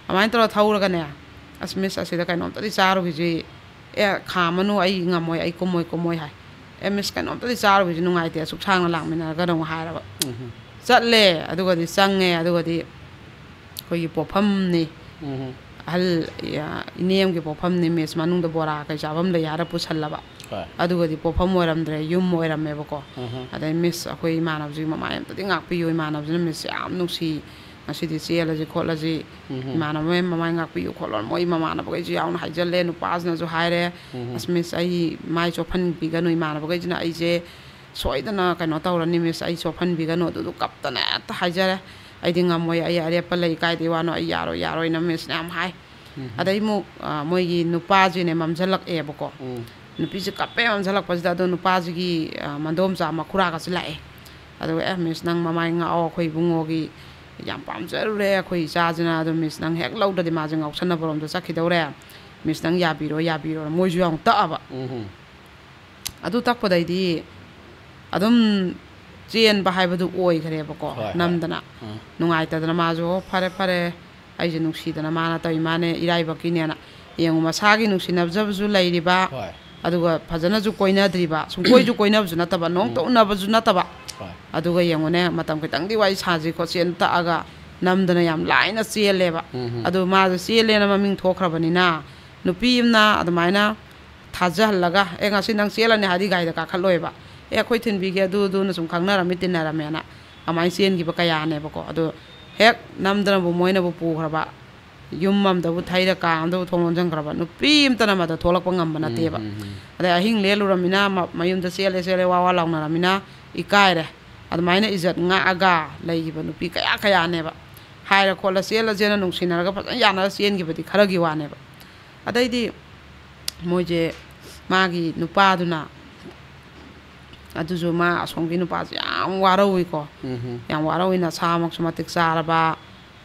ꯑꯗꯨꯃꯥꯏꯅ ꯇꯧꯔ ꯊꯧꯔꯒꯅꯦ, "ꯑꯁ, ꯃꯤꯁ, ꯑꯁꯤꯗ ꯀꯩꯅꯣꯝꯇꯗꯤ ꯆꯥꯔꯨꯈꯤꯁꯤ꯫ ꯑꯦ, ꯈꯥꯝꯃꯅꯨ, ꯑꯩ ꯉꯝꯃꯣꯏ, ꯑꯩ ꯀꯨꯝꯃꯣꯏ, ꯀꯨꯝꯃꯣꯏ" ꯍꯥꯏ꯫ "ꯑꯦ, ꯃꯤꯁ, ꯀꯩꯅꯣꯝꯇꯗꯤ ꯆꯥꯔꯨꯈꯤꯁꯤ, ꯅꯨꯡꯉꯥꯏꯇꯦ, ꯑꯁꯨꯛ ꯁꯥꯡꯅ ꯂꯥꯛꯃꯤꯟꯅꯔꯒꯅ" ꯑꯃꯨꯛ ꯍꯥꯏꯔꯕ꯫ ꯆꯠꯂꯦ꯫ ꯑꯗꯨꯒꯗꯤ ꯆꯪꯉꯦ꯫ ꯑꯗꯨꯒꯗꯤ ꯑꯩꯈꯣꯏꯒꯤ ꯄꯣꯠꯐꯝꯅꯤ꯫ ꯑꯍꯜ, ꯏꯅꯦ ꯑꯃꯒꯤ ꯄꯣꯠꯐꯝꯅꯤ, ꯃꯤꯁ, ꯃꯅꯨꯡꯗ ꯕꯣꯔꯥ ꯀꯩ ꯆꯥꯐꯝ ꯂꯩ ꯍꯥꯏꯔ ꯄꯨꯁꯜꯂꯕ꯫ ꯍꯣꯏ꯫ ꯑꯗꯨꯒꯗꯤ ꯄꯣꯠꯐꯝ ꯑꯣꯏꯔꯝꯗ꯭ꯔꯦ, ꯌꯨꯝ ꯑꯣꯏꯔꯝꯃꯦꯕꯀꯣ꯫ ꯑꯗꯩ, "ꯃꯤꯁ, ꯑꯩꯈꯣꯏ ꯏꯃꯥꯟꯅꯕꯁꯤꯒꯤ ꯃꯃꯥꯏ ꯑꯝꯇꯗꯤ ꯉꯥꯛꯄꯤꯌꯨ, ꯏꯃꯥꯟꯅꯕꯁꯤꯅ ꯃꯤꯁꯁꯦ ꯌꯥꯝ ꯅꯨꯡꯁꯤ, ꯉꯁꯤꯗꯤ ꯆꯦꯜꯂꯁꯤ ꯈꯣꯠꯂꯁꯤ, ꯏꯃꯥꯟꯅꯕ ꯃꯌꯥꯝ ꯃꯃꯥꯏ ꯉꯥꯛꯄꯤꯌꯨ ꯈꯣꯠꯂꯣ", ꯃꯣꯏ ꯃꯃꯥꯟꯅꯕꯈꯩꯁꯨ ꯌꯥꯎꯅ ꯍꯥꯏꯖꯜꯂꯦ꯫ ꯅꯨꯄꯥꯁꯤꯅꯁꯨ ꯍꯥꯏꯔꯦ, "ꯑꯁ, ꯃꯤꯁ, ꯑꯩ ꯃꯥꯏ ꯆꯣꯞꯍꯟꯕꯤꯒꯅꯨ, ꯏꯃꯥꯟꯅꯕꯈꯩꯁꯤꯅ ꯑꯩꯁꯦ ꯁꯣꯏꯗꯅ ꯀꯩꯅꯣ ꯇꯧꯔꯅꯤ, ꯃꯤꯁ, ꯑꯩ ꯆꯣꯞꯍꯟꯕꯤꯒꯅꯨ", ꯑꯗꯨꯗꯨ ꯀꯞꯇꯅ ꯍꯦꯛꯇ ꯍꯥꯏꯖꯔꯦ꯫ "ꯑꯩꯗꯤ ꯉꯝꯃꯣꯏ, ꯑꯩ ꯑꯔꯦꯞꯄ ꯂꯩ, ꯀꯥꯏꯗꯩ ꯋꯥꯅꯣ, ꯑꯩ ꯌꯥꯔꯣꯏ, ꯌꯥꯔꯣꯏꯅ" ꯃꯤꯁꯅ ꯌꯥꯝ ꯍꯥꯏ꯫ ꯑꯗꯩ ꯑꯃꯨꯛ, ꯑ, ꯃꯣꯏꯒꯤ ꯅꯨꯄꯥꯁꯤꯅꯦ ꯃꯝꯁꯤꯜꯂꯛꯑꯦꯕꯀꯣ꯫ ꯅꯨꯄꯤꯁꯦ ꯀꯞꯄꯦ ꯃꯝꯁꯤꯜꯂꯛꯄꯁꯤꯗ, ꯑꯗꯣ ꯅꯨꯄꯥꯁꯤꯒꯤ, ꯑ, ꯃꯟꯗꯣꯝꯆꯥ ꯃꯈꯨꯔꯥꯒꯁꯨ ꯂꯥꯛꯑꯦ꯫ ꯑꯗꯨꯒ, "ꯑꯦ, ꯃꯤꯁ, ꯅꯪ ꯃꯃꯥꯏ ꯉꯥꯛꯑꯣ, ꯑꯩꯈꯣꯏ ꯏꯕꯨꯡꯉꯣꯒꯤ ꯌꯥꯝ ꯄꯥꯝꯖꯔꯨꯔꯦ ꯑꯩꯈꯣꯏ ꯏꯆꯥꯁꯤꯅ, ꯑꯗꯣ ꯃꯤꯁ, ꯅꯪ ꯍꯦꯛ ꯂꯧꯗ꯭ꯔꯗꯤ ꯃꯥꯁꯦ ꯉꯥꯎꯁꯟꯅꯕꯔꯣꯝꯗ ꯆꯠꯈꯤꯗꯧꯔꯦ, ꯃꯤꯁ, ꯅꯪ ꯌꯥꯕꯤꯔꯣ, ꯌꯥꯕꯤꯔꯣ", ꯃꯣꯏꯁꯨ ꯌꯥꯝ ꯇꯛꯑꯕ꯫ ꯑꯗꯨ ꯇꯛꯄꯗꯩꯗꯤ ꯑꯗꯨꯝ ꯆꯦꯟꯕ ꯍꯥꯏꯕꯗꯨ ꯑꯣꯏꯈ꯭ꯔꯦꯕꯀꯣ꯫ ꯍꯣꯏ, ꯍꯣꯏ꯫ ꯅꯝꯗꯅ꯫ ꯎꯝ꯫ ꯅꯨꯡꯉꯥꯏꯇꯗꯅ ꯃꯥꯁꯨ, "ꯑꯣ, ꯐꯔꯦ, ꯐꯔꯦ, ꯑꯩꯁꯦ ꯅꯨꯡꯁꯤꯗꯅ ꯃꯥꯅ ꯇꯧꯔꯤ ꯃꯥꯅꯦ, ꯏꯔꯥꯏꯕꯛꯀꯤꯅꯦꯅ"꯫ ꯌꯦꯡꯉꯨ, ꯃꯁꯥꯒꯤ ꯅꯨꯡꯁꯤꯅꯖꯕꯁꯨ ꯂꯩꯔꯤꯕ, ꯍꯣꯏ꯫ ꯑꯗꯨꯒ ꯐꯖꯅꯁꯨ ꯀꯣꯏꯅꯗ꯭ꯔꯤꯕ, ꯁꯨꯡꯀꯣꯏꯁꯨ ꯀꯣꯏꯅꯕꯁꯨ ꯅꯠꯇꯕ, ꯅꯣꯡꯇ ꯎꯝ꯫ ꯎꯅꯕꯁꯨ ꯅꯠꯇꯕ꯫ ꯍꯣꯏ꯫ ꯑꯗꯨꯒ ꯌꯦꯡꯉꯨꯅꯦ, ꯃꯇꯝ ꯈꯤꯇꯪꯗꯤ ꯋꯥꯔꯤ ꯁꯥꯁꯤ ꯈꯣꯠꯁꯤꯅ ꯇꯛꯑꯒ ꯅꯝꯗꯅ ꯌꯥꯝ ꯂꯥꯏꯅ ꯆꯦꯜꯂꯦꯕ꯫ ꯎꯝ, ꯎꯝ꯫ ꯑꯗꯨ ꯃꯥꯁꯨ ꯆꯦꯜꯂꯦꯅ ꯃꯃꯤꯡ ꯊꯣꯛꯈ꯭ꯔꯕꯅꯤꯅ, ꯅꯨꯄꯤ ꯑꯃꯅ ꯑꯗꯨꯃꯥꯏꯅ ꯊꯥꯖꯍꯜꯂꯒ, "ꯑꯦ, ꯉꯁꯤ ꯅꯪ ꯆꯦꯜꯂꯅꯤ" ꯍꯥꯏꯗꯤ ꯒꯥꯔꯤꯗ ꯀꯥꯈꯠꯂꯣꯏꯕ꯫ "ꯑꯦ, ꯑꯩꯈꯣꯏ ꯊꯤꯟꯕꯤꯒꯦ", ꯑꯗꯨ ꯑꯗꯨꯅ ꯁꯨꯝ ꯈꯪꯅꯔꯝꯃꯤ ꯇꯤꯟꯅꯔꯝꯃꯦꯅ ꯑꯗꯨꯃꯥꯏꯅ ꯆꯦꯟꯈꯤꯕ ꯀꯌꯥꯅꯦꯕꯀꯣ꯫ ꯑꯗꯣ ꯍꯦꯛ ꯅꯝꯗꯅꯕꯨ ꯃꯣꯏꯅꯕꯨ ꯄꯨꯈ꯭ꯔꯕ, ꯌꯨꯝ ꯑꯃꯗꯕꯨ ꯊꯩꯔ ꯀꯥ ꯑꯃꯗꯕꯨ ꯊꯣꯡ ꯂꯣꯟꯁꯤꯟꯈ꯭ꯔꯕ, ꯅꯨꯄꯤ ꯑꯃꯇꯅ ꯃꯗ ꯊꯣꯛꯂꯛꯄ ꯉꯝꯕ ꯎꯝ, ꯅꯠꯇꯦꯕ꯫ ꯎꯝ, ꯎꯝ꯫ ꯑꯗꯩ ꯑꯍꯤꯡ ꯂꯦꯜꯂꯨꯔꯃꯤꯅ ꯃ-, ꯃꯌꯨꯝꯗ ꯆꯦꯜꯂꯦ ꯆꯦꯜꯂꯦ ꯋꯥ ꯋꯥ ꯂꯥꯎꯅꯔꯃꯤꯅ ꯏꯀꯥꯏꯔꯦ꯫ ꯑꯗꯨꯃꯥꯏꯅ ꯏꯖꯠ ꯉꯥꯛꯑꯒ ꯂꯩꯈꯤꯕ ꯅꯨꯄꯤ ꯀꯌꯥ ꯀꯌꯥꯅꯦꯕ꯫ ꯍꯥꯏꯔ ꯈꯣꯠꯂ ꯆꯦꯜꯂꯁꯦꯅ ꯅꯨꯡꯁꯤꯅꯔꯒ ꯐꯖꯅ ꯌꯥꯅꯔ ꯆꯦꯟꯈꯤꯕꯗꯤ ꯈꯔꯒꯤ ꯋꯥꯅꯦꯕ꯫ ꯑꯗꯩꯗꯤ ꯃꯣꯏꯁꯦ, ꯃꯥꯒꯤ ꯅꯨꯄꯥꯗꯨꯅ ꯑꯗꯨꯁꯨ ꯃꯥ ꯑꯁꯣꯝꯒꯤ ꯅꯨꯄꯥꯁꯦ ꯌꯥꯝ ꯋꯥꯔꯧꯏꯀꯣ꯫ ꯎꯝ꯫ ꯌꯥꯝ ꯋꯥꯔꯧꯏ, ꯅꯁꯥꯃꯛꯁꯨ ꯃꯇꯤꯛ ꯆꯥꯔꯕ,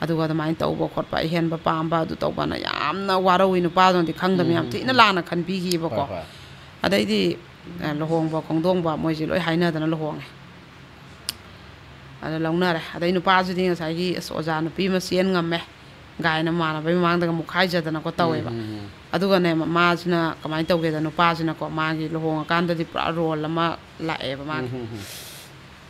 ꯑꯗꯨꯒ ꯑꯗꯨꯃꯥꯏꯅ ꯇꯧꯕ ꯈꯣꯠꯄ, ꯑꯍꯦꯟꯕ ꯄꯥꯝꯕ, ꯑꯗꯨ ꯇꯧꯕꯅ ꯌꯥꯝꯅ ꯋꯥꯔꯧꯏ꯫ ꯅꯨꯄꯥꯗꯨꯅꯗꯤ ꯈꯪꯗꯕ ꯌꯥꯝ ꯎꯝ, ꯊꯤꯅ ꯎꯝ꯫ ꯂꯥꯟꯅ ꯈꯟꯕꯤꯈꯤꯕꯀꯣ꯫ ꯍꯣꯏ, ꯍꯣꯏ꯫ ꯑꯗꯩꯗꯤ, ꯑ, ꯂꯨꯍꯣꯡꯕ ꯈꯣꯡꯗꯣꯡꯕ ꯃꯣꯏꯁꯦ ꯂꯣꯏ ꯍꯥꯏꯅꯗꯅ ꯂꯨꯍꯣꯡꯉꯦ꯫ ꯑꯗ ꯂꯧꯅꯔꯦ꯫ ꯑꯗꯩ ꯅꯨꯄꯥꯁꯤꯗꯤ ꯉꯁꯥꯏꯒꯤ, "ꯑꯁ, ꯑꯣꯖꯥ ꯅꯨꯄꯤ ꯑꯃ ꯆꯦꯟ ꯉꯝꯃꯦ" ꯀꯥꯏꯅ ꯃꯃꯥꯟꯅꯕꯩ ꯃꯃꯥꯡꯗꯒ ꯃꯨꯛꯈꯥꯏꯖꯗꯅꯀꯣ ꯎꯝ, ꯇꯧꯋꯦꯕ꯫ ꯎꯝ, ꯎꯝ꯫ ꯑꯗꯨꯒꯅꯦ, ꯃꯥꯁꯤꯅ ꯀꯃꯥꯏꯅ ꯇꯧꯒꯦꯗ, ꯅꯨꯄꯥꯁꯤꯅꯀꯣ, ꯃꯥꯒꯤ ꯂꯨꯍꯣꯡꯉꯀꯥꯟꯗꯗꯤ ꯄꯨꯔꯥ ꯔꯣꯜ ꯑꯃ ꯂꯥꯛꯑꯦꯕ ꯃꯥꯒꯤ꯫ ꯎꯝ, ꯎꯝ,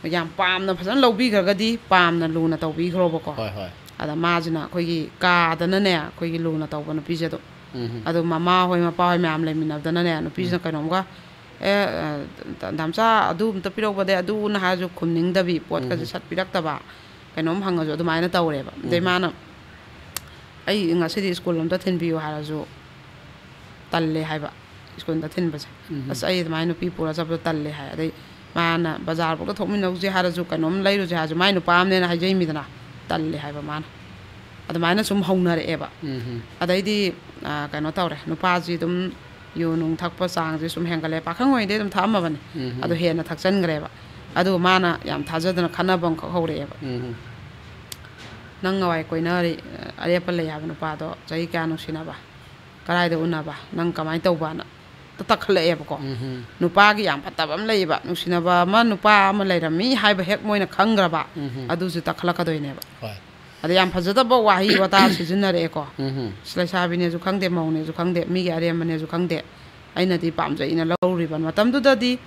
ꯎꯝ꯫ ꯌꯥꯝ ꯄꯥꯝꯅ ꯐꯖꯅ ꯂꯧꯕꯤꯈ꯭ꯔꯒꯗꯤ ꯄꯥꯝꯅ ꯂꯨꯅ ꯇꯧꯕꯤꯈ꯭ꯔꯣꯕꯀꯣ꯫ ꯍꯣꯏ, ꯍꯣꯏ꯫ ꯑꯗ ꯃꯥꯁꯤꯅ ꯑꯩꯈꯣꯏꯒꯤ ꯀꯥꯗꯅꯅꯦ, ꯑꯩꯈꯣꯏꯒꯤ ꯂꯨꯅ ꯇꯧꯕ ꯅꯨꯄꯤꯁꯦ ꯑꯗꯨꯝ꯫ ꯎꯝ, ꯎꯝ꯫ ꯑꯗꯨ ꯃꯃꯥ ꯍꯣꯏ ꯃꯄꯥ ꯍꯣꯏ ꯃꯌꯥꯝ ꯂꯩꯃꯤꯟꯅꯕꯗꯅꯅꯦ, ꯅꯨꯄꯤꯁꯤꯅ ꯎꯝ꯫ ꯀꯩꯅꯣꯝꯒ, "ꯑꯦ, ꯑ, ꯗꯥꯝꯆꯥ, ꯑꯗꯨ ꯑꯝꯇ ꯄꯤꯔꯛꯎꯕꯗ", ꯑꯗꯨꯅ ꯍꯥꯏꯔꯁꯨ ꯈꯨꯝꯅꯤꯡꯗꯕꯤ, ꯄꯣꯠꯀꯁꯦ ꯎꯝ꯫ ꯁꯠ ꯄꯤꯔꯛꯇꯕ, ꯀꯩꯅꯣꯝ ꯍꯪꯉꯁꯨ ꯑꯗꯨꯃꯥꯏꯅ ꯇꯧꯔꯦꯕ꯫ ꯑꯗꯩ ꯎꯝ꯫ ꯃꯥꯅ, "ꯑꯩ ꯉꯁꯤꯗꯤ ꯁ꯭ꯀꯨꯜ ꯑꯝꯇ ꯊꯤꯟꯕꯤꯌꯨ" ꯍꯥꯏꯔꯁꯨ ꯇꯜꯂꯦ ꯍꯥꯏꯕ, ꯁ꯭ꯀꯨꯜꯗ ꯊꯤꯟꯕꯁꯦ꯫ ꯎꯝ꯫ "ꯑꯁ, ꯑꯩ ꯑꯗꯨꯃꯥꯏꯅ ꯅꯨꯄꯤ ꯄꯨꯔ ꯆꯠꯄꯗꯣ ꯇꯜꯂꯦ" ꯍꯥꯏ꯫ ꯑꯗꯩ ꯃꯥꯅ ꯕꯖꯥꯔꯐꯥꯎꯗ ꯊꯣꯛꯃꯤꯟꯅꯧꯁꯦ ꯍꯥꯏꯔꯁꯨ, ꯀꯩꯅꯣꯝ ꯂꯩꯔꯨꯁꯦ ꯍꯥꯏꯔꯁꯨ, ꯃꯥꯏ ꯅꯨꯄꯥ ꯑꯃꯅꯦꯅ ꯍꯥꯏꯖꯩꯃꯤꯗꯅ, ꯇꯜꯂꯦ ꯍꯥꯏꯕ ꯃꯥꯅ꯫ ꯑꯗꯨꯃꯥꯏꯅ ꯁꯨꯝ ꯍꯧꯅꯔꯛꯑꯦꯕ꯫ ꯎꯝ꯫ ꯑꯗꯩꯗꯤ, ꯑ, ꯀꯩꯅꯣ ꯇꯧꯔꯦ, ꯅꯨꯄꯥꯁꯤ ꯑꯗꯨꯝ ꯌꯨ ꯅꯨꯡ ꯊꯛꯄ ꯆꯥꯡꯁꯦ ꯁꯨꯝ ꯍꯦꯟꯒꯠꯂꯛꯑꯦ꯫ ꯄꯥꯈꯪ ꯑꯣꯏꯔꯤꯉꯩꯗꯩ ꯑꯗꯨꯝ ꯊꯛꯑꯝꯃꯕꯅꯦ꯫ ꯎꯝ꯫ ꯑꯗꯨ ꯍꯦꯟꯅ ꯊꯛꯆꯟꯈ꯭ꯔꯦꯕ꯫ ꯑꯗꯨꯒ ꯃꯥꯅ ꯌꯥꯝ ꯊꯥꯖꯗꯅ ꯈꯠꯅꯕ ꯑꯃꯈꯛ ꯍꯧꯔꯛꯑꯦꯕ꯫ ꯎꯝ꯫ "ꯅꯪ ꯅꯋꯥꯏ ꯀꯣꯏꯅꯔꯤ, ꯑꯔꯦꯞꯄ ꯂꯩ ꯍꯥꯏꯕ ꯅꯨꯄꯥꯗꯣ ꯆꯍꯤ ꯀꯌꯥ ꯅꯨꯡꯁꯤꯅꯕ? ꯀꯗꯥꯏꯗ ꯎꯅꯕ? ꯅꯪ ꯀꯃꯥꯏꯅ ꯇꯧꯕꯅ?" ꯇ-, ꯇꯛꯈꯠꯂꯛꯑꯦꯕꯀꯣ꯫ ꯎꯝ꯫ ꯅꯨꯄꯥꯒꯤ ꯌꯥꯝ ꯐꯠꯇꯕ ꯑꯃ ꯂꯩꯌꯦꯕ, ꯅꯨꯡꯁꯤꯅꯕ ꯑꯃ, ꯅꯨꯄꯥ ꯑꯃ ꯂꯩꯔꯝꯃꯤ ꯍꯥꯏꯕ ꯍꯦꯛ ꯃꯣꯏꯅ ꯈꯪꯈ꯭ꯔꯕ, ꯎꯝ꯫ ꯑꯗꯨꯁꯨ ꯇꯛꯈꯠꯂꯛꯀꯗꯣꯏꯅꯦꯕ꯫ ꯍꯣꯏ꯫ ꯑꯗ ꯌꯥꯝ ꯐꯖꯗꯕ ꯋꯥꯍꯩ ꯋꯥꯇꯥ ꯁꯤꯖꯤꯟꯅꯔꯛꯑꯦꯀꯣ꯫ ꯎꯝ꯫ ꯑꯁ, ꯂꯩꯁꯥꯕꯤꯅꯦꯁꯨ ꯈꯪꯗꯦ, ꯃꯧꯅꯦꯁꯨ ꯈꯪꯗꯦ, ꯃꯤꯒꯤ ꯑꯔꯦꯝꯕꯅꯦꯁꯨ ꯈꯪꯗꯦ꯫ ꯑꯩꯅꯗꯤ ꯄꯥꯝꯖꯩꯅ ꯂꯧꯔꯤꯕ꯫ ꯃꯇꯝꯗꯨꯗꯗꯤ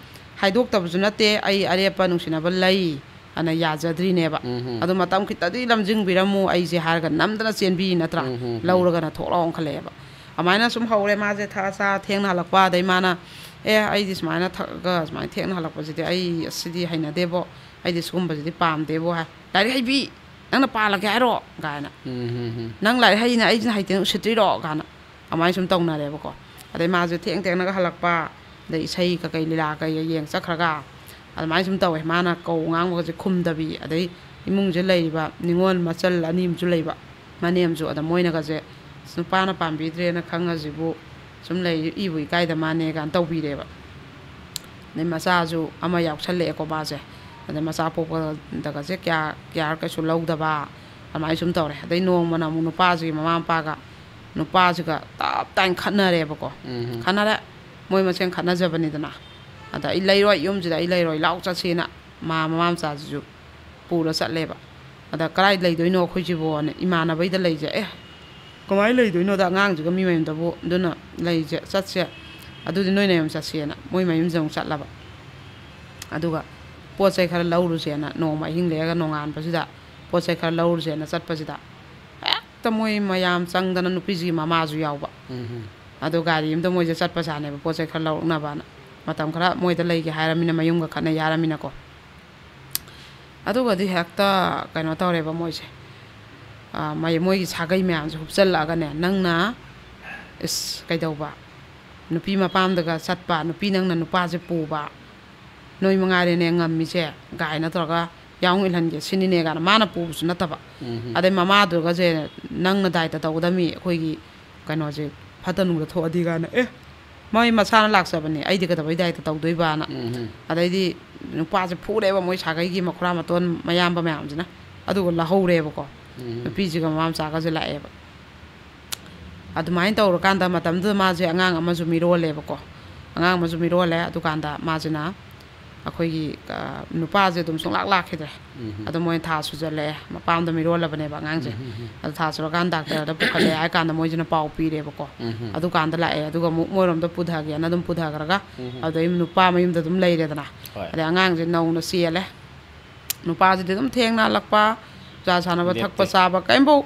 ꯍꯥꯏꯗꯣꯛꯇꯕꯁꯨ ꯅꯠꯇꯦ, "ꯑꯩ ꯑꯔꯦꯞꯄ ꯅꯨꯡꯁꯤꯅꯕ ꯂꯩ" ꯑꯅ ꯌꯥꯖꯗ꯭ꯔꯤꯅꯦꯕ꯫ ꯎꯝ꯫ ꯑꯗꯨ ꯃꯇꯝ ꯈꯤꯇꯗꯤ ꯂꯝꯖꯤꯡꯕꯤꯔꯝꯃꯨ ꯑꯩꯁꯦ ꯍꯥꯏꯔꯒ ꯅꯝꯗꯅ ꯆꯦꯟꯕꯤ ꯅꯠꯇ꯭ꯔꯥ? ꯎꯝ, ꯎꯝ, ꯎꯝ꯫ ꯂꯧꯔꯒꯅ ꯊꯣꯛ ꯂꯥꯎ ꯑꯣꯟꯈꯠꯂꯛꯑꯦꯕ꯫ ꯑꯗꯨꯃꯥꯏꯅ ꯁꯨꯝ ꯍꯧꯔꯦ ꯃꯥꯁꯦ ꯊꯛꯑ ꯆꯥ ꯊꯦꯡꯅ ꯍꯜꯂꯛꯄ꯫ ꯑꯗꯩ ꯃꯥꯅ, "ꯑꯦ, ꯑꯩꯗꯤ ꯁꯨꯃꯥꯏꯅ ꯊꯛꯑꯒ ꯁꯨꯃꯥꯏꯅ ꯊꯦꯡꯅ ꯍꯜꯂꯛꯄꯁꯤꯗꯤ ꯑꯩ ꯑꯁꯤꯗꯤ ꯍꯩꯅꯗꯦꯕꯣ, ꯑꯩꯗꯤ ꯁꯤꯒꯨꯝꯕꯁꯤꯗꯤ ꯄꯥꯝꯗꯦꯕꯣ" ꯍꯥꯏ꯫ "ꯂꯥꯏꯔꯤꯛ ꯍꯩꯕꯤ, ꯅꯪꯅ ꯄꯥꯜꯂꯒꯦ ꯍꯥꯏꯔꯣ?" ꯀꯥꯏꯅ꯫ ꯎꯝ, ꯎꯝ, ꯎꯝ꯫ "ꯅꯪ ꯂꯥꯏꯔꯤꯛ ꯍꯩꯅ ꯑꯩꯁꯤꯅ ꯍꯩꯇꯦꯅ ꯎꯁꯤꯠꯇ꯭ꯔꯤꯔꯣ?" ꯀꯥꯏꯅ꯫ ꯑꯗꯨꯃꯥꯏꯅ ꯁꯨꯝ ꯇꯧꯅꯔꯦꯕꯀꯣ꯫ ꯑꯗꯩ ꯃꯥꯁꯦ ꯊꯦꯡ ꯊꯦꯡꯅꯒ ꯍꯜꯂꯛꯄ, ꯑꯗꯩ ꯏꯁꯩ ꯀꯀꯩ ꯂꯤꯂꯥ ꯀꯩꯒ ꯌꯦꯡ ꯆꯠꯈ꯭ꯔꯒ ꯑꯗꯨꯃꯥꯏꯅ ꯁꯨꯝ ꯇꯧꯋꯦ꯫ ꯃꯥꯅ ꯀꯧ ꯉꯥꯡꯕꯒꯁꯦ ꯈꯨꯝꯗꯕꯤ, ꯑꯗꯩ ꯏꯃꯨꯡꯁꯦ ꯂꯩꯔꯤꯕ ꯅꯤꯉꯣꯜ ꯃꯆꯜ ꯑꯅꯤ ꯑꯃꯁꯨ ꯂꯩꯕ, ꯃꯅꯦꯝꯁꯨ, ꯑꯗ ꯃꯣꯏꯅꯒꯁꯦ, "ꯑꯁ, ꯅꯨꯄꯥꯅ ꯄꯥꯝꯕꯤꯗ꯭ꯔꯦꯅ ꯈꯪꯉꯁꯤꯕꯨ ꯁꯨꯝ ꯂꯩ, ꯏꯕꯨ ꯏꯀꯥꯏꯗ ꯃꯥꯅꯦ" ꯀꯥꯏꯅ ꯇꯧꯕꯤꯔꯦꯕ꯫ ꯑꯗꯩ ꯃꯆꯥꯁꯨ ꯑꯃ ꯌꯥꯎꯁꯜꯂꯛꯑꯦꯀꯣ ꯃꯥꯁꯦ꯫ ꯑꯗꯩ ꯃꯆꯥ ꯄꯣꯛꯄꯗꯒꯁꯦ ꯀꯌꯥ ꯀꯤꯌꯥꯔ ꯀꯩꯁꯨ ꯂꯧꯗꯕ, ꯑꯗꯨꯃꯥꯏꯅ ꯁꯨꯝ ꯇꯧꯔꯦ꯫ ꯑꯗꯩ ꯅꯣꯡꯃꯅ ꯑꯃꯨꯛ ꯅꯨꯄꯥꯁꯤꯒꯤ ꯃꯃꯥ ꯃꯄꯥꯒ ꯅꯨꯄꯥꯁꯤꯒ ꯇꯞ ꯇꯥꯏꯅ ꯈꯠꯅꯔꯦꯕꯀꯣ꯫ ꯎꯝ꯫ ꯈꯠꯅꯔꯦ꯫ ꯃꯣꯏ ꯃꯁꯦꯟ ꯈꯠꯅꯖꯕꯅꯤꯗꯅ꯫ ꯑꯗ "ꯑꯩ ꯂꯩꯔꯣꯏ, ꯌꯨꯝꯁꯤꯗ ꯑꯩ ꯂꯩꯔꯣꯏ, ꯂꯥꯎ ꯆꯠꯁꯦꯅ" ꯃꯥ ꯃꯃꯥ ꯃꯆꯥꯁꯤꯁꯨ ꯄꯨꯔ ꯆꯠꯂꯦꯕ꯫ ꯑꯗ "ꯀꯗꯥꯏ ꯂꯩꯗꯣꯏꯅꯣ ꯑꯩꯈꯣꯏꯁꯤꯕꯣꯅ?" "ꯏꯃꯥꯟꯅꯕꯩꯗ ꯂꯩꯁꯦ"꯫ "ꯑꯦ, ꯀꯃꯥꯏꯅ ꯂꯩꯗꯣꯏꯅꯣꯗ ꯑꯉꯥꯡꯁꯤꯒ ꯃꯤ ꯃꯌꯨꯝꯗꯕꯨ? ꯑꯗꯨꯅ ꯂꯩꯁꯦ, ꯆꯠꯁꯦ, ꯑꯗꯨꯗꯤ ꯅꯣꯏ ꯃꯌꯨꯝ ꯆꯠꯁꯦꯅ" ꯃꯣꯏ ꯃꯌꯨꯝꯁꯦ ꯑꯃꯨꯛ ꯆꯠꯂꯕ꯫ ꯑꯗꯨꯒ ꯄꯣꯠ ꯆꯩ ꯈꯔ ꯂꯧꯔꯨꯁꯦꯅ ꯅꯣꯡꯃ ꯑꯍꯤꯡ ꯂꯦꯛꯑꯒ ꯅꯣꯡꯉꯥꯟꯕꯁꯤꯗ ꯄꯣꯠ ꯆꯩ ꯈꯔ ꯂꯧꯔꯨꯁꯦꯅ ꯆꯠꯄꯁꯤꯗ, ꯍꯦꯛꯇ ꯃꯣꯏ ꯃꯌꯥꯝ ꯆꯪꯗꯅ, ꯅꯨꯄꯤꯁꯤꯒꯤ ꯃꯃꯥꯁꯨ ꯌꯥꯎꯕ꯫ ꯎꯝ꯫ ꯑꯗꯣ ꯒꯥꯔꯤ ꯑꯝꯗ ꯃꯣꯏꯁꯦ ꯆꯠꯄꯖꯥꯠꯅꯦꯕ, ꯄꯣꯠ ꯆꯩ ꯈꯔ ꯂꯧꯔꯛꯅꯕꯅ꯫ ꯃꯇꯝ ꯈꯔ ꯃꯣꯏꯗ ꯂꯩꯒꯦ ꯍꯥꯏꯔꯃꯤꯅ, ꯃꯌꯨꯝꯒ ꯈꯠꯅꯩ ꯍꯥꯏꯔꯃꯤꯅꯀꯣ꯫ ꯑꯗꯨꯒꯗꯤ ꯍꯦꯛꯇ ꯀꯩꯅꯣ ꯇꯧꯔꯦꯕ ꯃꯣꯏꯁꯦ꯫ ꯑ, ꯃꯩ-, ꯃꯣꯏꯒꯤ ꯁꯥꯒꯩ ꯃꯌꯥꯝꯁꯦ ꯍꯨꯞꯆꯜꯂꯛꯑꯒꯅꯦ, "ꯅꯪꯅ, ꯏꯁ, ꯀꯩꯗꯧꯕ? ꯅꯨꯄꯤ ꯃꯄꯥꯝꯗꯒ ꯆꯠꯄ, ꯅꯨꯄꯤ ꯅꯪꯅ ꯅꯨꯄꯥꯁꯦ ꯄꯨꯕ, ꯅꯣꯏ ꯃꯉꯥꯏꯔꯦꯅꯦ ꯉꯝꯃꯤꯁꯦ" ꯀꯥꯏꯅ ꯇꯧꯔꯒ ꯌꯥꯎ ꯏꯜꯍꯟꯒꯦ ꯁꯤꯅꯤꯅꯦ ꯀꯥꯏꯅ꯫ ꯃꯥꯅ ꯄꯨꯕꯁꯨ ꯅꯠꯇꯕ꯫ ꯎꯝ꯫ ꯑꯗꯩ ꯃꯃꯥꯗꯨꯒꯁꯦ, "ꯅꯪꯅ ꯗꯥꯏꯇ ꯇꯧꯒꯗꯕꯅꯤ, ꯑꯩꯈꯣꯏꯒꯤ ꯀꯩꯅꯣꯁꯦ ꯐꯠꯇ ꯅꯨꯡꯗ ꯊꯣꯛꯑꯗꯤ" ꯀꯥꯏꯅ꯫ "ꯑꯦ, ꯃꯣꯏ ꯃꯁꯥꯅ ꯂꯥꯛꯆꯕꯅꯦ, ꯑꯩꯗꯤ ꯀꯩꯗꯧꯕꯩ ꯗꯥꯏꯇ ꯇꯧꯗꯣꯏꯕꯅ"꯫ ꯎꯝ꯫ ꯑꯗꯩꯗꯤ ꯅꯨꯄꯥꯁꯦ ꯐꯨꯔꯦꯕ, ꯃꯣꯏ ꯁꯥꯒꯩꯒꯤ ꯃꯈꯨꯔꯥ ꯃꯇꯣꯟ ꯃꯌꯥꯝꯕ ꯃꯌꯥꯝꯁꯤꯅ꯫ ꯑꯗꯨꯒ ꯂꯧꯍꯧꯔꯦꯕꯀꯣ꯫ ꯎꯝ꯫ ꯅꯨꯄꯤꯁꯤꯒ ꯃꯃꯥ ꯃꯆꯥꯒꯁꯦ ꯂꯥꯛꯑꯦꯕ꯫ ꯑꯗꯨꯃꯥꯏꯅ ꯇꯧꯔꯀꯥꯟꯗ ꯃꯇꯝꯗꯨꯗ ꯃꯥꯁꯦ ꯑꯉꯥꯡ ꯑꯃꯁꯨ ꯃꯤꯔꯣꯜꯂꯦꯕꯀꯣ꯫ ꯑꯉꯥꯡ ꯑꯃꯁꯨ ꯃꯤꯔꯣꯜꯂꯦ꯫ ꯑꯗꯨꯀꯥꯟꯗ ꯃꯥꯁꯤꯅ ꯑꯩꯈꯣꯏꯒꯤ, ꯑ, ꯅꯨꯄꯥꯁꯦ ꯑꯗꯨꯝ ꯁꯨꯡꯂꯥꯛ ꯂꯥꯛꯈꯤꯗ꯭ꯔꯦ꯫ ꯎꯝ꯫ ꯑꯗꯣ ꯃꯣꯏ ꯊꯥ ꯁꯨꯖꯜꯂꯛꯑꯦ, ꯃꯄꯥꯝꯗ ꯃꯤꯔꯣꯜꯂꯕꯅꯦꯕ ꯑꯉꯥꯡꯁꯦ꯫ ꯎꯝ, ꯎꯝ, ꯎꯝ꯫ ꯑꯗꯣ ꯊꯥ ꯁꯨꯔꯀꯥꯟꯗ ꯗꯥꯛꯇꯔꯗ ꯄꯨꯈꯠꯂꯦ ꯍꯥꯏ ꯀꯥꯟꯗ ꯃꯣꯏꯁꯤꯅ ꯄꯥꯎ ꯄꯤꯔꯦꯕꯀꯣ꯫ ꯎꯝ, ꯎꯝ꯫ ꯑꯗꯨꯀꯥꯟꯗ ꯂꯥꯛꯑꯦ, ꯑꯗꯨꯒ ꯑꯃꯨꯛ ꯃꯣꯏꯔꯣꯝꯗ ꯄꯨꯊꯒꯦꯅ ꯑꯗꯨꯝ ꯄꯨꯊꯈ꯭ꯔꯒ, ꯎꯝ, ꯎꯝ꯫ ꯑꯗꯩ ꯅꯨꯄꯥ ꯃꯌꯨꯝꯗ ꯑꯗꯨꯝ ꯂꯩꯔꯦꯗꯅ꯫ ꯍꯣꯏ꯫ ꯑꯗꯩ ꯑꯉꯥꯡꯁꯦ ꯅꯧꯅ ꯆꯦꯜꯂꯦ꯫ ꯅꯨꯄꯥꯁꯤꯗꯤ ꯑꯗꯨꯝ ꯊꯦꯡꯅꯍꯜꯂꯛꯄ, ꯆꯥ ꯁꯥꯟꯅꯕ, ꯂꯦꯞꯇꯦ꯫ ꯊꯛꯄ ꯆꯥꯕ ꯀꯔꯤꯝꯐꯧ꯫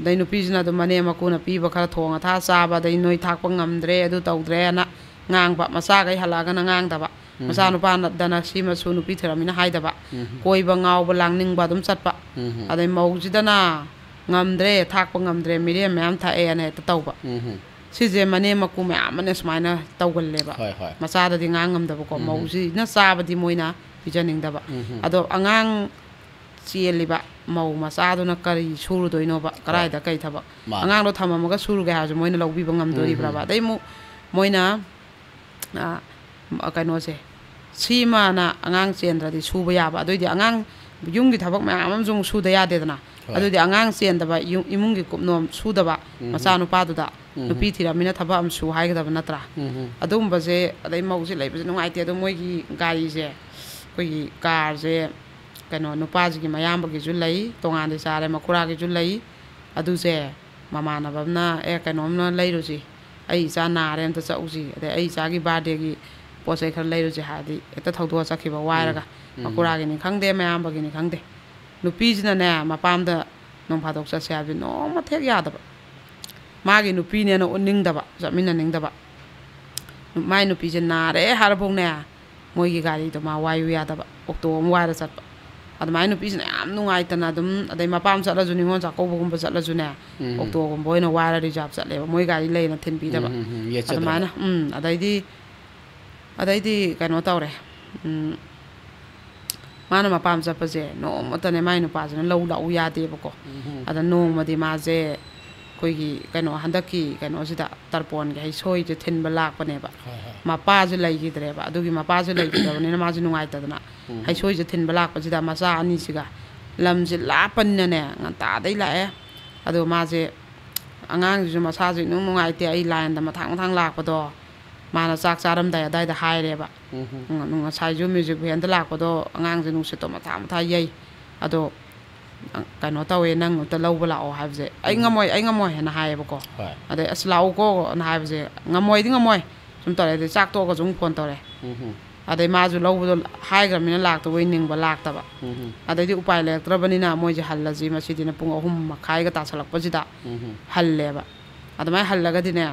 ꯑꯗꯩ ꯅꯨꯄꯤꯁꯤꯅ ꯑꯗꯨꯝ ꯃꯅꯦꯝ ꯃꯀꯨꯅ ꯄꯤꯕ ꯈꯔ ꯊꯣꯡꯉ ꯊꯥꯛꯑ ꯆꯥꯕ, ꯑꯗꯩ "ꯅꯣꯏ ꯊꯥꯛꯄ ꯉꯝꯗ꯭ꯔꯦ, ꯑꯗꯨ ꯇꯧꯗ꯭ꯔꯦꯅ" ꯉꯥꯡꯕ, ꯃꯆꯥꯈꯩ ꯍꯜꯂꯛꯑꯒꯅ ꯉꯥꯡꯗꯕ, ꯎꯝ꯫ ꯃꯆꯥꯅꯨꯄꯥꯗꯅ ꯁꯤꯃꯁꯨ ꯅꯨꯄꯤ ꯊꯤꯔꯝꯃꯤꯅ ꯍꯥꯏꯗꯕ, ꯎꯝ꯫ ꯀꯣꯏꯕ ꯉꯥꯎꯕ ꯂꯥꯡꯅꯤꯡꯕ ꯑꯗꯨꯝ ꯆꯠꯄ, ꯎꯝ꯫ ꯑꯗꯩ ꯃꯧꯁꯤꯗꯅ "ꯉꯝꯗ꯭ꯔꯦ, ꯊꯥꯛꯄ ꯉꯝꯗ꯭ꯔꯦ, ꯃꯤꯔꯦꯝ ꯃꯌꯥꯝ ꯊꯥꯛꯑꯦꯅ" ꯍꯦꯛꯇ ꯇꯧꯕ꯫ ꯎꯝ꯫ ꯁꯤꯁꯦ ꯃꯅꯦꯝ ꯃꯀꯨ ꯃꯌꯥꯝ ꯑꯃꯅ ꯁꯨꯃꯥꯏꯅ ꯇꯧꯒꯜꯂꯦꯕ꯫ ꯍꯣꯏ, ꯍꯣꯏ꯫ ꯃꯆꯥꯗꯗꯤ ꯉꯥꯡ ꯉꯝꯗꯕꯀꯣ, ꯎꯝ꯫ ꯃꯧꯁꯤꯅ ꯆꯥꯕꯗꯤ ꯃꯣꯏꯅ ꯄꯤꯖꯅꯤꯡꯗꯕ꯫ ꯎꯝ꯫ ꯑꯗꯣ ꯑꯉꯥꯡ ꯆꯦꯜꯂꯤꯕ ꯃꯧ ꯃꯆꯥꯗꯨꯅ ꯀꯔꯤ ꯁꯨꯔꯨꯗꯣꯏꯅꯣꯕ? ꯍꯣꯏ꯫ ꯀꯗꯥꯏꯗ ꯀꯩ ꯊꯕꯛ? ꯃꯥꯅꯦ꯫ ꯑꯉꯥꯡꯗꯣ ꯊꯝꯃꯝꯃꯒ ꯁꯨꯔꯨꯒꯦ ꯍꯥꯏꯔꯁꯨ ꯃꯣꯏꯅ ꯂꯧꯕꯤꯕ ꯉꯝꯗꯣꯔꯤꯕ꯭ꯔꯕ? ꯎꯝ, ꯎꯝ, ꯎꯝ꯫ ꯑꯗꯩ ꯑꯃꯨꯛ ꯃꯣꯏꯅ, ꯑ, ꯀꯩꯅꯣꯁꯦ, ꯁꯤꯃꯅ ꯑꯉꯥꯡ ꯆꯦꯟꯗ꯭ꯔꯗꯤ ꯁꯨꯕ ꯌꯥꯕ, ꯑꯗꯨꯑꯣꯏꯗꯤ ꯑꯉꯥꯡ, ꯌꯨꯝꯒꯤ ꯊꯕꯛ ꯃꯌꯥꯝ ꯑꯃꯁꯨ ꯑꯃꯨꯛ ꯁꯨꯗ ꯌꯥꯗꯦꯗꯅ꯫ ꯍꯣꯏ꯫ ꯑꯗꯨꯗꯤ ꯑꯉꯥꯡ ꯆꯦꯟꯗꯕ, ꯌꯨꯝ, ꯏꯃꯨꯡꯒꯤ ꯀꯨꯞꯅꯣꯝ ꯁꯨꯗꯕ, ꯎꯝ꯫ ꯃꯆꯥꯅꯨꯄꯥꯗꯨꯗ, ꯎꯝ꯫ ꯅꯨꯄꯤ ꯊꯤꯔꯝꯃꯤꯅ ꯊꯕꯛ ꯑꯃ ꯁꯨ ꯍꯥꯏꯒꯗꯕ ꯅꯠꯇ꯭ꯔꯥ? ꯎꯝ꯫ ꯑꯗꯨꯒꯨꯝꯕꯁꯦ, ꯑꯗꯩ ꯃꯧꯁꯦ ꯂꯩꯕꯁꯦ ꯅꯨꯡꯉꯥꯏꯇꯦ꯫ ꯑꯗꯣ ꯃꯣꯏꯒꯤ ꯒꯥꯔꯤꯁꯦ, ꯑꯩꯈꯣꯏꯒꯤ ꯀꯥꯔꯁꯦ, ꯀꯩꯅꯣ, ꯅꯨꯄꯥꯁꯤꯒꯤ ꯃꯌꯥꯝꯕꯒꯤꯁꯨ ꯂꯩ, ꯇꯣꯉꯥꯟꯗꯤ ꯆꯥꯔꯦ, ꯃꯈꯨꯔꯥꯒꯤꯁꯨ ꯂꯩ꯫ ꯑꯗꯨꯁꯦ ꯃꯃꯥꯟꯅꯕ ꯑꯃꯅ, "ꯑꯦ, ꯀꯩꯅꯣꯝꯅ ꯂꯩꯔꯨꯁꯤ, ꯑꯩ ꯏꯆꯥ ꯅꯥꯔꯦ, ꯑꯝꯇ ꯆꯠꯂꯨꯁꯤ, ꯑꯗꯩ ꯑꯩ ꯏꯆꯥꯒꯤ ꯕꯥꯔꯗꯦꯒꯤ ꯄꯣꯠ ꯆꯩ ꯈꯔ ꯂꯩꯔꯨꯁꯤ" ꯍꯥꯏꯔꯗꯤ, ꯍꯦꯛꯇ ꯊꯧꯗꯣꯛꯑ ꯆꯠꯈꯤꯕ, ꯋꯥꯏꯔꯒ꯫ ꯎꯝ꯫ ꯃꯈꯨꯔꯥꯒꯤꯅꯤ ꯈꯪꯗꯦ, ꯃꯌꯥꯝꯕꯒꯤꯅꯤ ꯈꯪꯗꯦ, ꯅꯨꯄꯤꯁꯤꯅꯅꯦ, ꯃꯄꯥꯝꯗ ꯅꯣꯡ ꯐꯥꯗꯣꯛ ꯆꯠꯁꯦ ꯍꯥꯏꯕꯗꯤ ꯅꯣꯡꯃ ꯊꯦꯛ ꯌꯥꯗꯕ꯫ ꯃꯥꯒꯤ ꯅꯨꯄꯤꯅꯦꯅ ꯎꯠꯅꯤꯡꯗꯕ, ꯆꯠꯃꯤꯟꯅꯅꯤꯡꯗꯕ꯫ ꯃꯥꯏ ꯅꯨꯄꯤꯁꯦ ꯅꯥꯔꯦ ꯍꯥꯏꯔꯐꯥꯎꯅꯦ, ꯃꯣꯏꯒꯤ ꯒꯥꯔꯤꯗꯣ ꯃꯥ ꯋꯥꯏꯌꯨ ꯌꯥꯗꯕ, ꯑꯣꯛꯇꯣ ꯑꯃ ꯋꯥꯏꯔ ꯆꯠꯄ꯫ ꯑꯗꯨꯃꯥꯏꯅ ꯅꯨꯄꯤꯁꯤꯅ ꯌꯥꯝ ꯅꯨꯡꯉꯥꯏꯇꯅ ꯑꯗꯨꯝ, ꯑꯗꯩ ꯃꯄꯥꯝ ꯆꯠꯂꯁꯨ, ꯅꯤꯉꯣꯜ ꯆꯥꯛꯀꯧꯕꯒꯨꯝꯕ ꯆꯠꯂꯁꯨꯅꯦ, ꯎꯝ꯫ ꯑꯣꯛꯇꯣꯒꯨꯝꯕ ꯑꯣꯏꯅ ꯋꯥꯏꯔ ꯔꯤꯖꯥꯕ ꯆꯠꯂꯦꯕ, ꯃꯣꯏ ꯒꯥꯔꯤ ꯂꯩꯅ ꯊꯤꯟꯕꯤꯗꯕ꯫ ꯎꯝ, ꯎꯝ, ꯎꯝ, ꯌꯦꯠꯆꯗ꯭ꯔꯕ꯫ ꯑꯗꯨꯃꯥꯏꯅ, ꯎꯝ, ꯑꯗꯩꯗꯤ, ꯑꯗꯩꯗꯤ ꯀꯩꯅꯣ ꯇꯧꯔꯦ, ꯎꯝ, ꯃꯥꯅ ꯃꯄꯥꯝ ꯆꯠꯄꯁꯦ ꯅꯣꯡꯃꯇꯅꯦ ꯃꯥꯏ ꯅꯨꯄꯥꯁꯤꯅ ꯂꯧ ꯂꯥꯛꯎ ꯌꯥꯗꯦꯕꯀꯣ꯫ ꯎꯝ꯫ ꯑꯗ ꯅꯣꯡꯃꯗꯤ ꯃꯥꯁꯦ ꯑꯩꯈꯣꯏꯒꯤ ꯀꯩꯅꯣ, ꯍꯟꯗꯛꯀꯤ ꯀꯩꯅꯣꯁꯤꯗ ꯇꯔꯄꯣꯟꯒꯤ ꯍꯩꯁꯣꯏꯁꯦ ꯊꯤꯟꯕ ꯂꯥꯛꯄꯅꯦꯕ꯫ ꯍꯣꯏ, ꯍꯣꯏ꯫ ꯃꯄꯥꯁꯦ ꯂꯩꯈꯤꯗ꯭ꯔꯦꯕ꯫ ꯑꯗꯨꯒꯤ ꯃꯄꯥꯁꯦ ꯂꯩꯈꯤꯗ꯭ꯔꯕꯅꯤꯅ ꯃꯥꯁꯦ ꯅꯨꯡꯉꯥꯏꯇꯗꯅ ꯎꯝ꯫ ꯍꯩꯁꯣꯏꯁꯦ ꯊꯤꯟꯕ ꯂꯥꯛꯄꯁꯤꯗ ꯃꯆꯥ ꯑꯅꯤꯁꯤꯒ, ꯂꯝꯁꯦ ꯂꯥꯞꯄꯅꯤꯅꯅꯦ, ꯉꯟꯇꯥꯗꯩ ꯂꯥꯛꯑꯦ꯫ ꯑꯗꯣ ꯃꯥꯁꯦ, ꯑꯉꯥꯡꯁꯤꯁꯨ ꯃꯁꯥꯁꯨ ꯏꯅꯨꯡ ꯅꯨꯡꯉꯥꯏꯇꯦ, ꯑꯩ ꯂꯥꯏꯟꯗ ꯃꯊꯥꯡ ꯃꯊꯥꯡ ꯂꯥꯛꯄꯗꯣ꯫ ꯃꯥꯅ ꯆꯥꯛ ꯆꯥꯔꯝꯗꯥꯏ ꯑꯗꯥꯏꯗ ꯍꯥꯏꯔꯦꯕ꯫ ꯎꯝ꯫ ꯎꯝ, ꯉꯁꯥꯏꯁꯨ ꯃ꯭ꯌꯨꯖꯤꯛ ꯚꯦꯟꯗ ꯂꯥꯛꯄꯗꯣ ꯑꯉꯥꯡꯁꯦ ꯅꯨꯡꯁꯤꯠꯇꯣ ꯃꯊꯥ ꯃꯊꯥ ꯌꯩ꯫ ꯑꯗꯣ, ꯑ, ꯀꯩꯅꯣ ꯇꯧꯋꯦ, ꯅꯪ ꯑꯝꯇ ꯂꯧꯕ ꯂꯥꯛꯑꯣ ꯍꯥꯏꯕꯁꯦ, "ꯑꯩ ꯎꯝ꯫ ꯉꯝꯃꯣꯏ, ꯑꯩ ꯉꯝꯃꯣꯏ" ꯍꯥꯏꯅ ꯍꯥꯏꯌꯦꯕꯀꯣ꯫ ꯍꯣꯏ꯫ ꯑꯗꯩ, "ꯑꯁ, ꯂꯥꯛꯎꯀꯣ" ꯅ ꯍꯥꯏꯕꯁꯦ, "ꯉꯝꯃꯣꯏꯗꯤ ꯉꯝꯃꯣꯏ" ꯁꯨꯝ ꯇꯧꯔꯦ꯫ ꯑꯗꯩ ꯆꯥꯛ ꯇꯣꯛꯑꯒꯁꯨ ꯑꯃꯨꯛ ꯐꯣꯟ ꯇꯧꯔꯦ꯫ ꯎꯝ꯫ ꯑꯗꯩ ꯃꯥꯁꯨ ꯂꯧꯕꯗꯣ ꯍꯥꯏꯈ꯭ꯔꯕꯅꯤꯅ ꯂꯥꯛꯇꯕꯩ ꯅꯤꯡꯕ, ꯂꯥꯛꯇꯕ꯫ ꯎꯝ꯫ ꯑꯗꯩꯗꯤ ꯎꯄꯥꯏ ꯂꯩꯔꯛꯇ꯭ꯔꯕꯅꯤꯅ ꯃꯣꯏꯁꯦ ꯍꯜꯂꯁꯤ ꯃꯁꯤꯗꯤꯅ ꯄꯨꯡ ꯑꯍꯨꯝ ꯃꯈꯥꯏꯒ ꯇꯥꯁꯜꯂꯛꯄꯁꯤꯗ ꯎꯝ꯫ ꯍꯜꯂꯦꯕ꯫ ꯑꯗꯨꯃꯥꯏꯅ ꯍꯜꯂꯒꯗꯤꯅꯦ,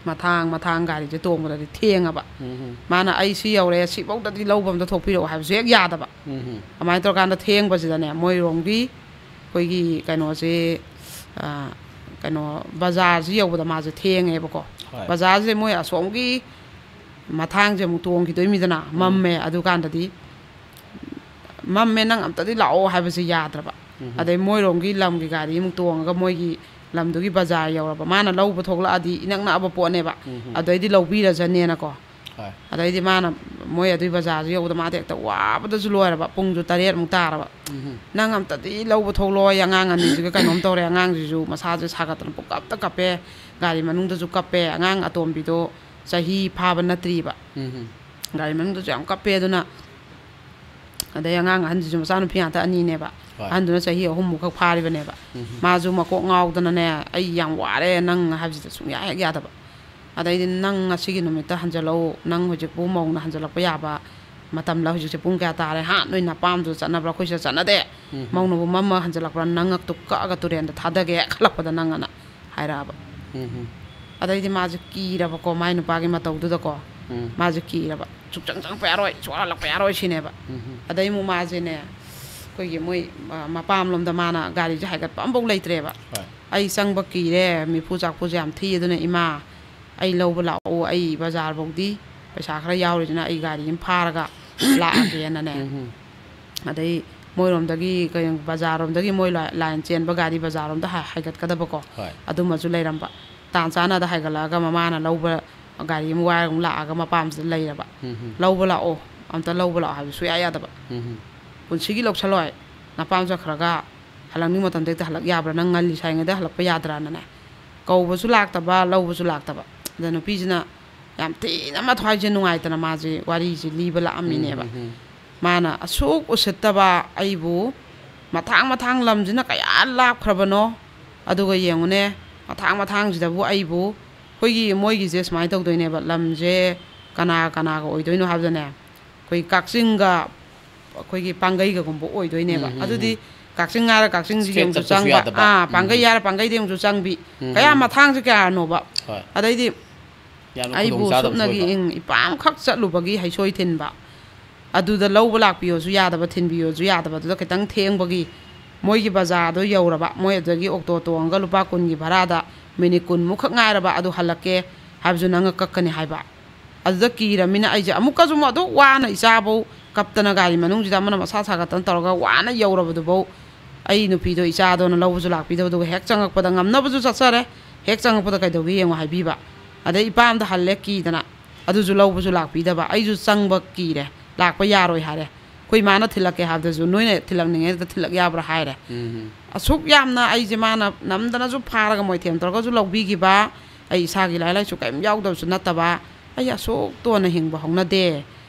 ꯃꯊꯥꯡ ꯃꯊꯥꯡ ꯒꯥꯔꯤꯁꯦ ꯇꯣꯡꯕꯗꯗꯤ ꯊꯦꯡꯉꯕ꯫ ꯎꯝ꯫ ꯃꯥꯅ, "ꯑꯩ ꯁꯤ ꯌꯧꯔꯦ, ꯁꯤꯐꯧꯗꯗꯤ ꯂꯧꯕ ꯑꯝꯇ ꯊꯣꯛꯄꯤꯔꯛꯑꯣ" ꯍꯥꯏꯕꯁꯨ ꯍꯦꯛ ꯌꯥꯗꯕ꯫ ꯎꯝ꯫ ꯑꯗꯨꯃꯥꯏꯅ ꯇꯧꯔꯀꯥꯟꯗ ꯊꯦꯡꯕꯁꯤꯗꯅꯦ, ꯃꯣꯏꯔꯣꯝꯒꯤ ꯑꯩꯈꯣꯏꯒꯤ ꯀꯩꯅꯣꯁꯦ, ꯑ, ꯀꯩꯅꯣ, ꯕꯖꯥꯔꯁꯤ ꯌꯧꯕꯗ ꯃꯥꯁꯦ ꯊꯦꯡꯉꯦꯕꯀꯣ꯫ ꯍꯣꯏ꯫ ꯕꯖꯥꯔꯁꯦ ꯃꯣꯏ ꯑꯁꯣꯝꯒꯤ ꯃꯊꯥꯡꯁꯦ ꯑꯃꯨꯛ ꯇꯣꯡꯈꯤꯗꯣꯏꯃꯤꯗꯅ, ꯎꯝ꯫ ꯃꯝꯃꯦ ꯑꯗꯨꯀꯥꯟꯗꯗꯤ꯫ "ꯃꯝꯃꯦ, ꯅꯪ ꯑꯝꯇꯗꯤ ꯂꯥꯛꯑꯣ" ꯍꯥꯏꯕꯁꯦ ꯌꯥꯗ꯭ꯔꯕ꯫ ꯎꯝ꯫ ꯑꯗꯩ ꯃꯣꯏꯔꯣꯝꯒꯤ ꯂꯝꯒꯤ ꯒꯥꯔꯤ ꯑꯃꯨꯛ ꯇꯣꯡꯉꯒ ꯃꯣꯏꯒꯤ ꯂꯝꯗꯨꯒꯤ ꯕꯖꯥꯔ ꯌꯧꯔꯕ꯫ ꯃꯥꯅ ꯂꯧꯕ ꯊꯣꯛꯂꯛꯑꯗꯤ ꯏꯅꯛ ꯅꯛꯑꯕ ꯄꯣꯠꯅꯦꯕ꯫ ꯎꯝ꯫ ꯑꯗꯩꯗꯤ ꯂꯧꯕꯤꯔꯖꯅꯦꯅꯀꯣ꯫ ꯍꯣꯏ꯫ ꯑꯗꯩꯗꯤ ꯃꯥꯅ ꯃꯣꯏ ꯑꯗꯨꯏ ꯕꯖꯥꯔꯁꯨ ꯌꯧꯕꯗ ꯃꯥꯗꯤ ꯍꯦꯛꯇ ꯋꯥꯕꯗꯁꯨ ꯂꯣꯏꯔꯕ, ꯄꯨꯡꯁꯨ ꯇꯔꯦꯠꯃꯨꯛ ꯇꯥꯔꯕ꯫ ꯎꯝ꯫ "ꯅꯪ ꯑꯝꯇꯗꯤ ꯂꯧꯕ ꯊꯣꯛꯂꯛꯑꯣ, ꯑꯉꯥꯡ ꯑꯅꯤꯁꯤꯒ ꯀꯩꯅꯣꯝ ꯇꯧꯔꯦ, ꯑꯉꯥꯡꯁꯤꯁꯨ ꯃꯁꯥꯁꯦ ꯁꯥꯒꯠꯇꯅ ꯄꯨꯡꯀꯞꯇ ꯀꯞꯄꯦ, ꯒꯥꯔꯤ ꯃꯅꯨꯡꯗꯁꯨ ꯀꯞꯄꯦ, ꯑꯉꯥꯡ ꯑꯇꯣꯝꯕꯤꯗꯣ ꯆꯍꯤ ꯐꯥꯕ ꯅꯠꯇ꯭ꯔꯤꯕ, ꯎꯝ꯫ ꯒꯥꯔꯤ ꯃꯅꯨꯡꯗꯁꯨ ꯌꯥꯝ ꯀꯞꯄꯦ꯫ ꯑꯗꯨꯅ ꯑꯗꯩ ꯑꯉꯥꯡ ꯑꯍꯟꯁꯤꯁꯨ ꯃꯆꯥꯅꯨꯄꯤ ꯉꯥꯛꯇ ꯑꯅꯤꯅꯦꯕ, ꯍꯣꯏ꯫ ꯑꯍꯟꯗꯨꯅ ꯆꯍꯤ ꯑꯍꯨꯝꯃꯨꯛꯈꯛ ꯐꯥꯔꯤꯕꯅꯦꯕ꯫ ꯎꯝ꯫ ꯃꯥꯁꯨ ꯃꯀꯣꯛ ꯉꯥꯎꯗꯅꯅꯦ, "ꯑꯩ ꯌꯥꯝ ꯋꯥꯔꯦ ꯅꯪ" ꯍꯥꯏꯕꯁꯤꯗ ꯁꯨꯡꯌꯥ ꯍꯦꯛ ꯌꯥꯗꯕ꯫ ꯑꯗꯩꯗꯤ "ꯅꯪ ꯉꯁꯤꯒꯤ ꯅꯨꯃꯤꯠꯇ ꯍꯟꯖꯜꯂꯛꯎ, ꯅꯪ ꯍꯧꯖꯤꯛꯄꯨ ꯃꯧꯅ ꯍꯟꯖꯜꯂꯛꯄ ꯌꯥꯕ ꯃꯇꯝꯂ? ꯍꯧꯖꯤꯛꯁꯦ ꯄꯨꯡ ꯀꯌꯥ ꯇꯥꯔꯦ? ꯍꯥ, ꯅꯣꯏ ꯅꯄꯥꯝꯗꯨꯗ ꯆꯠꯅꯕ꯭ꯔꯥ? ꯑꯩꯈꯣꯏ ꯁꯤꯗ ꯆꯠꯅꯗꯦ꯫ ꯎꯝ꯫ ꯃꯧꯅꯕꯨ ꯃꯝꯃ ꯍꯟꯖꯜꯂꯛꯄ꯭ꯔꯥ? ꯅꯉꯛꯇꯨ ꯀꯛꯑꯒ ꯇꯨꯔꯦꯟꯗ ꯊꯥꯗꯒꯦ ꯈꯜꯂꯛꯄꯗ ꯅꯪ" ꯑꯅ ꯍꯥꯏꯔꯛꯑꯕ꯫ ꯎꯝ꯫ ꯑꯗꯩꯗꯤ ꯃꯥꯁꯦ ꯀꯤꯔꯕꯀꯣ, ꯃꯥꯏ ꯅꯨꯄꯥꯒꯤ ꯃꯇꯧꯗꯨꯗꯀꯣ꯫ ꯎꯝ꯫ ꯃꯥꯁꯦ ꯀꯤꯔꯕ, "ꯁꯨꯛꯆꯪ ꯆꯪꯉꯛꯄ ꯌꯥꯔꯣꯏ, ꯁꯨꯛꯍꯜꯂꯛꯄ ꯌꯥꯔꯣꯏ" ꯁꯤꯅꯦꯕ꯫ ꯎꯝ꯫ ꯑꯗꯩ ꯑꯃꯨꯛ ꯃꯥꯁꯦꯅꯦ, ꯑꯩꯈꯣꯏꯒꯤ ꯃꯣꯏ, ꯑ, ꯃꯄꯥꯝꯂꯣꯝꯗ ꯃꯥꯅ ꯒꯥꯔꯤꯁꯦ ꯍꯥꯏꯒꯠꯄ ꯑꯃꯐꯥꯎ ꯂꯩꯇ꯭ꯔꯦꯕ꯫ ꯍꯣꯏ꯫ "ꯑꯩ ꯆꯪꯕ ꯀꯤꯔꯦ, ꯃꯤꯐꯨ ꯆꯥꯛꯐꯨꯁꯦ ꯌꯥꯝ ꯊꯤ, ꯑꯗꯨꯅ ꯏꯃꯥ, ꯑꯩ ꯂꯧꯕ ꯂꯥꯛꯑꯣ, ꯑꯩ ꯕꯖꯥꯔꯐꯧꯗꯤ ꯄꯩꯁꯥ ꯈꯔ ꯌꯥꯎꯔꯤꯁꯤꯅ ꯑꯩ ꯒꯥꯔꯤ ꯑꯃ ꯐꯥꯔꯒ ꯂꯥꯛꯑꯒꯦꯅꯅꯦ"꯫ ꯎꯝ꯫ ꯑꯗꯩ ꯃꯣꯏꯔꯣꯝꯗꯒꯤ ꯀꯩ, ꯕꯖꯥꯔꯔꯣꯝꯗꯒꯤ ꯃꯣꯏ ꯂꯥ-, ꯂꯥꯏꯟ ꯆꯦꯟꯕ ꯒꯥꯔꯤ ꯕꯖꯥꯔꯔꯣꯝꯗ ꯍꯥ-, ꯍꯥꯏꯒꯠꯀꯗꯕꯀꯣ꯫ ꯍꯣꯏ꯫ ꯑꯗꯨꯃꯁꯨ ꯂꯩꯔꯝꯕ꯫ ꯇꯥꯟ ꯆꯥꯅꯗ ꯍꯥꯏꯒꯠꯂꯛꯑꯒ ꯃꯃꯥꯅ ꯂꯧꯕ, ꯒꯥꯔꯤ ꯑꯃ ꯋꯥꯏꯔꯒ ꯑꯃꯨꯛ ꯂꯥꯛꯑꯒ ꯃꯄꯥꯝꯁꯤꯗ ꯂꯩꯔꯕ꯫ ꯎꯝ꯫ "ꯂꯧꯕ ꯂꯥꯛꯑꯣ, ꯑꯝꯇ ꯂꯧꯕ ꯂꯥꯛꯑꯣ" ꯍꯥꯏꯕ ꯁꯨꯡꯌꯥ ꯌꯥꯗꯕ꯫ ꯎꯝ꯫ "ꯄꯨꯟꯁꯤꯒꯤ ꯂꯧꯁꯜꯂꯣꯏ, ꯅꯄꯥꯝ ꯆꯠꯈ꯭ꯔꯒ ꯍꯜꯂꯛꯅꯤꯡ ꯃꯇꯝꯗ ꯍꯦꯛꯇ ꯍꯜꯂꯛ ꯌꯥꯕ꯭ꯔꯥ? ꯅꯪ ꯉꯜꯂꯤ ꯁꯥꯏꯉꯩꯗ ꯍꯜꯂꯛꯄ ꯌꯥꯗ꯭ꯔꯥꯅꯅꯦ"꯫ ꯀꯧꯕꯁꯨ ꯂꯥꯛꯇꯕ, ꯂꯧꯕꯁꯨ ꯂꯥꯛꯇꯕ꯫ ꯑꯗ ꯅꯨꯄꯤꯁꯤꯅ ꯌꯥꯝ ꯊꯤꯅ ꯃꯊ꯭ꯋꯥꯏꯁꯦ ꯅꯨꯡꯉꯥꯏꯇꯅ ꯃꯥꯁꯦ ꯋꯥꯔꯤꯁꯦ ꯂꯤꯕ ꯂꯥꯛꯑꯝꯃꯤꯅꯦꯕ꯫ ꯎꯝ, ꯎꯝ, ꯎꯝ꯫ ꯃꯥꯅ ꯑꯁꯨꯛ ꯎꯁꯤꯠꯇꯕ ꯑꯩꯕꯨ, ꯃꯊꯥꯡ ꯃꯊꯥꯡ ꯂꯝꯁꯤꯅ ꯀꯌꯥ ꯂꯥꯞꯈ꯭ꯔꯕꯅꯣ, ꯑꯗꯨꯒ ꯌꯦꯡꯉꯨꯅꯦ, ꯃꯊꯥꯡ ꯃꯊꯥꯡꯁꯤꯗꯕꯨ ꯑꯩꯕꯨ, ꯑꯩꯈꯣꯏꯒꯤ ꯃꯣꯏꯒꯤꯁꯦ ꯁꯨꯃꯥꯏꯅ ꯇꯧꯗꯣꯏꯅꯦꯕ, ꯂꯝꯁꯦ ꯀꯅꯥ ꯀꯅꯥꯒ ꯑꯣꯏꯗꯣꯏꯅꯣ ꯍꯥꯏꯕꯗꯅꯦ, ꯑꯩꯈꯣꯏ ꯀꯛꯆꯤꯡꯒ ꯑꯩꯈꯣꯏꯒꯤ ꯄꯥꯡꯒꯩꯒꯒꯨꯝꯕ ꯑꯣꯏꯗꯣꯏꯅꯦꯕ꯫ ꯎꯝ, ꯎꯝ, ꯑꯗꯨꯗꯤ ꯎꯝ꯫ ꯀꯛꯆꯤꯡ ꯍꯥꯏꯔ ꯀꯛꯆꯤꯡꯁꯤꯒꯤ State ꯑꯃꯨꯛꯁꯨ ꯆꯠꯄꯁꯨ ꯆꯪꯕ, ꯌꯥꯗꯕ꯫ ꯑꯥ, ꯎꯝ, ꯄꯥꯡꯒꯩ ꯎꯝ꯫ ꯍꯥꯏꯔ ꯄꯥꯡꯒꯩꯗꯤ ꯑꯃꯨꯛꯁꯨ ꯆꯪꯕꯤ, ꯍꯣꯏ꯫ ꯀꯌꯥ ꯃꯊꯥꯡꯁꯦ ꯀꯌꯥꯅꯣꯕ꯫ ꯍꯣꯏ꯫ ꯑꯗꯩꯗꯤ ꯌꯥꯝꯅ ꯑꯩꯕꯨ ꯈꯨꯗꯣꯡꯆꯥꯗꯕꯁꯨ ꯁꯨꯞꯅꯒꯤ ꯑꯣꯏꯕ꯫ ꯏꯪ ꯏꯄꯥꯝꯈꯛ ꯆꯠꯂꯨꯕꯒꯤ ꯍꯩꯁꯣꯏ ꯊꯤꯟꯕ, ꯑꯗꯨꯗ ꯂꯧꯕ ꯂꯥꯛꯄꯤꯌꯣꯁꯨ ꯌꯥꯗꯕ, ꯊꯤꯟꯕꯤꯌꯣꯁꯨ ꯌꯥꯗꯕ, ꯑꯗꯨꯗ ꯈꯤꯇꯪ ꯊꯦꯡꯕꯒꯤ ꯃꯣꯏꯒꯤ ꯕꯖꯥꯔꯗꯣ ꯌꯧꯔꯕ, ꯃꯣꯏ ꯑꯗꯨꯗꯒꯤ ꯑꯣꯛꯇꯣ ꯇꯣꯡꯉꯒ ꯂꯨꯄꯥ ꯀꯨꯟꯒꯤ ꯚꯔꯥꯗ ꯃꯤꯅꯤꯠ ꯀꯨꯟꯃꯨꯛꯈꯛ ꯉꯥꯏꯔꯕ, ꯑꯗꯨ ꯍꯜꯂꯛꯀꯦ ꯍꯥꯏꯕꯁꯨ ꯅꯪ ꯀꯛꯀꯅꯤ ꯍꯥꯏꯕ꯫ ꯑꯗꯨꯗ ꯀꯤꯔꯃꯤꯅ ꯑꯩꯁꯦ ꯑꯃꯨꯛꯀꯁꯨ ꯑꯃꯨꯛ ꯑꯗꯨꯛ ꯋꯥꯅ ꯏꯆꯥꯕꯧ ꯀꯞꯇꯅ ꯒꯥꯔꯤ ꯃꯅꯨꯡꯁꯤꯗ ꯑꯃꯅ ꯃꯁꯥ ꯁꯥꯒꯠꯇꯅ ꯇꯧꯔꯒ ꯋꯥꯅ ꯌꯧꯔꯕꯗꯨꯐꯧ ꯑꯩ ꯅꯨꯄꯤꯗꯣ ꯏꯆꯥꯗꯣꯅ ꯂꯧꯕꯁꯨ ꯂꯥꯛꯄꯤꯗꯕ, ꯑꯗꯨꯒ ꯍꯦꯛ ꯆꯪꯉꯛꯄꯗ ꯉꯝꯅꯕꯁꯨ ꯆꯠꯆꯔꯦ, ꯍꯦꯛ ꯆꯪꯉꯛꯄꯗ ꯀꯩꯗꯧꯒꯦ ꯌꯦꯡꯉꯣ ꯍꯥꯏꯕꯤꯕ꯫ ꯑꯗꯩ ꯏꯄꯥꯝꯗ ꯍꯜꯂꯦ ꯀꯤꯗꯅ꯫ ꯑꯗꯨꯁꯨ ꯂꯧꯕꯁꯨ ꯂꯥꯛꯄꯤꯗꯕ꯫ ꯑꯩꯁꯨ ꯆꯪꯕ ꯀꯤꯔꯦ, ꯂꯥꯛꯄ ꯌꯥꯔꯣꯏ ꯍꯥꯏꯔꯦ꯫ ꯑꯩꯈꯣꯏ ꯏꯃꯥꯅ ꯊꯤꯜꯂꯛꯀꯦ ꯍꯥꯏꯕꯗꯁꯨ, "ꯅꯣꯏꯅ ꯊꯤꯜꯂꯛꯅꯤꯡꯉꯦ ꯍꯦꯛꯇ ꯊꯤꯜꯂꯛ ꯌꯥꯕ꯭ꯔꯥ?" ꯍꯥꯏꯔꯦ꯫ ꯎꯝ꯫ ꯑꯁꯨꯛ ꯌꯥꯝꯅ ꯑꯩꯁꯦ ꯃꯥꯅ ꯅꯝꯗꯅꯁꯨ ꯐꯥꯔꯒ ꯃꯣꯏꯊꯦꯝ ꯇꯧꯔꯒꯁꯨ ꯂꯧꯕꯤꯈꯤꯕ, ꯑꯩ ꯏꯁꯥꯒꯤ ꯂꯥꯏꯔꯤꯛ ꯂꯥꯏꯁꯨ ꯀꯔꯤꯝ ꯌꯥꯎꯗꯕꯁꯨ ꯅꯠꯇꯕ, ꯑꯩ ꯑꯁꯨꯛ ꯇꯣꯟꯅ ꯍꯤꯡꯕ ꯍꯧꯅꯗꯦ꯫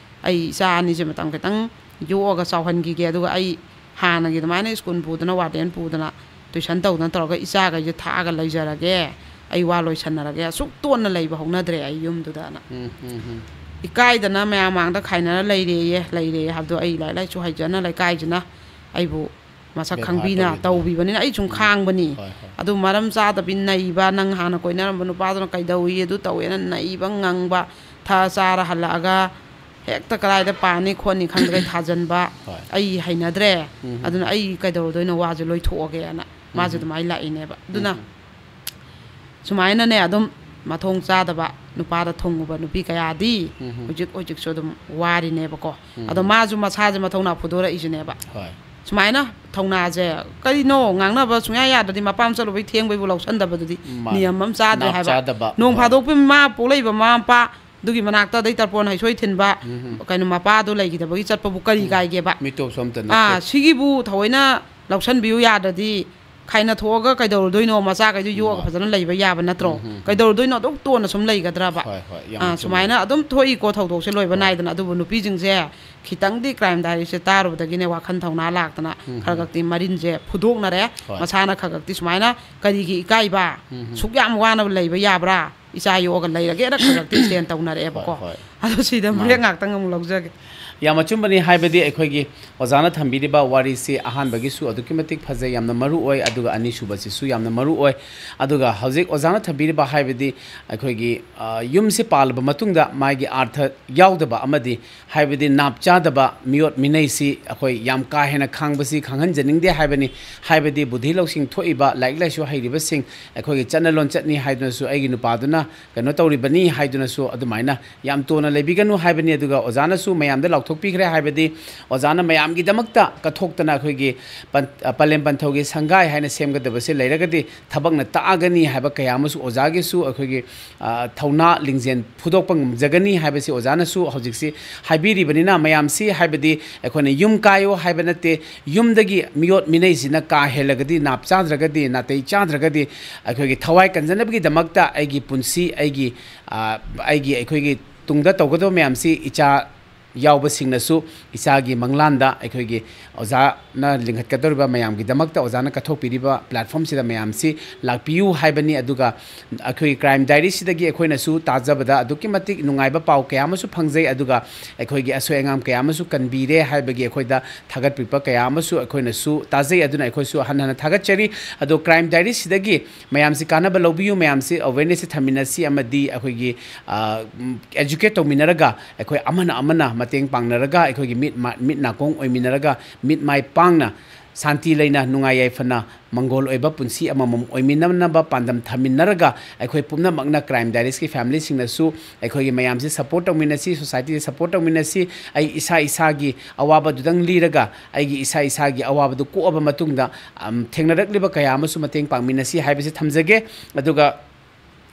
ꯑꯩ ꯏꯆꯥ ꯑꯅꯤꯁꯦ ꯃꯇꯝ ꯈꯤꯇꯪ ꯌꯣꯛꯑꯒ ꯆꯥꯎꯍꯟꯈꯤꯒꯦ, ꯑꯗꯨꯒ ꯑꯩ ꯍꯥꯟꯅꯒꯤ ꯑꯗꯨꯃꯥꯏꯅ ꯁ꯭ꯀꯨꯜ ꯄꯨꯗꯅ, ꯋꯥꯔꯗꯦꯟ ꯄꯨꯗꯅ, ꯇꯨꯏꯁꯟ ꯇꯧꯗꯅ ꯇꯧꯔꯒ ꯏꯆꯥꯈꯩꯁꯦ ꯊꯥꯛꯑꯒ ꯂꯩꯖꯔꯒꯦ, ꯑꯩ ꯋꯥ ꯂꯣꯏꯁꯟꯅꯔꯒꯦ, ꯑꯁꯨꯛ ꯇꯣꯟꯅ ꯂꯩꯕ ꯍꯧꯅꯗ꯭ꯔꯦ ꯑꯩ ꯌꯨꯝꯗꯨꯗꯅ꯫ ꯎꯝ, ꯎꯝ, ꯎꯝ꯫ ꯏꯀꯥꯏꯗꯅ ꯃꯌꯥꯝ ꯃꯥꯡꯗ ꯈꯥꯏꯅꯔ ꯂꯩꯔꯦꯌꯦ, ꯂꯩꯔꯦ ꯍꯥꯏꯕꯗꯣ ꯑꯩ ꯂꯥꯏꯔꯤꯛ ꯂꯥꯏꯁꯨ ꯍꯩꯖꯅ ꯂꯩꯀꯥꯏꯁꯤꯅ ꯑꯩꯕꯨ ꯃꯁꯛ ꯕꯦꯕꯥꯔ ꯈꯪꯕꯤꯅ ꯇꯧꯕꯤꯗꯅ꯫ ꯇꯧꯕꯤꯕꯅꯤꯅ ꯑꯩ ꯁꯨꯝ ꯎꯝ꯫ ꯈꯥꯡꯕꯅꯤ꯫ ꯍꯣꯏ, ꯍꯣꯏ꯫ ꯑꯗꯨ ꯃꯔꯝ ꯆꯥꯗꯕꯤ ꯅꯩꯕ, ꯅꯪ ꯍꯥꯟꯅ ꯀꯣꯏꯅꯔꯝꯕ ꯅꯨꯄꯥꯗꯨꯅ ꯀꯩꯗꯧꯏ ꯑꯗꯨ ꯇꯧꯋꯦꯅ ꯅꯩꯕ ꯉꯪꯕ, ꯊ ꯆꯥꯔ ꯍꯜꯂꯛꯑꯒ ꯍꯦꯛꯇ ꯀꯗꯥꯏꯗ ꯄꯥꯅꯤ ꯈꯣꯠꯅꯤ ꯈꯪꯗ꯭ꯔꯦ ꯊꯥꯖꯟꯕ, ꯍꯣꯏ꯫ ꯑꯩ ꯍꯩꯅꯗ꯭ꯔꯦ꯫ ꯎꯝ꯫ ꯑꯗꯨꯅ ꯑꯩ ꯀꯩꯗꯧꯔꯗꯣꯏꯅꯣ, ꯋꯥꯁꯦ ꯂꯣꯏꯊꯣꯛꯑꯒꯦꯅ ꯃꯥꯁꯦ ꯎꯝ꯫ ꯑꯗꯨꯃꯥꯏꯅ ꯂꯥꯛꯏꯅꯦꯕ꯫ ꯑꯗꯨꯅ ꯎꯝ꯫ ꯁꯨꯃꯥꯏꯅꯅꯦ ꯑꯗꯨꯝ ꯃꯊꯣꯡ ꯆꯥꯗꯕ ꯅꯨꯄꯥꯗ ꯊꯨꯡꯉꯨꯕ ꯅꯨꯄꯤ ꯀꯌꯥꯗꯤ ꯎꯝ꯫ ꯍꯧꯖꯤꯛ ꯍꯧꯖꯤꯛꯁꯨ ꯑꯗꯨꯝ ꯋꯥꯔꯤꯅꯦꯕꯀꯣ꯫ ꯎꯝ꯫ ꯑꯗꯣ ꯃꯥꯁꯨ ꯃꯁꯥꯁꯦ ꯃꯊꯧꯅꯥ ꯐꯨꯗꯣꯔꯛꯏꯁꯤꯅꯦꯕ꯫ ꯍꯣꯏ꯫ ꯁꯨꯃꯥꯏꯅ ꯊꯧꯅꯥꯁꯦ ꯀꯔꯤꯅꯣ ꯉꯥꯡꯅꯕ ꯁꯨꯡꯌꯥ ꯌꯥꯗ꯭ꯔꯗꯤ ꯃꯄꯥꯝ ꯆꯠꯂꯨꯕꯩ ꯊꯦꯡꯕꯩꯕꯨ ꯂꯧꯁꯟꯗꯕꯗꯨꯗꯤ ꯃꯥꯅꯤ꯫ ꯅꯤꯌꯝ ꯑꯃ ꯆꯥꯗ꯭ꯔꯦ ꯅꯥꯞ ꯍꯥꯏꯕ꯫ ꯆꯥꯗꯕ꯫ ꯅꯣꯡ ꯍꯣꯏ꯫ ꯐꯥꯗꯣꯛꯄꯨ ꯃꯥ ꯄꯣꯛꯂꯛꯏꯕ ꯃꯃꯥ ꯃꯄꯥ ꯑꯗꯨꯒꯤ ꯃꯅꯥꯛꯇ ꯑꯗꯩ ꯇꯔꯄꯣꯟ ꯍꯩꯁꯣꯏ ꯊꯤꯟꯕ, ꯎꯝ꯫ ꯀꯩꯅꯣ ꯃꯄꯥꯗꯣ ꯂꯩꯈꯤꯗꯕꯒꯤ ꯆꯠꯄꯕꯨ ꯀꯔꯤ ꯎꯝ꯫ ꯀꯥꯏꯒꯦꯕ? ꯃꯤꯇꯣꯞꯁꯨ ꯑꯝꯇ ꯅꯠꯇꯦ꯫ ꯑꯥ, ꯁꯤꯒꯤꯕꯨ ꯊꯑꯣꯏꯅ ꯂꯧꯁꯟꯕꯤꯌꯨ ꯌꯥꯗ꯭ꯔꯗꯤ ꯈꯥꯏꯅ ꯊꯣꯛꯑꯒ ꯀꯩꯗꯧꯔꯨꯗꯣꯏꯅꯣ? ꯃꯆꯥꯈꯩꯗꯨ ꯌꯣꯛꯑꯒ ꯃꯥꯅꯤ꯫ ꯐꯖꯅ ꯂꯩꯕ ꯌꯥꯕ ꯅꯠꯇ꯭ꯔꯣ? ꯎꯝ, ꯎꯝ, ꯎꯝ꯫ ꯀꯩꯗꯧꯔꯨꯗꯣꯏꯅꯣ? ꯑꯗꯨꯝ ꯇꯣꯟꯅ ꯁꯨꯝ ꯂꯩꯒꯗ꯭ꯔꯕ? ꯍꯣꯏ, ꯍꯣꯏ, ꯌꯥꯝ ꯑꯥ, ꯆꯨꯝꯃꯤ꯫ ꯁꯨꯃꯥꯏꯅ ꯑꯗꯨꯝ ꯊꯣꯛꯏꯀꯣ ꯊꯧꯗꯣꯛꯁꯦ ꯂꯣꯏꯕ ꯍꯣꯏ꯫ ꯅꯥꯏꯗꯅ꯫ ꯑꯗꯨꯕꯨ ꯅꯨꯄꯤꯁꯤꯡꯁꯦ ꯈꯤꯇꯪꯗꯤ ꯀ꯭ꯔꯥꯏꯝ ꯗꯥꯏꯔꯤꯁꯦ ꯇꯥꯔꯨꯕꯗꯒꯤꯅꯦ ꯋꯥꯈꯜ ꯊꯧꯅꯥ ꯂꯥꯛꯇꯅ ꯎꯝ, ꯈꯔ ꯎꯝ꯫ ꯈꯛꯇꯤ ꯃꯔꯤꯟꯁꯦ ꯐꯨꯗꯣꯛꯅꯔꯦ꯫ ꯍꯣꯏ꯫ ꯃꯁꯥꯅ ꯈꯔ ꯈꯛꯇꯤ ꯁꯨꯃꯥꯏꯅ ꯀꯔꯤꯒꯤ ꯏꯀꯥꯏꯕ? ꯎꯝ, ꯎꯝ꯫ ꯁꯨꯛ ꯌꯥꯝ ꯋꯥꯅ ꯂꯩꯕ ꯌꯥꯕ꯭ꯔꯥ? ꯏꯆꯥ ꯌꯣꯛꯑꯒ ꯂꯩꯔꯒꯦꯅ ꯈꯔ ꯈꯛꯇꯤ stand ꯇꯧꯅꯔꯛꯑꯦꯕꯀꯣ꯫ ꯍꯣꯏ, ꯍꯣꯏ꯫ ꯑꯗꯣ ꯁꯤꯗ ꯃꯥꯅꯤ꯫ ꯕ꯭ꯔꯦꯛ ꯉꯥꯛꯇꯪ ꯑꯃꯨꯛ ꯂꯧꯖꯒꯦ꯫ ꯌꯥꯝ ꯑꯆꯨꯝꯕꯅꯤ, ꯍꯥꯏꯕꯗꯤ ꯑꯩꯈꯣꯏꯒꯤ ꯑꯣꯖꯥꯅ ꯊꯝꯕꯤꯔꯤꯕ ꯋꯥꯔꯤꯁꯤ ꯑꯍꯥꯟꯕꯒꯤꯁꯨ ꯑꯗꯨꯛꯀꯤ ꯃꯇꯤꯛ ꯐꯖꯩ, ꯌꯥꯝꯅ ꯃꯔꯨ ꯑꯣꯏ, ꯑꯗꯨꯒ ꯑꯅꯤꯁꯨꯕꯁꯤꯁꯨ ꯌꯥꯝꯅ ꯃꯔꯨ ꯑꯣꯏ꯫ ꯑꯗꯨꯒ ꯍꯧꯖꯤꯛ ꯑꯣꯖꯥꯅ ꯊꯝꯕꯤꯔꯤꯕ ꯍꯥꯏꯕꯗꯤ ꯑꯩꯈꯣꯏꯒꯤ, ꯑ, ꯌꯨꯝꯁꯤ ꯄꯥꯜꯂꯕ ꯃꯇꯨꯡꯗ ꯃꯥꯒꯤ ꯑꯥꯔꯊ ꯌꯥꯎꯗꯕ ꯑꯃꯗꯤ ꯍꯥꯏꯕꯗꯤ ꯅꯥꯞ ꯆꯥꯗꯕ ꯃꯤꯑꯣꯠ ꯃꯤꯅꯩꯁꯤ ꯑꯩꯈꯣꯏ ꯌꯥꯝ ꯀꯥ ꯍꯦꯟꯅ ꯈꯥꯡꯕꯁꯤ ꯈꯪꯍꯟꯖꯅꯤꯡꯗꯦ ꯍꯥꯏꯕꯅꯤ꯫ ꯍꯥꯏꯕꯗꯤ ꯕꯨꯙꯤ ꯂꯧꯁꯤꯡ ꯊꯣꯛꯏꯕ, ꯂꯥꯏꯔꯤꯛ ꯂꯥꯏꯁꯨ ꯍꯩꯔꯤꯕꯁꯤꯡ, ꯑꯩꯈꯣꯏꯒꯤ ꯆꯠꯅ ꯂꯣꯟꯆꯠꯅꯤ ꯍꯥꯏꯗꯨꯅꯁꯨ ꯑꯩꯒꯤ ꯅꯨꯄꯥꯗꯨꯅ ꯀꯩꯅꯣ ꯇꯧꯔꯤꯕꯅꯤ ꯍꯥꯏꯗꯨꯅꯁꯨ ꯑꯗꯨꯃꯥꯏꯅ ꯌꯥꯝ ꯇꯣꯟꯅ ꯂꯩꯕꯤꯒꯅꯨ ꯍꯥꯏꯕꯅꯤ꯫ ꯑꯗꯨꯒ ꯑꯣꯖꯥꯅꯁꯨ ꯃꯌꯥꯝꯗ ꯂꯥꯎ ꯊꯣꯛꯄꯤꯈ꯭ꯔꯦ꯫ ꯍꯥꯏꯕꯗꯤ ꯑꯣꯖꯥꯅ ꯃꯌꯥꯝꯒꯤꯗꯃꯛꯇ ꯀꯠꯊꯣꯛꯇꯅ ꯑꯩꯈꯣꯏꯒꯤ ꯄꯟ-, ꯑ, ꯄꯂꯦꯝ ꯄꯟꯊꯧꯒꯤ ꯁꯪꯒꯥꯏ ꯍꯥꯏꯅ ꯁꯦꯝꯒꯗꯕꯁꯦ ꯂꯩꯔꯒꯗꯤ ꯊꯕꯛꯅ ꯇꯥꯛꯑꯒꯅꯤ ꯍꯥꯏꯕ ꯀꯌꯥ ꯑꯃꯁꯨ ꯑꯣꯖꯥꯒꯤꯁꯨ ꯑꯩꯈꯣꯏꯒꯤ, ꯑ, ꯊꯧꯅꯥ ꯂꯤꯡꯖꯦꯜ ꯐꯨꯗꯣꯛꯄ ꯉꯝꯖꯒꯅꯤ ꯍꯥꯏꯕꯁꯤ ꯑꯣꯖꯥꯅꯁꯨ ꯍꯧꯖꯤꯛꯁꯤ ꯍꯥꯏꯕꯤꯔꯤꯕꯅꯤꯅ, ꯃꯌꯥꯝꯁꯤ ꯍꯥꯏꯕꯗꯤ ꯑꯩꯈꯣꯏꯅ ꯌꯨꯝ ꯀꯥꯏꯌꯣ ꯍꯥꯏꯕ ꯅꯠꯇꯦ, ꯌꯨꯝꯗꯒꯤ ꯃꯤꯑꯣꯠ ꯃꯤꯅꯩꯁꯤꯅ ꯀꯥ ꯍꯦꯜꯂꯒꯗꯤ, ꯅꯥꯞ ꯆꯥꯗ꯭ꯔꯒꯗꯤ, ꯅꯥꯇꯩ ꯆꯥꯗ꯭ꯔꯒꯗꯤ ꯑꯩꯈꯣꯏꯒꯤ ꯊꯋꯥꯏ ꯀꯟꯖꯅꯕꯒꯤꯗꯃꯛꯇ ꯑꯩꯒꯤ ꯄꯨꯟꯁꯤ, ꯑꯩꯒꯤ, ꯑ, ꯑꯩꯒꯤ, ꯑꯩꯈꯣꯏꯒꯤ ꯇꯨꯡꯗ ꯇꯧꯒꯗꯕ ꯃꯌꯥꯝꯁꯤ ꯏꯆꯥ ꯌꯥꯎꯕꯁꯤꯡꯅꯁꯨ ꯏꯆꯥꯒꯤ ꯃꯪꯂꯥꯟꯗ ꯑꯩꯈꯣꯏꯒꯤ ꯑꯣꯖꯥꯅ ꯂꯤꯡꯈꯠꯀꯗꯧꯔꯤꯕ ꯃꯌꯥꯝꯒꯤꯗꯃꯛꯇ ꯑꯣꯖꯥꯅ ꯀꯠꯊꯣꯛꯄꯤꯔꯤꯕ platformꯁꯤꯗ ꯃꯌꯥꯝꯁꯤ ꯂꯥꯛꯄꯤꯌꯨ ꯍꯥꯏꯕꯅꯤ꯫ ꯑꯗꯨꯒ ꯑꯩꯈꯣꯏꯒꯤ Crime Diaryꯁꯤꯗꯒꯤ ꯑꯩꯈꯣꯏꯅꯁꯨ ꯇꯥꯖꯕꯗ ꯑꯗꯨꯛꯀꯤ ꯃꯇꯤꯛ ꯅꯨꯡꯉꯥꯏꯕ ꯄꯥꯎ ꯀꯌꯥ ꯑꯃꯁꯨ ꯐꯪꯖꯩ, ꯑꯗꯨꯒ ꯑꯩꯈꯣꯏꯒꯤ ꯑꯁꯣꯏ ꯑꯉꯥꯝ ꯀꯌꯥ ꯑꯃꯁꯨ ꯀꯟꯕꯤꯔꯦ ꯍꯥꯏꯕꯒꯤ ꯑꯩꯈꯣꯏꯗ ꯊꯥꯒꯠꯄꯤꯕ ꯀꯌꯥ ꯑꯃꯁꯨ ꯑꯩꯈꯣꯏꯅꯁꯨ ꯇꯥꯖꯩ꯫ ꯑꯗꯨꯅ ꯑꯩꯈꯣꯏꯁꯨ ꯍꯟꯅ ꯍꯟꯅ ꯊꯥꯒꯠꯆꯔꯤ꯫ ꯑꯗꯣ Crime Diaryꯁꯤꯗꯒꯤ ꯃꯌꯥꯝꯁꯤ ꯀꯥꯟꯅꯕ ꯂꯧꯕꯤꯌꯨ, ꯃꯌꯥꯝꯁꯤ awarenessꯁꯤ ꯊꯝꯃꯤꯟꯅꯁꯤ, ꯑꯃꯗꯤ ꯑꯩꯈꯣꯏꯒꯤ, ꯑ, ꯎꯝ, educate ꯇꯧꯃꯤꯟꯅꯔꯒ ꯑꯩꯈꯣꯏ ꯑꯃꯅ ꯑꯃꯅ ꯃꯇꯦꯡ ꯄꯥꯡꯅꯔꯒ, ꯑꯩꯈꯣꯏꯒꯤ ꯃꯤꯠ ꯃꯥ-, ꯃꯤꯠ ꯅꯥꯀꯣꯡ ꯑꯣꯏꯃꯤꯟꯅꯔꯒ, ꯃꯤꯠ ꯃꯥꯏ ꯄꯥꯡꯅ, ꯁꯥꯟꯇꯤ ꯂꯩꯅ, ꯅꯨꯡꯉꯥꯏ ꯌꯥꯏꯐꯅ, ꯃꯪꯒꯣꯜ ꯑꯣꯏꯕ ꯄꯨꯟꯁꯤ ꯑꯃꯃꯝ ꯑꯣꯏꯃꯤꯟꯅꯅꯕ ꯄꯥꯟꯗꯝ ꯊꯝꯃꯤꯟꯅꯔꯒ, ꯑꯩꯈꯣꯏ ꯄꯨꯝꯅꯃꯛꯅ Crime Diariesꯀꯤ familyꯁꯤꯡꯅꯁꯨ ꯑꯩꯈꯣꯏꯒꯤ ꯃꯌꯥꯝꯁꯤ support ꯇꯧꯃꯤꯟꯅꯁꯤ, societyꯁꯤ support ꯇꯧꯃꯤꯟꯅꯁꯤ꯫ ꯑꯩ ꯏꯁꯥ ꯏꯁꯥꯒꯤ ꯑꯋꯥꯕꯗꯨꯗꯪ ꯂꯤꯔꯒ, ꯑꯩꯒꯤ ꯏꯁꯥ ꯏꯁꯥꯒꯤ ꯑꯋꯥꯕꯗꯨ ꯀꯣꯛꯑꯕ ꯃꯇꯨꯡꯗ, ꯑꯝ, ꯊꯦꯡꯅꯔꯛꯂꯤꯕ ꯀꯌꯥ ꯑꯃꯁꯨ ꯃꯇꯦꯡ ꯄꯥꯡꯃꯤꯟꯅꯁꯤ ꯍꯥꯏꯕꯁꯤ ꯊꯝꯖꯒꯦ꯫ ꯑꯗꯨꯒ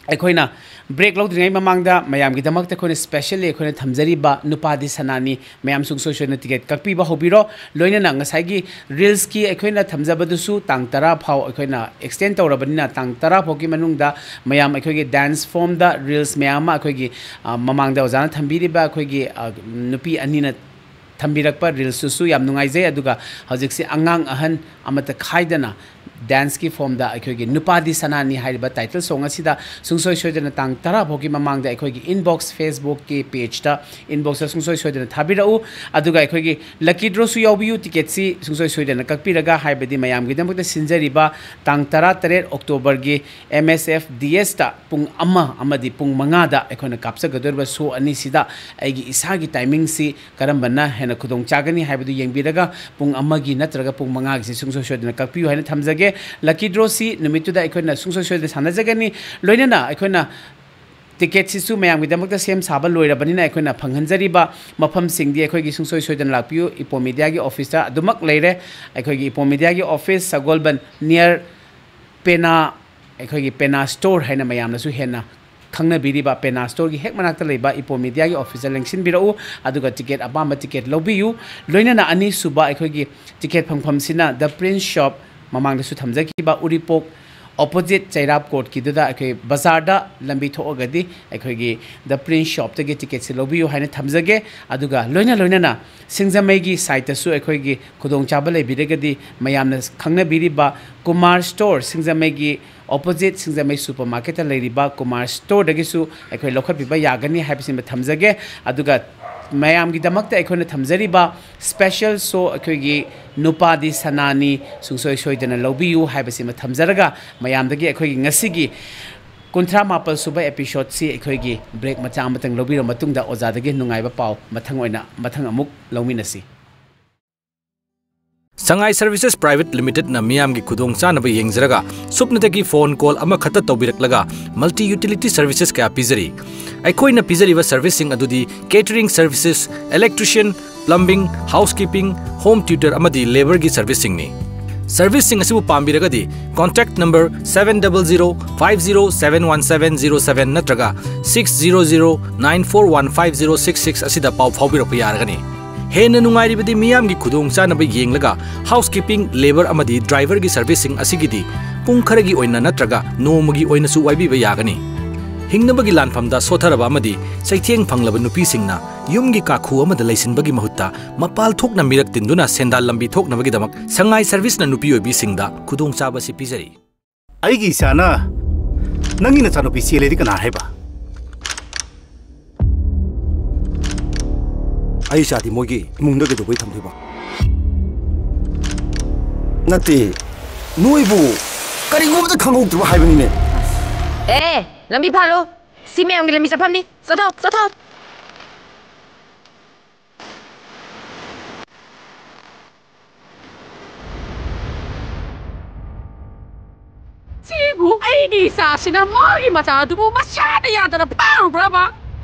ꯑꯩꯈꯣꯏꯅ break ꯂꯧꯗ꯭ꯔꯤꯉꯩ ꯃꯃꯥꯡꯗ ꯃꯌꯥꯝꯒꯤꯗꯃꯛꯇ ꯑꯩꯈꯣꯏꯅ specially ꯑꯩꯈꯣꯏꯅ ꯊꯝꯖꯔꯤꯕ ꯅꯨꯄꯥꯗꯤ ꯁꯅꯥꯅꯤ, ꯃꯌꯥꯝ ꯁꯨꯡꯁꯣꯏ ꯁꯣꯏꯗꯅ ticket ꯀꯛꯄꯤꯕ ꯍꯧꯕꯤꯔꯣ꯫ ꯂꯣꯏꯅꯅ ꯉꯁꯥꯏꯒꯤ reelsꯀꯤ ꯑꯩꯈꯣꯏꯅ ꯊꯝꯖꯕꯗꯨꯁꯨ ꯇꯥꯡ ꯇꯔꯥ ꯐꯥꯎ ꯑꯩꯈꯣꯏꯅ extend ꯇꯧꯔꯕꯅꯤꯅ, ꯇꯥꯡ ꯇꯔꯥ ꯐꯥꯎꯒꯤ ꯃꯅꯨꯡꯗ ꯃꯌꯥꯝ ꯑꯩꯈꯣꯏꯒꯤ dance formꯗ reels ꯃꯌꯥꯝ ꯑꯃ ꯑꯩꯈꯣꯏꯒꯤ, ꯑ, ꯃꯃꯥꯡꯗ ꯑꯣꯖꯥꯅ ꯊꯝꯕꯤꯔꯤꯕ ꯑꯩꯈꯣꯏꯒꯤ, ꯑ, ꯅꯨꯄꯤ ꯑꯅꯤꯅ ꯊꯝꯕꯤꯔꯛꯄ reelsꯇꯨꯁꯨ ꯌꯥꯝ ꯅꯨꯡꯉꯥꯏꯖꯩ꯫ ꯑꯗꯨꯒ ꯍꯧꯖꯤꯛꯁꯤ ꯑꯉꯥꯡ ꯑꯍꯟ ꯑꯃꯠꯇ ꯈꯥꯏꯗꯅ danceꯀꯤ formꯗ ꯑꯩꯈꯣꯏꯒꯤ ꯅꯨꯄꯥꯗꯤ ꯁꯅꯥꯅꯤ ꯍꯥꯏꯔꯤꯕ title song ꯑꯁꯤꯗ ꯁꯨꯡꯁꯣꯏ ꯁꯣꯏꯗꯅ ꯇꯥꯡ ꯇꯔꯥ ꯐꯥꯎꯒꯤ ꯃꯃꯥꯡꯗ ꯑꯩꯈꯣꯏꯒꯤ inbox, Facebookꯀꯤ pageꯇ inboxꯇ ꯁꯨꯡꯁꯣꯏ ꯁꯣꯏꯗꯅ ꯊꯥꯕꯤꯔꯛꯎ꯫ ꯑꯗꯨꯒ ꯑꯩꯈꯣꯏꯒꯤ lucky drawꯁꯨ ꯌꯥꯎꯕꯤꯌꯨ, ticketꯁꯤ ꯁꯨꯡꯁꯣꯏ ꯁꯣꯏꯗꯅ ꯀꯛꯄꯤꯔꯒ, ꯍꯥꯏꯕꯗꯤ ꯃꯌꯥꯝꯒꯤꯗꯃꯛꯇ ꯁꯤꯟꯖꯔꯤꯕ ꯇꯥꯡ ꯇꯔꯥ ꯇꯔꯦꯠ Octoberꯒꯤ M S F D Sꯇ ꯄꯨꯡ ꯑꯃ ꯑꯃꯗꯤ ꯄꯨꯡ ꯃꯉꯥꯗ ꯑꯩꯈꯣꯏꯅ ꯀꯥꯞꯆꯒꯗꯧꯔꯤꯕ show ꯑꯅꯤꯁꯤꯗ ꯑꯩꯒꯤ ꯏꯁꯥꯒꯤ timingꯁꯤ ꯀꯔꯝꯕꯅ ꯍꯦꯟꯅ ꯈꯨꯗꯣꯡ ꯆꯥꯒꯅꯤ ꯍꯥꯏꯕꯗꯨ ꯌꯦꯡꯕꯤꯔꯒ ꯄꯨꯡ ꯑꯃꯒꯤ ꯅꯠꯇ꯭ꯔꯒ ꯄꯨꯡ ꯃꯉꯥꯒꯤꯁꯤ ꯁꯨꯡꯁꯣꯏ ꯁꯣꯏꯗꯅ ꯀꯛꯄꯤꯌꯨ ꯍꯥꯏꯅ ꯊꯝꯖꯒꯦ꯫ Lucky drawꯁꯤ ꯅꯨꯃꯤꯠꯇꯨꯗ ꯑꯩꯈꯣꯏꯅ ꯁꯨꯡꯁꯣꯏ ꯁꯣꯏꯗꯅ ꯁꯥꯟꯅꯖꯒꯅꯤ꯫ ꯂꯣꯏꯅꯅ ꯑꯩꯈꯣꯏꯅ ꯇꯤꯀꯦꯠꯁꯤꯁꯨ ꯃꯌꯥꯝꯒꯤꯗꯃꯛꯇ ꯁꯦꯝ ꯁꯥꯕ ꯂꯣꯏꯔꯕꯅꯤꯅ ꯑꯩꯈꯣꯏꯅ ꯐꯪꯍꯟꯖꯔꯤꯕ ꯃꯐꯝꯁꯤꯡꯗꯤ ꯑꯩꯈꯣꯏꯒꯤ ꯁꯨꯡꯁꯣꯏ ꯁꯣꯏꯗꯅ ꯂꯥꯛꯄꯤꯌꯨ, ꯏꯄꯣ ꯃꯤꯗꯤꯌꯥꯒꯤ ꯑꯣꯐꯤꯁꯇ ꯑꯗꯨꯃꯛ ꯂꯩꯔꯦ꯫ ꯑꯩꯈꯣꯏꯒꯤ ꯏꯄꯣ ꯃꯤꯗꯤꯌꯥꯒꯤ ꯑꯣꯐꯤꯁ ꯁꯒꯣꯜꯕꯟ near ꯄꯦꯅꯥ, ꯑꯩꯈꯣꯏꯒꯤ ꯄꯦꯅꯥ ꯁ꯭ꯇꯣꯔ ꯍꯥꯏꯅ ꯃꯌꯥꯝꯅꯁꯨ ꯍꯦꯟꯅ ꯈꯪꯅꯕꯤꯔꯤꯕ ꯄꯦꯅꯥ ꯁ꯭ꯇꯣꯔꯒꯤ ꯍꯦꯛ ꯃꯅꯥꯛꯇ ꯂꯩꯕ ꯏꯄꯣ ꯃꯤꯗꯤꯌꯥꯒꯤ ꯑꯣꯐꯤꯁꯇ ꯂꯦꯡꯁꯤꯟꯕꯤꯔꯛꯎ꯫ ꯑꯗꯨꯒ ꯇꯤꯀꯦꯠ, ꯑꯄꯥꯝꯕ ꯇꯤꯀꯦꯠ ꯂꯧꯕꯤꯌꯨ꯫ ꯂꯣꯏꯅꯅ ꯑꯅꯤꯁꯨꯕ ꯑꯩꯈꯣꯏꯒꯤ ꯇꯤꯀꯦꯠ ꯐꯪꯐꯝꯁꯤꯅ The Prince Shop, ꯃꯃꯥꯡꯗꯁꯨ ꯊꯝꯖꯈꯤꯕ, ꯎꯔꯤꯄꯣꯛ opposite ꯆꯩꯔꯥꯞ ꯀꯣꯔꯠꯀꯤꯗꯨꯗ ꯑꯩꯈꯣꯏ ꯕꯖꯥꯔꯗ ꯂꯝꯕꯤ ꯊꯣꯛꯑꯒꯗꯤ ꯑꯩꯈꯣꯏꯒꯤ The Prince Shopꯇꯒꯤ ꯇꯤꯀꯦꯠꯁꯦ ꯂꯧꯕꯤꯌꯨ ꯍꯥꯏꯅ ꯊꯝꯖꯒꯦ꯫ ꯑꯗꯨꯒ ꯂꯣꯏꯅ ꯂꯣꯏꯅꯅ ꯁꯤꯡꯖꯃꯩꯒꯤ ꯁꯥꯏꯠꯇꯁꯨ ꯑꯩꯈꯣꯏꯒꯤ ꯈꯨꯗꯣꯡꯆꯥꯕ ꯂꯩꯕꯤꯔꯒꯗꯤ ꯃꯌꯥꯝꯅ ꯈꯪꯅꯕꯤꯔꯤꯕ ꯀꯨꯃꯥꯔ ꯁ꯭ꯇꯣꯔ, ꯁꯤꯡꯖꯃꯩꯒꯤ opposite ꯁꯤꯡꯖꯃꯩ ꯁꯨꯄꯔ ꯃꯥꯔꯀꯦꯠꯇ ꯂꯩꯔꯤꯕ ꯀꯨꯃꯥꯔ ꯁ꯭ꯇꯣꯔꯗꯒꯤꯁꯨ ꯑꯩꯈꯣꯏ ꯂꯧꯈꯠꯄꯤꯕ ꯌꯥꯒꯅꯤ ꯍꯥꯏꯕꯁꯤꯃ ꯊꯝꯖꯒꯦ꯫ ꯑꯗꯨꯒ ꯃꯌꯥꯝꯒꯤꯗꯃꯛꯇ ꯑꯩꯈꯣꯏꯅ ꯊꯝꯖꯔꯤꯕ special show ꯑꯩꯈꯣꯏꯒꯤ ꯅꯨꯄꯥꯗꯤ ꯁꯅꯥꯅꯤ ꯁꯨꯡꯁꯣꯏ ꯁꯣꯏꯗꯅ ꯂꯧꯕꯤꯌꯨ ꯍꯥꯏꯕꯁꯤꯃ ꯊꯝꯖꯔꯒ, ꯃꯌꯥꯝꯗꯒꯤ ꯑꯩꯈꯣꯏꯒꯤ ꯉꯁꯤꯒꯤ ꯀꯨꯟꯊ꯭ꯔꯥ ꯃꯥꯄꯜ ꯁꯨꯕ episodeꯁꯤ ꯑꯩꯈꯣꯏꯒꯤ break ꯃꯆꯥ ꯑꯃꯇꯪ ꯂꯧꯕꯤꯔ ꯃꯇꯨꯡꯗ ꯑꯣꯖꯥꯗꯒꯤ ꯅꯨꯡꯉꯥꯏꯕ ꯄꯥꯎ ꯃꯊꯪ ꯑꯣꯏꯅ, ꯃꯊꯪ ꯑꯃꯨꯛ ꯂꯧꯃꯤꯟꯅꯁꯤ꯫ ꯁꯉꯥꯏ ꯁꯔꯚꯤꯁꯦꯁ ꯄ꯭ꯔꯥꯏꯚꯦꯠ ꯂꯤꯃꯤꯇꯦꯗꯅ ꯃꯤꯌꯥꯝꯒꯤ ꯈꯨꯗꯣꯡꯆꯥꯅꯕ ꯌꯦꯡꯖꯔꯒ, ꯁꯨꯞꯅꯇꯒꯤ ꯐꯣꯟ ꯀꯣꯜ ꯑꯃꯈꯛꯇ ꯇꯧꯕꯤꯔꯛꯂꯒ multi utility services ꯀꯌꯥ ꯄꯤꯖꯔꯤ꯫ ꯑꯩꯈꯣꯏꯅ ꯄꯤꯖꯔꯤꯕ ꯁꯔꯚꯤꯁꯁꯤꯡ ꯑꯗꯨꯗꯤ catering services, electrician, plumbing, housekeeping, home tutor ꯑꯃꯗꯤ labourꯒꯤ ꯁꯔꯚꯤꯁꯁꯤꯡꯅꯤ꯫ ꯁꯔꯚꯤꯁꯁꯤꯡ ꯑꯁꯤꯕꯨ ꯄꯥꯝꯕꯤꯔꯒꯗꯤ contact number seven double zero five zero seven one seven zero seven ꯅꯠꯇ꯭ꯔꯒ six zero zero nine four one five zero six six ꯑꯁꯤꯗ ꯄꯥꯎ ꯐꯥꯎꯕꯤꯔꯛꯄ ꯌꯥꯔꯒꯅꯤ꯫ ꯍꯦꯟꯅ ꯅꯨꯡꯉꯥꯏꯔꯤꯕꯗꯤ ꯃꯤꯌꯥꯝꯒꯤ ꯈꯨꯗꯣꯡꯆꯥꯅꯕ ꯌꯦꯡꯂꯒ housekeeping, labour ꯑꯃꯗꯤ driverꯒꯤ servicingꯁꯤꯡ ꯑꯁꯤꯒꯤꯗꯤ ꯄꯨꯡ ꯈꯔꯒꯤ ꯑꯣꯏꯅ ꯅꯠꯇ꯭ꯔꯒ ꯅꯣꯡꯃꯒꯤ ꯑꯣꯏꯅꯁꯨ ꯋꯥꯏꯕꯤꯕ ꯌꯥꯒꯅꯤ꯫ ꯍꯤꯡꯅꯕꯒꯤ ꯂꯥꯟꯐꯝꯗ ꯁꯣꯠꯊꯔꯕ ꯑꯃꯗꯤ ꯆꯩꯊꯦꯡ ꯐꯪꯂꯕ ꯅꯨꯄꯤꯁꯤꯡꯅ ꯌꯨꯝꯒꯤ ꯀꯥꯈꯨ ꯑꯃꯗ ꯂꯩꯁꯤꯟꯕꯒꯤ ꯃꯍꯨꯠꯇ ꯃꯄꯥꯜ ꯊꯣꯛꯅ ꯃꯤꯔꯛ ꯇꯤꯟꯗꯨꯅ ꯁꯦꯟꯗꯥꯟ ꯂꯝꯕꯤ ꯊꯣꯛꯅꯕꯒꯤꯗꯃꯛ ꯁꯉꯥꯏ ꯁꯔꯚꯤꯁꯅ ꯅꯨꯄꯤ ꯑꯣꯏꯕꯤꯁꯤꯡꯗ ꯈꯨꯗꯣꯡꯆꯥꯕ ꯑꯁꯤ ꯄꯤꯖꯔꯤ꯫ ꯑꯩꯒꯤ ꯏꯆꯥꯅ ꯅꯪꯒꯤ ꯅꯆꯥꯅꯨꯄꯤ ꯆꯦꯜꯂꯦꯗꯤ ꯀꯅꯥ ꯍꯥꯏꯕ? ꯑꯩ ꯏꯆꯥꯗꯤ ꯃꯣꯏꯒꯤ ꯏꯃꯨꯡꯗ ꯀꯩꯗꯧꯕꯩ ꯊꯝꯗꯣꯏꯕ? ꯅꯠꯇꯦ, ꯅꯣꯏꯕꯨ ꯀꯔꯤꯒꯨꯝꯕꯗ ꯈꯪꯍꯧꯗ꯭ꯔꯕ ꯍꯥꯏꯕꯅꯤꯅꯦ꯫ ꯑꯦ, ꯂꯝꯕꯤ ꯐꯥꯜꯂꯨ꯫ ꯁꯤ ꯃꯌꯥꯝꯒꯤ ꯂꯝꯕꯤ ꯆꯠꯐꯝꯅꯤ꯫ ꯆꯠꯊꯣꯛ, ꯆꯠꯊꯣꯛ꯫ ꯁꯤꯕꯨ ꯑꯩꯒꯤ ꯏꯆꯥꯁꯤꯅ ꯃꯥꯒꯤ ꯃꯆꯥ ꯑꯗꯨꯕꯨ ꯃꯁꯥꯅ ꯌꯥꯗꯅ ꯐꯥꯔꯨꯕ꯭ꯔꯕ?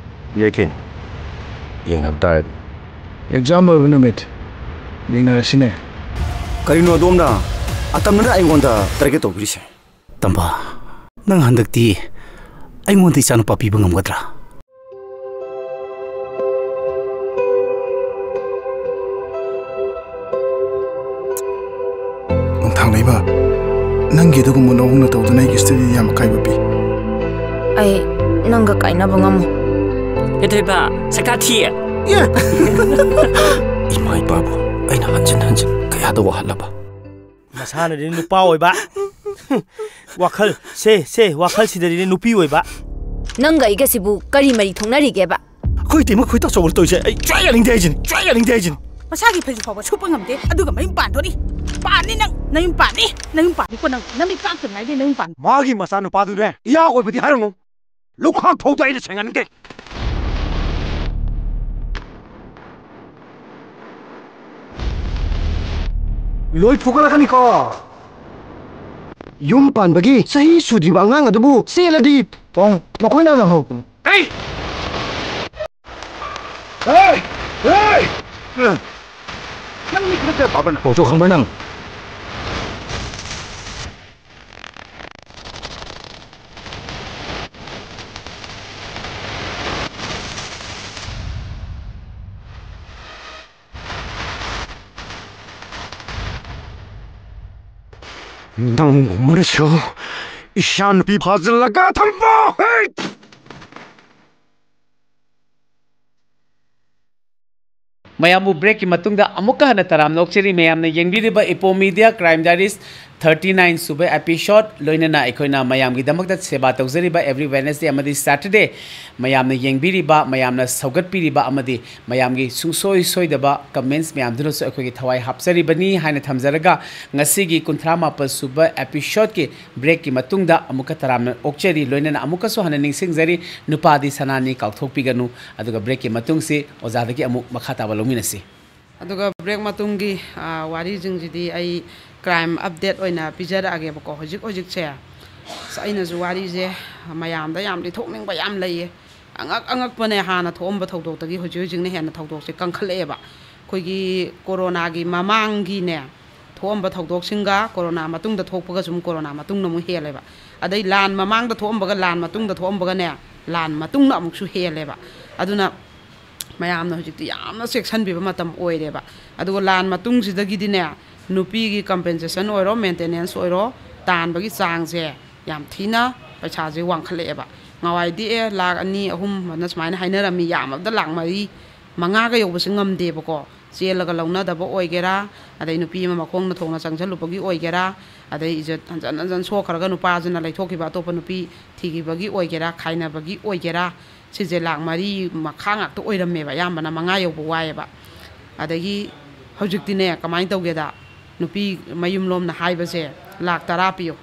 ꯌꯦꯡꯈꯤ꯫ ꯌꯦꯡꯅꯕ ꯇꯥꯔꯗꯤ꯫ ꯑꯦꯛꯖꯥꯝ ꯂꯣꯏꯕ ꯅꯨꯃꯤꯠ ꯌꯦꯡꯅꯔꯁꯤꯅꯦ꯫ ꯀꯔꯤꯅꯣ ꯑꯗꯣꯝꯅ ꯑꯇꯝꯅꯅ ꯑꯩꯉꯣꯟꯗ ꯇꯥꯔꯒꯦꯠ ꯇꯧꯕꯤꯔꯤꯁꯦ? ꯇꯝꯕ, ꯅꯪ ꯍꯟꯗꯛꯇꯤ ꯑꯩꯉꯣꯟꯗ ꯏꯆꯥꯅꯨꯄꯥ ꯄꯤꯕ ꯉꯝꯒꯗ꯭ꯔꯥ? ꯅꯣꯡꯊꯥꯡ ꯂꯩꯃ, ꯅꯪꯒꯤ ꯑꯗꯨꯒꯨꯝꯕ ꯅꯑꯣꯡꯅ ꯇꯧꯗꯨꯅ ꯑꯩꯒꯤ ꯁ꯭ꯇꯗꯤꯗ ꯌꯥꯝ ꯑꯀꯥꯏꯕ ꯄꯤ꯫ ꯑꯩ ꯅꯪꯒ ꯀꯥꯏꯅꯕ ꯉꯝꯃꯣꯏ꯫ ꯀꯩꯗꯧꯕ? ꯁꯛꯇꯥ ꯊꯤ꯫ ꯏꯃꯥ ꯏꯄꯥꯕꯨ ꯑꯩꯅ ꯍꯟꯖꯤꯟ ꯍꯟꯖꯤꯟ ꯀꯌꯥꯗ ꯋꯥꯍꯜꯂꯕ? ꯃꯁꯥꯅꯗꯤ ꯅꯨꯄꯥ ꯑꯣꯏꯕ꯫ ꯋꯥꯈꯜ, ꯁꯦ, ꯁꯦ, ꯋꯥꯈꯜꯁꯤꯗꯗꯤ ꯅꯨꯄꯤ ꯑꯣꯏꯕ꯫ ꯅꯪꯒ ꯑꯩꯒꯁꯤꯕꯨ ꯀꯔꯤ ꯃꯔꯤ ꯊꯣꯛꯅꯔꯤꯒꯦꯕ? ꯑꯩꯈꯣꯏ ꯇꯤꯝ ꯑꯩꯈꯣꯏ ꯇꯥꯆꯧꯕꯗ ꯇꯧꯔꯤꯁꯦ ꯑꯩ ꯁꯨꯡꯌꯥ ꯌꯥꯅꯤꯡꯗꯦ ꯍꯥꯏꯁꯤꯅꯤ, ꯁꯨꯡꯌꯥ ꯌꯥꯅꯤꯡꯗꯦ ꯍꯥꯏꯁꯤꯅꯤ꯫ ꯃꯁꯥꯒꯤ ꯐꯩꯖꯨ ꯐꯥꯎꯕ ꯁꯨꯞꯄ ꯉꯝꯗꯦ, ꯑꯗꯨꯒ ꯃꯌꯨꯝ ꯄꯥꯟꯗꯣꯔꯤ꯫ ꯄꯥꯟꯅꯤ ꯅꯪ, ꯅꯌꯨꯝ ꯄꯥꯟꯅꯤ, ꯅꯌꯨꯝ ꯄꯥꯟꯅꯤꯀꯣ ꯅꯪ, ꯅꯃꯤꯠ ꯄꯥꯛꯇ ꯉꯥꯏꯗꯦ ꯅꯌꯨꯝ ꯄꯥꯟꯅꯤ꯫ ꯃꯥꯒꯤ ꯃꯆꯥꯅꯨꯄꯥꯗꯨꯅꯦ ꯏꯌꯥ ꯑꯣꯏꯕꯗꯤ ꯍꯥꯏꯔꯨꯅꯨ꯫ ꯂꯨꯈꯥꯛ ꯐꯧꯗ ꯑꯩꯅ ꯁꯦꯡꯍꯟꯒꯦ꯫ ꯂꯣꯏ ꯐꯨꯒꯠꯂꯛꯀꯅꯤꯀꯣ꯫ ꯌꯨꯝ ꯄꯥꯟꯕꯒꯤ ꯆꯍꯤ ꯁꯨꯗ꯭ꯔꯤꯕ ꯑꯉꯥꯡ ꯑꯗꯨꯕꯨ ꯆꯦꯜꯂꯗꯤ ꯄꯣꯡ ꯃꯈꯣꯏꯅ ꯂꯪꯍꯧ꯫ ꯑꯩ! ꯑꯦ! ꯑꯦ! ꯅꯪ ꯃꯤ ꯈꯔ ꯐꯕꯅ ꯄꯥꯎꯊꯣꯛ ꯈꯪꯕ꯭ꯔꯥ ꯅꯪ? ꯅꯪꯒꯨꯝꯕꯅꯁꯨ ꯏꯆꯥ ꯅꯨꯄꯤ ꯐꯥꯖꯤꯜꯂꯒ ꯊꯝꯕ! ꯍꯩꯠ! ꯃꯌꯥꯝꯕꯨ ꯕ꯭ꯔꯦꯛꯀꯤ ꯃꯇꯨꯡꯗ ꯑꯃꯨꯛꯀ ꯍꯟꯅ ꯇꯔꯥꯝꯅ ꯑꯣꯛꯆꯔꯤ꯫ ꯃꯌꯥꯝꯅ ꯌꯦꯡꯕꯤꯔꯤꯕ ꯏꯄꯣ media crime diaries thirty nine ꯁꯨꯕ ꯑꯦꯄꯤꯁꯣꯗ, ꯂꯣꯏꯅꯅ ꯑꯩꯈꯣꯏꯅ ꯃꯌꯥꯝꯒꯤꯗꯃꯛꯇ ꯁꯦꯕꯥ ꯇꯧꯖꯔꯤꯕ ꯑꯦꯚ꯭ꯔꯤ ꯋꯦꯅꯁꯗꯦ ꯑꯃꯗꯤ ꯁꯦꯇꯔꯗꯦ, ꯃꯌꯥꯝꯅ ꯌꯦꯡꯕꯤꯔꯤꯕ, ꯃꯌꯥꯝꯅ ꯁꯧꯒꯠꯄꯤꯔꯤꯕ ꯑꯃꯗꯤ ꯃꯌꯥꯝꯒꯤ ꯁꯨꯡꯁꯣꯏ ꯁꯣꯏꯗꯕ ꯀꯃꯦꯟꯁ ꯃꯌꯥꯝꯗꯨꯅꯁꯨ ꯑꯩꯈꯣꯏꯒꯤ ꯊꯋꯥꯏ ꯍꯥꯞꯆꯔꯤꯕꯅꯤ ꯍꯥꯏꯅ ꯊꯝꯖꯔꯒ, ꯉꯁꯤꯒꯤ ꯀꯨꯟꯊ꯭ꯔꯥ ꯃꯥꯄꯜ ꯁꯨꯕ ꯑꯦꯄꯤꯁꯣꯗꯀꯤ ꯕ꯭ꯔꯦꯛꯀꯤ ꯃꯇꯨꯡꯗ ꯑꯃꯨꯛꯀ ꯇꯔꯥꯝꯅ ꯑꯣꯛꯆꯔꯤ꯫ ꯂꯣꯏꯅꯅ ꯑꯃꯨꯛꯀꯁꯨ ꯍꯟꯅ ꯅꯤꯡꯁꯤꯡꯖꯔꯤ, ꯅꯨꯄꯥꯗꯤ ꯁꯅꯥꯅꯤ, ꯀꯥꯎꯊꯣꯛꯄꯤꯒꯅꯨ꯫ ꯑꯗꯨꯒ ꯕ꯭ꯔꯦꯛꯀꯤ ꯃꯇꯨꯡꯁꯤ ꯑꯣꯖꯥꯗꯒꯤ ꯑꯃꯨꯛ ꯃꯈꯥ ꯇꯥꯕ ꯂꯧꯃꯤꯟꯅꯁꯤ꯫ ꯑꯗꯨꯒ ꯕ꯭ꯔꯦꯛ ꯃꯇꯨꯡꯒꯤ, ꯑ, ꯋꯥꯔꯤꯁꯤꯡꯁꯤꯗꯤ ꯑꯩ ꯀ꯭ꯔꯥꯏꯝ ꯑꯞꯗꯦꯠ ꯑꯣꯏꯅ ꯄꯤꯖꯔꯛꯑꯒꯦꯕꯀꯣ꯫ ꯍꯧꯖꯤꯛ ꯍꯧꯖꯤꯛꯁꯦ ꯑꯁ, ꯑꯩꯅꯁꯨ ꯋꯥꯔꯤꯁꯦ ꯃꯌꯥꯝꯗ ꯌꯥꯝ ꯂꯤꯊꯣꯛꯅꯤꯡꯕ ꯌꯥꯝ ꯂꯩꯌꯦ꯫ ꯑꯉꯛ ꯑꯉꯛꯄꯅꯦ, ꯍꯥꯟꯅ ꯊꯣꯛꯑꯝꯕ ꯊꯧꯗꯣꯛꯇꯒꯤ ꯍꯧꯖꯤꯛ ꯍꯧꯖꯤꯛꯅ ꯍꯦꯟꯅ ꯊꯧꯗꯣꯛꯁꯦ ꯀꯟꯈꯠꯂꯛꯑꯦꯕ꯫ ꯑꯩꯈꯣꯏꯒꯤ ꯀꯣꯔꯣꯅꯥꯒꯤ ꯃꯃꯥꯡꯒꯤꯅꯦ, ꯊꯣꯛꯑꯝꯕ ꯊꯧꯗꯣꯛꯁꯤꯡꯒ ꯀꯣꯔꯣꯅꯥ ꯃꯇꯨꯡꯗ ꯊꯣꯛꯄꯒ ꯁꯨꯝ ꯀꯣꯔꯣꯅꯥ ꯃꯇꯨꯡꯅ ꯑꯃꯨꯛ ꯍꯦꯜꯂꯦꯕ꯫ ꯑꯗꯩ ꯂꯥꯟ ꯃꯃꯥꯡꯗ ꯊꯣꯛꯑꯝꯕꯒ ꯂꯥꯟ ꯃꯇꯨꯡꯗ ꯊꯣꯛꯑꯝꯕꯒꯅꯦ, ꯂꯥꯟ ꯃꯇꯨꯡꯅ ꯑꯃꯨꯛꯁꯨ ꯍꯦꯜꯂꯦꯕ꯫ ꯑꯗꯨꯅ ꯃꯌꯥꯝꯅ ꯍꯧꯖꯤꯛꯇꯤ ꯌꯥꯝꯅ ꯆꯦꯛꯁꯤꯟꯕꯤꯕ ꯃꯇꯝ ꯑꯣꯏꯔꯦꯕ꯫ ꯑꯗꯨꯒ ꯂꯥꯟ ꯃꯇꯨꯡꯁꯤꯗꯒꯤꯗꯤꯅꯦ, ꯅꯨꯄꯤꯒꯤ ꯀꯝꯄꯦꯟꯁꯦꯁꯟ ꯑꯣꯏꯔꯣ, ꯃꯦꯟꯇꯦꯅꯦꯟꯁ ꯑꯣꯏꯔꯣ, ꯇꯥꯟꯕꯒꯤ ꯆꯥꯡꯁꯦ ꯌꯥꯝ ꯊꯤꯅ ꯄꯩꯁꯥꯁꯦ ꯋꯥꯡꯈꯠꯂꯛꯑꯦꯕ꯫ ꯉꯍꯥꯟꯋꯥꯏꯗꯤ ꯑꯦ ꯂꯥꯛ ꯑꯅꯤ ꯑꯍꯨꯝ ꯑꯅ ꯁꯨꯃꯥꯏꯅ ꯍꯥꯏꯅꯔꯝꯃꯤ, ꯌꯥꯝꯃꯕꯗ ꯂꯥꯛ ꯃꯔꯤ ꯃꯉꯥꯒ ꯌꯧꯕꯁꯦ ꯉꯝꯗꯦꯕꯀꯣ꯫ ꯆꯦꯜꯂꯒ ꯂꯧꯅꯗꯕ ꯑꯣꯏꯒꯦꯔꯥ, ꯑꯗꯩ ꯅꯨꯄꯤ ꯑꯃ ꯃꯈꯣꯡꯅ ꯊꯣꯡꯅ ꯆꯪꯁꯤꯜꯂꯨꯕꯒꯤ ꯑꯣꯏꯒꯦꯔꯥ, ꯑꯗꯩ ꯏꯖꯠ ꯍꯟꯖꯟ ꯍꯟꯖꯟ ꯁꯣꯛꯈ꯭ꯔꯒ ꯅꯨꯄꯥꯁꯤꯅ ꯂꯩꯊꯣꯛꯈꯤꯕ, ꯑꯇꯣꯞꯄ ꯅꯨꯄꯤ ꯊꯤꯈꯤꯕꯒꯤ ꯑꯣꯏꯒꯦꯔꯥ, ꯈꯥꯏꯅꯕꯒꯤ ꯑꯣꯏꯒꯦꯔꯥ, ꯁꯤꯁꯦ ꯂꯥꯛ ꯃꯔꯤ ꯃꯈꯥ ꯉꯥꯛꯇ ꯑꯣꯏꯔꯝꯃꯦꯕ, ꯑꯌꯥꯝꯕꯅ ꯃꯉꯥ ꯌꯧꯕ ꯋꯥꯏꯑꯦꯕ꯫ ꯑꯗꯒꯤ ꯍꯧꯖꯤꯛꯇꯤꯅꯦ, ꯀꯃꯥꯏꯅ ꯇꯧꯒꯦꯗ, ꯅꯨꯄꯤ ꯃꯌꯨꯝꯂꯣꯝꯅ ꯍꯥꯏꯕꯁꯦ ꯂꯥꯛ ꯇꯔꯥ ꯄꯤꯌꯨ,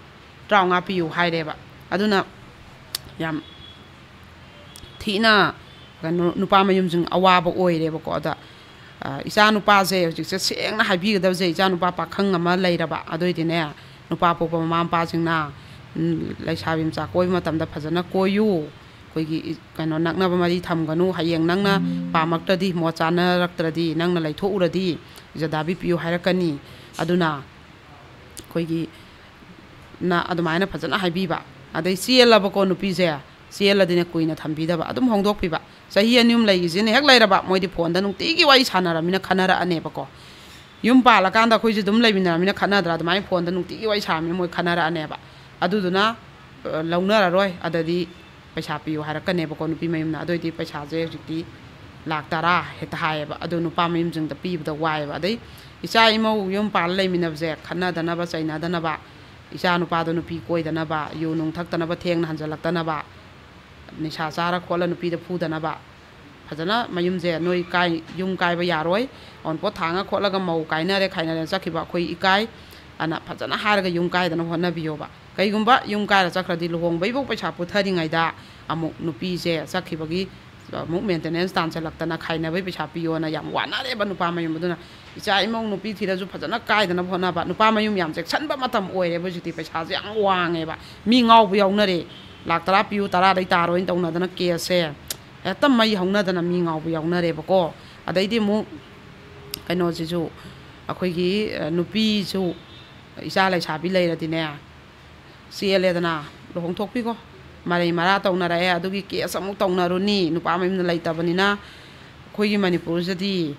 ꯇꯔꯥꯃꯉꯥ ꯄꯤꯌꯨ ꯍꯥꯏꯔꯦꯕ꯫ ꯑꯗꯨꯅ ꯌꯥꯝ ꯊꯤꯅ ꯀꯩꯅꯣ, ꯅꯨꯄꯥ ꯃꯌꯨꯝꯁꯤꯡ ꯑꯋꯥꯕ ꯑꯣꯏꯔꯦꯕꯀꯣ꯫ ꯑꯗ, ꯑ, ꯏꯆꯥ ꯅꯨꯄꯥꯁꯦ ꯍꯧꯖꯤꯛꯁꯦ ꯁꯦꯡꯅ ꯍꯥꯏꯕꯤꯒꯗꯕꯁꯦ, ꯏꯆꯥ ꯅꯨꯄꯥ ꯄꯥꯈꯪ ꯑꯃ ꯂꯩꯔꯕ, ꯑꯗꯨ ꯑꯣꯏꯗꯤꯅꯦ, ꯅꯨꯄꯥ ꯄꯣꯛꯄ ꯃꯃꯥ ꯃꯄꯥꯁꯤꯡꯅ, ꯎꯝ, ꯂꯩꯁꯥꯕꯤ ꯃꯆꯥ ꯀꯣꯏꯕ ꯃꯇꯝꯗ ꯐꯖꯅ ꯀꯣꯏꯌꯨ꯫ ꯑꯩꯈꯣꯏꯒꯤ ꯏ-, ꯀꯩꯅꯣ, ꯅꯛꯅꯕ ꯃꯔꯤ ꯊꯝꯒꯅꯨ꯫ ꯍꯌꯦꯡ ꯅꯪꯅ ꯄꯥꯝꯃꯛꯇ꯭ꯔꯗꯤ, ꯃꯣꯠ ꯆꯥꯅꯔꯛꯇ꯭ꯔꯗꯤ, ꯅꯪꯅ ꯂꯩꯊꯣꯛꯎꯔꯗꯤ ꯏꯖꯗꯥꯕꯤ ꯄꯤꯌꯨ ꯍꯥꯏꯔꯛꯀꯅꯤ꯫ ꯑꯗꯨꯅ ꯑꯩꯈꯣꯏꯒꯤ ꯅ ꯑꯗꯨꯃꯥꯏꯅ ꯐꯖꯅ ꯍꯥꯏꯕꯤꯕ꯫ ꯑꯗꯩ ꯆꯦꯜꯂꯕꯀꯣ ꯅꯨꯄꯤꯁꯦ, ꯆꯦꯜꯂꯗꯤꯅꯦ ꯀꯨꯏꯅ ꯊꯝꯕꯤꯗꯕ, ꯑꯗꯨꯝ ꯍꯣꯡꯗꯣꯛꯄꯤꯕ꯫ ꯆꯍꯤ ꯑꯅꯤ ꯑꯍꯨꯝ ꯂꯩꯈꯤꯁꯤꯅ ꯍꯦꯛ ꯂꯩꯔꯕ, ꯃꯣꯏꯗꯤ ꯐꯣꯟꯗ ꯅꯨꯡꯇꯤꯒꯤ ꯋꯥꯔꯤ ꯁꯥꯟꯅꯔꯕꯅꯤꯅ ꯈꯟꯅꯔꯛꯑꯅꯦꯕꯀꯣ꯫ ꯌꯨꯝ ꯄꯥꯜꯂꯀꯥꯟꯗ ꯑꯩꯈꯣꯏꯁꯦ ꯑꯗꯨꯝ ꯂꯩꯃꯤꯟꯅꯔꯕꯅꯤꯅ ꯈꯟꯅꯗ꯭ꯔꯥ? ꯑꯗꯨꯃꯥꯏꯅ ꯐꯣꯟꯗ ꯅꯨꯡꯇꯤꯒꯤ ꯋꯥꯔꯤ ꯁꯥꯟꯅꯔꯕꯅꯤꯅ ꯃꯣꯏ ꯈꯟꯅꯔꯛꯑꯅꯦꯕ꯫ ꯑꯗꯨꯗꯨꯅ, ꯑ, ꯂꯧꯅꯔꯔꯣꯏ꯫ ꯑꯗꯗꯤ ꯄꯩꯁꯥ ꯄꯤꯌꯨ ꯍꯥꯏꯔꯛꯀꯅꯦꯕꯀꯣ ꯅꯨꯄꯤ ꯃꯌꯨꯝꯅ꯫ ꯑꯗꯨꯑꯣꯏꯗꯤ ꯄꯩꯁꯥꯁꯦ ꯍꯧꯖꯤꯛꯇꯤ ꯂꯥꯛ ꯇꯔꯥ ꯍꯦꯛꯇ ꯍꯥꯏꯌꯦꯕ꯫ ꯑꯗꯣ ꯅꯨꯄꯥ ꯃꯌꯨꯝꯁꯤꯡꯗ ꯄꯤꯕꯗ ꯋꯥꯏꯌꯦꯕ꯫ ꯑꯗꯩ ꯏꯆꯥ ꯏꯃꯧ ꯌꯨꯝ ꯄꯥꯜꯂ ꯂꯩꯃꯤꯟꯅꯕꯁꯦ ꯈꯠꯅꯗꯅꯕ, ꯆꯩꯅꯗꯅꯕ, ꯏꯆꯥ ꯅꯨꯄꯥꯗꯣ ꯅꯨꯄꯤ ꯀꯣꯏꯗꯅꯕ, ꯌꯨ ꯅꯨꯡ ꯊꯛꯇꯅꯕ, ꯊꯦꯡꯅ ꯍꯟꯖꯜꯂꯛꯇꯅꯕ, ꯅꯤꯁꯥ ꯆꯥꯔ ꯈꯣꯠꯂ ꯅꯨꯄꯤꯗ ꯐꯨꯗꯅꯕ, ꯐꯖꯅ ꯃꯌꯨꯝꯁꯦ ꯅꯣꯏ ꯀꯥꯏ-, ꯌꯨꯝ ꯀꯥꯏꯕ ꯌꯥꯔꯣꯏ, ꯑꯎꯟꯄꯣꯠ ꯊꯥꯡꯉ ꯈꯣꯠꯂꯒ ꯃꯧ ꯀꯥꯏꯅꯔꯦ, ꯈꯥꯏꯅꯔꯦ ꯆꯠꯈꯤꯕ ꯑꯩꯈꯣꯏ ꯏꯀꯥꯏ, ꯑꯅ ꯐꯖꯅ ꯍꯥꯏꯔꯒ ꯌꯨꯝ ꯀꯥꯏꯗꯅꯕ ꯍꯣꯠꯅꯕꯤꯌꯣꯕ꯫ ꯀꯩꯒꯨꯝꯕ ꯌꯨꯝ ꯀꯥꯏꯔ ꯆꯠꯈ꯭ꯔꯗꯤ ꯂꯨꯍꯣꯡꯕꯩꯕꯨ ꯄꯩꯁꯥ ꯄꯨꯊꯔꯤꯉꯩꯗ ꯑꯃꯨꯛ ꯅꯨꯄꯤꯁꯦ ꯆꯠꯈꯤꯕꯒꯤ ꯑꯃꯨꯛ ꯃꯦꯟꯇꯦꯅꯦꯟꯁ ꯇꯥꯟꯁꯤꯜꯂꯛꯇꯅ ꯈꯥꯏꯅꯕꯩ ꯄꯩꯁꯥ ꯄꯤꯌꯣꯅ ꯌꯥꯝ ꯋꯥꯅꯔꯦꯕ ꯅꯨꯄꯥ ꯃꯌꯨꯝ꯫ ꯑꯗꯨꯅ ꯏꯆꯥ ꯏꯃꯧ ꯅꯨꯄꯤ ꯊꯤꯔꯁꯨ ꯐꯖꯅ ꯀꯥꯏꯗꯅꯕ ꯍꯣꯠꯅꯕ꯫ ꯅꯨꯄꯥ ꯃꯌꯨꯝ ꯌꯥꯝ ꯆꯦꯛꯁꯤꯟꯕ ꯃꯇꯝ ꯑꯣꯏꯔꯦꯕ ꯍꯧꯖꯤꯛꯇꯤ, ꯄꯩꯁꯥꯁꯦ ꯌꯥꯝ ꯋꯥꯡꯉꯦꯕ꯫ ꯃꯤ ꯉꯥꯎꯕ ꯌꯥꯎꯅꯔꯦ꯫ ꯂꯥꯛ ꯇꯔꯥ ꯄꯤꯌꯨ, ꯇꯔꯥꯗꯩ ꯇꯥꯔꯣꯏꯅ ꯇꯧꯅꯗꯅ ꯀꯦꯁꯁꯦ ꯍꯦꯛꯇ ꯃꯩ ꯍꯧꯅꯗꯅ ꯃꯤ ꯉꯥꯎꯕ ꯌꯥꯎꯅꯔꯦꯕꯀꯣ꯫ ꯑꯗꯩꯗꯤ ꯑꯃꯨꯛ ꯀꯩꯅꯣꯁꯤꯁꯨ, ꯑꯩꯈꯣꯏꯒꯤ, ꯑ, ꯅꯨꯄꯤꯁꯨ ꯏꯆꯥ ꯂꯩꯁꯥꯕꯤ ꯂꯩꯔꯗꯤꯅꯦ, ꯆꯦꯜꯂꯦꯗꯅ, ꯂꯨꯍꯣꯡꯊꯣꯛꯄꯤꯈꯣ꯫ ꯃꯔꯩ ꯃꯔꯥ ꯇꯧꯅꯔꯛꯑꯦ, ꯑꯗꯨꯒꯤ ꯀꯦꯁ ꯑꯃꯨꯛ ꯇꯧꯅꯔꯨꯅꯤ꯫ ꯅꯨꯄꯥ ꯃꯌꯨꯝꯗ ꯂꯩꯇꯕꯅꯤꯅ ꯑꯩꯈꯣꯏꯒꯤ ꯃꯅꯤꯄꯨꯔꯁꯤꯗꯗꯤ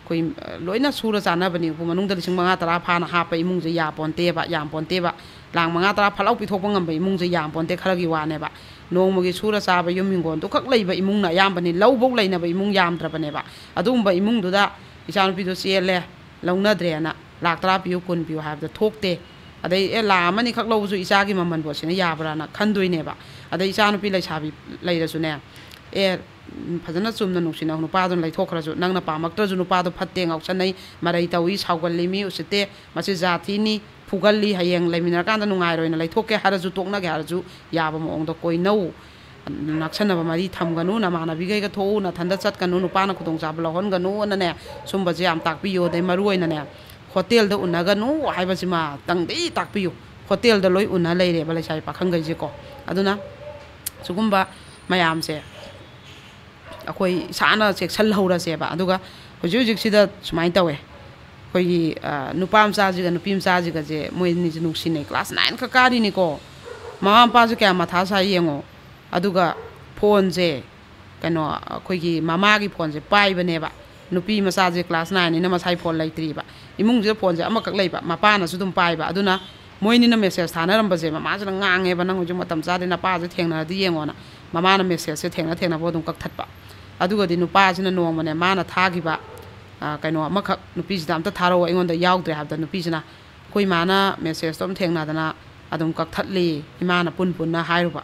ꯑꯩꯈꯣꯏ, ꯑ, ꯂꯣꯏꯅ ꯁꯨꯔ ꯆꯥꯅꯕꯅꯤ꯫ ꯎꯄꯨ ꯃꯅꯨꯡꯗ ꯂꯤꯁꯤꯡ ꯃꯉꯥ ꯇꯔꯥ ꯐꯥꯅ ꯍꯥꯞꯄ ꯏꯃꯨꯡꯁꯦ ꯌꯥꯄꯣꯟꯇꯦꯕ, ꯌꯥꯝꯄꯣꯟꯇꯦꯕ꯫ ꯂꯥꯡ ꯃꯉꯥ ꯇꯔꯥ ꯐꯠ ꯂꯥꯎ ꯄꯤꯊꯣꯛꯄ ꯉꯝꯕ ꯏꯃꯨꯡꯁꯦ ꯌꯥꯝꯄꯣꯟꯇꯦ, ꯈꯔꯒꯤ ꯋꯥꯅꯦꯕ꯫ ꯅꯣꯡꯃꯒꯤ ꯁꯨꯔ ꯆꯥꯕ ꯌꯨꯝ ꯍꯤꯡꯒꯣꯜꯗꯨꯈꯛ ꯂꯩꯕ ꯏꯃꯨꯡꯅ ꯑꯌꯥꯝꯕꯅꯤ, ꯂꯧꯐꯧ ꯂꯩꯅꯕ ꯏꯃꯨꯡ ꯌꯥꯝꯗ꯭ꯔꯕꯅꯦꯕ꯫ ꯑꯗꯨꯒꯨꯝꯕ ꯏꯃꯨꯡꯗꯨꯗ ꯏꯆꯥꯅꯨꯄꯤꯗꯣ ꯆꯦꯜꯂꯦ, ꯂꯧꯅꯗ꯭ꯔꯦꯅ, ꯂꯥꯛ ꯇꯔꯥ ꯄꯤꯌꯨ, ꯀꯨꯟ ꯄꯤꯌꯨ ꯍꯥꯏꯕꯗ ꯊꯣꯛꯇꯦ꯫ ꯑꯗꯩ, "ꯑꯦ, ꯂꯥꯛ ꯑꯃꯅꯤꯈꯛ ꯂꯧꯕꯁꯨ ꯏꯆꯥꯒꯤ ꯃꯃꯜꯕꯨ ꯑꯁꯤꯅ ꯌꯥꯕ꯭ꯔꯥꯅ" ꯈꯟꯗꯣꯏꯅꯦꯕ꯫ ꯑꯗꯩ ꯏꯆꯥꯅꯨꯄꯤ ꯂꯩꯁꯥꯕꯤ ꯂꯩꯔꯁꯨꯅꯦ, "ꯑꯦ, ꯐꯖꯅ ꯆꯨꯝꯅ ꯅꯨꯡꯁꯤꯅꯧ, ꯅꯨꯄꯥꯗꯨꯅ ꯂꯩꯊꯣꯛꯈ꯭ꯔꯁꯨ, ꯅꯪꯅ ꯄꯥꯝꯃꯛꯇ꯭ꯔꯁꯨ ꯅꯨꯄꯥꯗꯣ ꯐꯠꯇꯦ, ꯉꯥꯎꯁꯟꯅꯩ, ꯃꯔꯩ ꯇꯧꯏ, ꯁꯥꯎꯒꯜꯂꯤ, ꯃꯤ ꯎꯁꯤꯠꯇꯦ, ꯃꯁꯤ ꯖꯥꯊꯤꯅꯤ, ꯐꯨꯒꯜꯂꯤ, ꯍꯌꯦꯡ ꯂꯩꯃꯤꯟꯅꯔꯀꯥꯟꯗ ꯅꯨꯡꯉꯥꯏꯔꯣꯏꯅ ꯂꯩꯊꯣꯛꯀꯦ ꯍꯥꯏꯔꯁꯨ, ꯇꯣꯛꯅꯒꯦ ꯍꯥꯏꯔꯁꯨ ꯌꯥꯕ ꯃꯑꯣꯡꯗ ꯀꯣꯏꯅꯧ꯫ ꯅꯛꯁꯟꯅꯕ ꯃꯔꯤ ꯊꯝꯒꯅꯨ, ꯅꯃꯥꯟꯅꯕꯤꯈꯩꯒ ꯊꯣꯛꯎ, ꯅꯊꯟꯗ ꯆꯠꯀꯅꯨ, ꯅꯨꯄꯥꯅ ꯈꯨꯗꯣꯡꯆꯥꯕ ꯂꯧꯍꯟꯒꯅꯨꯅꯅꯦ, ꯁꯨꯝꯕꯁꯦ ꯌꯥꯝ ꯇꯥꯛꯄꯤꯌꯨ꯫ ꯑꯗꯩ ꯃꯔꯨ ꯑꯣꯏꯅꯅꯦ, ꯍꯣꯇꯦꯜꯗ ꯎꯅꯒꯅꯨ ꯍꯥꯏꯕꯁꯤꯃ ꯇꯪꯗꯤ ꯇꯥꯛꯄꯤꯌꯨ꯫ ꯍꯣꯇꯦꯜꯗ ꯂꯣꯏ ꯎꯅ ꯂꯩꯔꯦꯕ ꯂꯩꯁꯥꯕꯤ ꯄꯥꯈꯪꯈꯩꯁꯦꯀꯣ꯫ ꯑꯗꯨꯅ ꯁꯤꯒꯨꯝꯕ ꯃꯌꯥꯝꯁꯦ ꯑꯩꯈꯣꯏ ꯏꯁꯥꯅ ꯆꯦꯛꯁꯤꯜꯍꯧꯔꯁꯦꯕ꯫ ꯑꯗꯨꯒ ꯍꯧꯖꯤꯛ ꯍꯧꯖꯤꯛꯁꯤꯗ ꯁꯨꯃꯥꯏꯅ ꯇꯧꯋꯦ, ꯑꯩꯈꯣꯏꯒꯤ, ꯑ, ꯅꯨꯄꯥ ꯃꯆꯥꯁꯤꯒ ꯅꯨꯄꯤ ꯃꯆꯥꯁꯤꯒꯁꯦ, ꯃꯣꯏ ꯑꯅꯤꯁꯦ ꯅꯨꯡꯁꯤꯅꯩ, ꯀ꯭ꯂꯥꯁ ꯅꯥꯏꯟ ꯈꯛ ꯀꯥꯔꯤꯅꯤꯀꯣ꯫ ꯃꯃꯥ ꯃꯄꯥꯁꯨ ꯀꯌꯥ ꯃꯊꯥ ꯁꯥꯏ ꯌꯦꯡꯉꯣ꯫ ꯑꯗꯨꯒ ꯐꯣꯟꯁꯦ, ꯀꯩꯅꯣ, ꯑꯩꯈꯣꯏꯒꯤ ꯃꯃꯥꯒꯤ ꯐꯣꯟꯁꯦ ꯄꯥꯏꯕꯅꯦꯕ꯫ ꯅꯨꯄꯤ ꯃꯆꯥꯁꯦ ꯀ꯭ꯂꯥꯁ ꯅꯥꯏꯟꯅꯤꯅ ꯃꯁꯥꯏ ꯐꯣꯟ ꯂꯩꯇ꯭ꯔꯤꯕ꯫ ꯏꯃꯨꯡꯁꯤꯗ ꯐꯣꯟꯁꯦ ꯑꯃꯈꯛ ꯂꯩꯕ, ꯃꯄꯥꯅꯁꯨ ꯑꯗꯨꯝ ꯄꯥꯏꯕ꯫ ꯑꯗꯨꯅ ꯃꯣꯏꯅꯤꯅ ꯃꯦꯁꯦꯖ ꯊꯥꯅꯔꯝꯕꯁꯦ ꯃꯃꯥꯁꯤꯅ ꯉꯥꯡꯉꯦꯕ, "ꯅꯪ ꯍꯧꯖꯤꯛ ꯃꯇꯝ ꯆꯥꯗꯦ, ꯅꯄꯥꯁꯦ ꯊꯦꯡꯅꯔꯗꯤ ꯌꯦꯡꯉꯣꯅ"꯫ ꯃꯃꯥꯅ ꯃꯦꯁꯦꯖꯁꯦ ꯊꯦꯡꯅ ꯊꯦꯡꯅꯕ ꯑꯗꯨꯝ ꯀꯛꯊꯠꯄ꯫ ꯑꯗꯨꯒꯗꯤ ꯅꯨꯄꯥꯁꯤꯅ ꯅꯣꯡꯃꯅꯦ ꯃꯥꯅ ꯊꯥꯈꯤꯕ, ꯑ, ꯀꯩꯅꯣ ꯑꯃꯈꯛ ꯅꯨꯄꯤꯁꯤꯗ ꯑꯝꯇ ꯊꯥꯔꯛꯑꯣ, ꯑꯩꯉꯣꯟꯗ ꯌꯥꯎꯗ꯭ꯔꯦ ꯍꯥꯏꯕꯗ ꯅꯨꯄꯤꯁꯤꯅ, "ꯑꯩꯈꯣꯏ ꯃꯥꯅ ꯃꯦꯁꯦꯖꯇꯣ ꯑꯗꯨꯝ ꯊꯦꯡꯅꯗꯅ ꯑꯗꯨꯝ ꯀꯛꯊꯠꯂꯤ, ꯏꯃꯥꯅ ꯄꯨꯟ ꯄꯨꯟꯅ ꯍꯥꯏꯔꯨꯕ"꯫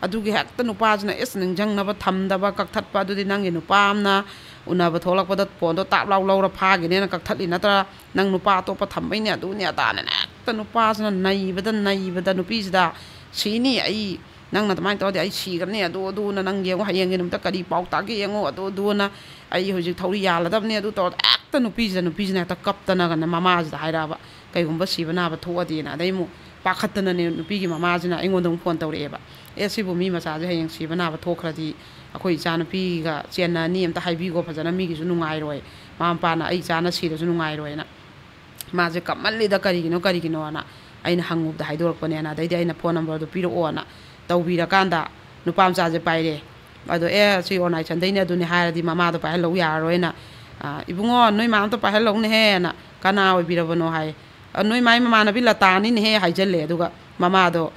ꯑꯗꯨꯒꯤ ꯍꯦꯛꯇ ꯅꯨꯄꯥꯁꯤꯅ, "ꯏꯁ, ꯅꯤꯡꯁꯤꯡꯅꯕ ꯊꯝꯗꯕ, ꯀꯛꯊꯠꯄ, ꯑꯗꯨꯗꯤ ꯅꯪꯒꯤ ꯅꯨꯄꯥ ꯑꯃꯅ ꯎꯅꯕ ꯊꯣꯛꯂꯛꯄꯗ ꯐꯣꯟꯗꯣ ꯇꯥꯞ ꯂꯥꯎ ꯂꯧꯔ ꯐꯥꯈꯤꯅꯦꯅ ꯀꯛꯊꯠꯂꯤ ꯅꯠꯇ꯭ꯔꯥ? ꯅꯪ ꯅꯨꯄꯥ ꯑꯇꯣꯞꯄ ꯊꯝꯕꯩꯅꯦ, ꯑꯗꯨꯅꯦ ꯑꯗꯥꯅꯦꯅ" ꯍꯦꯛꯇ ꯅꯨꯄꯥꯁꯤꯅ ꯅꯩꯕꯗ ꯅꯩꯕꯗ ꯅꯨꯄꯤꯁꯤꯗ, "ꯁꯤꯅꯤ ꯑꯩ, ꯅꯪꯅ ꯑꯗꯨꯃꯥꯏꯅ ꯇꯧꯔꯗꯤ ꯑꯩ ꯁꯤꯈ꯭ꯔꯅꯤ, ꯑꯗꯨ ꯑꯗꯨꯅ ꯅꯪ ꯌꯦꯡꯉꯣ, ꯍꯌꯦꯡꯒꯤ ꯅꯨꯃꯤꯠꯇ ꯀꯔꯤ ꯄꯥꯎ ꯇꯥꯒꯦ ꯌꯦꯡꯉꯣ, ꯑꯗꯨ ꯑꯗꯨꯅ ꯑꯩ ꯍꯧꯖꯤꯛ ꯊꯧꯔꯤ ꯌꯥꯜꯂꯗꯕꯅꯤ, ꯑꯗꯨ ꯇꯧꯔꯗꯤ ꯍꯦꯛꯇ ꯅꯨꯄꯤꯁꯤꯗ, ꯅꯨꯄꯤꯁꯤꯅ ꯍꯦꯛꯇ ꯀꯞꯇꯅꯒꯅ ꯃꯃꯥꯁꯤꯗ ꯍꯥꯏꯔꯛꯑꯕ, ꯀꯩꯒꯨꯝꯕ ꯁꯤꯕ ꯅꯥꯕ ꯊꯣꯛꯑꯗꯤꯅ꯫ ꯑꯗꯩ ꯑꯃꯨꯛ ꯄꯥꯈꯠꯇꯅꯅꯦ ꯅꯨꯄꯤꯒꯤ ꯃꯃꯥꯁꯤꯅ ꯑꯩꯉꯣꯟꯗ ꯑꯃꯨꯛ ꯐꯣꯟ ꯇꯧꯔꯛꯑꯦꯕ, "ꯑꯦ, ꯁꯤꯕꯨ ꯃꯤ ꯃꯆꯥꯁꯦ ꯍꯌꯦꯡ ꯁꯤꯕ ꯅꯥꯕ ꯊꯣꯛꯈ꯭ꯔꯗꯤ ꯑꯩꯈꯣꯏ ꯏꯆꯥꯅꯨꯄꯤꯒ ꯆꯦꯟꯅꯅꯤ, ꯑꯝꯇ ꯍꯥꯏꯕꯤꯈꯣ ꯐꯖꯅ, ꯃꯤꯒꯤꯁꯨ ꯅꯨꯡꯉꯥꯏꯔꯣꯏ, ꯃꯃꯥ ꯃꯄꯥꯅ ꯑꯩ ꯏꯆꯥꯅ ꯁꯤꯔꯁꯨ ꯅꯨꯡꯉꯥꯏꯔꯣꯏꯅ"꯫ ꯃꯥꯁꯦ ꯀꯞꯃꯜꯂꯤꯗ, ꯀꯔꯤꯒꯤꯅꯣ ꯀꯔꯤꯒꯤꯅꯣꯅ ꯑꯩꯅ ꯍꯪꯉꯨꯕꯗ ꯍꯥꯏꯗꯣꯔꯛꯄꯅꯦꯅ꯫ ꯑꯗꯩꯗꯤ ꯑꯩꯅ ꯐꯣꯟ ꯅꯝꯕꯔꯗꯣ ꯄꯤꯔꯛꯑꯣꯅ ꯇꯧꯕꯤꯔꯀꯥꯟꯗ ꯅꯨꯄꯥ ꯃꯆꯥꯁꯦ ꯄꯥꯏꯔꯦ꯫ ꯑꯗꯣ "ꯑꯦ, ꯁꯤ ꯑꯣꯔꯅꯥꯏ ꯁꯟꯗꯩꯅꯦ ꯑꯗꯨꯅꯦ" ꯍꯥꯏꯔꯗꯤ ꯃꯃꯥꯗꯣ ꯄꯥꯏꯍꯜꯂꯧ ꯌꯥꯔꯔꯣꯏꯅ, "ꯑ, ꯏꯕꯨꯡꯉꯣ, ꯅꯣꯏ ꯃꯥ ꯑꯝꯇ ꯄꯥꯏꯍꯜꯂꯧꯅꯦꯍꯦꯅ"꯫ "ꯀꯅꯥ ꯑꯣꯏꯕꯤꯔꯕꯅꯣ?" ꯍꯥꯏ꯫ "ꯑ, ꯅꯣꯏ ꯃꯥꯏ ꯃꯃꯥꯟꯅꯕꯤ ꯂꯇꯥꯅꯤꯅꯦꯍꯦ" ꯍꯥꯏꯖꯜꯂꯦ꯫ ꯑꯗꯨꯒ ꯃꯃꯥꯗꯣ,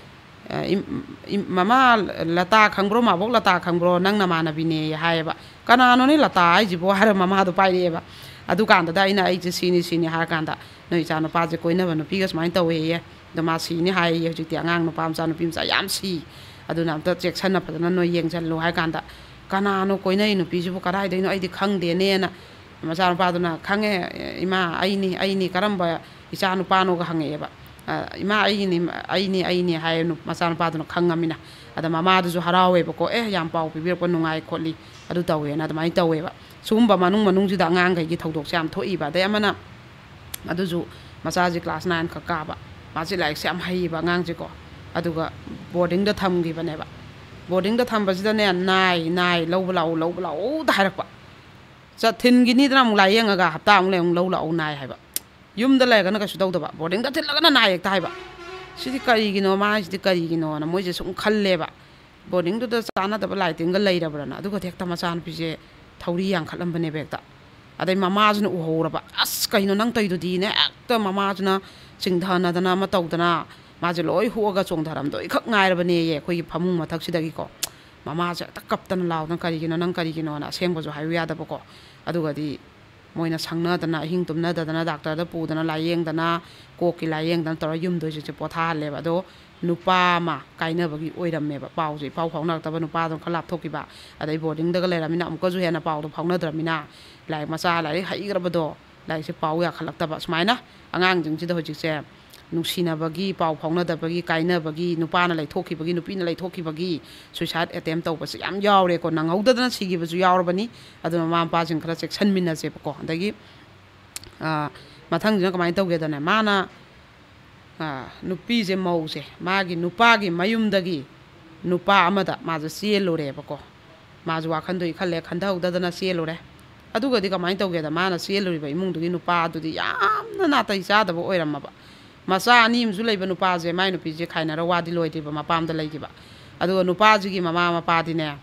"ꯑ, ꯏꯝ-, ꯏꯝ-, ꯃꯃꯥ ꯂꯇꯥ ꯈꯪꯕ꯭ꯔꯣ? ꯃꯥꯕꯣꯛ ꯂꯇꯥ ꯈꯪꯕ꯭ꯔꯣ? ꯅꯪ ꯅꯃꯥꯟꯅꯕꯤꯅꯦꯌꯦ" ꯍꯥꯏꯌꯦꯕ꯫ "ꯀꯅꯥꯅꯣꯅꯦ ꯂꯇꯥ ꯍꯥꯏꯁꯤꯕꯣ?" ꯍꯥꯏꯔ ꯃꯃꯥꯗꯣ ꯄꯥꯏꯔꯛꯑꯦꯕ꯫ ꯑꯗꯨꯀꯥꯟꯗꯗ ꯑꯩꯅ "ꯑꯩꯁꯦ ꯁꯤꯅꯤ ꯁꯤꯅꯤ" ꯍꯥꯏꯔꯀꯥꯟꯗ, "ꯅꯣꯏ ꯏꯆꯥꯅꯨꯄꯥꯁꯦ ꯀꯣꯏꯅꯕ ꯅꯨꯄꯤꯒ ꯁꯨꯃꯥꯏꯅ ꯇꯧꯋꯦꯌꯦ, ꯑꯗꯣ ꯃꯥ ꯁꯤꯅꯤ ꯍꯥꯏꯌꯦ, ꯍꯧꯖꯤꯛꯇꯤ ꯑꯉꯥꯡ ꯅꯨꯄꯥ ꯃꯆꯥ ꯅꯨꯄꯤ ꯃꯆꯥ ꯌꯥꯝ ꯁꯤ, ꯑꯗꯨꯅ ꯑꯝꯇ ꯆꯦꯛꯁꯟꯅ ꯐꯖꯅ ꯅꯣꯏ ꯌꯦꯡꯁꯜꯂꯨ" ꯍꯥꯏꯀꯥꯟꯗ, "ꯀꯅꯥꯅꯣ ꯀꯣꯏꯅꯩ ꯅꯨꯄꯤꯁꯤꯕꯨ, ꯀꯗꯥꯏꯗꯩꯅꯣ? ꯑꯩꯗꯤ ꯈꯪꯗꯦꯅꯦꯅ" ꯃꯆꯥꯅꯨꯄꯥꯗꯨꯅ, "ꯈꯪꯉꯦ, ꯏꯃꯥ, ꯑꯩꯅꯤ, ꯑꯩꯅꯤ, ꯀꯔꯝꯕ ꯏꯆꯥ ꯅꯨꯄꯥꯅꯣꯒ?" ꯍꯪꯉꯛꯑꯦꯕ꯫ "ꯑ, ꯏꯃꯥ, ꯑꯩꯒꯤꯅꯤ, ꯑꯩꯅꯤ, ꯑꯩꯅꯤ" ꯍꯥꯏꯌꯦ ꯅꯨ-, ꯃꯆꯥꯅꯨꯄꯥꯗꯨꯅ ꯈꯪꯉꯃꯤꯅ꯫ ꯑꯗ ꯃꯃꯥꯗꯨꯁꯨ ꯍꯔꯥꯎꯋꯦꯕꯀꯣ, "ꯑꯦ, ꯌꯥꯝ ꯄꯥꯎ ꯄꯤꯕꯤꯔꯛꯄ ꯅꯨꯡꯉꯥꯏ ꯈꯣꯠꯂꯤ, ꯑꯗꯨ ꯇꯧꯋꯦꯅ" ꯑꯗꯨꯃꯥꯏꯅ ꯇꯧꯋꯦꯕ꯫ ꯁꯤꯒꯨꯝꯕ ꯃꯅꯨꯡ ꯃꯅꯨꯡꯁꯤꯗ ꯑꯉꯥꯡꯈꯩꯒꯤ ꯊꯧꯗꯣꯛꯁꯦ ꯌꯥꯝ ꯊꯣꯛꯏꯕ꯫ ꯑꯗꯩ ꯑꯃꯅ, ꯑꯗꯨꯁꯨ ꯃꯆꯥꯁꯤ ꯀ꯭ꯂꯥꯁ ꯅꯥꯏꯟ ꯈꯛ ꯀꯥꯕ, ꯃꯥꯁꯤ ꯂꯥꯏꯔꯤꯛꯁꯦ ꯌꯥꯝ ꯍꯩꯌꯦꯕ ꯑꯉꯥꯡꯁꯦꯀꯣ, ꯑꯗꯨꯒ ꯕꯣꯔꯗꯤꯡꯗ ꯊꯝꯈꯤꯕꯅꯦꯕ꯫ ꯕꯣꯔꯗꯤꯡꯗ ꯊꯝꯕꯁꯤꯗꯅꯦ, "ꯅꯥꯏ, ꯅꯥꯏ, ꯂꯧꯕ ꯂꯥꯛꯎ, ꯂꯧꯕ ꯂꯥꯛꯎꯗ" ꯍꯥꯏꯔꯛꯄ꯫ ꯆꯠ-, ꯊꯤꯟꯈꯤꯅꯤꯗꯅ ꯑꯃꯨꯛ ꯂꯥꯏꯌꯦꯡꯉꯒ, ꯍꯞꯇꯥ ꯑꯃꯨꯛ ꯂꯩ ꯑꯃꯨꯛ ꯂꯧ ꯂꯥꯛꯎ ꯅꯥꯏ ꯍꯥꯏꯕ꯫ ꯌꯨꯝꯗ ꯂꯩꯔꯒꯅ ꯀꯩꯁꯨ ꯇꯧꯗꯕ, ꯕꯣꯔꯗꯤꯡꯗ ꯊꯤꯜꯂꯒꯅ ꯅꯥꯏ ꯍꯦꯛꯇ ꯍꯥꯏꯕ꯫ "ꯁꯤꯗꯤ ꯀꯔꯤꯒꯤꯅꯣ, ꯃꯥ ꯍꯥꯏꯁꯤꯗꯤ ꯀꯔꯤꯒꯤꯅꯣꯅ" ꯃꯣꯏꯁꯦ ꯁꯨꯝ ꯈꯜꯂꯦꯕ꯫ ꯕꯣꯔꯗꯤꯡꯗꯨꯗ ꯆꯥꯟꯅꯗꯕ ꯂꯥꯏ ꯇꯤꯟꯒ ꯂꯩꯔꯕ꯭ꯔꯅ꯫ ꯑꯗꯨꯒꯗꯤ ꯍꯦꯛꯇ ꯃꯆꯥꯅꯨꯄꯤꯁꯦ ꯊꯧꯔꯤ ꯌꯥꯡꯈꯠꯂꯝꯕꯅꯦꯕ ꯍꯦꯛꯇ꯫ ꯑꯗꯩ ꯃꯃꯥꯁꯤꯅ ꯎꯍꯧꯔꯕ, "ꯑꯁ, ꯀꯩꯅꯣ ꯅꯪ ꯇꯧꯔꯤꯗꯨꯗꯤꯅ" ꯍꯦꯛꯇ ꯃꯃꯥꯁꯤꯅ ꯆꯤꯡꯊꯅꯗꯅ ꯑꯃ ꯇꯧꯗꯅ, ꯃꯥꯁꯦ ꯂꯣꯏ ꯍꯨꯛꯑꯒ ꯆꯣꯡꯊꯔꯝꯗꯣꯏ ꯈꯛ ꯉꯥꯏꯔꯕꯅꯦꯌꯦ, ꯑꯩꯈꯣꯏꯒꯤ ꯐꯃꯨꯡ ꯃꯊꯛꯁꯤꯗꯒꯤꯀꯣ꯫ ꯃꯃꯥꯁꯦ ꯍꯦꯛꯇ ꯀꯞꯇꯅ ꯂꯥꯎꯗꯅ, "ꯀꯔꯤꯒꯤꯅꯣ ꯅꯪ, ꯀꯔꯤꯒꯤꯅꯣꯅ?" ꯑꯁꯦꯡꯕꯁꯨ ꯍꯥꯏꯌꯨ ꯌꯥꯗꯕꯀꯣ꯫ ꯑꯗꯨꯒꯗꯤ ꯃꯣꯏꯅ ꯁꯪꯅꯗꯅ, ꯑꯍꯤꯡ ꯇꯨꯝꯅꯗꯗꯅ, ꯗꯥꯛꯇꯔꯗ ꯄꯨꯗꯅ, ꯂꯥꯏꯌꯦꯡꯗꯅ, ꯀꯣꯛꯀꯤ ꯂꯥꯏꯌꯦꯡꯗꯅ ꯇꯧꯔ ꯌꯨꯝꯗ ꯍꯧꯖꯤꯛꯁꯦ ꯄꯣꯊꯥꯍꯜꯂꯦꯕ꯫ ꯑꯗꯣ ꯅꯨꯄꯥ ꯑꯃ ꯀꯥꯏꯅꯕꯒꯤ ꯑꯣꯏꯔꯝꯃꯦꯕ, ꯄꯥꯎꯁꯦ ꯏꯐꯥꯎ ꯐꯥꯎꯅꯔꯛꯇꯕ, ꯅꯨꯄꯥꯗꯨꯅ ꯈꯔ ꯂꯥꯞꯊꯣꯛꯈꯤꯕ, ꯑꯗꯩ ꯕꯣꯔꯗꯤꯡꯗꯒ ꯂꯩꯔꯃꯤꯅ ꯑꯃꯨꯛꯀꯁꯨ ꯍꯦꯟꯅ ꯄꯥꯎꯗꯣ ꯐꯥꯎꯅꯗ꯭ꯔꯃꯤꯅ, ꯂꯥꯏꯔꯤꯛ ꯃꯆꯥ, ꯂꯥꯏꯔꯤꯛ ꯍꯩꯈ꯭ꯔꯕꯗꯣ, ꯂꯥꯏꯔꯤꯛꯁꯦ ꯄꯥꯎ ꯌꯥꯈꯠꯂꯛꯇꯕ꯫ ꯁꯨꯃꯥꯏꯅ ꯑꯉꯥꯡꯁꯤꯡꯁꯤꯗ ꯍꯧꯖꯤꯛꯁꯦ ꯅꯨꯡꯁꯤꯅꯕꯒꯤ, ꯄꯥꯎ ꯐꯥꯎꯅꯗꯕꯒꯤ, ꯀꯥꯏꯅꯕꯒꯤ, ꯅꯨꯄꯥꯅ ꯂꯩꯊꯣꯛꯈꯤꯕꯒꯤ, ꯅꯨꯄꯤꯅ ꯂꯩꯊꯣꯛꯈꯤꯕꯒꯤ suicide attempt ꯇꯧꯕꯁꯦ ꯌꯥꯝ ꯌꯥꯎꯔꯦꯀꯣ꯫ ꯅꯪꯍꯧꯗꯗꯅ ꯁꯤꯈꯤꯕꯁꯨ ꯌꯥꯎꯔꯕꯅꯤ꯫ ꯑꯗꯨꯅ ꯃꯃꯥ ꯃꯄꯥꯁꯤꯡ ꯈꯔ ꯆꯦꯛꯁꯤꯟꯃꯤꯟꯅꯁꯦꯕꯀꯣ꯫ ꯑꯗꯒꯤ, ꯑ, ꯃꯊꯪꯁꯤꯅ ꯀꯃꯥꯏꯅ ꯇꯧꯒꯦꯗꯅꯦ, ꯃꯥꯅ, ꯑ, ꯅꯨꯄꯤꯁꯦ, ꯃꯧꯁꯦ, ꯃꯥꯒꯤ ꯅꯨꯄꯥꯒꯤ ꯃꯌꯨꯝꯗꯒꯤ ꯅꯨꯄꯥ ꯑꯃꯗ ꯃꯥꯁꯦ ꯆꯦꯜꯂꯨꯔꯦꯕꯀꯣ꯫ ꯃꯥꯁꯨ ꯋꯥꯈꯟꯗꯣ ꯏꯈꯠꯂꯦ, ꯈꯟꯊꯍꯧꯗꯗꯅ ꯆꯦꯜꯂꯨꯔꯦ꯫ ꯑꯗꯨꯒꯗꯤ ꯀꯃꯥꯏꯅ ꯇꯧꯒꯦꯗ, ꯃꯥꯅ ꯆꯦꯜꯂꯨꯔꯤꯕ ꯏꯃꯨꯡꯗꯨꯒꯤ ꯅꯨꯄꯥꯗꯨꯗꯤ ꯌꯥꯝꯅ ꯅꯥꯇꯩ ꯆꯥꯗꯕ ꯑꯣꯏꯔꯝꯃꯕ꯫ ꯃꯆꯥ ꯑꯅꯤ ꯑꯃꯁꯨ ꯂꯩꯕ ꯅꯨꯄꯥꯁꯦ, ꯃꯥꯏ ꯅꯨꯄꯤꯁꯦ ꯈꯥꯏꯅꯔ ꯋꯥꯗꯤ ꯂꯣꯏꯗ꯭ꯔꯤꯕ, ꯃꯄꯥꯝꯗ ꯂꯩꯈꯤꯕ꯫ ꯑꯗꯨꯒ ꯅꯨꯄꯥꯁꯤꯒꯤ ꯃꯃꯥ ꯃꯄꯥꯗꯤꯅꯦ,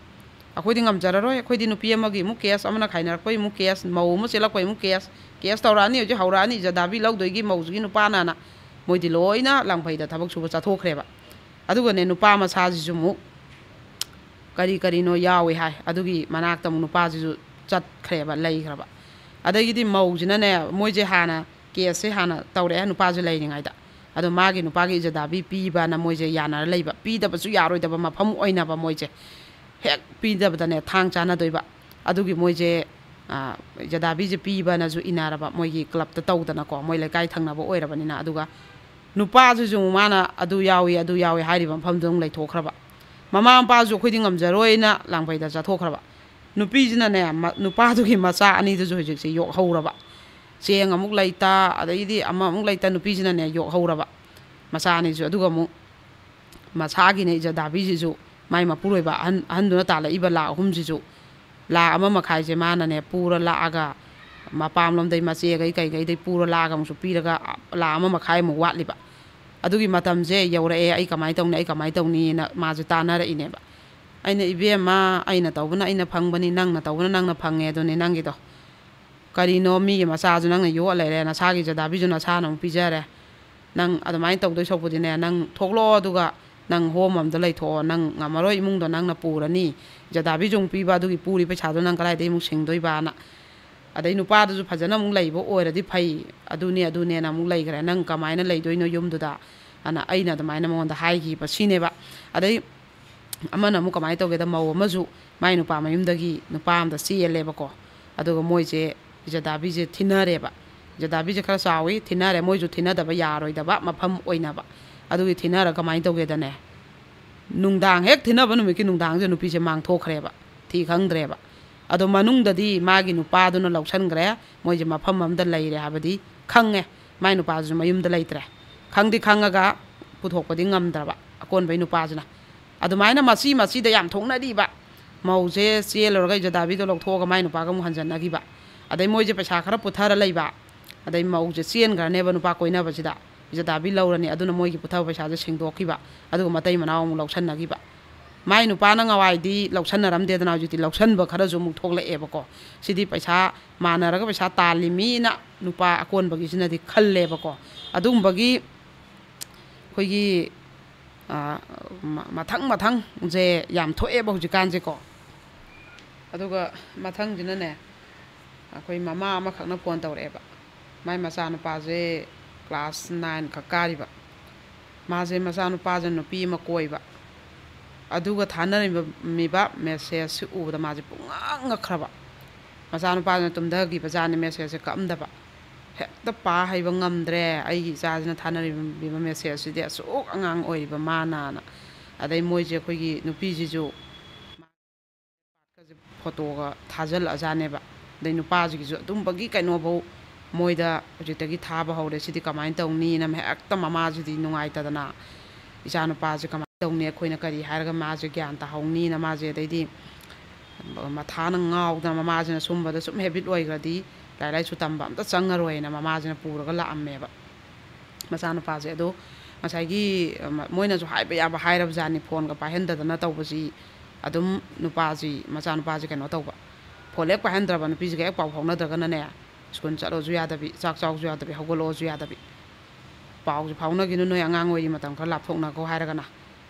"ꯑꯩꯈꯣꯏꯗꯤ ꯉꯝꯖꯔꯔꯣꯏ, ꯑꯩꯈꯣꯏꯗꯤ ꯅꯨꯄꯤ ꯑꯃꯒꯤ ꯑꯃꯨꯛ ꯀꯦꯁ, ꯑꯃꯅ ꯈꯥꯏꯅꯔꯛꯄꯒꯤ ꯑꯃꯨꯛ ꯀꯦꯁ, ꯃꯧ ꯑꯃ ꯆꯦꯜꯂꯛꯄꯒꯤ ꯑꯃꯨꯛ ꯀꯦꯁ, ꯀꯦꯁ ꯇꯧꯔꯛꯑꯅꯤ, ꯍꯧꯖꯤꯛ ꯍꯧꯔꯛꯑꯅꯤ, ꯏꯖꯗꯥꯕꯤ ꯂꯧꯗꯣꯏꯒꯤ ꯃꯧꯁꯤꯒꯤ ꯅꯨꯄꯥꯅꯅ", ꯃꯣꯏꯗꯤ ꯂꯣꯏꯅ ꯂꯥꯡꯐꯩꯗ ꯊꯕꯛ ꯁꯨꯕ ꯆꯠꯊꯣꯛꯈ꯭ꯔꯦꯕ꯫ ꯑꯗꯨꯒꯅꯦ, ꯅꯨꯄꯥ ꯃꯆꯥꯁꯤꯁꯨ ꯑꯃꯨꯛ ꯀꯔꯤ ꯀꯔꯤꯅꯣ ꯌꯥꯎꯏ ꯍꯥꯏ꯫ ꯑꯗꯨꯒꯤ ꯃꯅꯥꯛꯇ ꯑꯃꯨꯛ ꯅꯨꯄꯥꯁꯤꯁꯨ ꯆꯠꯈ꯭ꯔꯦꯕ, ꯂꯩꯈ꯭ꯔꯕ꯫ ꯑꯗꯒꯤꯗꯤ ꯃꯧꯁꯤꯅꯅꯦ, ꯃꯣꯏꯁꯦ ꯍꯥꯟꯅ ꯀꯦꯁꯁꯦ ꯍꯥꯟꯅ ꯇꯧꯔꯛꯑꯦ, ꯅꯨꯄꯥꯁꯦ ꯂꯩꯔꯤꯉꯩꯗ꯫ ꯑꯗꯣ ꯃꯥꯒꯤ ꯅꯨꯄꯥꯒꯤ ꯏꯖꯗꯥꯕꯤ ꯄꯤꯕꯅ ꯃꯣꯏꯁꯦ ꯌꯥꯅꯔ ꯂꯩꯕ, ꯄꯤꯗꯕꯁꯨ ꯌꯥꯔꯣꯏꯗꯕ ꯃꯐꯝ ꯑꯣꯏꯅꯕ ꯃꯣꯏꯁꯦ꯫ ꯍꯦꯛ ꯄꯤꯗꯕꯗꯅꯦ ꯊꯥꯡ ꯆꯥꯅꯗꯣꯏꯕ꯫ ꯑꯗꯨꯒꯤ ꯃꯣꯏꯁꯦ, ꯑ, ꯏꯖꯗꯥꯕꯤꯁꯦ ꯄꯤꯕꯅꯁꯨ ꯏꯅꯔꯕ, ꯃꯣꯏꯒꯤ ꯀ꯭ꯂꯕꯇ ꯇꯧꯗꯅꯀꯣ, ꯃꯣꯏ ꯂꯩꯀꯥꯏ ꯊꯪꯅꯕ ꯑꯣꯏꯔꯕꯅꯤꯅ꯫ ꯑꯗꯨꯒ ꯅꯨꯄꯥꯁꯤꯁꯨ ꯑꯃꯨꯛ ꯃꯥꯅ ꯑꯗꯨ ꯌꯥꯎꯏ, ꯑꯗꯨ ꯌꯥꯎꯏ ꯍꯥꯏꯔꯤꯕ ꯃꯐꯝꯗꯨꯗ ꯑꯃꯨꯛ ꯂꯩꯊꯣꯛꯈ꯭ꯔꯕ꯫ ꯃꯃꯥ ꯃꯄꯥꯁꯨ ꯑꯩꯈꯣꯏꯗꯤ ꯉꯝꯖꯔꯣꯏꯅ ꯂꯥꯡꯐꯩꯗ ꯆꯠꯊꯣꯛꯈ꯭ꯔꯕ꯫ ꯅꯨꯄꯤꯁꯤꯅꯅꯦ, ꯃ-, ꯅꯨꯄꯥꯗꯨꯒꯤ ꯃꯆꯥ ꯑꯅꯤꯗꯨꯁꯨ ꯍꯧꯖꯤꯛꯁꯦ ꯌꯣꯛꯍꯧꯔꯕ꯫ ꯆꯦꯡ ꯑꯃꯨꯛ ꯂꯩꯇ, ꯑꯗꯩꯗꯤ ꯑꯃ ꯑꯃꯨꯛ ꯂꯩꯇ, ꯅꯨꯄꯤꯁꯤꯅꯅꯦ ꯌꯣꯛꯍꯧꯔꯕ ꯃꯆꯥ ꯑꯅꯤꯁꯨ꯫ ꯑꯗꯨꯒ ꯑꯃꯨꯛ ꯃꯁꯥꯒꯤꯅꯦ ꯏꯖꯗꯥꯕꯤꯁꯤꯁꯨ, ꯃꯥꯏ ꯃꯄꯨꯔꯣꯏꯕ ꯑꯍꯟ, ꯑꯍꯟꯗꯨꯅ ꯇꯥꯜꯂꯛꯏꯕ ꯂꯥꯈ ꯑꯍꯨꯝꯁꯤꯁꯨ, ꯂꯥꯈ ꯑꯃ ꯃꯈꯥꯏꯁꯦ ꯃꯥꯅꯅꯦ ꯄꯨꯔ ꯂꯥꯛꯑꯒ, ꯃꯄꯥꯝꯂꯣꯝꯗꯩ ꯃꯆꯦꯈꯩ ꯀꯩꯈꯩꯗꯩ ꯄꯨꯔ ꯂꯥꯛꯑꯒ ꯑꯃꯨꯛꯁꯨ ꯄꯤꯔꯒ, ꯂꯥꯈ ꯑꯃ ꯃꯈꯥꯏꯃꯨꯛ ꯋꯥꯠꯂꯤꯕ꯫ ꯑꯗꯨꯒꯤ ꯃꯇꯝꯁꯦ ꯌꯧꯔꯛꯑꯦ, "ꯑꯩ ꯀꯃꯥꯏꯅ ꯇꯧꯅꯤ, ꯑꯩ ꯀꯃꯥꯏꯅ ꯇꯧꯅꯤꯅ" ꯃꯥꯁꯦ ꯇꯥꯟꯅꯔꯛꯏꯅꯦꯕ꯫ ꯑꯩꯅ, "ꯏꯕꯦꯝꯃ, ꯑꯩꯅ ꯇꯧꯕꯅ ꯑꯩꯅ ꯐꯪꯕꯅꯤ, ꯅꯪꯅ ꯇꯧꯕꯅ ꯅꯪꯅ ꯐꯪꯉꯦ ꯑꯗꯨꯅꯤ ꯅꯪꯒꯤꯗꯣ꯫ ꯀꯔꯤꯅꯣ, ꯃꯤꯒꯤ ꯃꯆꯥꯁꯨ ꯅꯪꯅ ꯌꯣꯛꯑ ꯂꯩꯔꯦ, ꯅꯁꯥꯒꯤ ꯖꯗꯥꯕꯤꯁꯨ ꯅꯁꯥꯅ ꯑꯃꯨꯛ ꯄꯤꯖꯔꯦ꯫ ꯅꯪ ꯑꯗꯨꯃꯥꯏꯅ ꯇꯧꯗꯣꯏ ꯁꯔꯨꯛꯄꯨꯗꯤꯅꯦ, ꯅꯪ ꯊꯣꯛꯂꯛꯑꯣ, ꯑꯗꯨꯒ ꯅꯪ ꯍꯣꯝ ꯑꯃꯗ ꯂꯩꯊꯣꯛꯑꯣ, ꯅꯪ ꯉꯝꯃꯔꯣꯏ, ꯏꯃꯨꯡꯗꯣ ꯅꯪꯅ ꯄꯨꯔꯅꯤ, ꯖꯗꯥꯕꯤꯁꯨ ꯑꯃꯨꯛ ꯄꯤꯕ, ꯑꯗꯨꯒꯤ ꯄꯨꯔꯤ ꯄꯩꯁꯥꯗꯣ ꯅꯪ ꯀꯗꯥꯏꯗꯒꯤ ꯑꯃꯨꯛ ꯁꯤꯡꯗꯣꯏꯕꯅ"꯫ ꯑꯗꯩ ꯅꯨꯄꯥꯗꯨꯁꯨ ꯐꯖꯅ ꯑꯃꯨꯛ ꯂꯩꯕ ꯑꯣꯏꯔꯗꯤ ꯐꯩ, ꯑꯗꯨꯅꯦ ꯑꯗꯨꯅꯦꯅ ꯑꯃꯨꯛ ꯂꯩꯈ꯭ꯔꯦ, "ꯅꯪ ꯀꯃꯥꯏꯅ ꯂꯩꯗꯣꯏꯅꯣ ꯌꯨꯝꯗꯨꯗ?" ꯑꯅ ꯑꯩꯅ ꯑꯗꯨꯃꯥꯏꯅ ꯃꯉꯣꯟꯗ ꯍꯥꯏꯈꯤꯕ ꯁꯤꯅꯦꯕ꯫ ꯑꯗꯩ ꯑꯃꯅ ꯑꯃꯨꯛ ꯀꯃꯥꯏꯅ ꯇꯧꯒꯦꯗ, ꯃꯧ ꯑꯃꯁꯨ ꯃꯥꯏ ꯅꯨꯄꯥ ꯃꯌꯨꯝꯗꯒꯤ ꯅꯨꯄꯥ ꯑꯃꯗ ꯆꯦꯜꯂꯦꯕꯀꯣ꯫ ꯑꯗꯨꯒ ꯃꯣꯏꯁꯦ, ꯏꯖꯗꯥꯕꯤꯁꯦ ꯊꯤꯅꯔꯦꯕ꯫ ꯖꯗꯥꯕꯤꯁꯦ ꯈꯔ ꯆꯥꯎꯋꯤ, ꯊꯤꯟꯅꯔꯦ, ꯃꯣꯏꯁꯨ ꯊꯤꯟꯅꯗꯕ ꯌꯥꯔꯣꯏꯗꯕ ꯃꯐꯝ ꯑꯣꯏꯅꯕ꯫ ꯑꯗꯨꯒꯤ ꯊꯤꯟꯅꯔ ꯀꯃꯥꯏꯅ ꯇꯧꯒꯦꯗꯅꯦ, ꯅꯨꯡꯗꯥꯡ ꯍꯦꯛ ꯊꯤꯟꯅꯕ ꯅꯨꯃꯤꯠꯀꯤ ꯅꯨꯡꯗꯥꯡꯁꯦ ꯅꯨꯄꯤꯁꯦ ꯃꯥꯡꯊꯣꯛꯈ꯭ꯔꯦꯕ, ꯊꯤ ꯈꯪꯗ꯭ꯔꯦꯕ꯫ ꯑꯗꯣ ꯃꯅꯨꯡꯗꯗꯤ ꯃꯥꯒꯤ ꯅꯨꯄꯥꯗꯨꯅ ꯂꯧꯁꯟꯈ꯭ꯔꯦ, ꯃꯣꯏꯁꯦ ꯃꯐꯝ ꯑꯃꯗ ꯂꯩꯔꯦ ꯍꯥꯏꯕꯗꯤ ꯈꯪꯉꯦ, ꯃꯥꯏ ꯅꯨꯄꯥꯗꯨꯁꯨ ꯃꯌꯨꯝꯗ ꯂꯩꯇ꯭ꯔꯦ꯫ ꯈꯪꯗꯤ ꯈꯪꯉꯒ ꯄꯨꯊꯣꯛꯄꯗꯤ ꯉꯝꯗ꯭ꯔꯕ ꯑꯀꯣꯟꯕꯩ ꯅꯨꯄꯥꯁꯤꯅ꯫ ꯑꯗꯨꯃꯥꯏꯅ ꯃꯆꯤ ꯃꯆꯤꯗ ꯌꯥꯝ ꯊꯣꯛꯅꯔꯤꯕ꯫ ꯃꯧꯁꯦ ꯆꯦꯜꯂꯨꯔꯒ ꯏꯖꯗꯥꯕꯤꯗꯣ ꯂꯧꯊꯣꯛꯑꯒ ꯃꯥꯏ ꯅꯨꯄꯥꯒ ꯑꯃꯨꯛ ꯍꯟꯖꯟꯅꯈꯤꯕ꯫ ꯑꯗꯩ ꯃꯣꯏꯁꯦ ꯄꯩꯁꯥ ꯈꯔ ꯄꯨꯊꯔ ꯂꯩꯕ꯫ ꯑꯗꯩ ꯃꯧꯁꯦ ꯆꯦꯟꯈ꯭ꯔꯅꯦꯕ ꯅꯨꯄꯥ ꯀꯣꯏꯅꯕꯁꯤꯗ꯫ ꯏꯖꯗꯥꯕꯤ ꯂꯧꯔꯅꯤ, ꯑꯗꯨꯅ ꯃꯣꯏꯒꯤ ꯄꯨꯊꯕ ꯄꯩꯁꯥꯁꯦ ꯁꯤꯡꯗꯣꯛꯈꯤꯕ꯫ ꯑꯗꯨꯒ ꯃꯇꯩ ꯃꯅꯥꯎ ꯑꯃꯨꯛ ꯂꯧꯁꯟꯅꯈꯤꯕ꯫ ꯃꯥꯏ ꯅꯨꯄꯥꯅ ꯉꯋꯥꯏꯗꯤ ꯂꯧꯁꯟꯅꯔꯝꯗꯦꯗꯅ, ꯍꯧꯖꯤꯛꯇꯤ ꯂꯧꯁꯟꯕ ꯈꯔꯁꯨ ꯑꯃꯨꯛ ꯊꯣꯛꯂꯛꯑꯦꯕꯀꯣ꯫ ꯁꯤꯗꯤ ꯄꯩꯁꯥ ꯃꯥꯟꯅꯔꯒ ꯄꯩꯁꯥ ꯇꯥꯜꯂꯤ ꯃꯤꯅ ꯅꯨꯄꯥ ꯑꯀꯣꯟꯕꯒꯤꯁꯤꯅꯗꯤ ꯈꯜꯂꯦꯕꯀꯣ꯫ ꯑꯗꯨꯒꯨꯝꯕꯒꯤ ꯑꯩꯈꯣꯏꯒꯤ, ꯑ, ꯃ-, ꯃꯊꯪ ꯃꯊꯪꯁꯦ ꯌꯥꯝ ꯊꯣꯛꯑꯦꯕ ꯍꯧꯖꯤꯛꯀꯥꯟꯁꯦꯀꯣ꯫ ꯑꯗꯨꯒ ꯃꯊꯪꯁꯤꯅꯅꯦ, ꯑꯩꯈꯣꯏ ꯃꯃꯥ ꯑꯃꯈꯛꯅ ꯐꯣꯟ ꯇꯧꯔꯛꯑꯦꯕ꯫ ꯃꯥꯏ ꯃꯆꯥꯅꯨꯄꯥꯁꯦ ꯀ꯭ꯂꯥꯁ ꯅꯥꯏꯟ ꯈꯛ ꯀꯥꯔꯤꯕ꯫ ꯃꯥꯁꯦ ꯃꯆꯥꯅꯨꯄꯥꯁꯦ ꯅꯨꯄꯤ ꯑꯃ ꯀꯣꯏꯕ꯫ ꯑꯗꯨꯒ ꯊꯥꯅꯔꯝꯃꯤꯕ ꯃꯦꯁꯦꯖꯁꯤ ꯎꯕꯗ ꯃꯥꯁꯦ ꯄꯨꯡꯉꯛ ꯉꯛꯈ꯭ꯔꯕ꯫ ꯃꯆꯥꯅꯨꯄꯥꯁꯤꯅ ꯇꯨꯝꯊꯈꯤꯕꯖꯥꯠꯅꯤ, ꯃꯦꯁꯦꯖꯁꯦ ꯀꯛꯑꯝꯗꯕ꯫ ꯍꯦꯛꯇ ꯄꯥ ꯍꯩꯕ ꯉꯝꯗ꯭ꯔꯦ, ꯑꯩꯒꯤ ꯏꯆꯥꯁꯤꯅ ꯊꯥꯅꯔꯤꯕ ꯃꯦꯁꯦꯖꯁꯤꯗꯤ ꯑꯁꯨꯛ ꯑꯉꯥꯡ ꯑꯣꯏꯔꯤꯕ ꯃꯥꯅꯅ꯫ ꯑꯗꯩ ꯃꯣꯏꯁꯦ ꯑꯩꯈꯣꯏꯒꯤ ꯅꯨꯄꯤꯁꯤꯁꯨ ꯐꯣꯇꯣꯒ ꯊꯥꯖꯤꯜꯂꯛꯑꯖꯥꯠꯅꯦꯕ꯫ ꯑꯗꯩ ꯅꯨꯄꯥꯁꯤꯒꯤꯁꯨ ꯑꯗꯨꯝꯕꯒꯤ ꯀꯩꯅꯣꯐꯧ ꯃꯣꯏꯗ ꯍꯧꯖꯤꯛꯇꯒꯤ ꯊꯥꯕ ꯍꯧꯔꯦ꯫ ꯁꯤꯗꯤ ꯀꯃꯥꯏꯅ ꯇꯧꯅꯤꯅ ꯍꯦꯛꯇ ꯃꯃꯥꯁꯤꯗꯤ ꯅꯨꯡꯉꯥꯏꯇꯗꯅ, "ꯏꯆꯥ ꯅꯨꯄꯥꯁꯦ ꯀꯃꯥꯏꯅ ꯇꯧꯅꯤ, ꯑꯩꯈꯣꯏꯅ ꯀꯔꯤ ꯍꯥꯏꯔꯒ ꯃꯥꯁꯦ ꯒ꯭ꯌꯥꯟ ꯇꯥꯍꯧꯅꯤꯅ", ꯃꯥꯁꯦ ꯑꯗꯩꯗꯤ ꯃꯊꯥꯅ ꯉꯥꯎꯗꯅ, ꯃꯃꯥꯁꯤꯅ ꯁꯨꯝꯕꯗ ꯁꯨꯝ ꯍꯦꯕꯤꯠ ꯑꯣꯏꯈ꯭ꯔꯗꯤ ꯂꯥꯏꯔꯤꯛ ꯂꯥꯏꯁꯨ ꯇꯝꯕ ꯑꯝꯇ ꯆꯪꯉꯔꯣꯏꯅ ꯃꯃꯥꯁꯤꯅ ꯄꯨꯔꯒ ꯂꯥꯛꯑꯝꯃꯦꯕ꯫ ꯃꯆꯥꯅꯨꯄꯥꯁꯦ꯫ ꯑꯗꯣ ꯉꯁꯥꯏꯒꯤ, ꯑ, ꯃ-, ꯃꯣꯏꯅꯁꯨ ꯍꯥꯏꯕ ꯌꯥꯕ ꯍꯥꯏꯔꯕꯖꯥꯠꯅꯤ, ꯐꯣꯟꯒ ꯄꯥꯏꯍꯟꯗꯗꯅ ꯇꯧꯕꯁꯤ꯫ ꯑꯗꯨꯝ ꯅꯨꯄꯥꯁꯤ, ꯃꯆꯥꯅꯨꯄꯥꯁꯤ ꯀꯩꯅꯣ ꯇꯧꯕ, ꯐꯣꯟ ꯍꯦꯛ ꯄꯥꯏꯍꯟꯗ꯭ꯔꯕ, ꯅꯨꯄꯤꯁꯤꯒ ꯍꯦꯛ ꯄꯥꯎ ꯐꯥꯎꯅꯗ꯭ꯔꯒꯅꯅꯦ, ꯁ꯭ꯀꯨꯜ ꯆꯠꯂꯣꯁꯨ ꯌꯥꯗꯕꯤ, ꯆꯥꯛ ꯆꯥꯎꯁꯨ ꯌꯥꯗꯕꯤ, ꯍꯧꯒꯠꯂꯛꯑꯣꯁꯨ ꯌꯥꯗꯕꯤ, "ꯄꯥꯎꯁꯦ ꯐꯥꯎꯅꯈꯤꯅꯨ, ꯅꯣꯏ ꯑꯉꯥꯡ ꯑꯣꯏꯔꯤ, ꯃꯇꯝ ꯈꯔ ꯂꯥꯞꯊꯣꯛꯅꯈꯣ" ꯍꯥꯏꯔꯒꯅ꯫